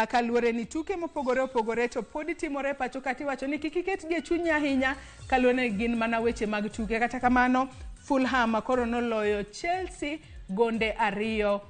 kaluwore ni tuke mopogore opogore to podi timore pacho ka, tiwacho ni kik iketgi e chunyi ahinya kaluwore ni gin mana weche mag tuke. Kata kamano Fulham koro noloyo Chelsea gonde 2-1.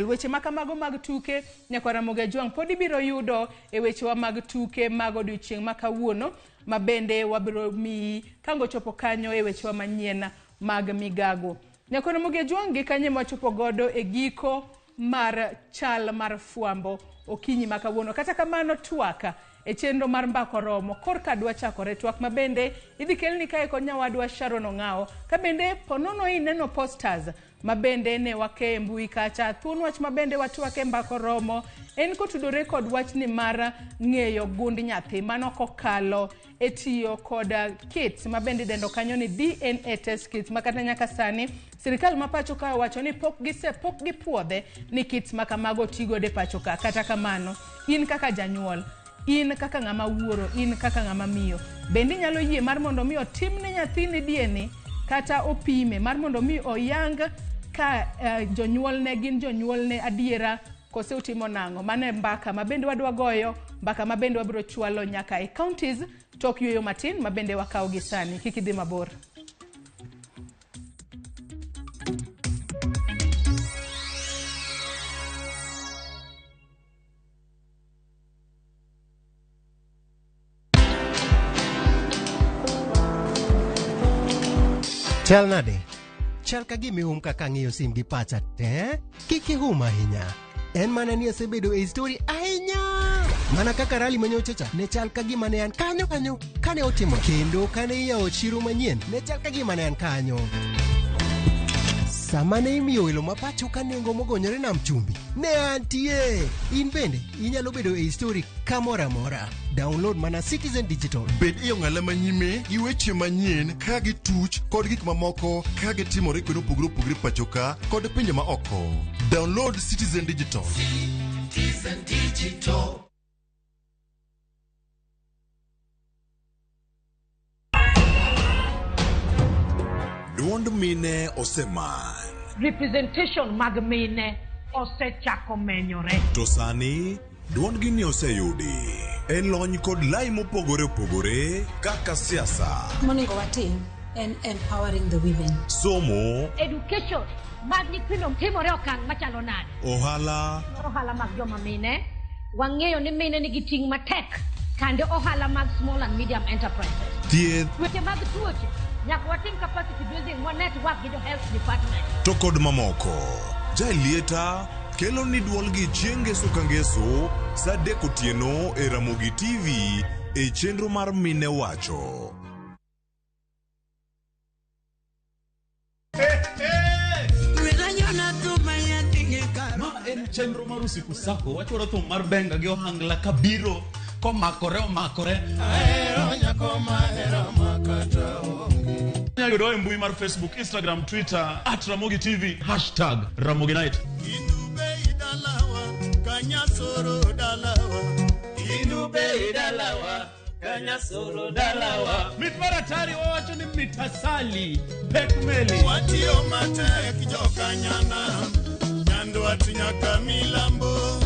Weche ma kamago mag tuke, nyakwa Ramogi Ajwang', pod ibiro yudo e wechewa mag tuke mag odiochieng' ma kawuono, ma bende wabiro miyi kangochopo kanyo e wechewa manyien mag migago. Nyakwa Ramogi Ajwang', gi kanye mwachopo godo e giko mar chal mar fwambo okinyi ma kawuono. Kata kamano twak e chenro mar Mbaka Oromo korka dwa chakore, twak ma bende idhi kelni kae kod nyawadwa Sharon Ong'awo. Ka bende ponono ineno posters ma bende ne wake e mbui kacha, thuon wach ma bende watwake Mbaka Oromo en kotudore kod wachni mar ng'eyo gund nyathi, mano kokalo e tiyo kod kits ma bende idendo kanyo ni DNA test kits, ma kata nyaka sani sirikal ma pacho ka owacho ni pok gipuodhe ni kits ma kamago tigodo e pacho ka. Kata kamano in kaka janyuol, in kaka ng'ama wuoro, in kaka ng'ama miyo, bende inyalo yie mar mondo mi otimne nyathini DNA kata opime mar mondo mi oyang ka jonyuolne gin jonyuolne adiera kose utimo nang'o? Mano e mbaka ma bende wadwa goyo. Mbaka ma bende wabiro chwalo nyaka e counties tok yueyo matin ma bende wakawo gi sani. Kik idhi mabor.
Chal nade? Chal ka gima ihum kaka ang'iyo sim gi pacha te. Kik ihum ahinya. En mana ni asebedo e story ahinya. Mana kaka rally manyocha cha ne chal ka gima ne an kanyo kanyo kane otimo kendo kane iyawo chiro manyien ne chal ka gima ne an kanyo. Sama ne imiyo welo ma pacho ka nengo mogonyore nam chumbi ne antie. In bende inyalo bedo e story kamoro amora. Download mana Citizen Digital.
Bed e ong'ala manyime gi weche manyien ka gituch kod gik mamoko ka gitimore kuonde mopogore opogore pacho ka kod pinje ma oko. Download Citizen Digital.
Citizen Digital.
Duond mine oseman.
Representation mag mine osechako menyore.
To sani duondgi ni oseyudi e lony kod lai mopogore opogore kaka siasa,
Monego watim en empowering the women.
Somo,
Education mag nyithindo timore okang' machalo nade?
Ohala,
Ohala mag joma mine, wang'eyo ni mine nigi ting' matek kande ohala mag small and medium enterprises.
Thieth,
Weche mag tuoche, nyaka watim capacity building wa network gi jo health department.
To kod mamoko. Jaelieta kelo ni duolgi chieng' ngeso ka ngeso sa 3 otieno e Ramogi TV e chenro mar Mine Wacho.
Ma en chenro mar usiku sako wachwaro thum mar benga gi ohangla kabiro komakore omakore. Inyalo yudowa e mbui mar Facebook, Instagram, Twitter @RamogiTV, #RamogiNight.
Kanyasoro dalawa.
Inube dalawa, Kanyasoro dalawa. Mit mar atari wawacho ni mit asali pek meli.
Watiyo matek jokanyana. Nyandwat nyaka milambo.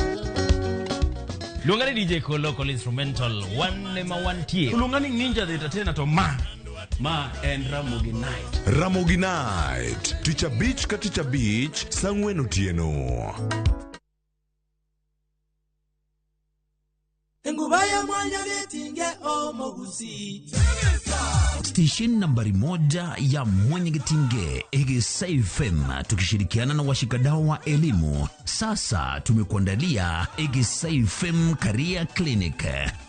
Luonga ni DJ Kolo Kolo instrumental wan ema wantie.
Luonga ni Ninja the Entertainer to ma en Ramogi Night.
Ramogi Night, tich abich ka tich abich, sa 4 otieno.
Engubaya mwanya getinge omogusi.
Station nambari 1 ya Mwanyagetinge Egesa FM tukishirikiana na washikadau wa elimu. Sasa tumekuandalia Egesa FM Career Clinic,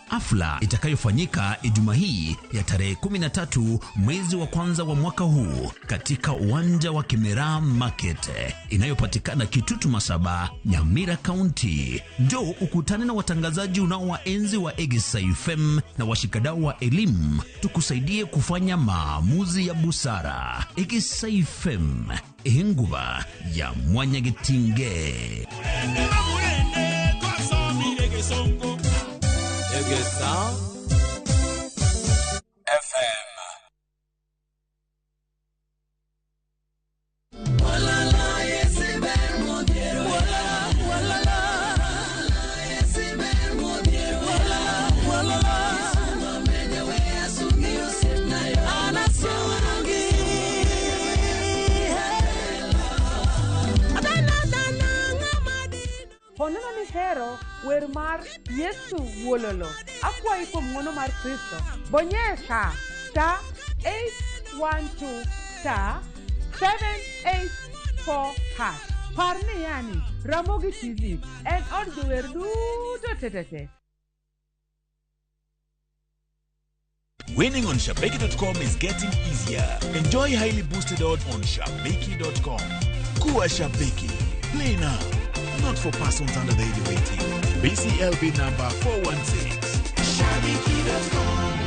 hafla itakayofanyika Ijumaa hii ya tarehe 13 mwezi wa kwanza wa mwaka huu katika uwanja wa Kimera Market inayopatikana Kitutu Masaba, Nyamira County. Njoo ukutane na watangazaji unaowaenzi wa Egesa FM na washikadau wa elimu, tukusaidie kufanya maamuzi ya busara. Egesa FM, enguba ya Mwanyagetinge.
Egesa FM.
Honeno ni hero wer mar Yesu Wuololo. Akwayi kuom ng'wono mar Kristo. Bonyesa *812 *784#. Par ni yani Ramogi TV en od jower duto tetete.
Winning on Shabiki.com is getting easier. Enjoy highly boosted odds on Shabiki.com. Kuwa Shabiki. Play now. Not for persons under the age of 18. BCLB number 416.
Shabiki.com.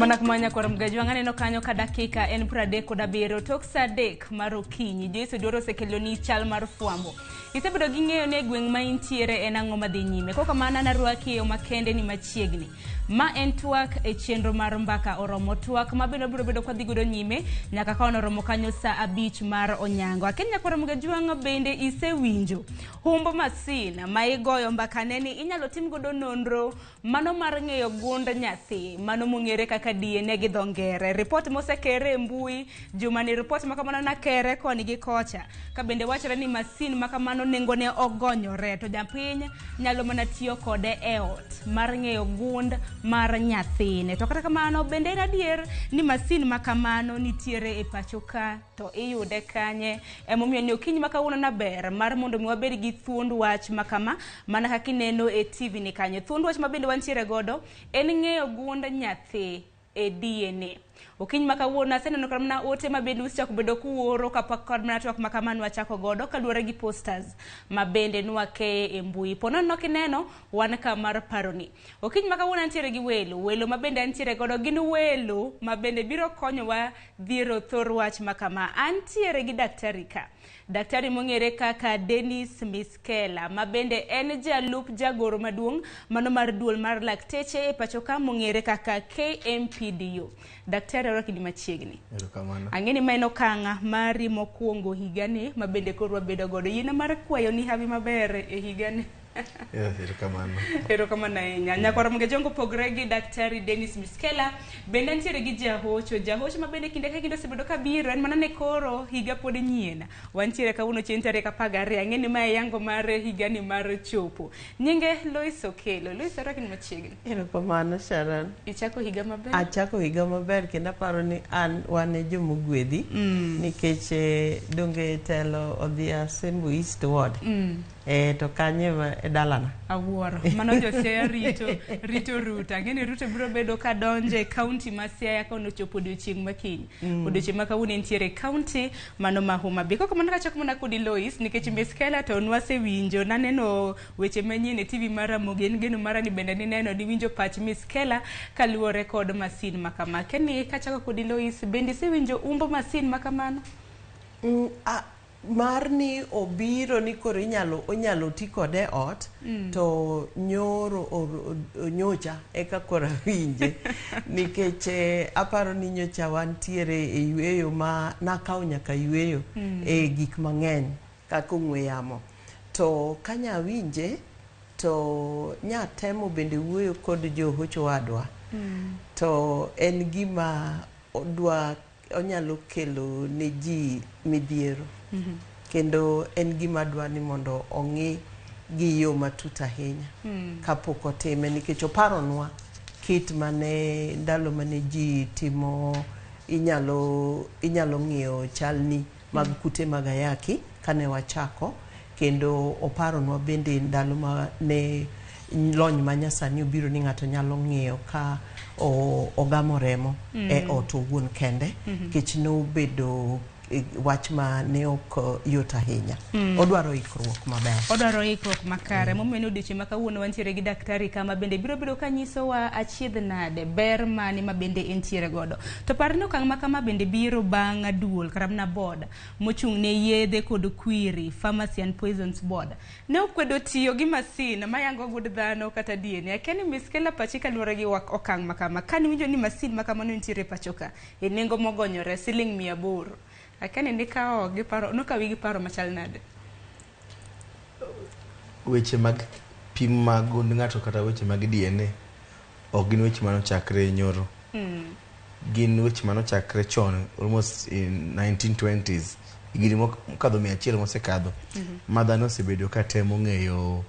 Mana kuma nyakwar Mgajwang' aneno kanyo ka dakika en 37 tok saa 3 mar okinyi. Joyce Odwaro osekeloni chal mar fwambo. Isebedo gi ng'eyo ni e gweng' ma intiere en ang'o madhi nyime. Kok kamano an arwaki e yo makende ni machiegni. Ma en twak e chenro mar mbaka oromo. Twak ma bende wabiro bedo kwadhi godo nyime nyaka ka oromo kanyo saa 5 mar onyango. Akia nyakwar Mgajwang' bende isewinjo humb masin ma igoyo mbakane ni inyalo tim godo nonro mano mar ng'eyo gund nyathi, mano mong'ere kaka DNA gi dho ngere. Ripot mosekere e mbui jumani, ripot ma kamano nakere koni gi kocha, ka bende wachore ni masin ma kamano nengone ogonyore to japiny nyalo mana tiyo kode e ot mar ng'eyo gund mar nyathine. To kata kamano bende en adier ni masin ma kamano nitiere e pacho ka to iyude kanye? Emomiyo ni okinyi ma kawuono na ber mar mondo mi wabed gi thuond wach ma kama mana kaka ineno e TV ni kanyo. Thuond wach ma bende wantiere godo en ng'eyo gund nyathi e DNA. Okinyi ma kawuono aseneno kata mana ote ma bende usechako bedo kuoro kapok kod mana twak ma kama nwachako godo kaluwore gi posters ma bende nwakeye e mbui. Po nono kineno wan ka mar paroni. Okinyi ma kawuono antiere gi welo, welo ma bende antiere godo gin welo ma bende biro konyowa dhiero thor wach ma kama. Antiere gi daktari ka. Daktari mong'ere kaka Dennis Miskela ma bende en jalup jagoro maduong' mano mar duol mar lakteche e pacho ka mong'ere kaka KMPDU. Daktari arwaki ni machiegni.
Erokamano.
Ang'e ni ma en okang' mari mokwongo higani ma bende koro wabedo godo. Yiena mar kwayo ni hawi maber e higani.
Yes, erokamano.
Erokamano ahinya. Nyakwar Mgejongo pogre gi Daktari Dennis Miskela, bende nitiere gi jahocho. Jahocho ma bende kinde ka kinde osebedo ka biro, en mana ne koro higa pod nyien. Wantiere kawuono chieng' tarik 12. Ang'e ni mae yango mar higani mar chopo. Nyinge Lois Okelo. Lois arwaki ni machiegni.
Erokamano Sharon.
Ichako higa maber?
Achako higa maber kendo aparo ni an wan e jomogwedhi nikech donge telo odhi Asembo East Ward. To kanye e dalana.
Awuoro. Mano jo Siaya rito Ruto. Ang'e ni Ruto biro bedo ka donjo e kaunti ma Siaya ka ochopo odiochieng' ma kiny. Odiochieng' ma kawuono entiere e kaunti mano ma Homa Bay. Kok kamano kachako mana kodi Lois nikech Miskela to nwasewinjo naneno weche manyien e TV mar Ramogi en geno mara ni bende nineno niwinjo pach Miskela kaluwore kod masin ma kama. Keni kachako kodi Lois bende isewinjo umbo masin ma kamano?
Mar ni obiro ni koro onyalo ti kode ot to nyoro nyocha eka koro awinje nikech aparo ni nyocha wantiere e yweyo ma nakawo nyaka yweyo e gik mang'eny kaka ong'we yamo to kanya winje to nyatemo bende wuoyo kod johocho wadwa to en gima odwa onyalo kelo ne ji midhiero. Kendo en gima dwa ni mondo ong'i gi yo matut ahinya kapok otime nikech oparonwa kit mane ndalo mane ji timo inyalo ng'iyo chalni mag kute mag ayaki kane wachako kendo oparonwa bende ndalo mane lony manyasani obiro ni ng'ato nyalo ng'iyo ka ogamo remo e ot owuon kende nikech nobedo wach ma ne ok yot ahinya. Odwaro ikruok maber.
Odwaro ikruok makare. Momiyo ni odiochieng' ma kawuono wantiere gi daktari kama bende biro bedo ka nyisowa achiedh nade ber mane ma bende entiere godo. To par ni okang' ma kama bende biro bang' duol kata mana board mochung' ne yedhe kod kwiri Pharmacy and Poisons Board. Ne okwedo tiyo gi masin mayango gund dhano kata DNA. Akia ni Miskela pachi kaluwore gi okang' ma kama. Kane iwinjo ni masin ma kamano nitiere e pacho ka e nengo mogonyore siling 800. Akani nikawo gi paro, nokawi gi paro machal nade?
Weche mag pim mag gund ng'ato kata weche mag DNA ok gin weche manochakre nyoro. Gin weche manochakre chon almost in 1920s. Higni mokadho 100 mosekadho. Ma dhano osebedo ka temo ng'eyo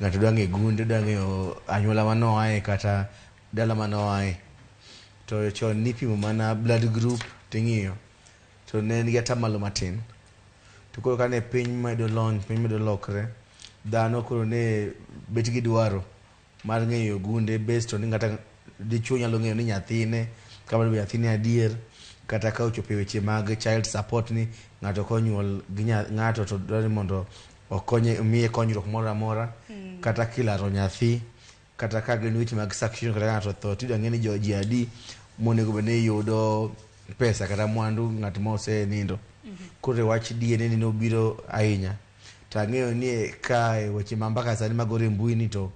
ng'ato dwa ng'eyo gunde, dwa ng'eyo anyuola manoaye kata dala manoaye. To chon nipimo mana blood group ting'iyo. To ne en gi atamalo matin. To koro kane piny medo lony, piny medo lokre, dhano koro ne bet gi dwaro mar ng'eyo gunde based on ni kata dichuo nyalo ng'eyo ni nyathine, kama be nyathine adier, kata ka ochopo e weche mag child support ni ng'ato konyuol gi ng'ato to dwaro ni mondo okonye, miye konyruok moro amora, kata kilaro nyathi, kata ka gin weche mag succession, kata ka ng'ato otho tidwa ng'e ni ji adi monego bed ni yudo pesa kata mwandu ng'at ma osenindo. Koro e wach DNA ni nobiro ahinya. To ang'eyo ni ka e weche ma mbaka sani magore e mbui ni to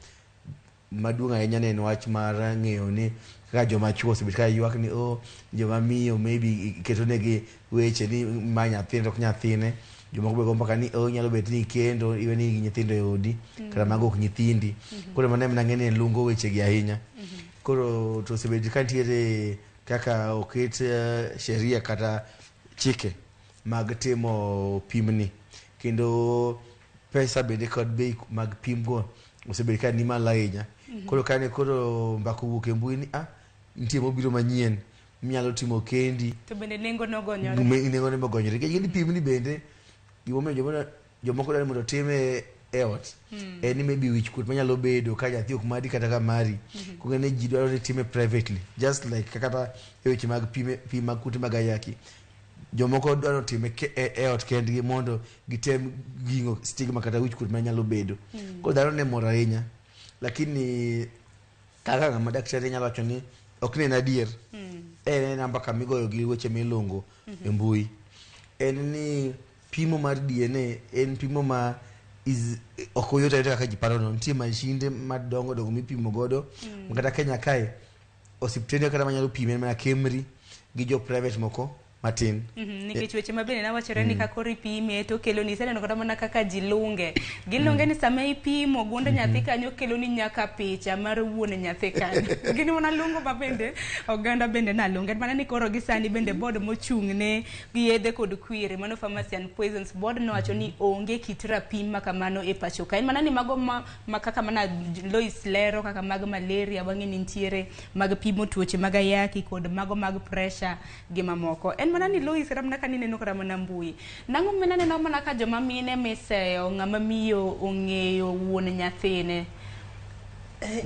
maduong' ahinya ne en wach mar ng'eyo ni kaka joma chuo osebet ka ywak ni oh, joma miyo maybe ketonegi weche ni ma nyathine to ok nyathine. Jomoko be go mbaka ni oh, nyalo bet ni ikendo iwe ni in gi nyithindo e odi kata mago ok nyithindi. Koro mano ema nang'e ni lungo weche gi ahinya. Koro to osebet ka nitiere kaka oket sheria kata chike mag timo pimni kendo pesa bende kod bei mag pim go osebet ka ni malo ahinya. Koro kane koro mbaka owuok e mbui ni ah, nitie mobiro manyien minyalo timo kendi
To bende nengo nogonyore.
Nengo ne mogonyore. Nikech ing'e ni pimni bende gimomiyo jomoko dwaro ni mondo otime e ot en ni maybe wich kuot manyalo bedo ka nyathi ok mari kata ka mari. Koro ng'eny ji dwaro ni time privately just like kata e weche mag pim pim mag kute mag ayaki. Jomoko dwaro time e ot kendgi mondo gitem ging'o stigma kata wich kuot manyalo bedo. Koro dhano ne mor ahinya. Lakini kaka ng'ama daktari nyalo wacho ni ok ni en adier. En ena mbaka migoyo gi weche milungo e mbui. En ni pimo mar DNA en pimo ma is ok oyot ayota kaka ji paro no. Nitie mashinde madongo dongo mipimo godo. Kata Kenya kae osiptende kata manyalo pime en mana KEMRI gi jo private moko matin.
Nikech weche ma bende nawachore ni ka koro ipime to okeloni iseneno kata mana kaka ji lunge. Gilunge ni sama ipimo gund nyathi kanyo keloni nyaka picha mar wuon nyathi kanyo. Gin mana lungo ma bende oganda bende nalunge. En mana ni koro gi sani bende board mochung' ne yedhe kod kwiri mano Pharmacy and Poisons Board nowacho ni onge kit rapim ma kamano e pacho ka. En mana ni mago ma, ma kaka mana Lois lero kaka mag malaria wang'e ni nitiere mag pimo tuoche mag ayaki kod mago mag pressure gi mamoko. En mana ni Lois kata mana ka nineno kata mana mbui. Nang'o minaneno mana ka joma mine miseyo ng'ama miyo ong'eyo wuon nyathine.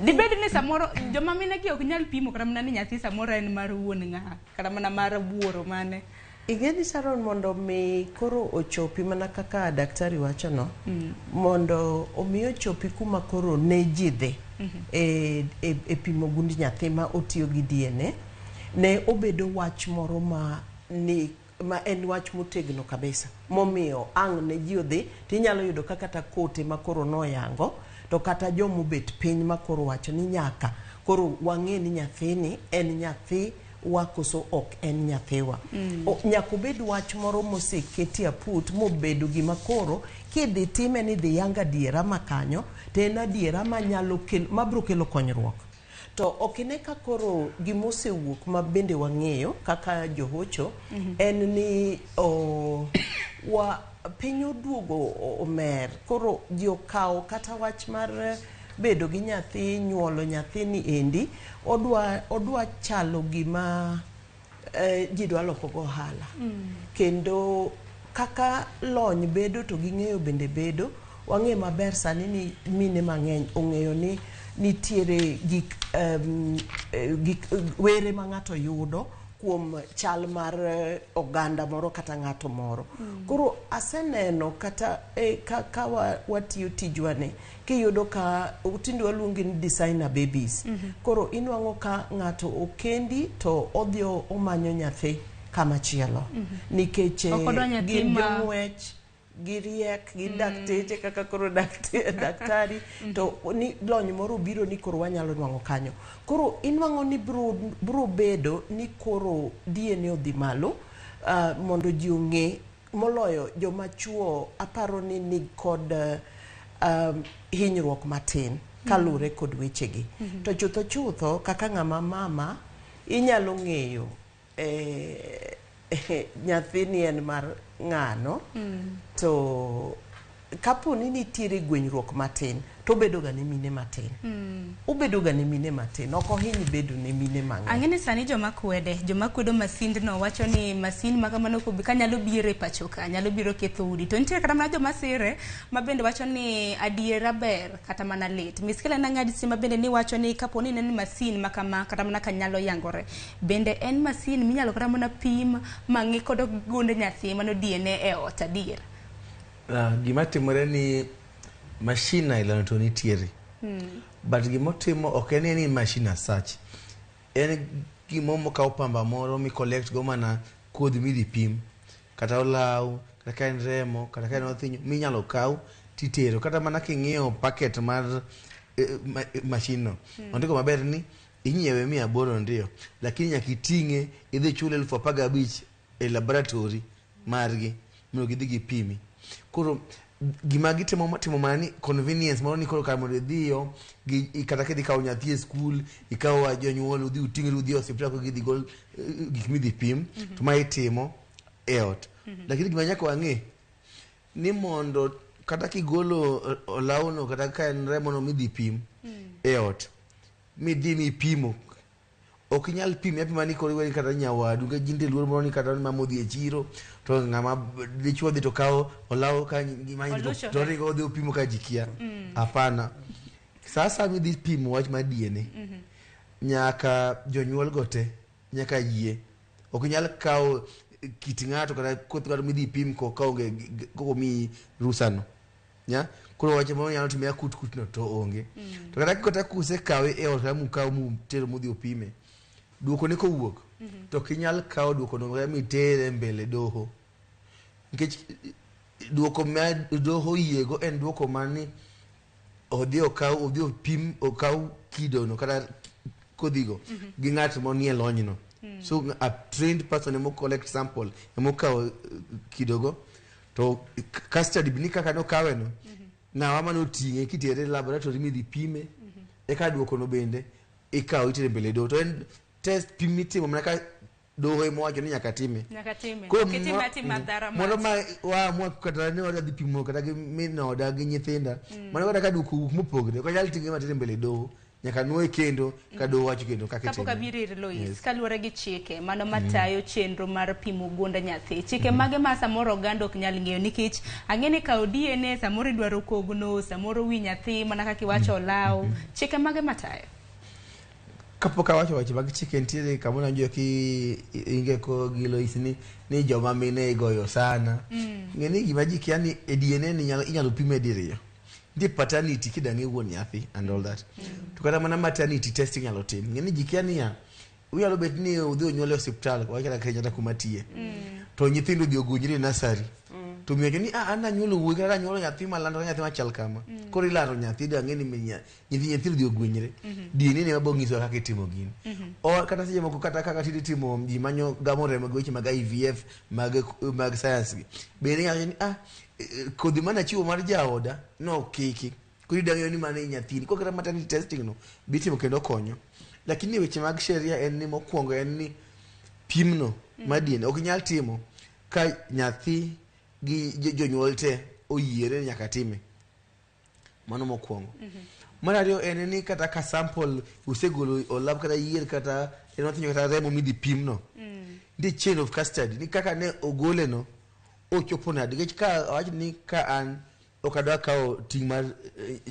Dibed ni samoro joma mine gi ok nyal pimo kata mana ni nyathi samoro en mar wuon ng'a kata mana mar wuoro mane.
Ing'e ni Sharon mondo mi koro ochopi mana kaka daktari wacho no, mondo omi ochopi kuma koro ne ji dhi e pimo gund nyathi ma otiyo gi DNA, ne obedo wach moro ma ni ma en wach motegno kabisa momiyo ang' ne ji odhi tinyalo yudo ka kata kote ma koro noyango to kata jomobet piny ma koro wacho ni nyaka koro wang'e ni nyathini en nyathi wa koso ok en nyathiwa. Nyaka obed wach moro moseketi aput mobedo gima koro kidhi time ni dhi yang adiera ma kanyo to en adiera manyalo kelo mabiro kelo konyruok. To ok ine ka koro gimosewuok ma bende wang'eyo kaka johocho en ni wa piny oduogo omer koro ji okawo kata wach mar bedo gi nyathi nyuolo nyathini endi odwa chalo gima ji dwa loko go ohala. Kendo kaka lony bedo to ging'eyo bende bedo wang'e maber sani ni mine mang'eny ong'eyo ni nitiere gik were ma ng'ato yudo kuom chal mar oganda moro kata ng'ato moro. Koro aseneno kata ka watiyo tijwa ni kiyudo ka tinde waluongi ni designer babies. Koro inwang'o ka ng'ato okendi to odhi omanyo nyathi kama chielo. Nikech gin jong'wech giriek gin dakteche kaka koro daktari to ni lony moro biro ni koro wanyalo nwang'o kanyo. Koro inwang'o ni bro bedo ni koro DNA odhi malo mondo ji ong'e moloyo joma chuo aparo ni kod hinyruok matin kaluwore kod wechegi. To chutho chutho kaka ng'ama mama inyalo ng'eyo nyathini en mar ng'ano to kapo ni nitiere gwenyruok matin to obedo ga ne mine matin. Obedo ga ne mine matin, ok ohiny bedo ne mine mang'eny.
Ang'e ni sani joma kwedo masindno wacho ni masin ma kamano ka nyalo biro e pacho ka, nyalo biro ketho udi. To nitie kata mana joma sire ma bende wacho ni adiera ber kata mana lit. Miskela nang'adi sima bende ni wacho ni kapo ni en masin ma kama kata mana ka nyalo yangore. Bende en masin minyalo kata mana pim mang'i kod gund nyathi mano DNA e ot adier.
Gima timore ni machine ailano to nitiere. But gimotimo ok en ni machine as such. En Gimo mokaw pamba moro mi collect go mana kodhi midhi pim kata olaw kata ka en remo kata ka en othinyo minyalo kaw titero kata mana king'iyo packet mar machine no ondiko maber ni inyiewe 800 ndio, lakini nyaka iting'e idhi chule 15,000 e laboratory margi mondo gidhi gipimi. Koro gima gitimo timo mana ni convenience moro ni koro kar mondo idhiyo kata kidhi kawo nyathi e skul, ikawo jonyuol udhi uting'ri udhi e osiptal koro gidhi gol gik midhi pim to ma itimo e ot. Lakini gima nyaka wang'e ni mondo kata kigolo olawno kata ka en remono midhi pim e ot midhi mipimo, ok inyal pime apima ni koro iweni kata nyawadu nikech ji nitie luoro moro ni kata mama odhi e chiro to ng'ama dichuo dhi to kawo olawo ka gima to ringo odhi opimo ka ji kia. Hapana. Sasa midhi pimo wach mar DNA nyaka jonyuol go te nyaka yie. Ok inyal kawo kit ng'ato kata koth ng'ato midhi pim ko kaonge komiyi rusa no. Ya? Koro wach moro nyalo timore akut kut no to onge. To kata kusekawe e ot kata mukawo mutero mudhi opime, duoko ne kowuok to ok inyal kawo duoko no kata mitere mbele doho. Nikech duoko ma doho oyiego en duoko mani odhi okaw odhi opim okaw kidono kata kodhigo gi ng'at monie lonyno. So a trained person emo collect sample emo kawo kidogo to custody ni kaka nokawe no ng'awa manoting'e kitere e laboratory midhi pime eka duoko no bende ikawo itere mbele doho to en test pim mitimo mana ka doho ema owacho ni nyaka time.
Nyaka time.
Koro
Ok itime atima dhara
moro
mach.
ma waamua kata ni wadhi pimo kata gi min oda gi nyithinda mano kata ka duoko owuok mopogre ok anyal ting'e matere mbele doho nyaka nuoye kendo ka doho wacho kendo kaka
Kapok
itime.
abiro ir Lois,
Yes.
kaluwore gi chike mano matayo chenro mar pimo gund nyathi, chike mage ma samoro oganda ok nyal ng'eyo nikech ang'e ni kawo DNA samoro idwaro kogno, samoro wi nyathi mana kaka iwacho olaw, chike mage matayo?
Kapok awacho weche mag chike nitiere kamoro awinjo ki inge ko gi Lois ni joma mine igoyo sana. Ng'e ni gima ji kia ni e DNA ni inyalo pime diriyo. Nitie paternity kidang'e wuon nyathi and all that. To kata mana maternity test inyalo tim. Ng'e ni ji kia niya, unyalo bet ni udhi onyuol e osiptal wach kata Kenyatta kuma tiye. To nyithindo odhi ogunyre e nursery. To miyo wacho ni ah an anyuolo wuoyi kata anyuolo nyathi malando kata nyathi machal kama. Koro ilaro nyathi dang'e ni nyathi odhi ogwenyre. DNA ne mabo nyiso kaka itimo gini. O kata seche moko kata kaka tinde itimo ji manyo gamo remo gi weche mag IVF mag science gi. Bende inyalo wacho ni ah kodhi mane achiwo mar jaoda nokiki. Koro idang'eyo ni mano e nyathini. Koro kata maternity testing no be itimo kendo konyo. Lakini weche mag sheria en ni mokwongo en ni pimno mar DNA ok inyal timo ka nyathi gi jonyuol te oyiere nyaka time. Mano mokwongo. Mar ariyo en ni kata ka sample usegolo olab kata yier kata en wathinyo kata remo midhi pimno. Nitie chain of custody ni kaka ne ogole no ochopo nade nikech ka awach ni ka an ok adwa kawo ting' mar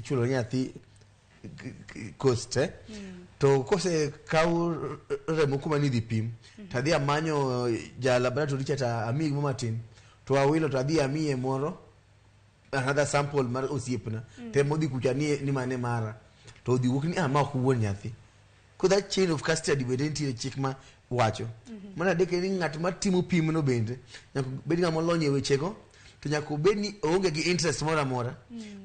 chulo nyathi cost to kose kaw remo kuma nidhi pim to adhi amanyo ja laboratory cha to amiye gimoro matin to awilo to adhi amiye moro another sample mar osiepna to ema odhi kucha ni mane mara to odhi wuok ni ah ma ok wuon nyathi. Koro that chain of custody bende nitiere chik ma wacho. Mar adek en ni ng'at matimo pimno bende nyaka obed ng'ama olony e wechego to nyaka obed ni oonge gi interest moro amora.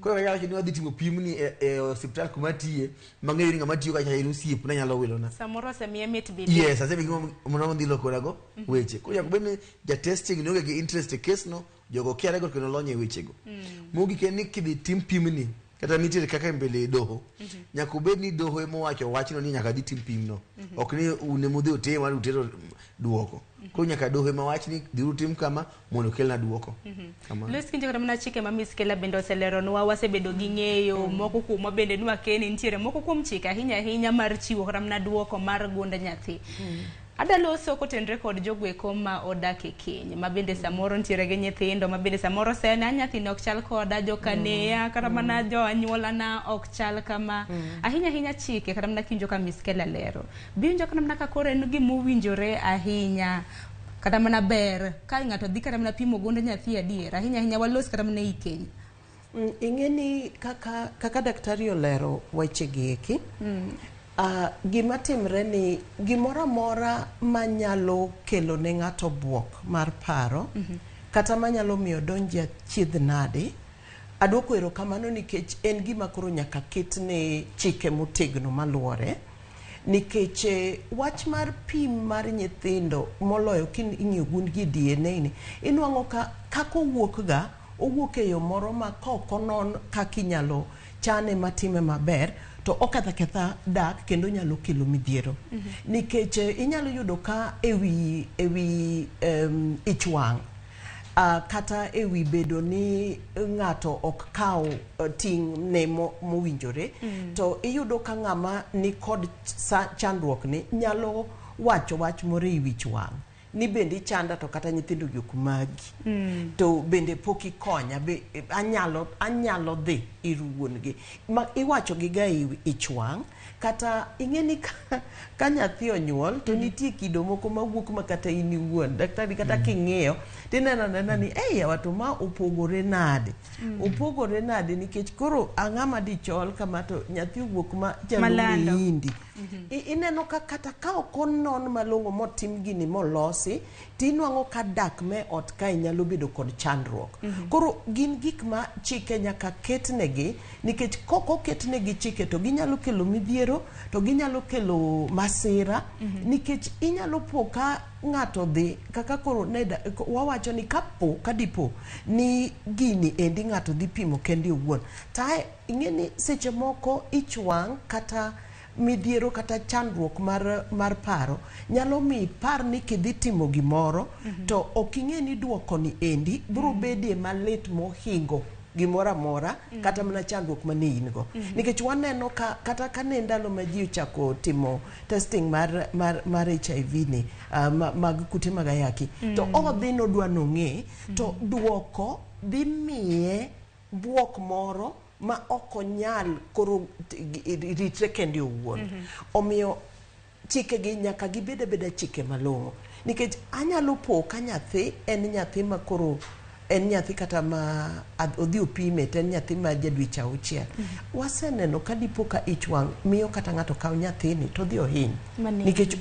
Koro kaka wacho ni wadhi timo pimni e osiptal kuma atiye mang'eyo ni ng'ama tiyo kacha en osiepna nyalo wilona.
Samoro osemiye mit bende.
Yes, asemiye gima moro modhi lokorago weche. Koro nyaka obed ni ja testing ni onge gi interest e case no, jogo kiare go kendo lony e wechego. Mogik en ni kidhi tim pimni kata nitiere kaka e mbele doho nyaka obed ni doho ema owacho wachno ni nyaka dhi tim pimno. Ok ni un ema udhi utim mar utero duoko. Koro nyaka doho ema wach ni dhiuru tim kama mondo okelna duoko. Kamano.
Lois Kinjo kata mana chike ma Miss Kela bende oseleronwa wasebedo gi ng'eyo moko kuomwa bende nwakeni nitiere moko kuom chike ahinya ahinya mar chiwo kata mana duoko mar gund nyathi. Adwa loso kotenre kod jogoeko ma odak e keny ma bende samoro nitiere gi nyithindo ma bende samoro sene a nyathini ok chal koda jokaneya kata mana jo anyuolana ok chal kama. Ahinya ahinya chike kata mana kinjo ka Miss Kela lero. Biwinjo kata mana ka koro en gima owinjore ahinya kata mana ber ka ng'ato dhi kata mana pimo gund nyathi adier ahinya ahinya walos kata mana ei keny.
Ing'e ni kaka daktari olero weche gi eki, Gima timre ni gimoro amora manyalo kelo ne ng'ato buok mar paro, kata manyalo miyo donji achiedh nade, aduoko erokamano nikech en gima koro nyaka ketne chike motegno maluwore. Nikech wach mar pim mar nyithindo moloyo king'iyo gund gi DNA ni, inwang'o ka kaka owuok ga, owuok e yo moro ma ka ok onon kaka inyalo chane matime maber, to oketho aketha dak kendo nyalo kelo midhiero. Nikech inyalo yudo ka ewi ich wang', kata ewi bedo ni ng'ato ok kaw ting' ne mowinjore, to iyudo ka ng'ama ni kod chandruok ni nyalo wacho wach moro e wich wang' ni bende ichanda to kata nyithindo gi ok magi. To bende pok ikonya, be anyalo dhi ir wuon gi. Ma iwacho gi ga e ich wang', kata ing'e ni ka nyathi onyuol to nitie kido moko mawuok ma kata in iwuon daktari kata king'iyo tineno anena ni ei yawa to ma opogore nade. Opogore nade nikech koro ang'ama dichol kama to nyathi owuok ma chalo
Malando.
mihindi. Ineno ka kata ka ok onon malong'o motim gini molosi, tinwang'o ka dak me ot kae nyalo bedo kod chandruok. Koro gin gik ma chike nyaka ketnegi, nikech kok oketnegi chike to ginyalo kelo midhiero, to ginyalo kelo masira, nikech inyalo po ka ng'ato dhi kaka koro ne wawacho ni kapo kadipo ni gini endi ng'ato dhi pimo kende owuon, tae ing'e ni seche moko ich wang' kata midhiero kata chandruok mar paro nyalo mi ipar ni kidhi timo gimoro, to ok ing'e ni duoko ni endi biro bedie malit mohingo gimoro amora, kata mana chandruok mane in go. Nikech waneno ka kata ka ne ndalo ma ji ochako timo testing mar HIV ni, mag kute mag ayaki, to odhi nodwa nong'e, to duoko dhi miye buok moro ma ok onyal koro ritre kende owuon. Omiyo chike gi nyaka gibed abeda chike malong'o, nikech anyalo po ka nyathi en nyathi ma koro en nyathi kata ma odhi opime to en nyathi ma ja dweche 6. Waseneno ka dipo ka ich wang' miyo kata ng'ato kaw nyathini to odhi ohiny. Nikech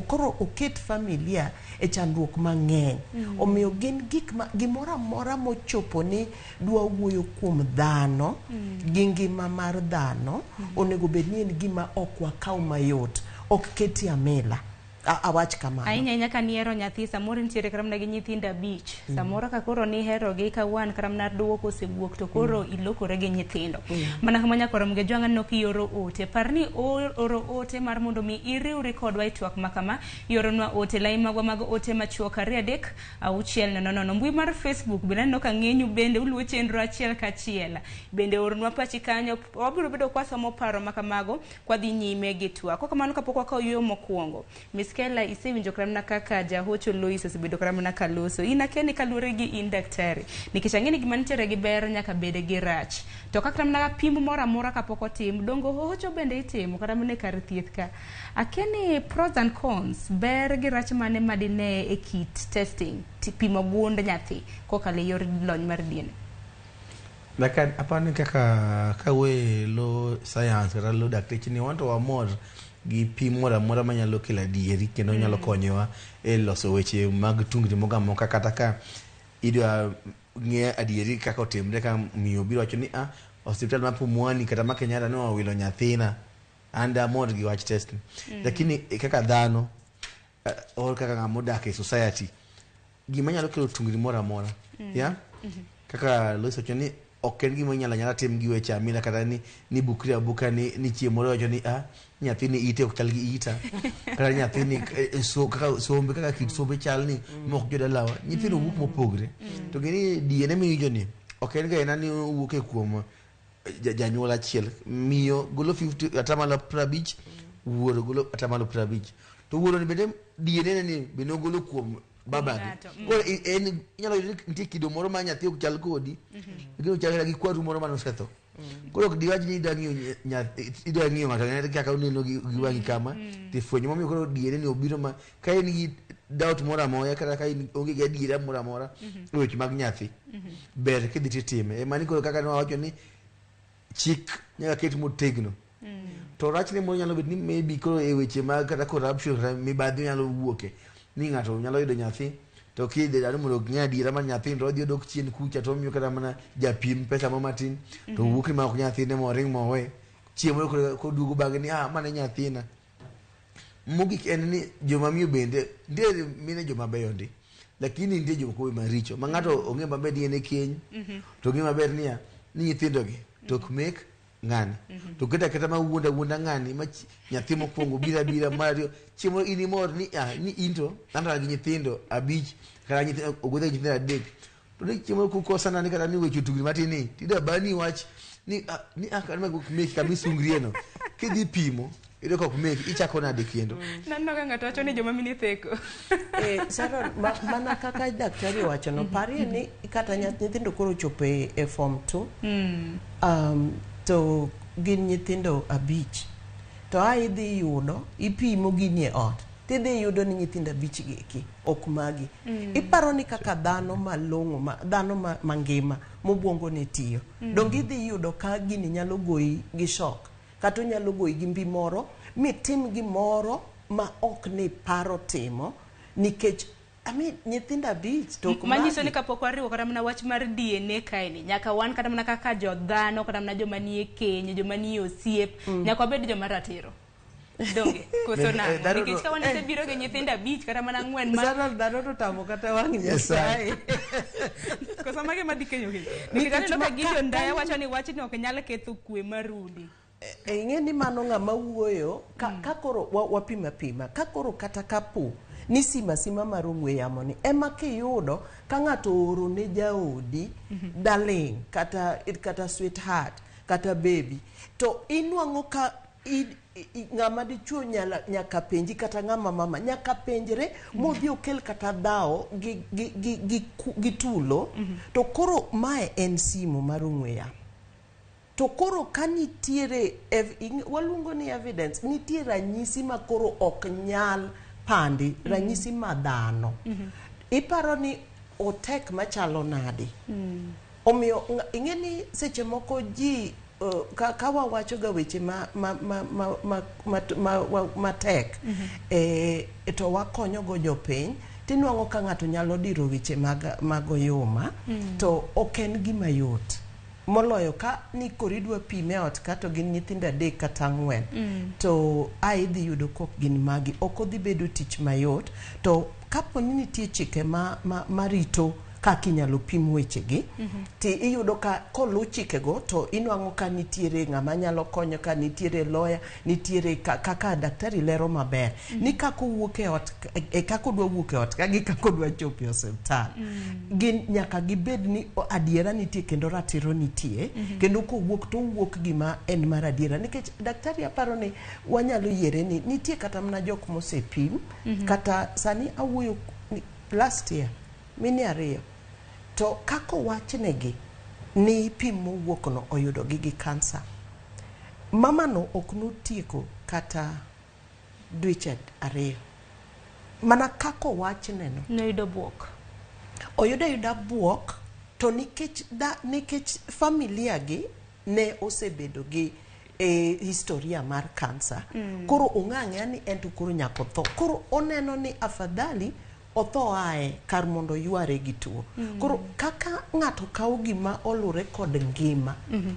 koro oket familia e chandruok mang'eny. Omiyo gin gik ma gimoro amora mochopo ni dwa wuoyo kuom dhano, gi ngima mar dhano, onego bed ni en gima ok wakaw mayot, ok ketie amila. Awach kamano.
Ahinya ahinya ka nihero nyathi, samoro nitiere kata mana gi nyithindo 5. Samoro ka koro niherogi ka wan kata mana duoko osewuok to koro ilokore gi nyithindo. Mana kama nyakoro Mgejwang' aneno kioro ote. Par ni oro ote mar mondo mi iriwri kodwa e twak ma kama. Ioronwa ote, lai magwa mag ote machuok 2 3 6 0 0. Mbui mar Facebook bende aneno ka ng'enyu bende uluwo chenro achiel kachiel. Bende ornwa pachi kanyo, wabiro bedo kwasomo paro ma kamago kwadhi nyime gi twak. Kok kamano kapok wakawo yueyo mokwongo, Miss Kela, isewinjo kata mana kaka Jahocho Lois osebedo kata mana ka loso. In akia ni kaluwore gi in daktari, nikech ang'e ni gima nitiere gi ber nyaka bed gi rach. To kata mana pim moro amora kapok otim, dongo hocho bende itimo kata mana e kar thieth ka. Akia ni pros and cons, ber gi rach mane madine e kit testing, pimo gund nyathi kokalo e yor lony mar DNA?
Laka apani kaka kawuoye lo science kata lo dakteche ni wan to wamor gi pim moro amora manyalo kelo adieri kendo nyalo konyowa e loso weche mag tungni moko amoka, kata ka idwa ng'e adieri kaka otimre ka miyo biro wacho ni osiptal ma Pumwani kata ma Kenyatta ne owilo nyathina, an damor gi wach test ni. Lakini kaka dhano, or kaka ng'ama odak e society, gima nyalo kelo tungni moro amora, yeah? Kaka Lois wacho ni ok en gima inyalo anyala tim gi weche amila kata ni bukri abuka ni chieng' moro wacho ni nyathini ite ok chal gi ita, kata nyathini, so, kaka sombe, kaka kit sombe chal ni mok jodalawa, nyithindo wuok mopogre. To gini DNA miwinjo ni ok en ga ena ni owuok e kuom janyuol achiel, miyo golo 50 atamalo 50, wuoro golo atamalo 50, to wuoro ni bende DNA ni bende ogolo kuom babagi. Koro en inyalo yudo ni nitie kido moro ma nyathi ok chal kodi, lakini ochal kata gi kwaru moro mane osetho. Koro ok diwach ni idwa ng'iyo nyathi, idwa ng'iyo ng'ato ang'ata kaka oneno gi wang'i kama, tifwenyo. Momiyo koro DNA ni obiro ma ka in gi doubt moro amora kata ka in onge gi adiera moro amora e weche mag nyathi, ber kidhi titime. Ema ni koro kaka ne wawacho ni chik nyaka ket motegno. To rachne moro nyalo bet ni maybe koro e weche mag kata corruption kata mibadhi nyalo wuoke ni ng'ato nyalo yudo nyathi to kidhi dani mondo ong'e adiera mar nyathini to odhi odok chien kucha to omiyo kata mana japim pesa mo matin to wuok ni ma ok nyathine moring mowe. Chieng' moro koro koduogo bang'e ni ah mane nyathina. Mogik en ni joma miyo bende nitie mine joma beyo ndi lakini nitie jomoko be maricho ma ng'ato ong'e maber ni en e keny to ong'e maber niya ni nyithindogi to ok mek ng'ani to keto aketa ma wuond awuonda ng'ani ma nyathi mokwongo biro abira mar ariyo chieng' moro in imor ni ah, ni in to an to gi nyithindo abich kata nyithindo ogwedha gi nyithindo adek to ni chieng' moro kukosana ni kata ni weche otugni matin ni tida bani wach ni ah, ni ah, kata ma ok meki kama isungrie no kidhi pimo iyudo ka ok meki ichako nade kendo.
Naneno ka ng'ato wacho ni joma mine theko.
Sharon, mana kaka daktari owachono, parie ni kata nyithindo koro ochopo e form 2 to gin nyithindo abich to a idhi yudo ipimo gini e ot tidhi yudo ni nyithindo abich gi eki ok magi. Iparo ni kaka dhano malong'o ma, dhano mangima mobwongo ne tiyo donge idhi yudo ka gini nyalo goyi gi shock kata onyalo goyi gi mbi moro mitim gimoro ma ok ni paro timo nikech I mean, nyithindo abich to ok
Manyiso ni
magi.
kapok wariwo kata mana wach mar DNA kaeni, nyaka wan kata mana kaka jodhano, kata mana joma nie keny, joma nie osiep, nyaka wabed joma ratiro. Donge? Koso nang'o?
Dhano
Nikech ka wan osebiro gi nyithindo abich kata mana ang'wen ma
Sharon, dhano to tamo kata wang'
Nyasaye.
Koso mage madhi kenyo keny. Nikech
Nikech
aneno ka Gideon Ndaya wacho ni wachni ok nyal ketho kwe mar udi.
Ing'e ni mano ng'ama wuoyo ka koro wapima pima ka koro kata kapo ni sima sima mar ong'we yamo ni ema kiyudo ka ng'ato ooro ne jaodi darling kata sweetheart kata baby to inwang'o ka ng'ama dichuo nyaka penji kata ng'ama mama nyaka penjre modhi okel kata dhawo gi tulo to koro mae en simu mar ong'we yamo. To koro ka nitiere waluongo ni evidence, nitie ranyisi ma koro ok nyal pandi, ranyisi ma dhano. Iparo ni otek machalo nade? Omiyo ing'e ni seche moko ji ka wawacho ga weche matek to wakonyo go jopiny tinwang'o ka ng'ato nyalo diro weche mag oyuma to ok en gima yot. Moloyo ka ni koro idwa pime e ot ka to gin nyithindo adek kata ang'wen to a idhi yudo kok gin magi ok odhi bedo tich mayot to kapo ni nitie chike marito kaka inyalo pim wechegi ti iyudo ka koluw chikego to inwang'o ka nitiere ng'ama nyalo konyo ka nitiere lawyer nitiere kaka daktari lero maber ni kaka owuok e ot kaka odwa wuok e ot ka gi kaka odwa chopo e osiptal gin nyaka gibed ni adiera nitie kendo ratiro nitie kendo kowuok to owuok gima en mar adiera nikech daktari aparo ni wanyalo yiere ni nitie kata mana jok mosepim kata sani awuoyo last year mine ariyo to kaka owachnegi ni pim mowuok no oyudo gi gi kansa mamano ok notieko kata dweche ariyo mana kaka owachneno
noyudo buok
oyudo ayuda buok to nikech familia gi ne osebedo gi historia mar kansa koro ong'e ang'eya ni en to koro nyaka otho koro oneno ni afadhali otho ae kar mondo yware gi tuo. Koro kaka ng'ato kawo gima olure kod ngima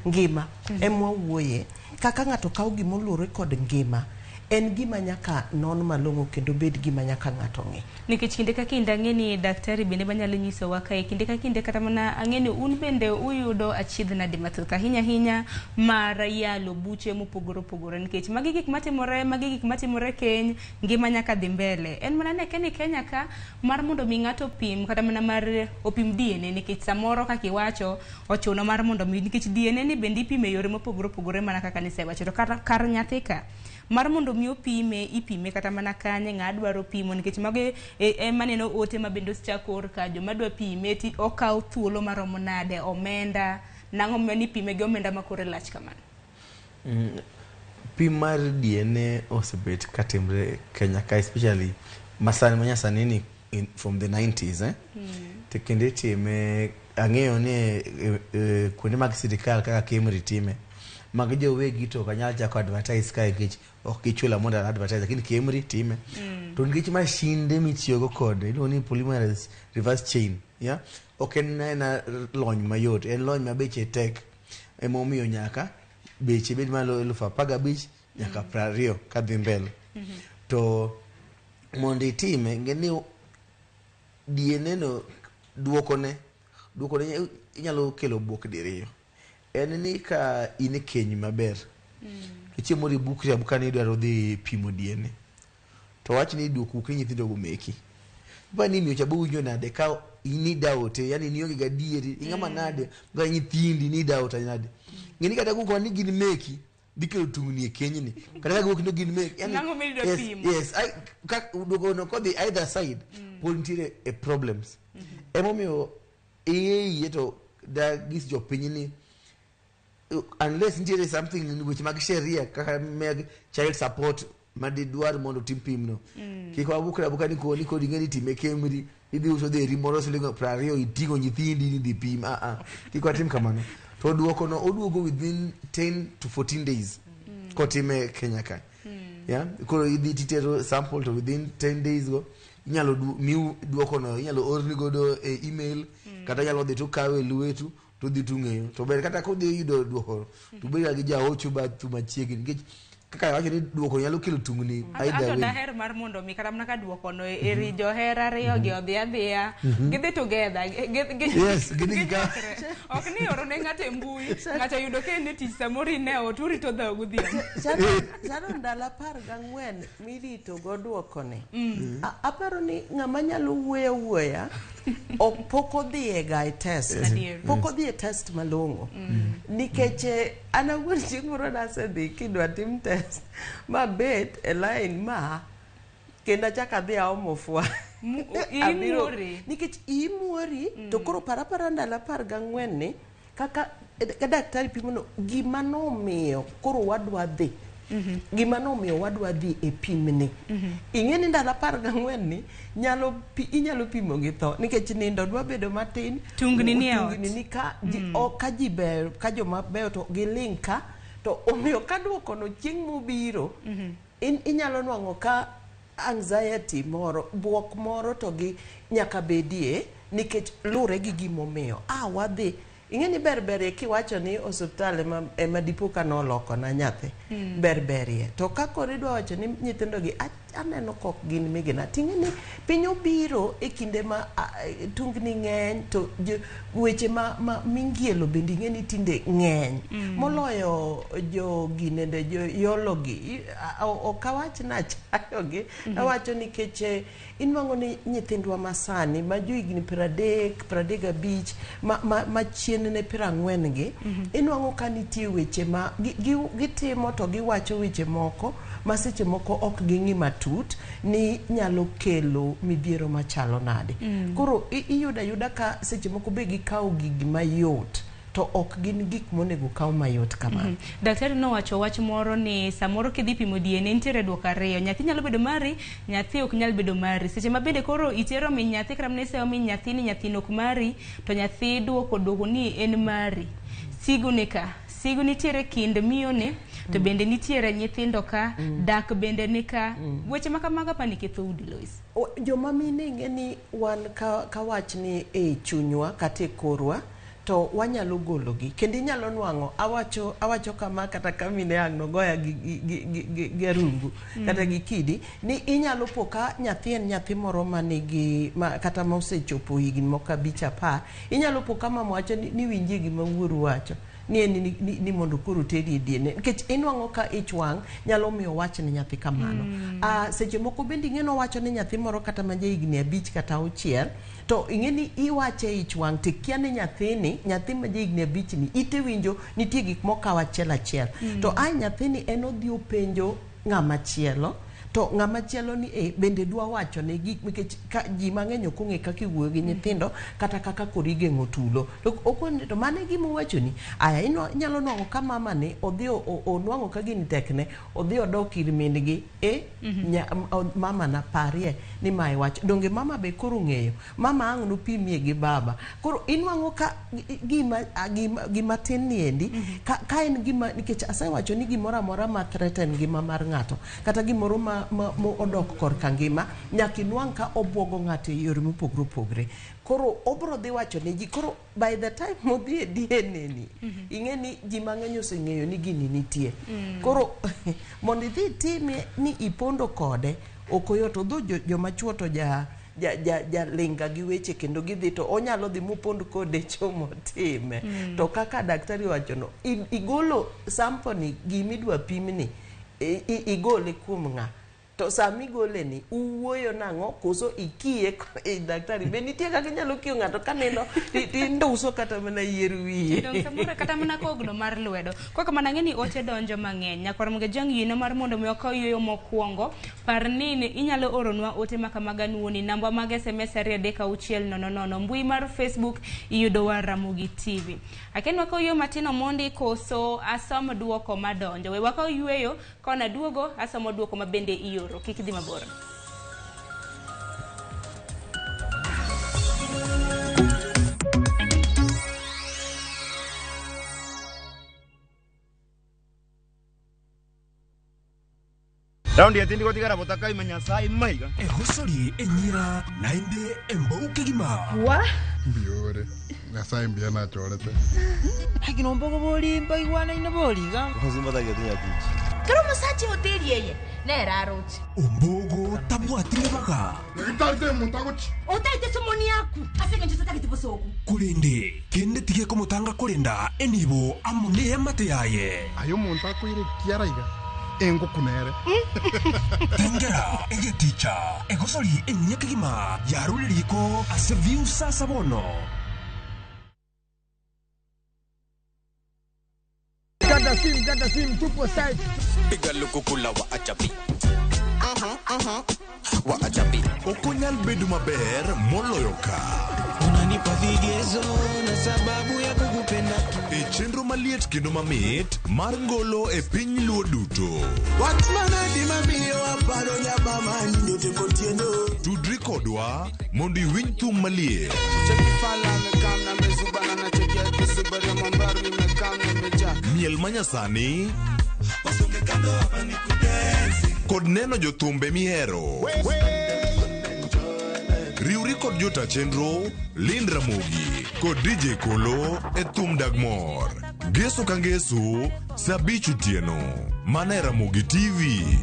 ngima emwa wuoye kaka ng'ato kawo gima olure kod ngima en gima nyaka non malong'o kendo bed gima nyaka ng'ato ng'e.
Nikech kinde ka kinde ang'e ni daktari bende manyalo nyisowa kae kinde ka kinde kata mana ang'e ni un bende uyudo achiedh nade mathoth ahinya ahinya mar yalo buche mopogore opogore nikech magi gik matimore keny ngima nyaka dhi mbele. En mana ne ni Kenya ka mar mondo mi ng'ato pim kata mana mar opim DNA nikech samoro kaka iwacho ochuno mar mondo mi nikech DNA ni bende ipime yore mopogore opogore mana kaka nisewacho to kar nyathi ka mar mondo mi opime ipime kata mana kanye ng'a dwaro pimo nikech mago ema neno ote ma bende osechak or ka joma dwa pime ti okaw thuolo maromo nade omenda nang'o momiyo ipime gi omenda ma kore lach kamano.
Pim mar DNA osebet katimre Kenya ka especially masani manyasani ni from the 90s To kendo itime ang'eyo ni kuonde mag sirikal kaka KEMRI time. Mag jowegi to ok anyal chako advertise kae nikech ok gichula mondo a advertise, lakini Kemri time. To nikech mashinde mitiyogo kode iluongo ni polymerase reverse chain, yeah? Ok en aena lony mayot, en lony ma beche tek, emomiyo nyaka beche bed malo 15,000 nyaka 20 kadhi mbele. To mondo itime, ng'e ni DNA no duokone inyalo kelo buok diriyo. En ni ka in e keny maber, to chieng' moro ibukri abuka ni idwaro dhi pimo DNA, to wach ni duoko wuok ni nyithindo go meki. Pa ni miyo cha bo winjo nade ka in idaote, yani nionge gadieri, ing'ama nade, ga nyithindi ni idaote nade. Ng'e ni kata kuko ni gin meki, dhi kelo tungni e kenyni. Kata ka giwuok ni gin meki, yani,
Nang'o midwa
yes,
pimo?
yes, ka duoko no kodhi either side, pod nitiere e problems. Emomiyo iye to dagis jopiny ni unless nitiere something weche mag sheria kaka mag child support madidwar mondo otim pimno. Kik wabukre abuka ni koni kodi ing'e ni time Kemri idhi uso dheri moro siling 20 iting'o nyithindi ni dhi pim. Kik watim kamano. To duoko no oduogo within 10 to 14 days kotime Kenya ka. Yeah? Koro idhi titero sample to within 10 days go inyalo miu duoko no, inyalo orni godo e email, kata inyalo dhi to kawe lwetu to dhi tung'eyo. To ber kata kodhi yudo duoko to bed gi jaocho bathu machiegni, nikech kaka awacho ni duoko nyalo kelo tungni either
Anto
way.
daher mar mondo mi kata mana ka duoko no eri johera ariyo gi odhi adhiya, gidhi together,
Yes, gidhi
gichokre. Ok ni oro ne ng'ato e mbui, ng'ato yudo ka en e tich samoro in e ot urito dhawo godhiambo.
Sharon, ndalo 14 mirito go duokone. Aparo ni ng'ama nyalo wuoyo wuoya ok pok odhi ga e test.
Adier.
Pok odhi e test malong'o. Nikech an awuon chieng' moro nasedhi kidwa tim test mabet e line ma kendo achako adhi aomo fwa. Abiro-
Imuori.
Nikech imuori to koro para para ndalo 14 ni kaka ka daktari pimono gima nomiyo koro wadwa dhi. Gima nomiyo wadwa dhi e pimni. Ing'e ni ndalo 14 ni nyalo inyalo pimo gi tho nikech nindo dwa bedo matin.
Tungni ni e ot.
Tungni ni ka ji, o, ka ji ber, ka joma beyo to giling' ka to omiyo ka duoko no chieng' mobiro inyalo nwang'o ka anxiety moro, buok moro to gi nyaka bedie nikech lure gi gimomiyo. Wadhi ing'e ni ber berie kiwacho ni osiptal ema dipo ka noloko na nyathi. Ber berie. To ka koro idwa wacho ni nyithindo gi aneno kok gin migina. Ting'e ni piny obiro e kinde ma tungni ng'eny to weche ma mingielo bende ing'e ni tinde ng'eny. Moloyo jo ginende jo yologi. Ok awach ni achayogi. Awacho nikech inwang'o ni nyithindwa masani ma johigni 30, 35 ma chien ne 40 gi, inwang'o ka nitie weche ma gitimo to giwacho weche moko ma seche moko ok ging'i matut ni nyalo kelo midhiero machalo nade. Koro iyudo ayuda ka seche moko be gikawo gigi mayot to ok gin gik monego kaw mayot kamano.
Daktari nowacho wach moro ni samoro kidhi pimo DNA nitiere duoko ariyo, nyathi nyalo bedo mari, nyathi ok nyal bedo mari. Seche ma bende koro itero min nyathi kata mana iseyo min nyathi ni nyathino ok mari, to nyathi duoko ni en mari. Sigu ni ka, sigu nitiere kind miyo ni, to bende nitiere nyithindo ka, dak bende ni ka. Weche ma kamago apani ketho udi, Lois.
Joma mine ing'e ni wan ka wach ni e chunywa kata e korwa to wanyalo gologi kendo inyalo nwang'o awacho kama kata ka mine ang' nogoya gi arungu kata gi kidi ni inyalo po ka nyathi en nyathi moro manigi kata ma osechopo higni moko 5 10 inyalo po ka mama wacho ni winjie gima wuoru wacho ni en ni mondo koro teri e DNA nikech inwang'o ka ich wang' nyalo miyo wach ne nyathi kamano. Seche moko bende ing'e nowacho ne nyathi moro kata ma jahigni 5 kata 6 to ing'e ni iwache e ich wang' to ikia ni nyathini, nyathi ma jahigni 5 ni ite winjo nitie gik mokawo achiel achiel. To ai nyathini en odhi openjo ng'ama chielo To ng'ama chielo ni e bende dwa wacho ne gik nikech ka ji mang'eny ok ong'e kaka iwuoyo gi nyithindo kata kaka koro igeng'o tulo. To okoni to mano e gima owachoni. Aya inyalo nwang'o ka mama ni odhi onwang'o ka gini tekne, odhi odok ir min gi e mama na parie ni mae wach. Donge mama be koro ong'eyo. Mama ang' nopimie gi baba. Koro inwang'o ka gima tin ni endi ka en gima nikech asewacho ni gimoro amora ma threaten ngima mar ng'ato kata gimoro ma odok korka ngima nyaka inwang' ka obwogo ng'ato e yore mopogore opogore. Koro obro dhi wacho ne ji, koro by the time modhi e DNA ni, ing'e ni ji mang'eny oseng'eyo ni gini nitie. Koro mondo idhi itime ni ipondo kode ok oyot. Odho joma chuo to ja linga gi weche kendo gidhi to onyalo dhi mopond kode chomo time. To kaka daktari owachono, igolo sample ni gimidwa pimni, igole kuom ng'a? To sama igole ni uwuoyo nang'o koso ikiye daktari be nitie kaka inyalo kiyo ng'ato kaneno tinduso kata mana yier wiye.
Dong samoro kata mana kogno mar lwedo. Kaka mana ng'e ni ote donjo mang'eny. Nyakwar Mugejang yino mar mondo mi okaw yueyo mokwongo. Par ni inyalo oronwa ote makamaga nuoni namba mag SMS 23600. Mbui mar Facebook iyudowa Ramogi TV. Aken wakaw yueyo matin omondi koso asom duoko madonjo. We wakaw yueyo kona duogo asomo duoko mabende ioro. Kik dhi mabor.
Raundi ya tindi gotigara botaka imenya sai maiga.
Egosori enyira naende embouke gima.
Wa?
Mbiore. Nyasaye mbia na chorete.
Hakino mbogo boli mbaigwana ina boliga.
Hozimba ya tinya tichi.
Kero musachi hoteli yeye. Nera arochi.
Ombogo tabwatire baga.
Ngitarite mutagochi.
Otaite somoni yaku. Asenge nchotaka kitibosoku.
Kulinde kende tige komutanga kulinda enibo amune amate yaye.
Ayo muntu akwire kiaraiga. Engo kunere.
Tengera egeticha egosori enyekigima yaruririko ase view sasa bono.
Kata sim tupo site.
Piga lukukula wa achapi. Wa achapi.
Okonyal bedo maber moloyo ka.
Unanipa vigezo na sababu ya kukupenda.
E chenro maliet kendo mamit mar ngolo e piny Luo duto.
Wat manadi mamiyo aparo nyabama nyote kotieno.
Tudri kodwa mondo iwinj thum maliet. Miel manyasani kod neno jothumbe mihero. Riwri kod jota chenro Lynn Ramogi kod DJ Kolo e thum dag mor. Ngeso ka ngeso saa 5 otieno mana e Ramogi TV.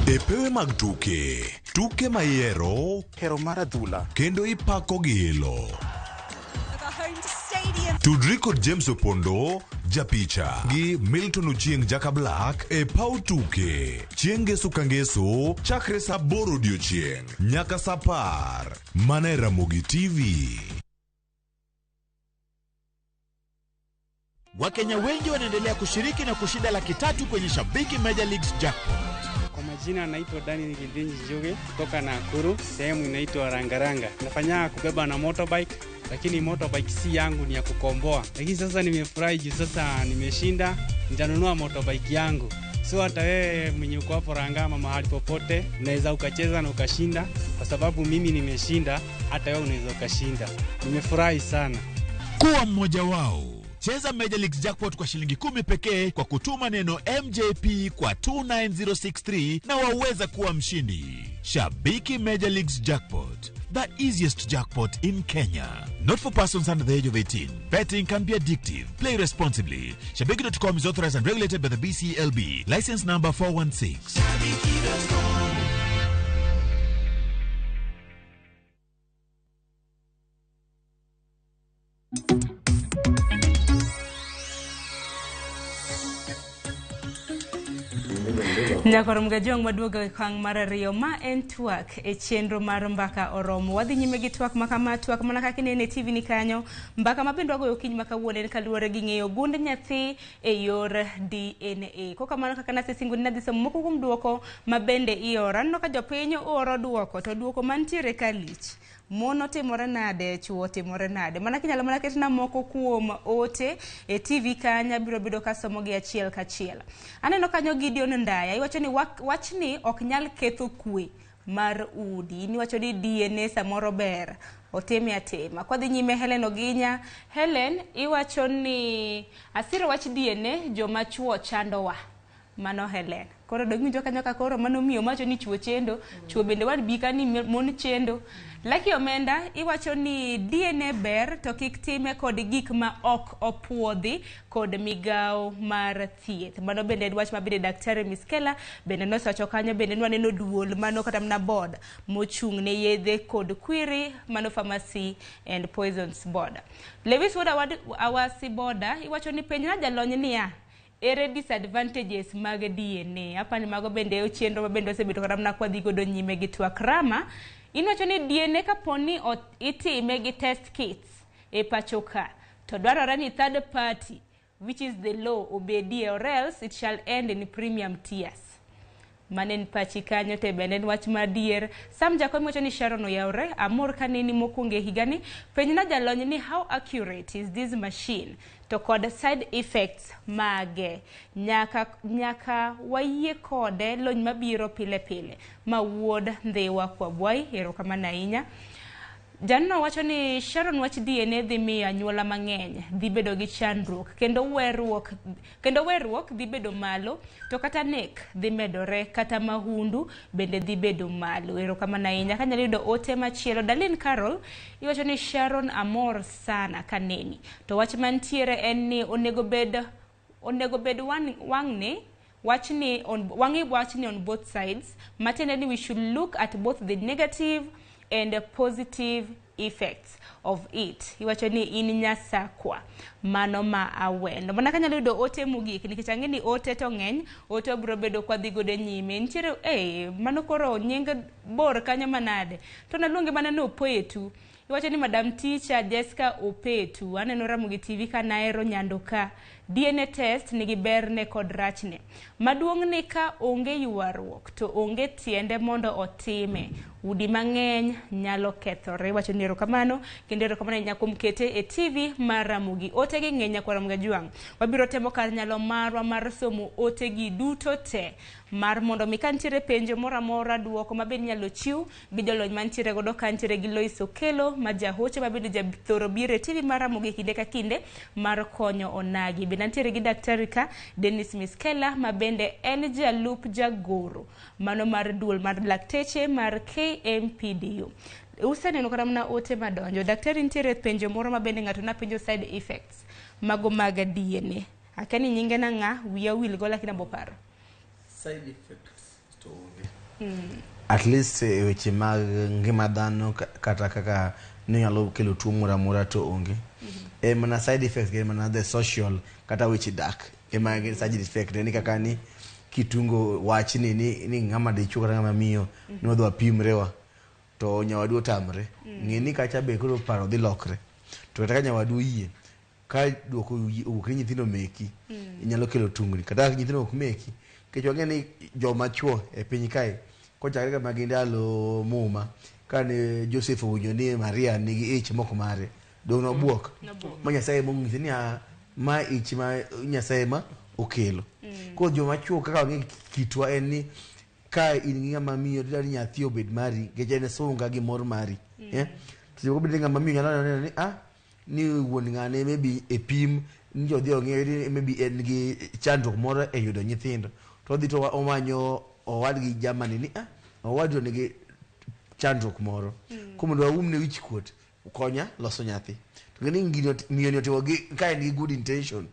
E pewe mag tuke, tuke maihero,
hero mar adhula
kendo ipako gi ilo. Tudri kod James Opondo, japicha, gi Milton Ochieng Jaka Black e paw tuke. Chieng' ngeso ka ngeso, chakre saa 8 odiochieng' nyaka saa 10. Mana e Ramogi TV.
Wakenya wengi wanaendelea kushiriki na kushinda 300,000 kwenye Shabiki Major Leagues Jackpot.
Kwa majina naitwa Daniel Gidinji Njuge kutoka Nakuru, sehemu inaitwa Rangaranga. Nafanya kubeba na motorbike, lakini motorbike si yangu, ni ya kukomboa. Lakini sasa nimefurahi juu sasa nimeshinda, nitanunua motorbike yangu. So hata wewe mwenye uko hapo Rangama mahali popote, unaweza ukacheza na ukashinda, kwa sababu mimi nimeshinda, hata wewe unaweza ukashinda. Nimefurahi sana.
Kuwa mmoja wao. Cheza Major Leagues Jackpot kwa shilingi 10 pekee kwa kutuma neno MJP kwa 29063 na waweza kuwa mshindi. Shabiki Major Leagues Jackpot, the easiest jackpot in Kenya. Not for persons under the age of 18. Betting can be addictive. Play responsibly. Shabiki.com is authorized and regulated by the BCLB. License number 416.
Shabiki.com.
Nyakor Mgajwang' waduogo e okang' mar ariyo ma en twak e chenro mar mbaka oromo. Wadhi nyime gi twak ma kama twak mana kaka inene e TV ni kanyo. Mbaka ma bende wagoyo okinyi ma kawuono en kaluwore gi ng'eyo gund nyathi e yor DNA. Kokamano kaka nasesingo ni nadhi somo moko kuom duoko ma bende ioro. Aneno ka jopiny oro duoko to duoko mantiere ka lich. Mon otimore nade, chuo otimore nade. Mana kinyalo mana ketna moko kuom ote e TV kanyo abiro bedo kasomo gi achiel kachiel. Aneno kanyo Gideon Ndaya, iwacho ni wachni ok nyal ketho kwe mar udi. In iwacho ni DNA samoro ber, otime atima. Kwadhi nyime Helen Oginya, Helen iwacho ni asiro wach DNA joma chuo chandowa. Mano Helen. Koro dong winjo kanyo ka koro mano miyo mawacho ni chuo chendo, chuo bende wan bi ka ni mon chendo. Lucky Omenda iwacho ni DNA ber to kik time kod gik ma ok opuodhi kod migawo mar thieth. Mano bende en wach ma bende Daktari Miskela bende nosewacho kanyo bende nwaneno duol mano kata mana board mochung' ne yedhe kod kwiri mano Pharmacy and Poisons Board. Lewis Wuod Awasi Boda iwacho ni penjna jalony niya ere disadvantages mag DNA. Apani mago bende e chenro ma bende osebedo kata mana kwadhi godo nyime gi twak. Rama, inwacho ni DNA kaponi itime gi test kits e pacho ka, to dwarore ni third party, which is the law, obedie or else it shall end in premium tears. Mane en pachi kanyo te bende en wach madier. Sam Jakom wacho ni Sharon oyawre, amor kaneni mokwongo e higani. Penjna jalony ni how accurate is this machine to kod side effects mage. Nyaka wayie kode lony mabiro pile pile. Ma wuod Ndhiwa Kwabwai, erokamano ahinya. Janno wacho ni Sharon wach DNA dhi miyo anyuola mang'eny dhi bedo gi chandruok kendo weruok dhi bedo malo to kata nek dhi medore kata mahundu bende dhi bedo malo. Erokamano ahinya. Kanyalo yudo ote machielo, Darlene Carol iwacho ni Sharon amor sana kaneni. To wach mantiere en ni onego bed wang'ni wachni on wang'i wachni on both sides. Matiende ni we should look at both the negative and the positive effects of it. Iwacho ni in nyasakwa mano ma awendo. Mana kanyalo yudo ote mogik nikech ang'e ni ote to ng'eny, ote obiro bedo kwadhi godo nyime. Nitiere mano koro nying bor kanyo manade. To naluonge mana ni Opetu. Iwacho ni Madam Teacher Jessica Opetu. Aneno Ramogi TV ka naero nyando ka. DNA test nigi berne kod rachne. Maduong' ni ka onge ywaruok to onge tiende mondo otime. Udi mang'eny nyalo kethore. Iwacho ni erokamano kendo erokamano ahinya kuom kete e TV mar Ramogi. Ote gi ng'eny nyakwar Ramogi Ajwang'. Wabiro temo kar nyalo marwa mar somo ote gi duto te mar mondo mi ka nitiere penjo moro amora duoko ma bende inyalo chiw gi jolony mantiere godo ka nitiere gi Lois Okelo ma jahocho ma bende jathoro biro e TV mar Ramogi kinde ka kinde mar konyo onagi. Bende nitiere gi daktari ka Dennis Miskela ma bende en jalup jagoro mano mar duol mar lakteche mar KMPDU. Useneno kata mana ote madonjo. Daktari nitiere penjo moro ma bende ng'ato napenjo side effects mago mag DNA. Akia ni nyinge nang'a, wiya wil go lakini abo paro.
Side effects to onge. At least weche mag ngima dhano kata kaka ninyalo kelo tuo moro amora to onge. Mana side effects gin mana the social kata weche dak. Ema gin side effect ni kaka ni kitungo wach ni ng'ama dichuo kata ng'ama miyo ni wadhi wapimrewa to nyawadu otamre. Ng'e ni kacha be koro paro dhi lokre. To kata ka nyawadu oyie ka duoko owuok ni nyithindo meki inyalo kelo tungni kata ka nyithindo ok meki. Nikech wang'e ni joma chuo e piny kae kochakre kama gi ndalo muma kane Joseph owinjo ni Maria nigi ich mok mare dong nobuok ma Nyasaye mong'ise ni ma ich ma Nyasaye ma okelo. Koro joma chuo kaka wang'e kitwa en ni ka in gi ng'ama miyo tidwaro ni nyathi obed mari nikech en sunga gi mor mari. To jomoko bende ng'ama miyo nyalo neno ni ni wuon ng'ane maybe e pim ni jodhi ong'eyo ni maybe en gi chandruok moro e yudo nyithindo to odhi to omanyo owadgi jamani ni owadgi nigi chandruok moro. Koro mondo waumne wich kuot konya loso nyathi. To ng'e ni miyo ni otimo gi ka en gi good intention.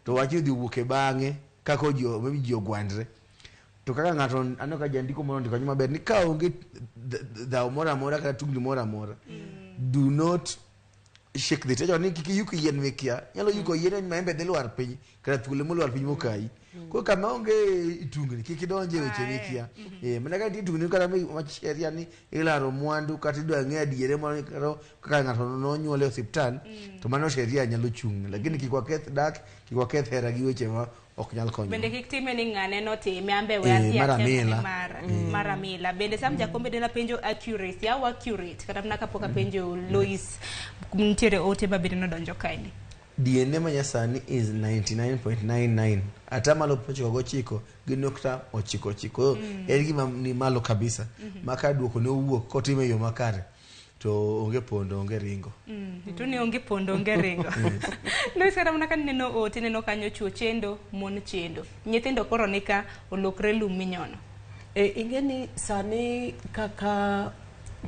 To wach odhi wuok e bang'e kaka maybe ji ogwandre. To kaka ng'ato aneno ka jandiko moro ondiko maber ni ka onge dhawo moro amora kata tungni moro amora do not shake the tree. Ni kik iyuk yien mikia. Nyalo yuko yien maembe dhi lwar piny kata thuolo molwar piny mokayi. Koro kama onge tungni kik idonje weche mikia. Mana ka nitie tungni kata wach sheria ni ilaro mwandu kata idwa ng'e adiere moro kaka ng'ato nonyuol e osiptal to mano sheria nyalo chung', lakini kik waketh dak, kik waketh hera gi weche ma ok nyal konyo.
Bende kik time ni ng'ane notime ambe we adhi
Mar
atem ni
amila.
Mar amila. Bende Sam Jakombe dena penjo accuracy, how accurate kata mana kapok apenjo Lois nitiere ote ma bende nodonjo kaendi.
DNA ma nyasani is 99.99 atamalo 99.99. En gima ni malo kabisa ma ka duoko ne owuok kotime e yo makare to onge pondo, onge ringo.
To ni onge pondo, onge ringo. Lois, kata mana ka neno ote, neno kanyo chuo chendo, mon chendo, nyithindo koro nika olokre lum minyono.
Ing'e ni sani kaka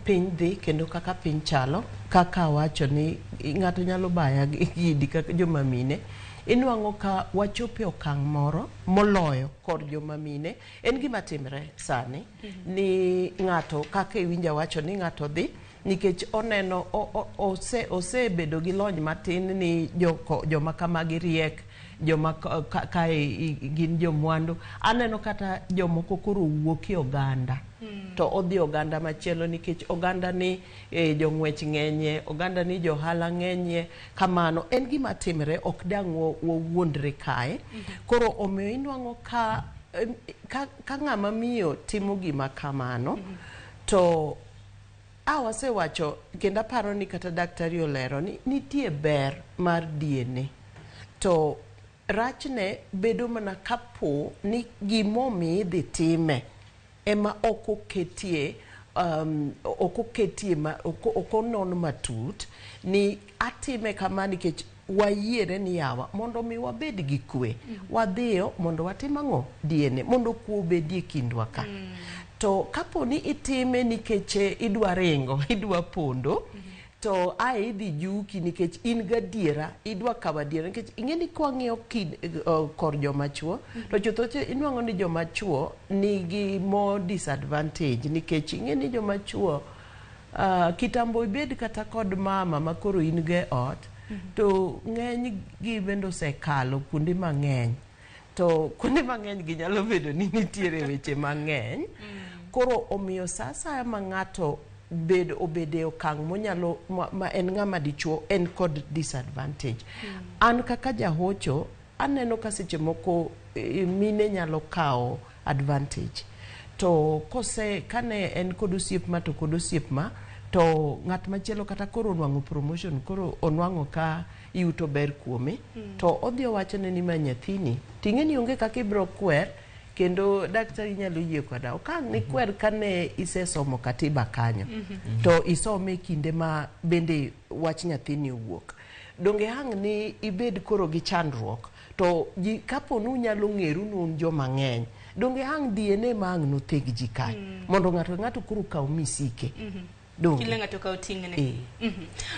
piny dhi kendo kaka piny chalo, kaka awacho ni ng'ato nyalo baya gi gidi kaka joma mine, inwang'o ka wachopo e okang' moro moloyo kor joma mine. En gima timre sani ni ng'ato kaka iwinjo wacho ni ng'ato dhi nikech oneno osebedo gi lony matin ni joma kamagi riek, joma kae gin jomwandu. Aneno kata jomoko koro wuok e oganda to odhi oganda machielo nikech oganda ni jong'wech ng'enye, oganda ni johala ng'enye. Kamano en gima timre, ok dang' wawuondre kae. Koro omiyo inwang'o ka ng'ama miyo timo gima kamano to awasewacho kendo aparo ni kata daktari olero ni nitie ber mar DNA to rachne bedo mana kapo ni gimomiyo idhi time ema ok oketie ok onon matut ni atime kama nikech wayiere ni yawa mondo mi wabed gi kwe, wadhiyo mondo watim ang'o DNA mondo kwe obedie kindwa ka. To kapo ni itime nikech idwa ringo, idwa pondo, to ae idhi juki nikech in gadiera, idwa kawo adiera nikech ing'e ni kwang'iyo kor joma chuo to chutho inwang'o ni joma chuo nigi more disadvantage nikech ing'e ni joma chuo kitambo ibed kata kod mama ma koro in go e ot to ng'eny gi bende osekalo kuonde mang'eny, to kuonde mang'eny gi nyalo bedo ni nitiere weche mang'eny. Koro omiyo sa asaya ma ng'ato obede e okang' monyalo ma en ng'ama dichuo en kod disadvantage. An kaka jahocho aneno ka seche moko mine nyalo kawo advantage to kose kane en kod osiep ma to kod osiep ma to ng'at machielo kata koro onwang'o promotion, koro onwang'o ka yuto ber kuome to odhi owachone ni ma nyathini ting'e ni onge kaka ibiro kwer kendo daktari nyalo yie koda ok ang' nikwer kane isesomo katiba kanyo to isome kinde ma bende wach nyathini owuok, donge ang' ni ibed koro gi chandruok to ji kapo ni unyalo ng'eru ni un joma ng'eny, donge ang' DNA ma ang' notheg ji kae mondo ng'ato ka ng'ato koro kaw misike. Donge.
Kila ng'ato kaw ting'ne.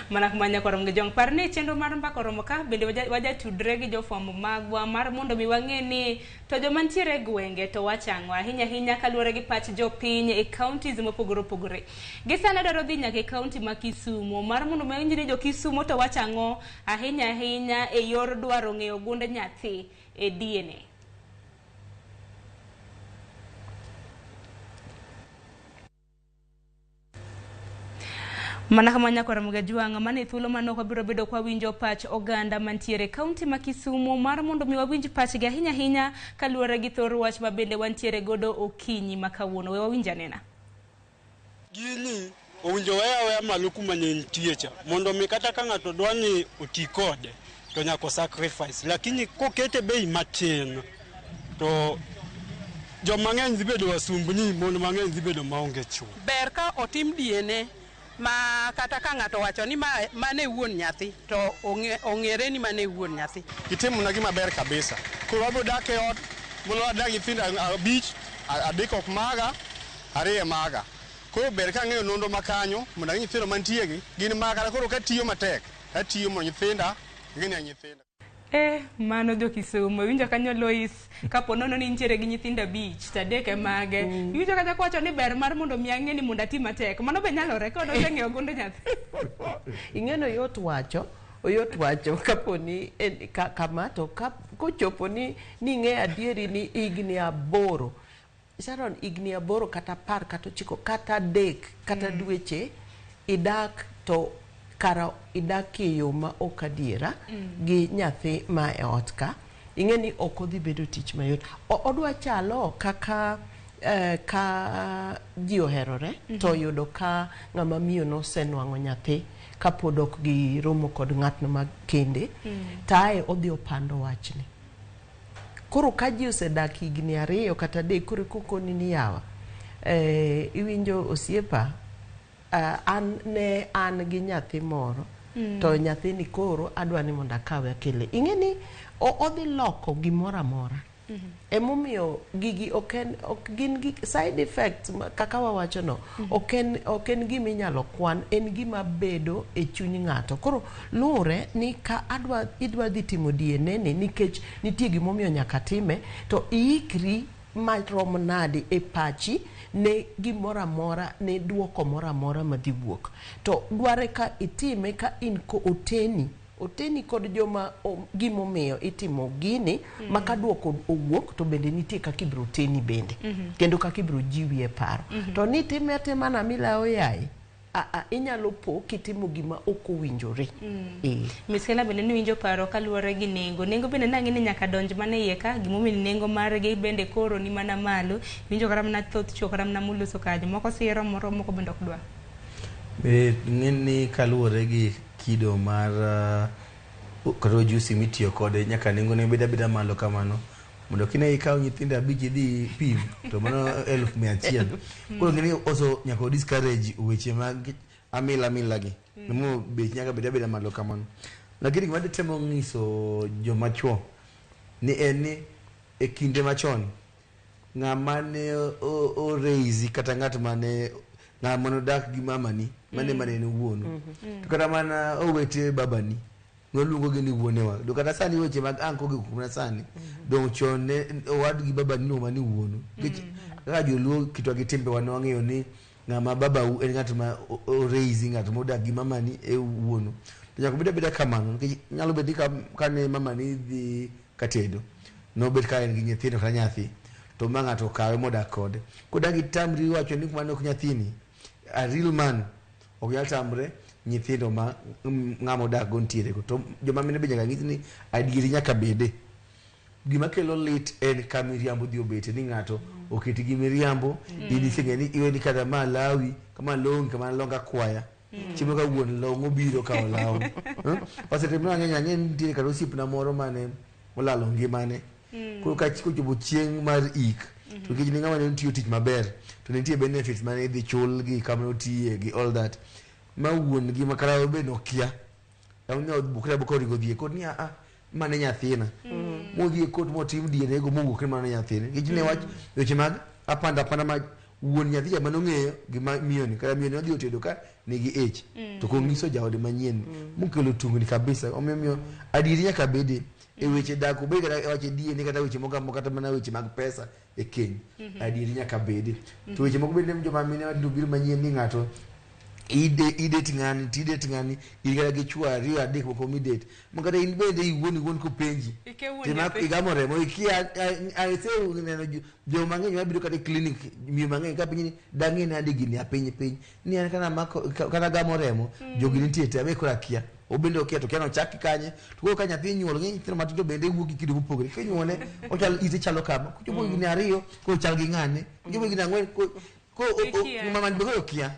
Mana kuma nyaka rom gi jong. Par ni chenro mar mbaka oromo ka bende wajatudre gi jofwambo magwa mar mondo mi wang'e ni to joma nitiere e gwenge to wachang'o ahinya ahinya kaluwore gi pach jopiny e counties mopogore opogore. Gi sani adwaro dhi nyaka e county ma Kisumu mar mondo mi awinj ni jo Kisumu to wachang'o ahinya ahinya e yor dwaro ng'eyo gund nyathi e DNA. Mana kama nyaka Ramogi Ajwang', mane thuolo manok wabiro bedo kwa winjo pach oganda mantiere kaunti ma Kisumu mar mondo mi wawinj pachgi ahinya ahinya kaluwore gi thor wach ma bende wantiere godo okinyi ma kawuono. We wawinj anena.
Gini owinjo weya aweya malo kuma ne nitie cha mondo mi kata ka ng'ato dwa ni oti kode to nyaka sacrifice, lakini kokete bei matin to joma ng'eny dhi bedo wasumbni, mon mang'eny dhi bedo maonge chuo.
Ber ka otim DNA ma kata ka ng'ato wacho ni mane wuon nyathi to ong'ere ni mane wuon nyathi.
Itimona gima ber kabisa. Koro wabiro dak e ot mondo wadak nyithindo 5, 3 ok maga, 2 maga. Koro ber ka ang'eyo nonro makanyo mondo ang'e nyithindo mantie gi gin maga, koro katiyo matek atiyo mondo nyithinda gin e nyithinda.
Mano jo Kisumu, iwinjo kanyo Lois, kapo nono ni nitiere gi nyithindo 5 to 3 e mage. Iwinjo kata kowacho ni ber mar mondo mi ang'e ni mondo ati matek. Mano be nyalore ka oseng'eyo gund nyathi.
Ing'eno yot wacho, oyot wacho kapo ni kama to kochopo ni ning'e adieri ni higni 8 Sharon, higni 8 kata 10 kata 9 kata 3 kata dweche idak to kara idak e yo ma ok adiera gi nyathi ma e ot ka, ing'e ni ok odhi bedo tich mayot. Odwa chalo kaka ka ji oherore to yudo ka ng'ama miyo nosenwang'o nyathi kapod ok giromo kod ng'atno ma kende, tae odhi opando wachni. Koro ka ji osedak higni 2 kata 3, koro kokoni ni yawa, iwinjo osiepa, an ne an gi nyathi moro, to nyathini koro adwa ni mondo akawe akele. Ing'e ni odhi loko gimoro amora. Emomiyo gigi ok gin gi side effects kaka wawacho no, ok en gima inyalo kwan, en gima bedo e chuny ng'ato. Koro luwre ni ka idwa dhi timo DNA ni nikech nitie gimomiyo nyaka time, to iikri marom nade e pachi ne gimoro amora, ne duoko moro amora madhi wuok. To dware ka itime ka in ko oteni kod joma gimomiyo itimo gini, ma ka duoko owuok to bende nitie kaka ibiro teni bende, kendo kaka ibiro jiwi e paro. To ni time atima na milawo yaye, inyalo po kitimo gima ok owinjore.
Miskela bende niwinjo paro kaluwore gi nengo. Nengo bende nang'e ni nyaka donj mana iye ka, gimomiyo nengo margi bende koro ni mana malo. Winjo kata mana thoth chuo kata mana moloso kanyo, moko siro moro, moko bende ok dwa.
Ng'e ni kaluwore gi kido mar kata ojusi mitiyo kode, nyaka nengo ne bed abeda malo kamano. Mondo kine ikaw nyithindo 5 idhi pim, to mano 100,000. Koro ng'e ni also nyaka discourage weche mag amila gi. Mondo bech nyaka bed abeda malo kamano. Lakini gima ditemo ng'iso joma chuo ni en ni e kinde machon ng'ama ne o raise kata ng'at mane ng'ama nodak gi mamani mane mane en wuonu, to kata mana owete babani noluongo gi ni wuonewa. To kata sani weche mag anko gi kuma sani dong chon ne owadgi babani iluongo ni wuonu. Nikech kaka joluo kitwa gi timbewa ne wang'eyo ni ng'ama babau en ng'at ma o raise, ng'at modak gi mamani e wuonu. To nyaka obed abeda kamano, nikech nyalo bet ni kane mamani dhi katedo, nobet ka en gi nyithindo kata nyathi, to ma ng'ato okawe modak kode. Kodak itamri wacho ni mano ok nyathini, a real man ok nyal tamre nyithindo ma ng'ama odak go nitiere go. To joma mine be nyaka ng'is ni adieri nyaka bede. Gima kelo lit en ka miriambo dhi obete ni ng'ato oketi gi miriambo, in iseng'e ni iwe ni kata ma lawi, kama long', kama long' akwaya. Chiemo ka wuon long' obiro kawo law. Osetimore mang'eny, ang'e ni nitiere kata osiepna moro mane olalo ngimane. Koro ka kochopo chieng' mar ik, to nikech ne ng'ama ne otiyo tich maber, to nitie benefits mane idhi chul gi kama otiye gi all that. Ma wuon gi makara be nokia. Ne bukre abuka oringo dhi e kot ni a mane nyathina. Modhi e kot motim DNA go mowuok ni mano nyathine. Nikech ne wach weche mag apanda ma wuon nyathi cha manong'eyo gi miyo ni, kata miyo ni odhi otedo ka nigi ich. To kong'iso jaode manyien mokelo tungni kabisa. Omiyo adieri nyaka bede e weche dak, obed kata weche DNA kata weche moko kata mana weche mag pesa e keny. Adieri nyaka bede. To weche moko bende joma mine biro manyien ni ng'ato idet ng'ani, tidet ng'ani, in kata gi chuo 2 3 moko midet. Ma kata in bende iwuon kopenji. Igamo remo, ikia aseneno joma mang'eny mabiro kata e clinic, miyo mang'eny ka penji ni dang'e nade gini apiny piny. Ni an kana mako kana gamo remo, jogi nitie te, abe koro akia. Obende okia to kia nochak kanye. To koro ka nyathi inyuolo, ng'eny nyithindo matindo bende wuok gi kido mopogore. Kinyuole, ochal ite chalo kama. Kochopo higni 2, koro chal gi ng'ane. Kochopo higni 4, ko mama ni be okia.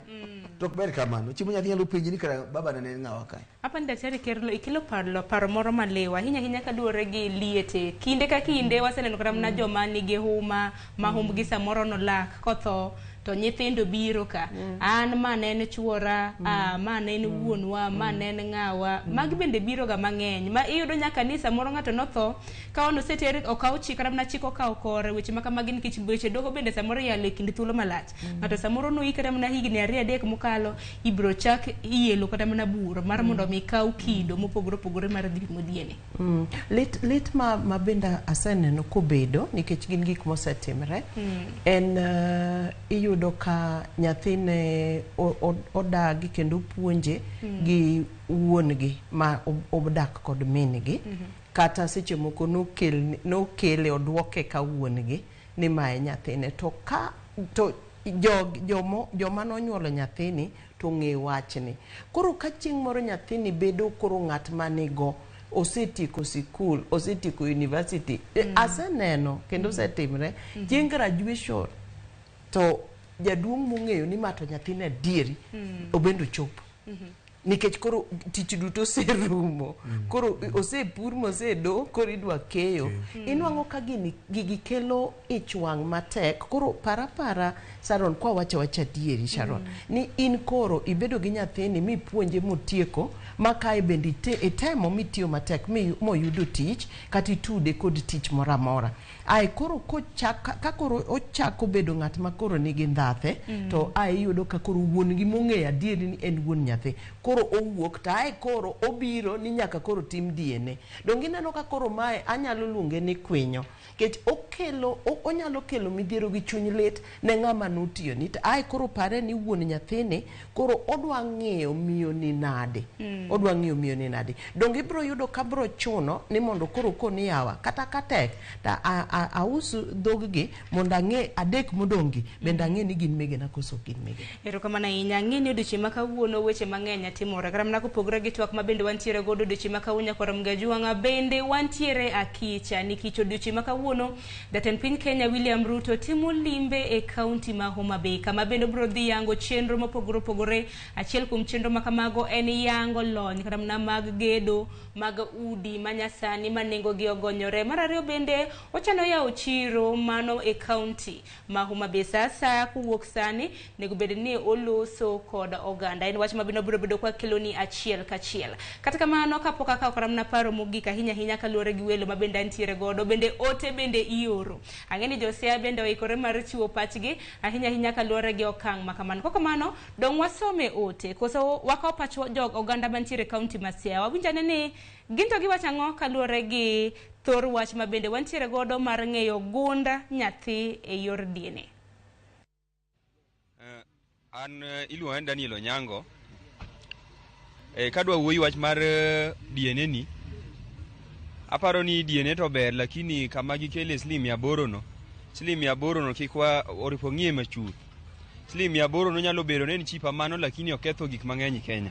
To ok ber kamano. Chiemo nyathi nyalo penji ni kara baba ne en ng'awa kae.
Apa ni daktari Kerlo, ikelo paro moro maliw ahinya ahinya kaluwore gi liete. Kinde ka kinde waseneno kata mana joma nigi huma, ma humbgi samoro nolak kotho, to nyithindo biro ka. An ma ne en chuora, ma ne en wuonwa, ma ne en ng'awa. Magi bende biro ga mang'eny. Ma iyudo nyaka ni samoro ng'ato notho, ka on oseter okaw chik kata mana chik okaw kore, weche ma kamagi nikech weche doho bende samoro iyalo e kind thuolo malach. Ng'ato samoro noyik kata mana higni 2 3 mokalo, ibiro chak iyelo kata mana bura mar mondo mi kaw kido mopogore opogore mar dhi pimo DNA.
Lit ma bende aseneno kobedo nikech gin gik mosetimre, en iyudo ka nyathine odagi kendo puonje gi wuon gi ma odak kod min gi. Kata seche moko nokele oduoke ka wuon-gi ni mae nyathine. To ka to joma nonyuolo nyathini to ng'e wachni. Koro ka chieng' moro nyathini bedo koro ng'at manigo, osetieko sikul, osetieko university, aseneno kendo osetimre, chieng' graduation to jaduong' mong'eyo ni ma to nyathine adieri, obende ochopo. Nikech koro tich duto oserumo, koro osepur mosedo, koro idwa keyo. Inwang'o ka gigi kelo ich wang' matek. Koro para Sharon, kwa wacho wacha adieri Sharon, ni in koro ibedo gi nyathini mipuonje motieko, ma kae bende itemo mitiyo matek moyudo tich, kata itude kod tich moro amora. Ae koro ka koro ochako bedo ng'at ma koro nigi ndhathe, to ae iyudo ka koro wuon gi mong'eyo adieri ni en wuon nyathi, koro owuok to ae koro obiro ni nyaka koro tim DNA. Donge ineno ka koro mae anyalo luonge ni kwinyo, nikech onyalo kelo midhiero gi chuny lit ne ng'ama notiyoni. To ae koro pare ni wuon nyathini koro odwa ng'iyo miyo ni nade, odwa ng'iyo miyo ni nade. Donge ibiro yudo ka biro chuno ni mondo koro koni yawa, kata ka tek to aus dhog-gi mondo ang'e adek modong' gi bende ang'e ni gin megena koso ok gin megena.
Erokamano ahinya. Ang'e ni odiochieng' ma kawuono weche mang'eny timore. Kata mana kopogore gi twak ma bende wantiere godo odiochieng' ma kawuono nyakwar Mgajwang'a, bende wantiere akicha nikech odiochieng' ma kawuono jatend piny Kenya William Ruto timo limbe e kaunti ma Homa Bay, kama bende obiro dhi yango chenro mopogore opogore. Achiel kuom chenro ma kamago en yango lony kata mana mag gedo mag udi manyasani ma nengogi ogonyore. Mar ariyo bende ochano yawo chiro mano e kaunti ma Homa Bay. Sasa kowuok sani nego bed ni oloso kod oganda. En wach ma bende obiro bedo kwa keloni achiel kachiel. Kata kamano kapok akawo kata mana paro mogik ahinya ahinya kaluwore gi welo ma bende antiere godo, bende ote bende ioro. Ang'e ni Josia bende oikore mar chiwo pachgi ahinya ahinya kaluwore gi okang' ma kamano. Kok kamano, dong' wasome ote koso wakawo pach jog oganda mantiere e kaunti ma Siaya. Wawinj ane ni gin to giwacho ang'o kaluwore gi thor wach ma bende wantiere godo mar ng'eyo gund nyathi e yor DNA.
An iluonga ni Daniel Onyango. Kadwa wuoyi wach mar DNA ni, aparo ni DNA to ber, lakini kama gikele siling 800 no, siling 800 no kik wa oripo ng'iye machuth. Siling 800 no nyalo bedo ne en chipa mano, lakini oketho gik mang'eny Kenya.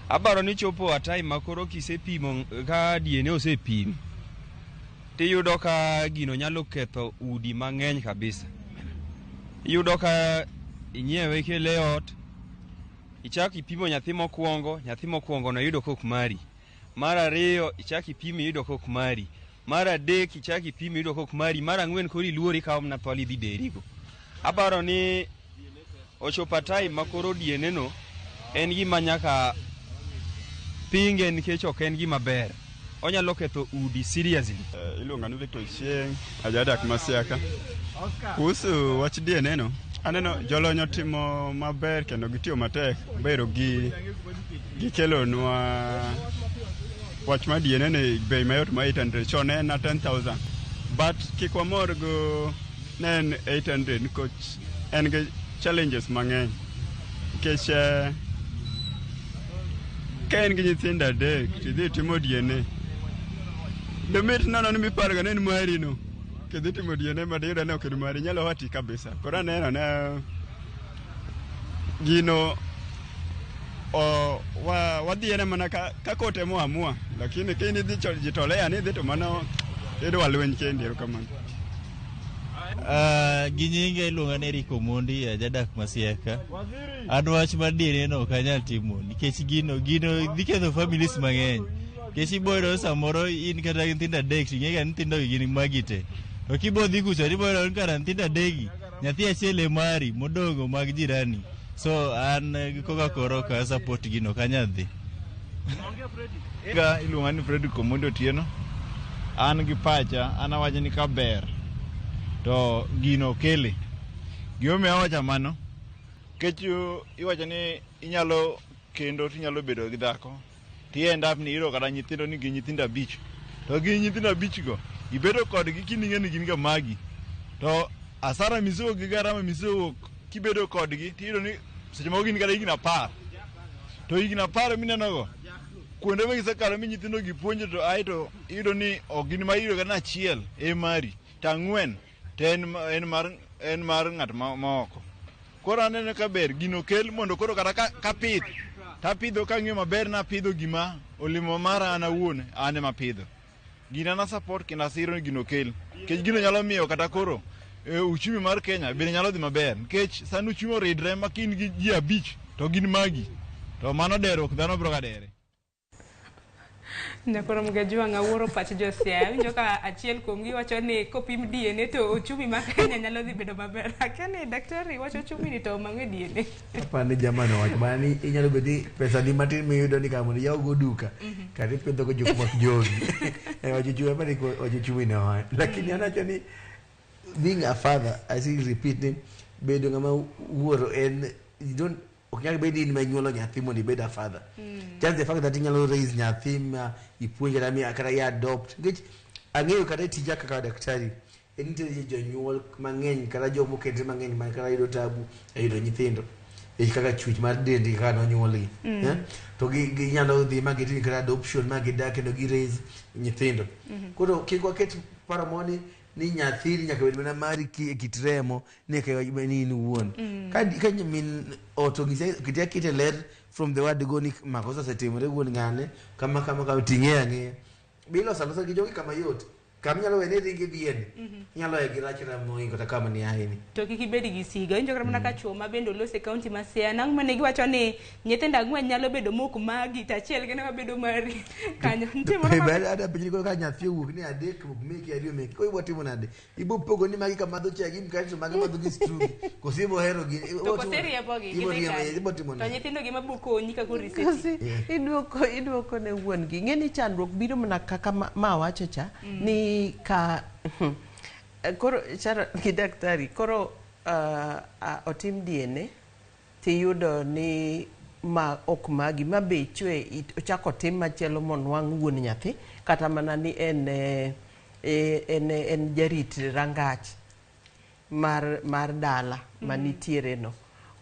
Aparo ni chopo a time ma koro kisepimo ka DNA osepim, tiyudo ka gino nyalo ketho udi mang'eny kabisa. Iyudo ka inyiewe ikele e ot, ichak ipimo nyathi mokwongo no iyudo kok mari. Mar ariyo ichak ipimo iyudo kok mari. Mar adek ichak ipimo iyudo kok mari. Mar ang'wen koro iluori ikawo mana thwal idhi derigo. Aparo ni ochopo a time ma koro DNA no en gima nyaka pinge nikech ok en gima ber. Onyalo ketho udi seriously.
Iluonga ni Victor Ochieng, ajadak ma Siaka. Kuhusu wach DNA no, aneno jolony otimo maber kendo gitiyo matek bero gi gikelonwa wach mar DNA ni bei mayot ma 800 chon ne en 10,000 but kik wamor go ne en 800 nikech en gi challenges mang'eny nikech ka en gi nyithindo adek tidhi timo DNA demit nono ni miparoga ne en mari no kidhi timo DNA ma diyudo ni ok en mari nyalo hati kabisa. Koro aneno ne gino wadhi ene mana ka kote moamua, lakini ka in idhi jitolea ni idhi to mano idwa lweny kendi. Erokamano.
Gi nyinga iluonga ni Eric Omondi, ajadak ma Siaka. An wach mar DNA no ok anyal timo nikech gino dhi ketho families mang'eny. Nikech ibo yudo samoro in kata gi nyithindo adek to ing'e ga ni nyithindo gi gin magi te. To kibo dhi kucha tibo yudo ni kara nyithindo adek gi nyathi achiel e mari modong' mag jirani. So an koka koro ok a support gino, ok anyal dhi.
Ga iluonga ni Fredrick Omondi Otieno. An gi pacha, an awacho ni ka ber to gino kele. Gimomiyo awacho mano, nikech iwacho ni inyalo kendo tinyalo bedo gi dhako, ti end up ni iyudo kata nyithindo ni gin nyithindo abich. To gin nyithindo abich go, ibedo kodgi kining'e ni gin ga magi. To asara misewuok gi garama misewuok kibedo kodgi, tiyudo ni seche moko gin kata higni 10. To higni 10 mineno go, kuonde ma gisekalo mi nyithindo gi puonjo to aeto iyudo ni ok gin ma iyudo kata achiel e mari to ang'wen to en mar ng'at ma oko. Koro aneno ka ber gino kel mondo koro kata kapith tapidho kang'iyo maber napidho gima olemo mara an awuon an ema apidho. Gina na support kendo asiro ni gino kel. Nikech gino nyalo miyo kata koro uchumi mar Kenya bende nyalo dhi maber. Nikech sani uchumi oridre ma ka in gi ji 5 to gin magi. To mano deruok dhano biro ga dere.
Nyakoro Mugajwang' awuoro pach jo Siaya. Awinjo ka achiel kuomgi wacho ni kopim DNA to uchumi mar Kenya nyalo dhi bedo maber. Akia ni daktari wacho uchumi ni to mang'e DNA.
Apani jamano wach mana ni inyalo bedo ni pesa ni matin miyudo ni kar mondo iyaw go duka kata ipidho go jok mok jogi. Wacho uchumi apani wacho uchumi no. Lakini an awacho ni being a father, I still repeat ni bedo ng'ama wuoro en you don't ok nyal bedo ni in ma inyuolo nyathi mondo ibed a father. Just the fact that inyalo raise nyathi ma ipuonj kata mi kata i adopt. Nikech ang'eyo kata e tija kaka daktari en nitiere jonyuol mang'eny kata joma okendre mang'eny ma kata yudo tabu e yudo nyithindo e kaka chwech mar dendgi kaka nonyuolgi. To ginyalo dhi ma gitim kata adoption ma gidak kendo gi raise nyithindo. Koro kik waket paro moro ni nyathini nyaka bed mana mari e kit remo ni eka ni in wuon. Ka min ot onyisi kite akete ler from the word go ni makosa osetimore wuon ng'ane kama kama kama ting'e ang'eya. Be iloso alosa gi jogi kama yot. Kama inyalo wene ringi dhieni. Inyalo weye gi rachna mohingo kata kama ni aini.
To kik ibed gi siga. Iwinjo kata mana ka chuo ma bende oloso e kaunti ma Siaya. Nang'o mane giwacho ni nyithindo 4 nyalo bedo mok magi to achiel kende ema bedo mari kanyo. Nitie moro ma
Ada penjo ni koro ka nyathi owuok ni 3 ok meki 2 meki. Koro ibo timo nade? Ibo pogo ni magi kamadho chai gi mkate to magi madho gi strungi. Koso ibo hero gi.
To koso iriembogi
Ibo
gidhi
riembo
kanye?
ibo timo
To
nade?
nyithindo gi mabo konyi ka koro iseti.
Kosi iduoko ne wuon gi. Ing'e ni chandruok biro mana kaka ma awacho cha ni ka koro Sharon gi daktari koro otim DNA tiyudo ni ma ok magi ma be chwe ochako otim machielo monwang' wuon nyathi kata mana ni en jarit rangach mar dala manitiere no.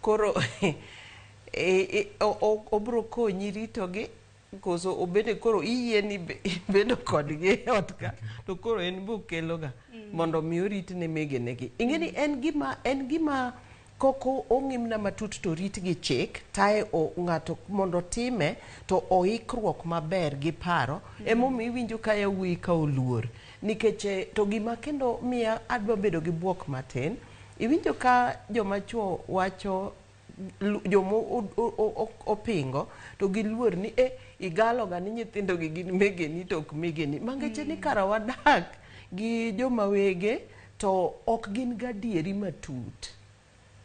Koro obro konyi ritogi koso obende koro iyie ni ibedo kodgi e ot ka to koro en bo keloga mondo mi orit ne megenegi. Ing'e ni en gima koko ong'imna matut to rit gi chik tae ng'ato mondo time to oikruok maber gi paro. Emomiyo iwinjo ka yawuoyi ka oluor nikech to gima kendo miya adwa bedo gi buok matin. Iwinjo ka joma chuo wacho joma opingo to giluor ni igaloga ni nyithindo gi gin megeni to ok megeni. Mangeche ni kara wadak gi joma wege to ok gin gadieri matut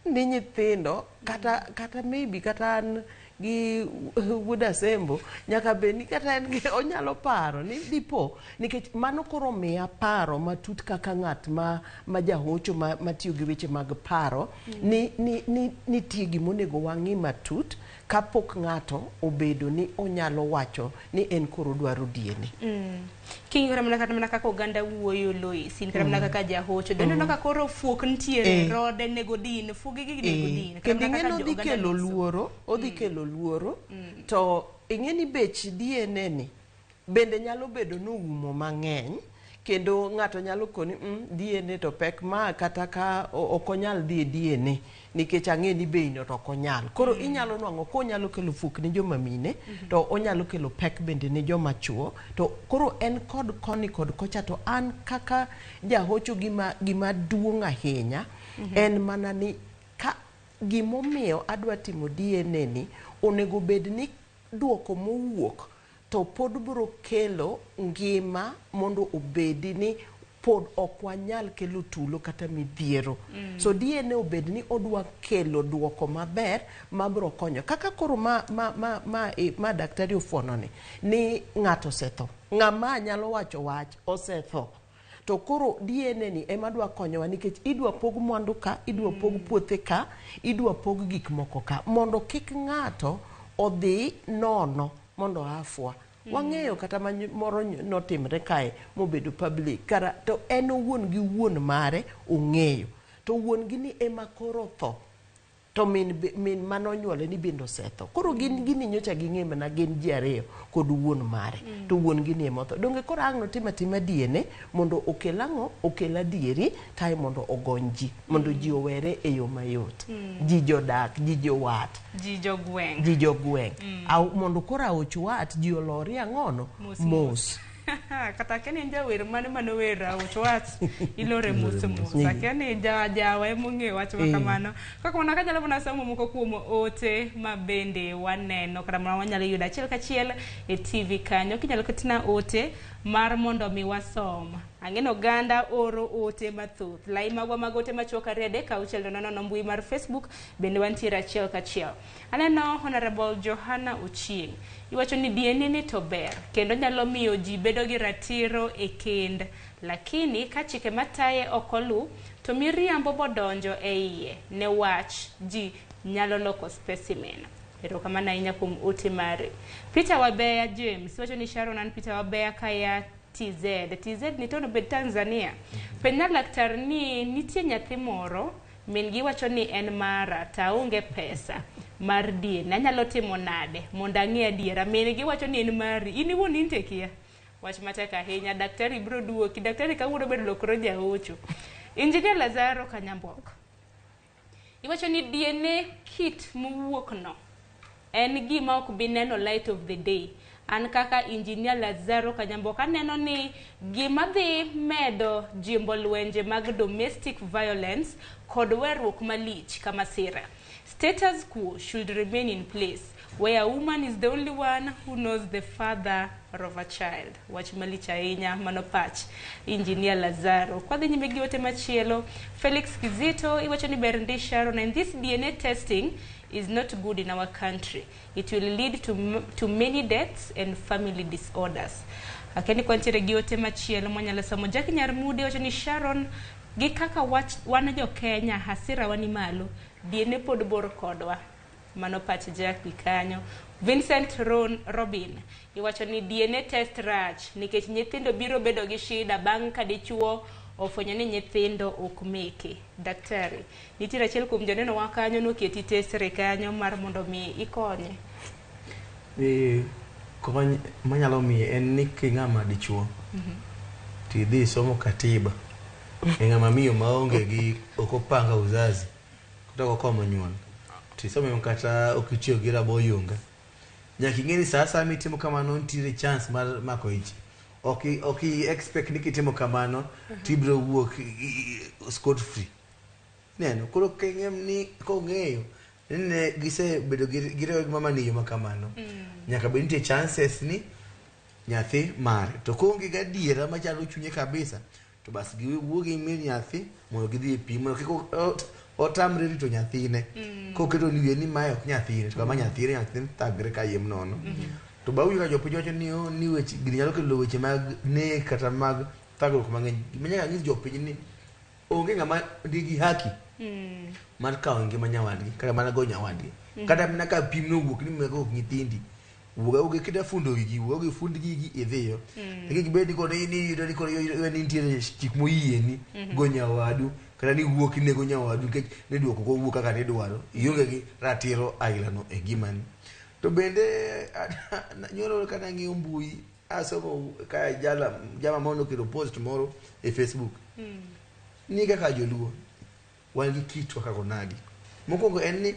ni nyithindo kata maybe kata an gi wuod Asembo nyaka bed ni kata en gi onyalo paro ni dipo nikech mano koro miya paro matut kaka ng'at ma jahocho matiyo gi weche mag paro ni nitie gimonego wang'i matut kapok ng'ato obedo ni onyalo wacho ni en koro dwaro DNA.
King'iyo kata mana kaka oganda wuoyo Lois, in kata mana kaka jahocho, doneno ka koro fuok nitiere, rode nego din, fuoge gi nego din.
Kendo ing'e ni odhi kelo luoro, odhi kelo luoro, to ing'e ni bech DNA ni bende nyalo bedo noumo mang'eny, kendo ng'ato nyalo koni DNA to pek ma kata ka ok onyal dhi e DNA nikech ang'e ni bei no to ok onyal. Koro inyalo nwang'o ko onyalo kelo fuok ne joma mine, to onyalo kelo pek bende ne joma chuo. To koro en kod koni kod kocha to an kaka jahocho gima duong' ahinya en mana ni ka gimomiyo adwa timo DNA ni onego bed ni duoko mowuok to pod biro kelo ngima mondo obedi ni pod ok wanyal kelo tulo kata midhiero. So DNA obed ni odwa kelo duoko maber mabiro konyo. Kaka koro ma daktari ofuono ni ng'ato osetho. Ng'ama nyalo wacho wach osetho. To koro DNA ni ema dwa konyowa nikech idwa pog mwandu ka, idwa pog puothe ka, idwa pog gik moko ka mondo kik ng'ato odhi nono mondo afwa. Wang'eyo kata moro notimre kae mobedo public kara to en owuon gi wuon mare ong'eyo to wuon gi ni ema koro tho. To min, min manonyuole ni bende osetho. Koro gin gini nyocha ging'e mana gin ji ariyo kod wuon mare. To wuon gi ni emotho. Donge koro ang' notim atima DNA mondo okel ang'o? Okel adieri kae mondo ogony ji. Mondo ji owere e yo mayot. Ji jodak, ji jowat,
Ji jogweng'.
ji jogweng'. Au, mondo koro aoch wat ji olori ang'ono?
Mos
Mos.
Kata akia ni en jawer mane manower aoch wach ilore mos mos.
Mm.
Akia ni jawa emong'eyo wach ma kamano. Kaka kanyalo mana somo moko kuom ote ma bende waneno kata ma wanyalo yudo achiel kachiel e TV kanyo. Kinyalo ketna ote mar mondo mi wasom. Ang'e ni oganda oro ote mathoth. Lai magwa mag ote machuok 2 3 6 0 0 mbui mar Facebook bende wantiere achiel kachiel. Aneno Honorable Johanna Ochieng. Iwacho ni DNA ni to ber kendo nyalo miyo ji bedo gi ratiro e kend, lakini ka chike mataye ok olu to miriambo bodonjo e iye ne wach ji nyalo loko specimen. Erokamano ahinya kuom ote mari. Peter Wabeya James wacho ni Sharon an Peter Wabeya kaya TZ. TZ ni to obed Tanzania. Penja laktar ni nitie nyathi moro min gi wacho ni en mara to aonge pesa mar DNA. Anyalo timo nade mondo ang'e adiera? Min gi wacho ni en mari. In iwuon in to ikia. Wach matek ahinya. Daktari biro duoki. Daktari kawuono bedo lokro jaocho. Engineer Lazaro Kanyambok. Iwacho ni DNA kit mowuok no en gima ok bi neno light of the day. An kaka Engineer Lazaro Kanyambok aneno ni gima dhi medo jimbo lwenje mag domestic violence kod weruok malich ka masira. Status quo should remain in place where a woman is the only one who knows the father of a child. Wach malich ahinya mano pach Engineer Lazaro. Kwadhi nyime gi ote machielo, Felix Kizito iwacho ni ber ndi Sharon and this DNA testing is not good in our country. It will lead to many deaths and family disorders. Akeni kwantiere gi ote machielo mwanyalo somo. Jackie Nyarmudi wacho ni Sharon gi kaka wach wan jo Kenya hasira wa ni malo, DNA pod bor kodwa. Mano pach Jackie kanyo. Vincent Ron Robin iwacho ni DNA test rach nikech nyithindo biro bedo gi shida bang' ka dichuo ofwenyo ni nyithindo ok meke. Daktari, nitiere achiel kuom joneno wa kanyo noketi tesre kanyo mar mondo mi ikonye.
Kony manyalo miye en ni king'ama dichuo tidhi somo katiba e ng'ama miyo maonge gi ok opanga uzazi kata ok okomo nyuol tisome kata ok itiyo gi rabo oyunga nyaka ing'e ni sa asaya mitimo kamano nitiere chance mar mako ich. Ok i expect ni kitimo kamano tibiro wuok scot free. Neno koro king'e ni kong'eyo ni ne gisebedo gi riwo gi mamani e yo makamano nyaka bed nitie chances ni nyathi mare to koonge gadiera machalo chunye kabisa to bas giwuo gi min nyathi mondo gidhi e pim mondo kik otamre rito nyathine koketo ni wiye ni mae ok nyathine to kama nyathine nyathine thagre kayiem nono. To bawinjo ka jopiny wacho ni oh, ni weche gini nyalo kelo weche mag nek kata mag thagruok mang'eny. Gima nyaka anyis jopiny ni onge ng'ama nigi haki mar kawo ngima nyawadgi kata mana go nyawadgi kata mana ka pim nowuok ni mago ok nyithindi wuog awuoga kata fundo gigi wuog awuoga ifund gigi idhiyo. Lakini kibed ni koro ni iyudo ni koro ni nitiere chik moyieni go nyawadu kata ni wuok inego nyawadu nikech ni duoko ok owuok kaka nidwaro ionge gi ratiro ailano e ngimani. To bende nyoro kana ang'iyo mbui asomo ka jala jama moro noketo post moro e Facebook ni kaka joluo wan gi kitwa kaka onagi. Mokwongo en ni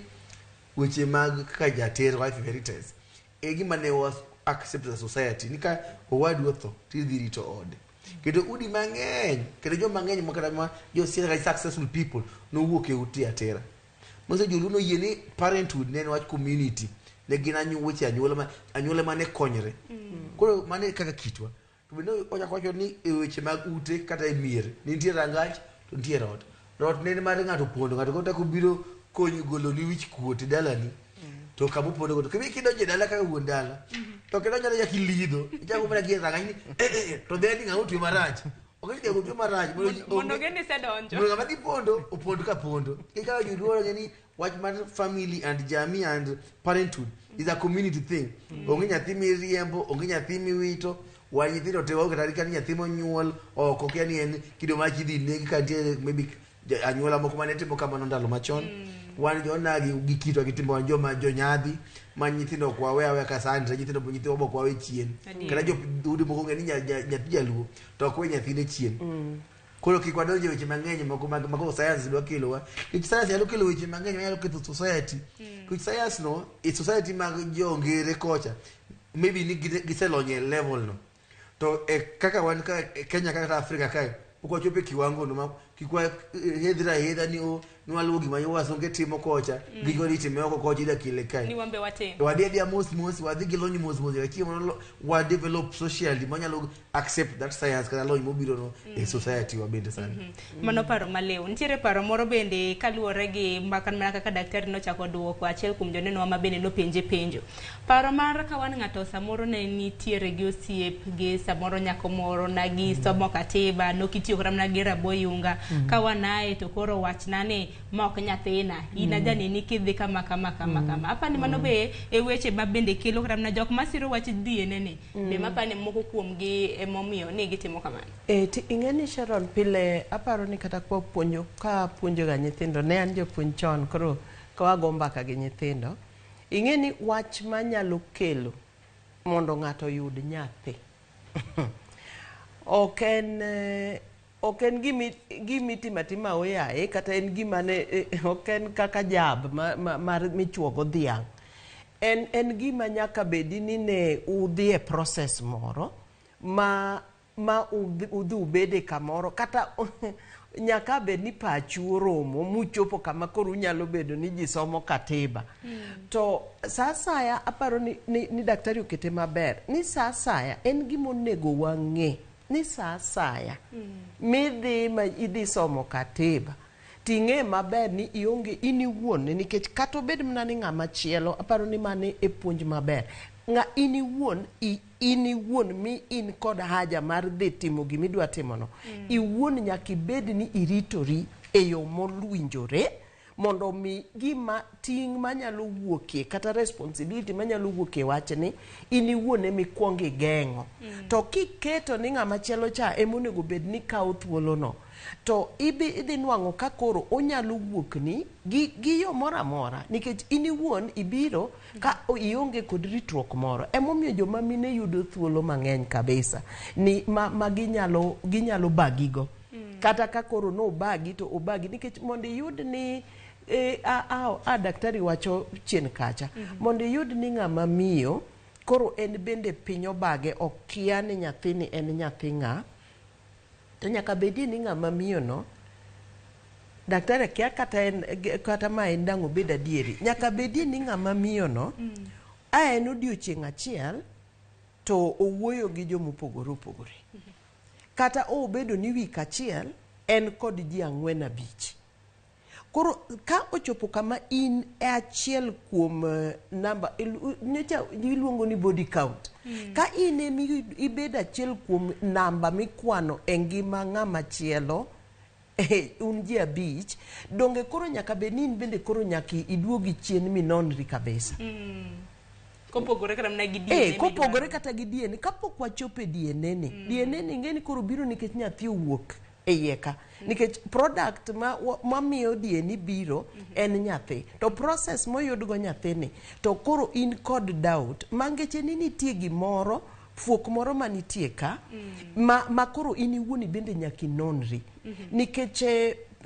weche mag kaka jater wife inheritance e gima ne was accept as a society ni ka owadu otho tidhi rito ode. Kendo udi mang'eny kendo joma ng'eny ma kata ma josiasa kata successful people nowuok e ute atera. Manyiso joluo noyie ni parenthood ne en wach community ne gin weche anyuola anyuola mane konyre. Koro mano e kaka kitwa. To bende ochako wacho ni e weche mag ute kata e mier nitie rangach to nitie rot. Rot ne en mar ng'ato pondo ng'ato kata kobiro konyo goloni wich kuot e dalani to kama opondo go to kidonjo e dala kaka wuon dala to kidonjo dala nyaka ilidho ichako mana gie rangach ni eh, eh, to dheni ni ng'ama otwe marach. Ok ni otwe marach
mondo ong'e ni isedonjo.
Mondo ng'ama dhi pondo opond ka pondo. Kaka joluo ng'e ni wach mar family and jamii and parenthood is a community thing. Onge nyathi miriembo, onge nyathi miwito, wan nyithindo te waonge kata nyathi monyuol oko kia ni en kido mar idhi negi ka nitie maybe anyuola moko mane timo kamano ndalo machon. Wan jonagi gi kitwa gi timbe wan joma jonyadhi ma nyithindo ok wawe aweya ka sandre, nyithindo nyithindo ok wawe chien. Kata jo udi moko ong'e ni nyathi jaluo to ok we nyathine chien. Koro kik wadonje weche mang'eny moko mag mag science dwa kelowa. Nikech science nyalo kelo weche mang'eny manyalo ketho society. Nikech science no, e society mag jo ngere kocha, maybe ni giselony e level no. To e kaka wan ka e Kenya kata Afrika kae, pok wachopo e kiwango no ma kik wa hedhra ahedha ni o ni waluwo gima wasunge timo kocha, gik ma itime oko kocha ida kele kae.
Ni wambe watim.
Wadhi adhiya mos mos, wadhi gi lony mos mos, nyaka chieng' moro wa develop socially manyalo accept that science kata lony mobiro no e society wa bende sani.
Mano paro maliw. Nitiere paro moro bende kaluwore gi mbaka mana kaka daktari nochako duoko achiel kuom jonenowa ma bende nopenje penjo. Paro mar ka wan ng'ato samoro ne nitiere gi osiep gi samoro nyako moro na gi somo katiba nokitiyo kata mana gi raboyunga ka wanaye to koro wachna ni ma ok nyathina in ajaneni kidhi kama kama kama kama. Apani mano be e weche ma bende kelo kata mana jok masiro wach DNA ni be mapani moko kuomgi emomiyo ni gitimo kamano.
Ti ing'e ni Sharon pile aparo ni kata kwa puonjo ka puonjo ga nyithindo ne an japuonj chon koro ka wago mbaka gi nyithindo ing'e ni wach manyalo kelo mondo ng'ato oyud nyathi ok en gima itimo atima oyaye kata en gima ne ok en kaka jab mar michuogo dhiang'. En gima nyaka bedi ni ne udhi e process moro ma udhi ubede kamoro kata nyaka bed ni pachu oromo muchopo kama koro unyalo bedo ni ji somo katiba. To sa asaya aparo ni daktari okete maber ni sa asaya en gima onego wang'e ni sa asaya midhi ma idhi somo katiba ting'e maber ni ionge in iwuon nikech kata obed mana ni ng'ama chielo aparo ni mane e puonj maber ng'a in iwuon in iwuon mi in kod haja mar dhi timo gimidwa timono. Iwuon nyaka ibed ni iritori e yo mowinjore mondo mi gima ting' manyalo wuokie kata responsibility manyalo wuokie wachni in iwuon ema ikuong igeng'o. To kiketo ni ng'ama chielo cha ema onego bed ni kawo thuolono to idhi nwang'o ka koro onyalo wuokni gi yo moro amora nikech in iwuon ibiro ka ionge kod ritruok moro. Emomiyo joma mine yudo thuolo mang'eny kabisa ni ma ginyalo bagigo. Kata ka koro no obagi to obagi nikech mondo iyud ni daktari wacho chien kacha mondo iyud ni ng'ama miyo koro en bende piny obage okia ni nyathini en nyathi ng'a to nyaka bedie ni ng'ama miyo no daktari kia kata en kata ma en dang' obed adieri nyaka bedie ni ng'ama miyo no a en odiochieng' achiel to owuoyo gi jomopogore opogore. Kata obedo ni wik achiel en kod ji 4 5. Koro ka ochopo kama in e achiel kuom namba nyocha iluongo ni body count. Ka in emi ibedo achiel kuom namba mikwano e ngima ng'ama chielo un ji 5 donge koro nyaka bed ni in bende koro nyaka iduogi chien minonri kabisa.
Kopogore kata mana gi DNA.
Kopogore kata gi DNA kapok wachopo e DNA ni. DNA ni ing'e ni koro biro nikech nyathi owuok e iye ka. Nikech product mamiyo DNA biro en nyathi. To process moyudgo nyathini to koro in kod doubt mangeche ni nitie gimoro fuok moro manitie ka ma koro in iwuon bende nyaka inonri. Nikech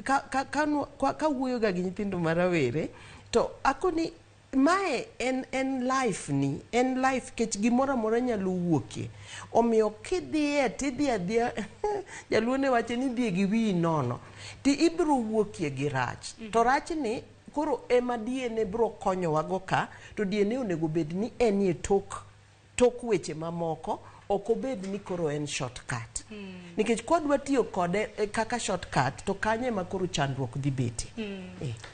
ka wuoyo ga gi nyithindo marawere to akoni mae en life ni, en life kech gimoro amora nyalo wuokie. Omiyo kidhiye tidhi adhiya jaluo ne wacho ni idhiye gi wiyi nono ti ibiro wuokie gi rach. To rachni koro ema DNA biro konyowago ka to DNA onego bed ni enie tok weche mamoko ok obed ni koro en shortcut. Nikech kwadwa tiyo kode kaka shortcut to kanyo ema koro chandruok dhi betie.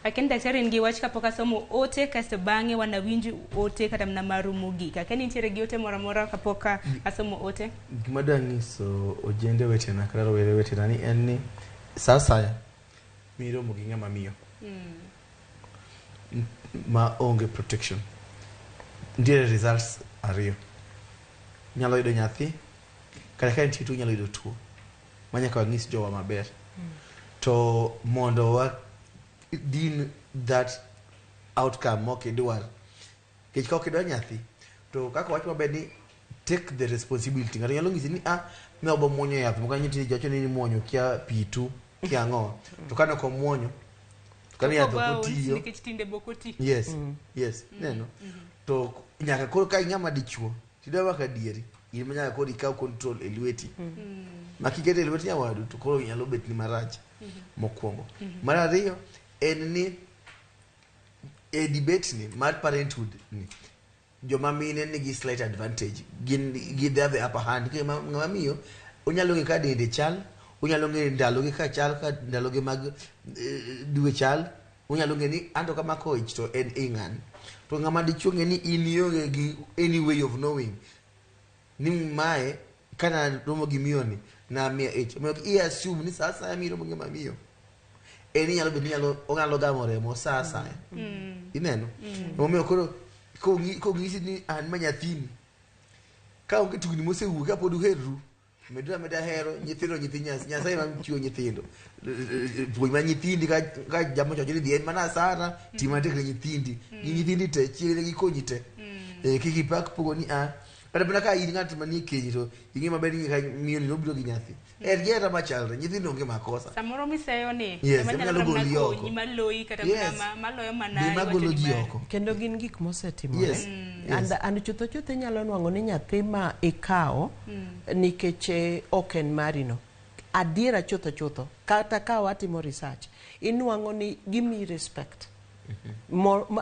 Lakini daktari en gi wach kapok asomo ote kasto bang'e wanawinj ote kata mana maru mogik. Akia ni nitiere gi ote moro amora kapok asomo ote?
Gima adwa nyiso ojende wetena kata rowere wetena ni en ni sa asaya miromo gi ng'ama miyo ma onge protection nitiere results ariyo. Nyalo yudo nyathi kata ka nitie tuo nyalo yudo tuo ma nyaka wanyis jowa maber. To mondo wa din that outcome mok idwar. Nikech ka ok idwar nyathi, to kaka wach maber ni take the responsibility. Ng'ato nyalo nyisi ni ah, ne obo muonyo yath, moko nitie ji wacho ni muonyo kia pi tu, kia ang'o. To kane ok omuonyo, to kane yath ok otiyo.
Nikech tinde bok oti.
Yes, yes, neno. To nyaka koro ka ing'ama dichuo, tidwa mako adieri, in ma nyaka koro ikaw control e lweti. Ma kiketo e lwet nyawadu to koro nyalo bet ni marach mokwongo. Mar ariyo en ni e debate ni mar parenthood ni joma mine nigi slight advantage gin gi they have the upper hand nikech ng'ama miyo onyalo ng'e ka dende chal onyalo ng'e ndaloge ka chal ka ndaloge mag dwe chal onyalo ng'e ni anto kamako ich to en i ng'ani to ng'ama dichuo ng'e ni in ionge gi any way of knowing ni mae kana romo gi miyo ni namiya ich omiyo i assume ni sa asaya miromo gi ng'ama miyo en inyalo bedo ni nyalo onyalo gamo remo sa asaya ineno emomiyo koro kong'isi ni an ma nyathini ka onge tugni mosewuok ka pod uherru meduru ameda hero nyithindo nyithi Nyasaye ema chiwo nyithindo puonj ma nyithindi ka jamo chocho ni dhi en mana asara ti matek ne nyithindi gi nyithindi te chiegni gikonyi te kik ipak pogo ni a kata mana ka in ng'at manie keny to ing'e maber ni ka miyo ni nobiro gi nyathi en gi hera machalre nyithindo onge makosa
Samoro miseyo ni
Yes,
ema
ema
nyalo
nyalo
mana
goli oko.
konyi maloyi kata
Yes.
mana maloyo mana
Be
iwacho
magolo
ni
ji
mari.
oko.
Kendo gin gik mosetimore.
Yes.
And, and chutho chutho inyalo nwang'o ni nyathi ma ikawo nikech ok en mari no. Adiera chutho chutho, kata ka watimo research, inwang'o ni gimiyi respect.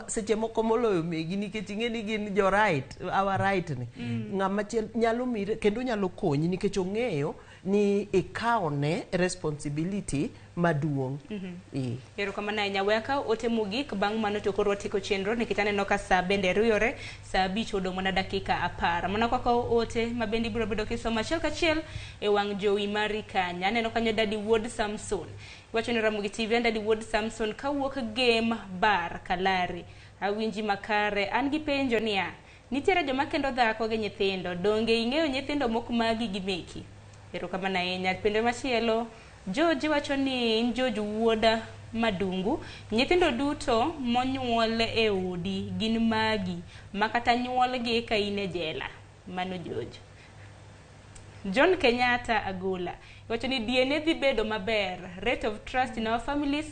Seche moko moloyo megi nikech ing'e ni gin jo right, our right ni. Ng'ama chielo nyalo mire kendo nyalo konyi nikech ong'eyo ni ikawone responsibility maduong'.
Erokamano ahinya. We akaw ote mogik bang' mano to koro watieko chenro nikech aneno ka sa bende ruyore, sa 5 odong' mana dakika 10. Mana kaka ote ma bende ibiro bedo kisomo achiel kachiel e wang' jowi mari kanyo. Aneno kanyo Daddy Wuod Samson. Iwacho ni Ramogi TV an Daddy Wuod Samson kawuok Game Bar Kalari. Awinji makare. An gi penjo niya, nitiere joma kendo dhako gi nyithindo, donge ing'eyo nyithindo mok magi gi meki? Erokamano ahinya. Penjo machielo, George wacho ni in George wuod Madungu, nyithindo duto monyuol e odi gin magi, ma kata nyuolgi ka in e jela. Mano George. John Kenyatta Agola wacho ni DNA dhi bedo maber, rate of trust in our families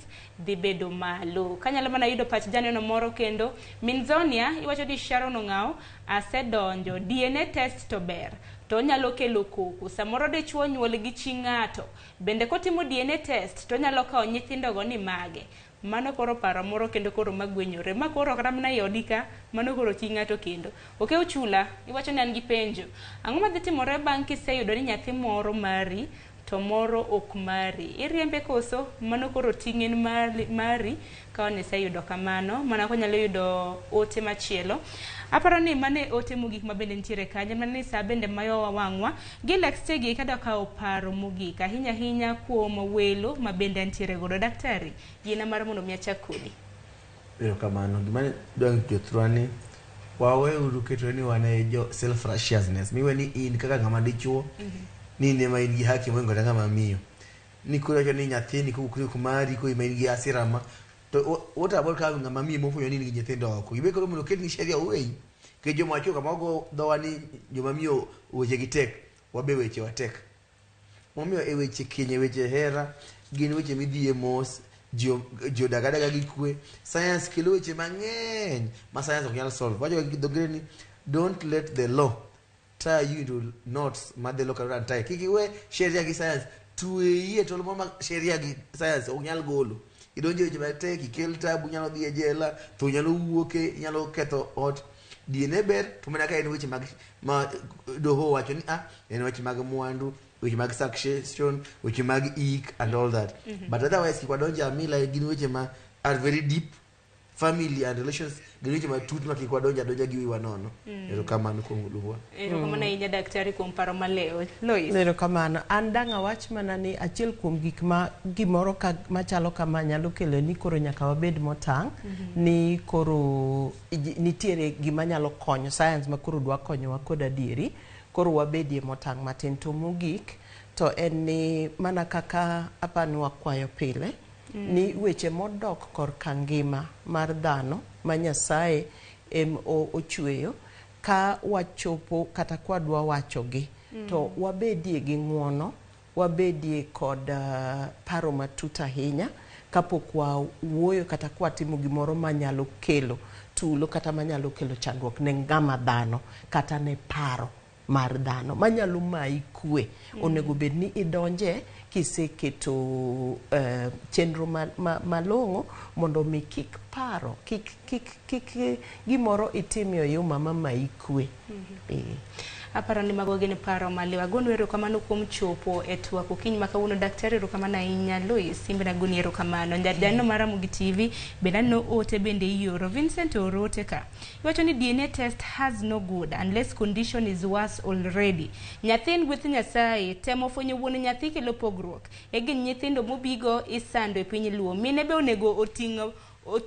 dhi bedo malo. Kanyalo mana yudo pach janeno moro kendo, Minzonia iwacho ni Sharon Ong'aw asedonjo, DNA test to ber, to onyalo kelo koko. Samoro dichuo nyuol gi chi ng'ato, bende kotimo DNA test to onyalo kawo nyithindogo ni mage. Mano koro paro moro kendo koro magwenyore. Ma koro kata mana e odi ka, mano koro chi ng'ato kendo. Okew chula, iwacho ni an gi penjo. Ang'o madhi timore bang' kiseyudo ni nyathi moro mari to moro ok mari? Iriembe koso? Mano koro ting' en mari ka niseyudo kamano. Mana konyalo yudo ote machielo. Aparo ni mano e ote mogik ma bende nitiere kanyo. Mana ni sa bende mayowa wang'wa. Gilex Chege kadwa kawo paro mogik. Ahinya ahinya kuom welo ma bende antiere godo. Daktari, yiena mar mondo mi achak kodi.
Erokamano. Gima dwa jothurwa ni waweuru ketore ni wan e jo self righteousness. Miwe ni in kaka ng'ama dichuo ni in ema in gi haki moingo kata ng'ama miyo. Ni koro iwacho ni nyathini kowuok mari koro ema in gi hasira ma to what about ka ng'ama miyo mofwenyo ni in gi nyithindo oko? Ibe koro mondo okelni sheria oweyi. Nikech joma chwo kama ogo dhowa ni joma miyo weche gi tek, wabe weche wa tek. Momiyo e weche keny, e weche hera, gin weche midhiye mos, ji odak adaka gi kwe. Science kelo weche mang'eny ma science ok nyal solve. Wacho gi dho ngere ni don't let the law tie you into knots ma the law cannot untie. Kik iwe sheria gi science tweyi e tol moro ma sheria gi science ok nyal golo. Idonjo e weche matek, ikel tabu, inyalo dhi e jela, tho nyalo wuoke, inyalo ketho ot. DNA ber to mana ka en weche mag ma doho wacho ni ah en weche mag mwandu, weche mag succession, weche mag ik and all that. But otherwise kik wadonje amila gin weche ma are very deep family and relations gin weche matut ma kik wadonje adonja gi wiwa nono. Erokamano kuom luwa.
Erokamano ahinya daktari kuom paro malewo. Lois.
Erokamano. An dang' awach mana ni achiel kuom gik ma gimoro ka machalo kama nyalo kelo ni koro nyaka wabed motang' ni koro nitiere gima nyalo konyo science ma koro dwa konyowa kod adieri koro wabedie motang' matin. To mogik to en ni mana kaka apani wakwayo pile Ni weche modok korka ngima mar dhano ma Nyasaye em ochweyo ka wachopo kata kwadwa wachogi to wabedie gi ng'uono, wabedie kod paro matut ahinya kapok wawuoyo kata kwatimo gimoro manyalo kelo tulo kata manyalo kelo chandruok ne ng'ama dhano kata ne paro mar dhano manyalo mayi kwe. Onego bed ni idonje kiseketo chenro malong'o mondo mi kik paro kik gimoro itimie oyuma ma mayi kwe.
Aparo ni mago gin paro maliw. Agonu erokamano kuom chopo e twak okinyi ma kawuono. Daktari, erokamano ahinya. Lois, in bende agoni erokamano. Janeno mar Ramogi TV bende aneno ote bende ioro. Vincent ooro ote ka. Iwacho ni DNA test has no good unless condition is worse already. Nyathi en gweth Nyasaye, temo fwenyo wuon nyathi kelo pogruok. E gin nyithindo mobigo isando e piny Luo. Mine be onego oting'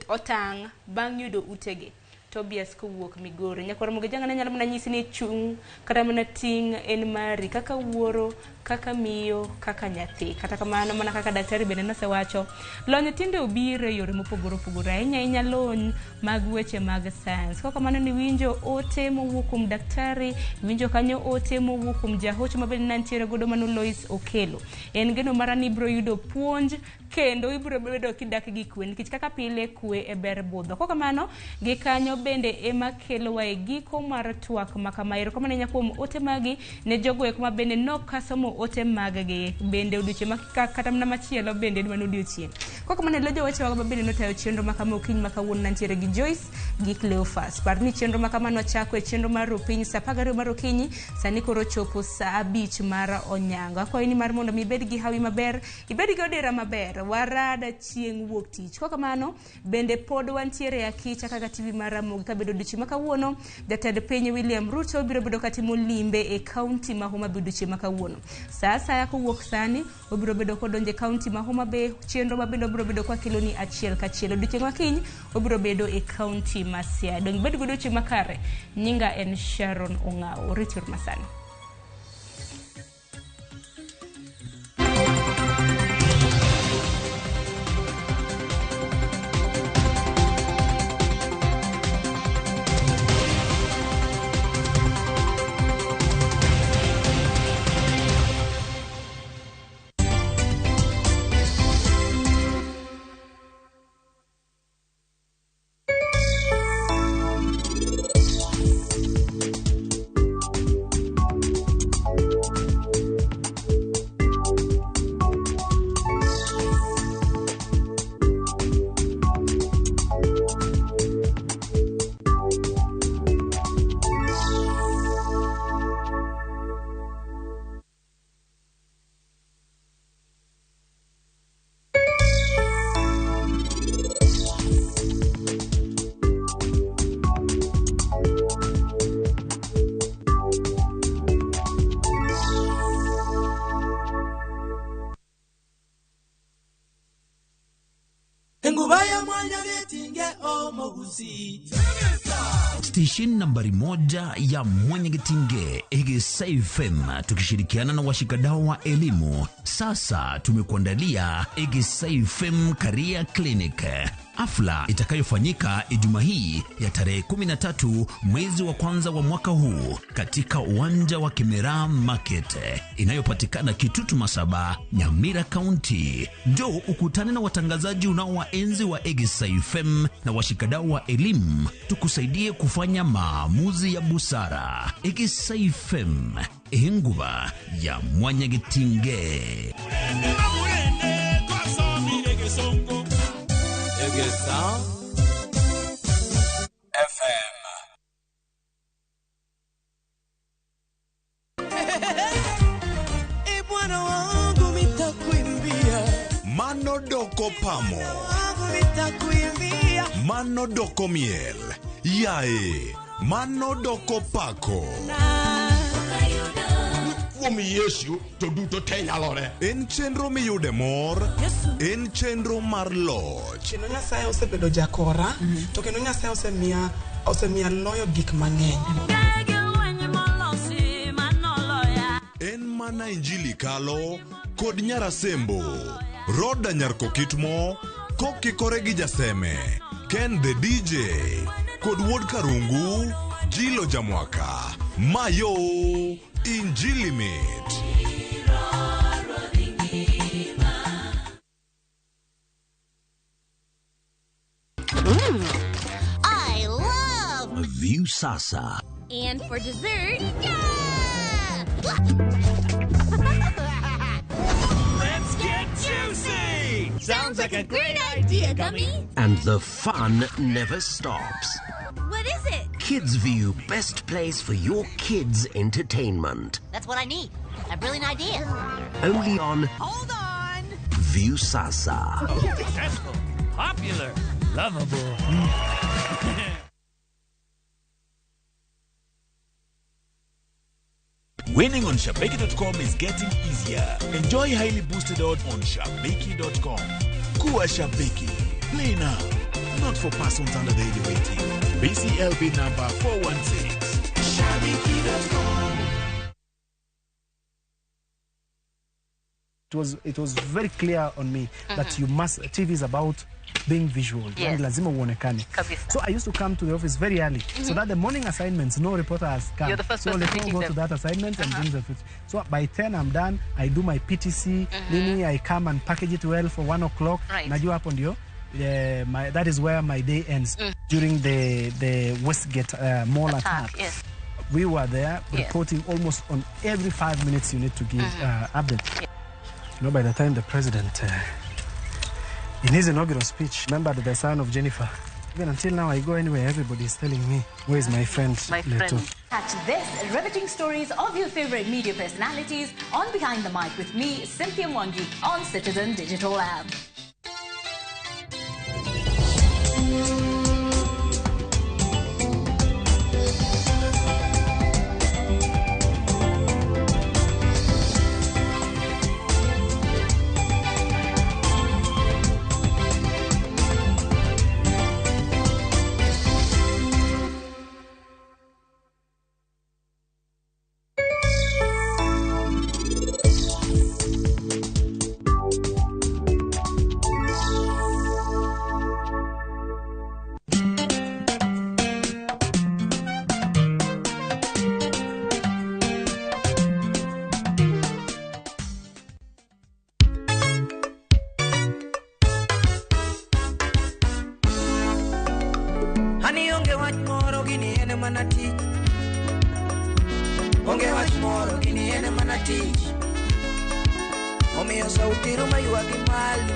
otang' bang' yudo utegi. Tobias kowuok Migori. Nyakwar Ramogi Jang'ana nyalo mana nyisi ni chung' kata mana ting' en mari kaka wuoro, kaka miyo, kaka nyathi. Kata kamano mana kaka daktari bende nosewacho, lony tinde obiro e yore mopogore opogore, ahinya ahinya lony mag weche mag science. Kok kamano ni winjo ote mowuok kuom daktari, winjo kanyo ote mowuok kuom jahocho ma bende nantiere godo mano Lois Okelo. En geno mara ni ibiro yudo puonj kendo ibiro bedo kidak gi kwe, nikech kaka pile kwe e ber budho. Kok kamano, gi kanyo bende ema kelowa e giko mar twak ma kama. Erokamano ahinya kuom ote magi ne jogo eko ma bende nok asomo ote mag-gi bende odiochieng' ma kata mana machielo bende en mana odiochieng'. Kok kamano e lo jowechewa ma bende notayo chenro ma kama okinyi ma kawuono nantiere gi Joyce gi Cleophas. Par ni chenro ma kama nwachako e chenro mar Rupiny sa 12 mar okinyi, sani koro chopo sa 5 mar onyango. Akwayi ni mar mondo mi ibed gi hawi maber, ibed gi odira maber, warada chieng' wuok tich. Kok kamano, bende pod wantiere e akicha kaka TV mar Ramogi kabedo odiochieng' ma kawuono. Jatend piny William Ruto biro bedo katimo limbe e kaunti ma Homa Bay odiochieng' ma kawuono. Sa asaya kowuok sani, obiro bedo kodonjo e kaunti ma Homa Bay, chenro ma bende obiro bedo kwakeloni achiel kachiel. Odiochieng' ma kiny, obiro bedo e kaunti ma Siaya. Dong' ibed gi odiochieng' makare. Nyinga en Sharon Ong'awo. Rituru masani.
Station nambari 1 ya Mwanyagetinge Egesa FM, tukishirikiana na washikadau wa elimu, sasa tumekuandalia Egesa FM Career Clinic, hafla itakayofanyika Ijumaa hii ya tarehe 13 mwezi wa kwanza wa mwaka huu katika uwanja wa Kimera Market inayopatikana Kitutu Masaba, Nyamira County. Njoo ukutane na watangazaji unaowaenzi wa Egesa FM na washikadau wa elimu, tukusaidie kufanya maamuzi ya busara. Egesa FM, enguba ya Mwanyagetinge.
Egesa FM.
E Bwana wangu nitakuimbia.
Mano doko pamo.
Wangu nitakuimbia.
Mano doko miel. Yae. Mano doko pako.
Kuom Yesu to duto te nyalore.
En chenro miyude mor, en chenro mar loch.
Kendo Nyasaye osebedo jakora, to kendo Nyasaye osemiya loyo gik mang'eny.
En mana Injili kalo kod Nyarasembo. Roda Nyarkokitmo kokikore gi Jaseme, Ken the DJ kod Wuod Karungu, Jilo Jamwaka, Mayo Injili Mit.
I love
Viusasa.
And for dessert, yeah!
Let's get juicy!
Sounds like a great idea, Gummy.
And the fun never stops.
What is it?
Kids View, best place for your kids' entertainment.
That's what I need. A brilliant idea.
Only on
Hold on.
Viusasa.
Successful, popular, lovable.
Winning on Shabiki.com is getting easier. Enjoy highly boosted odds on Shabiki.com. Kuwa Shabiki. Play now. Not for persons under the age of 18. BCLB number 416.
Shabiki.com.
It was very clear on me that you must, TV is about being visual.
Yes.
Yani lazima uonekane.
Kabisa.
So I used to come to the office very early so that the morning assignments, no reporter has come.
You're the first
so
person
let me
picking
go
them.
to that assignment and bring the food. So by 10 I'm done. I do my PTC. Nini, I come and package it well for 1 o'clock.
Right.
Najua hapo ndio. That is where my day ends. During the Westgate Mall attack.
Yes.
We were there
Yes.
reporting almost on every 5 minutes you need to give update. You know, by the time the president, in his inaugural speech, remembered the son of Jennifer. Even until now, I go anywhere, everybody is telling me, where is my friend,
My
Leto?
friend.
Catch this riveting stories of your favorite media personalities on Behind the Mic with me, Cynthia Mwangi, on Citizen Digital App.
Ani onge wach moro gini en mana tich. Onge wach moro gini en mana tich. Omiyo sauti ruma ywagi malo.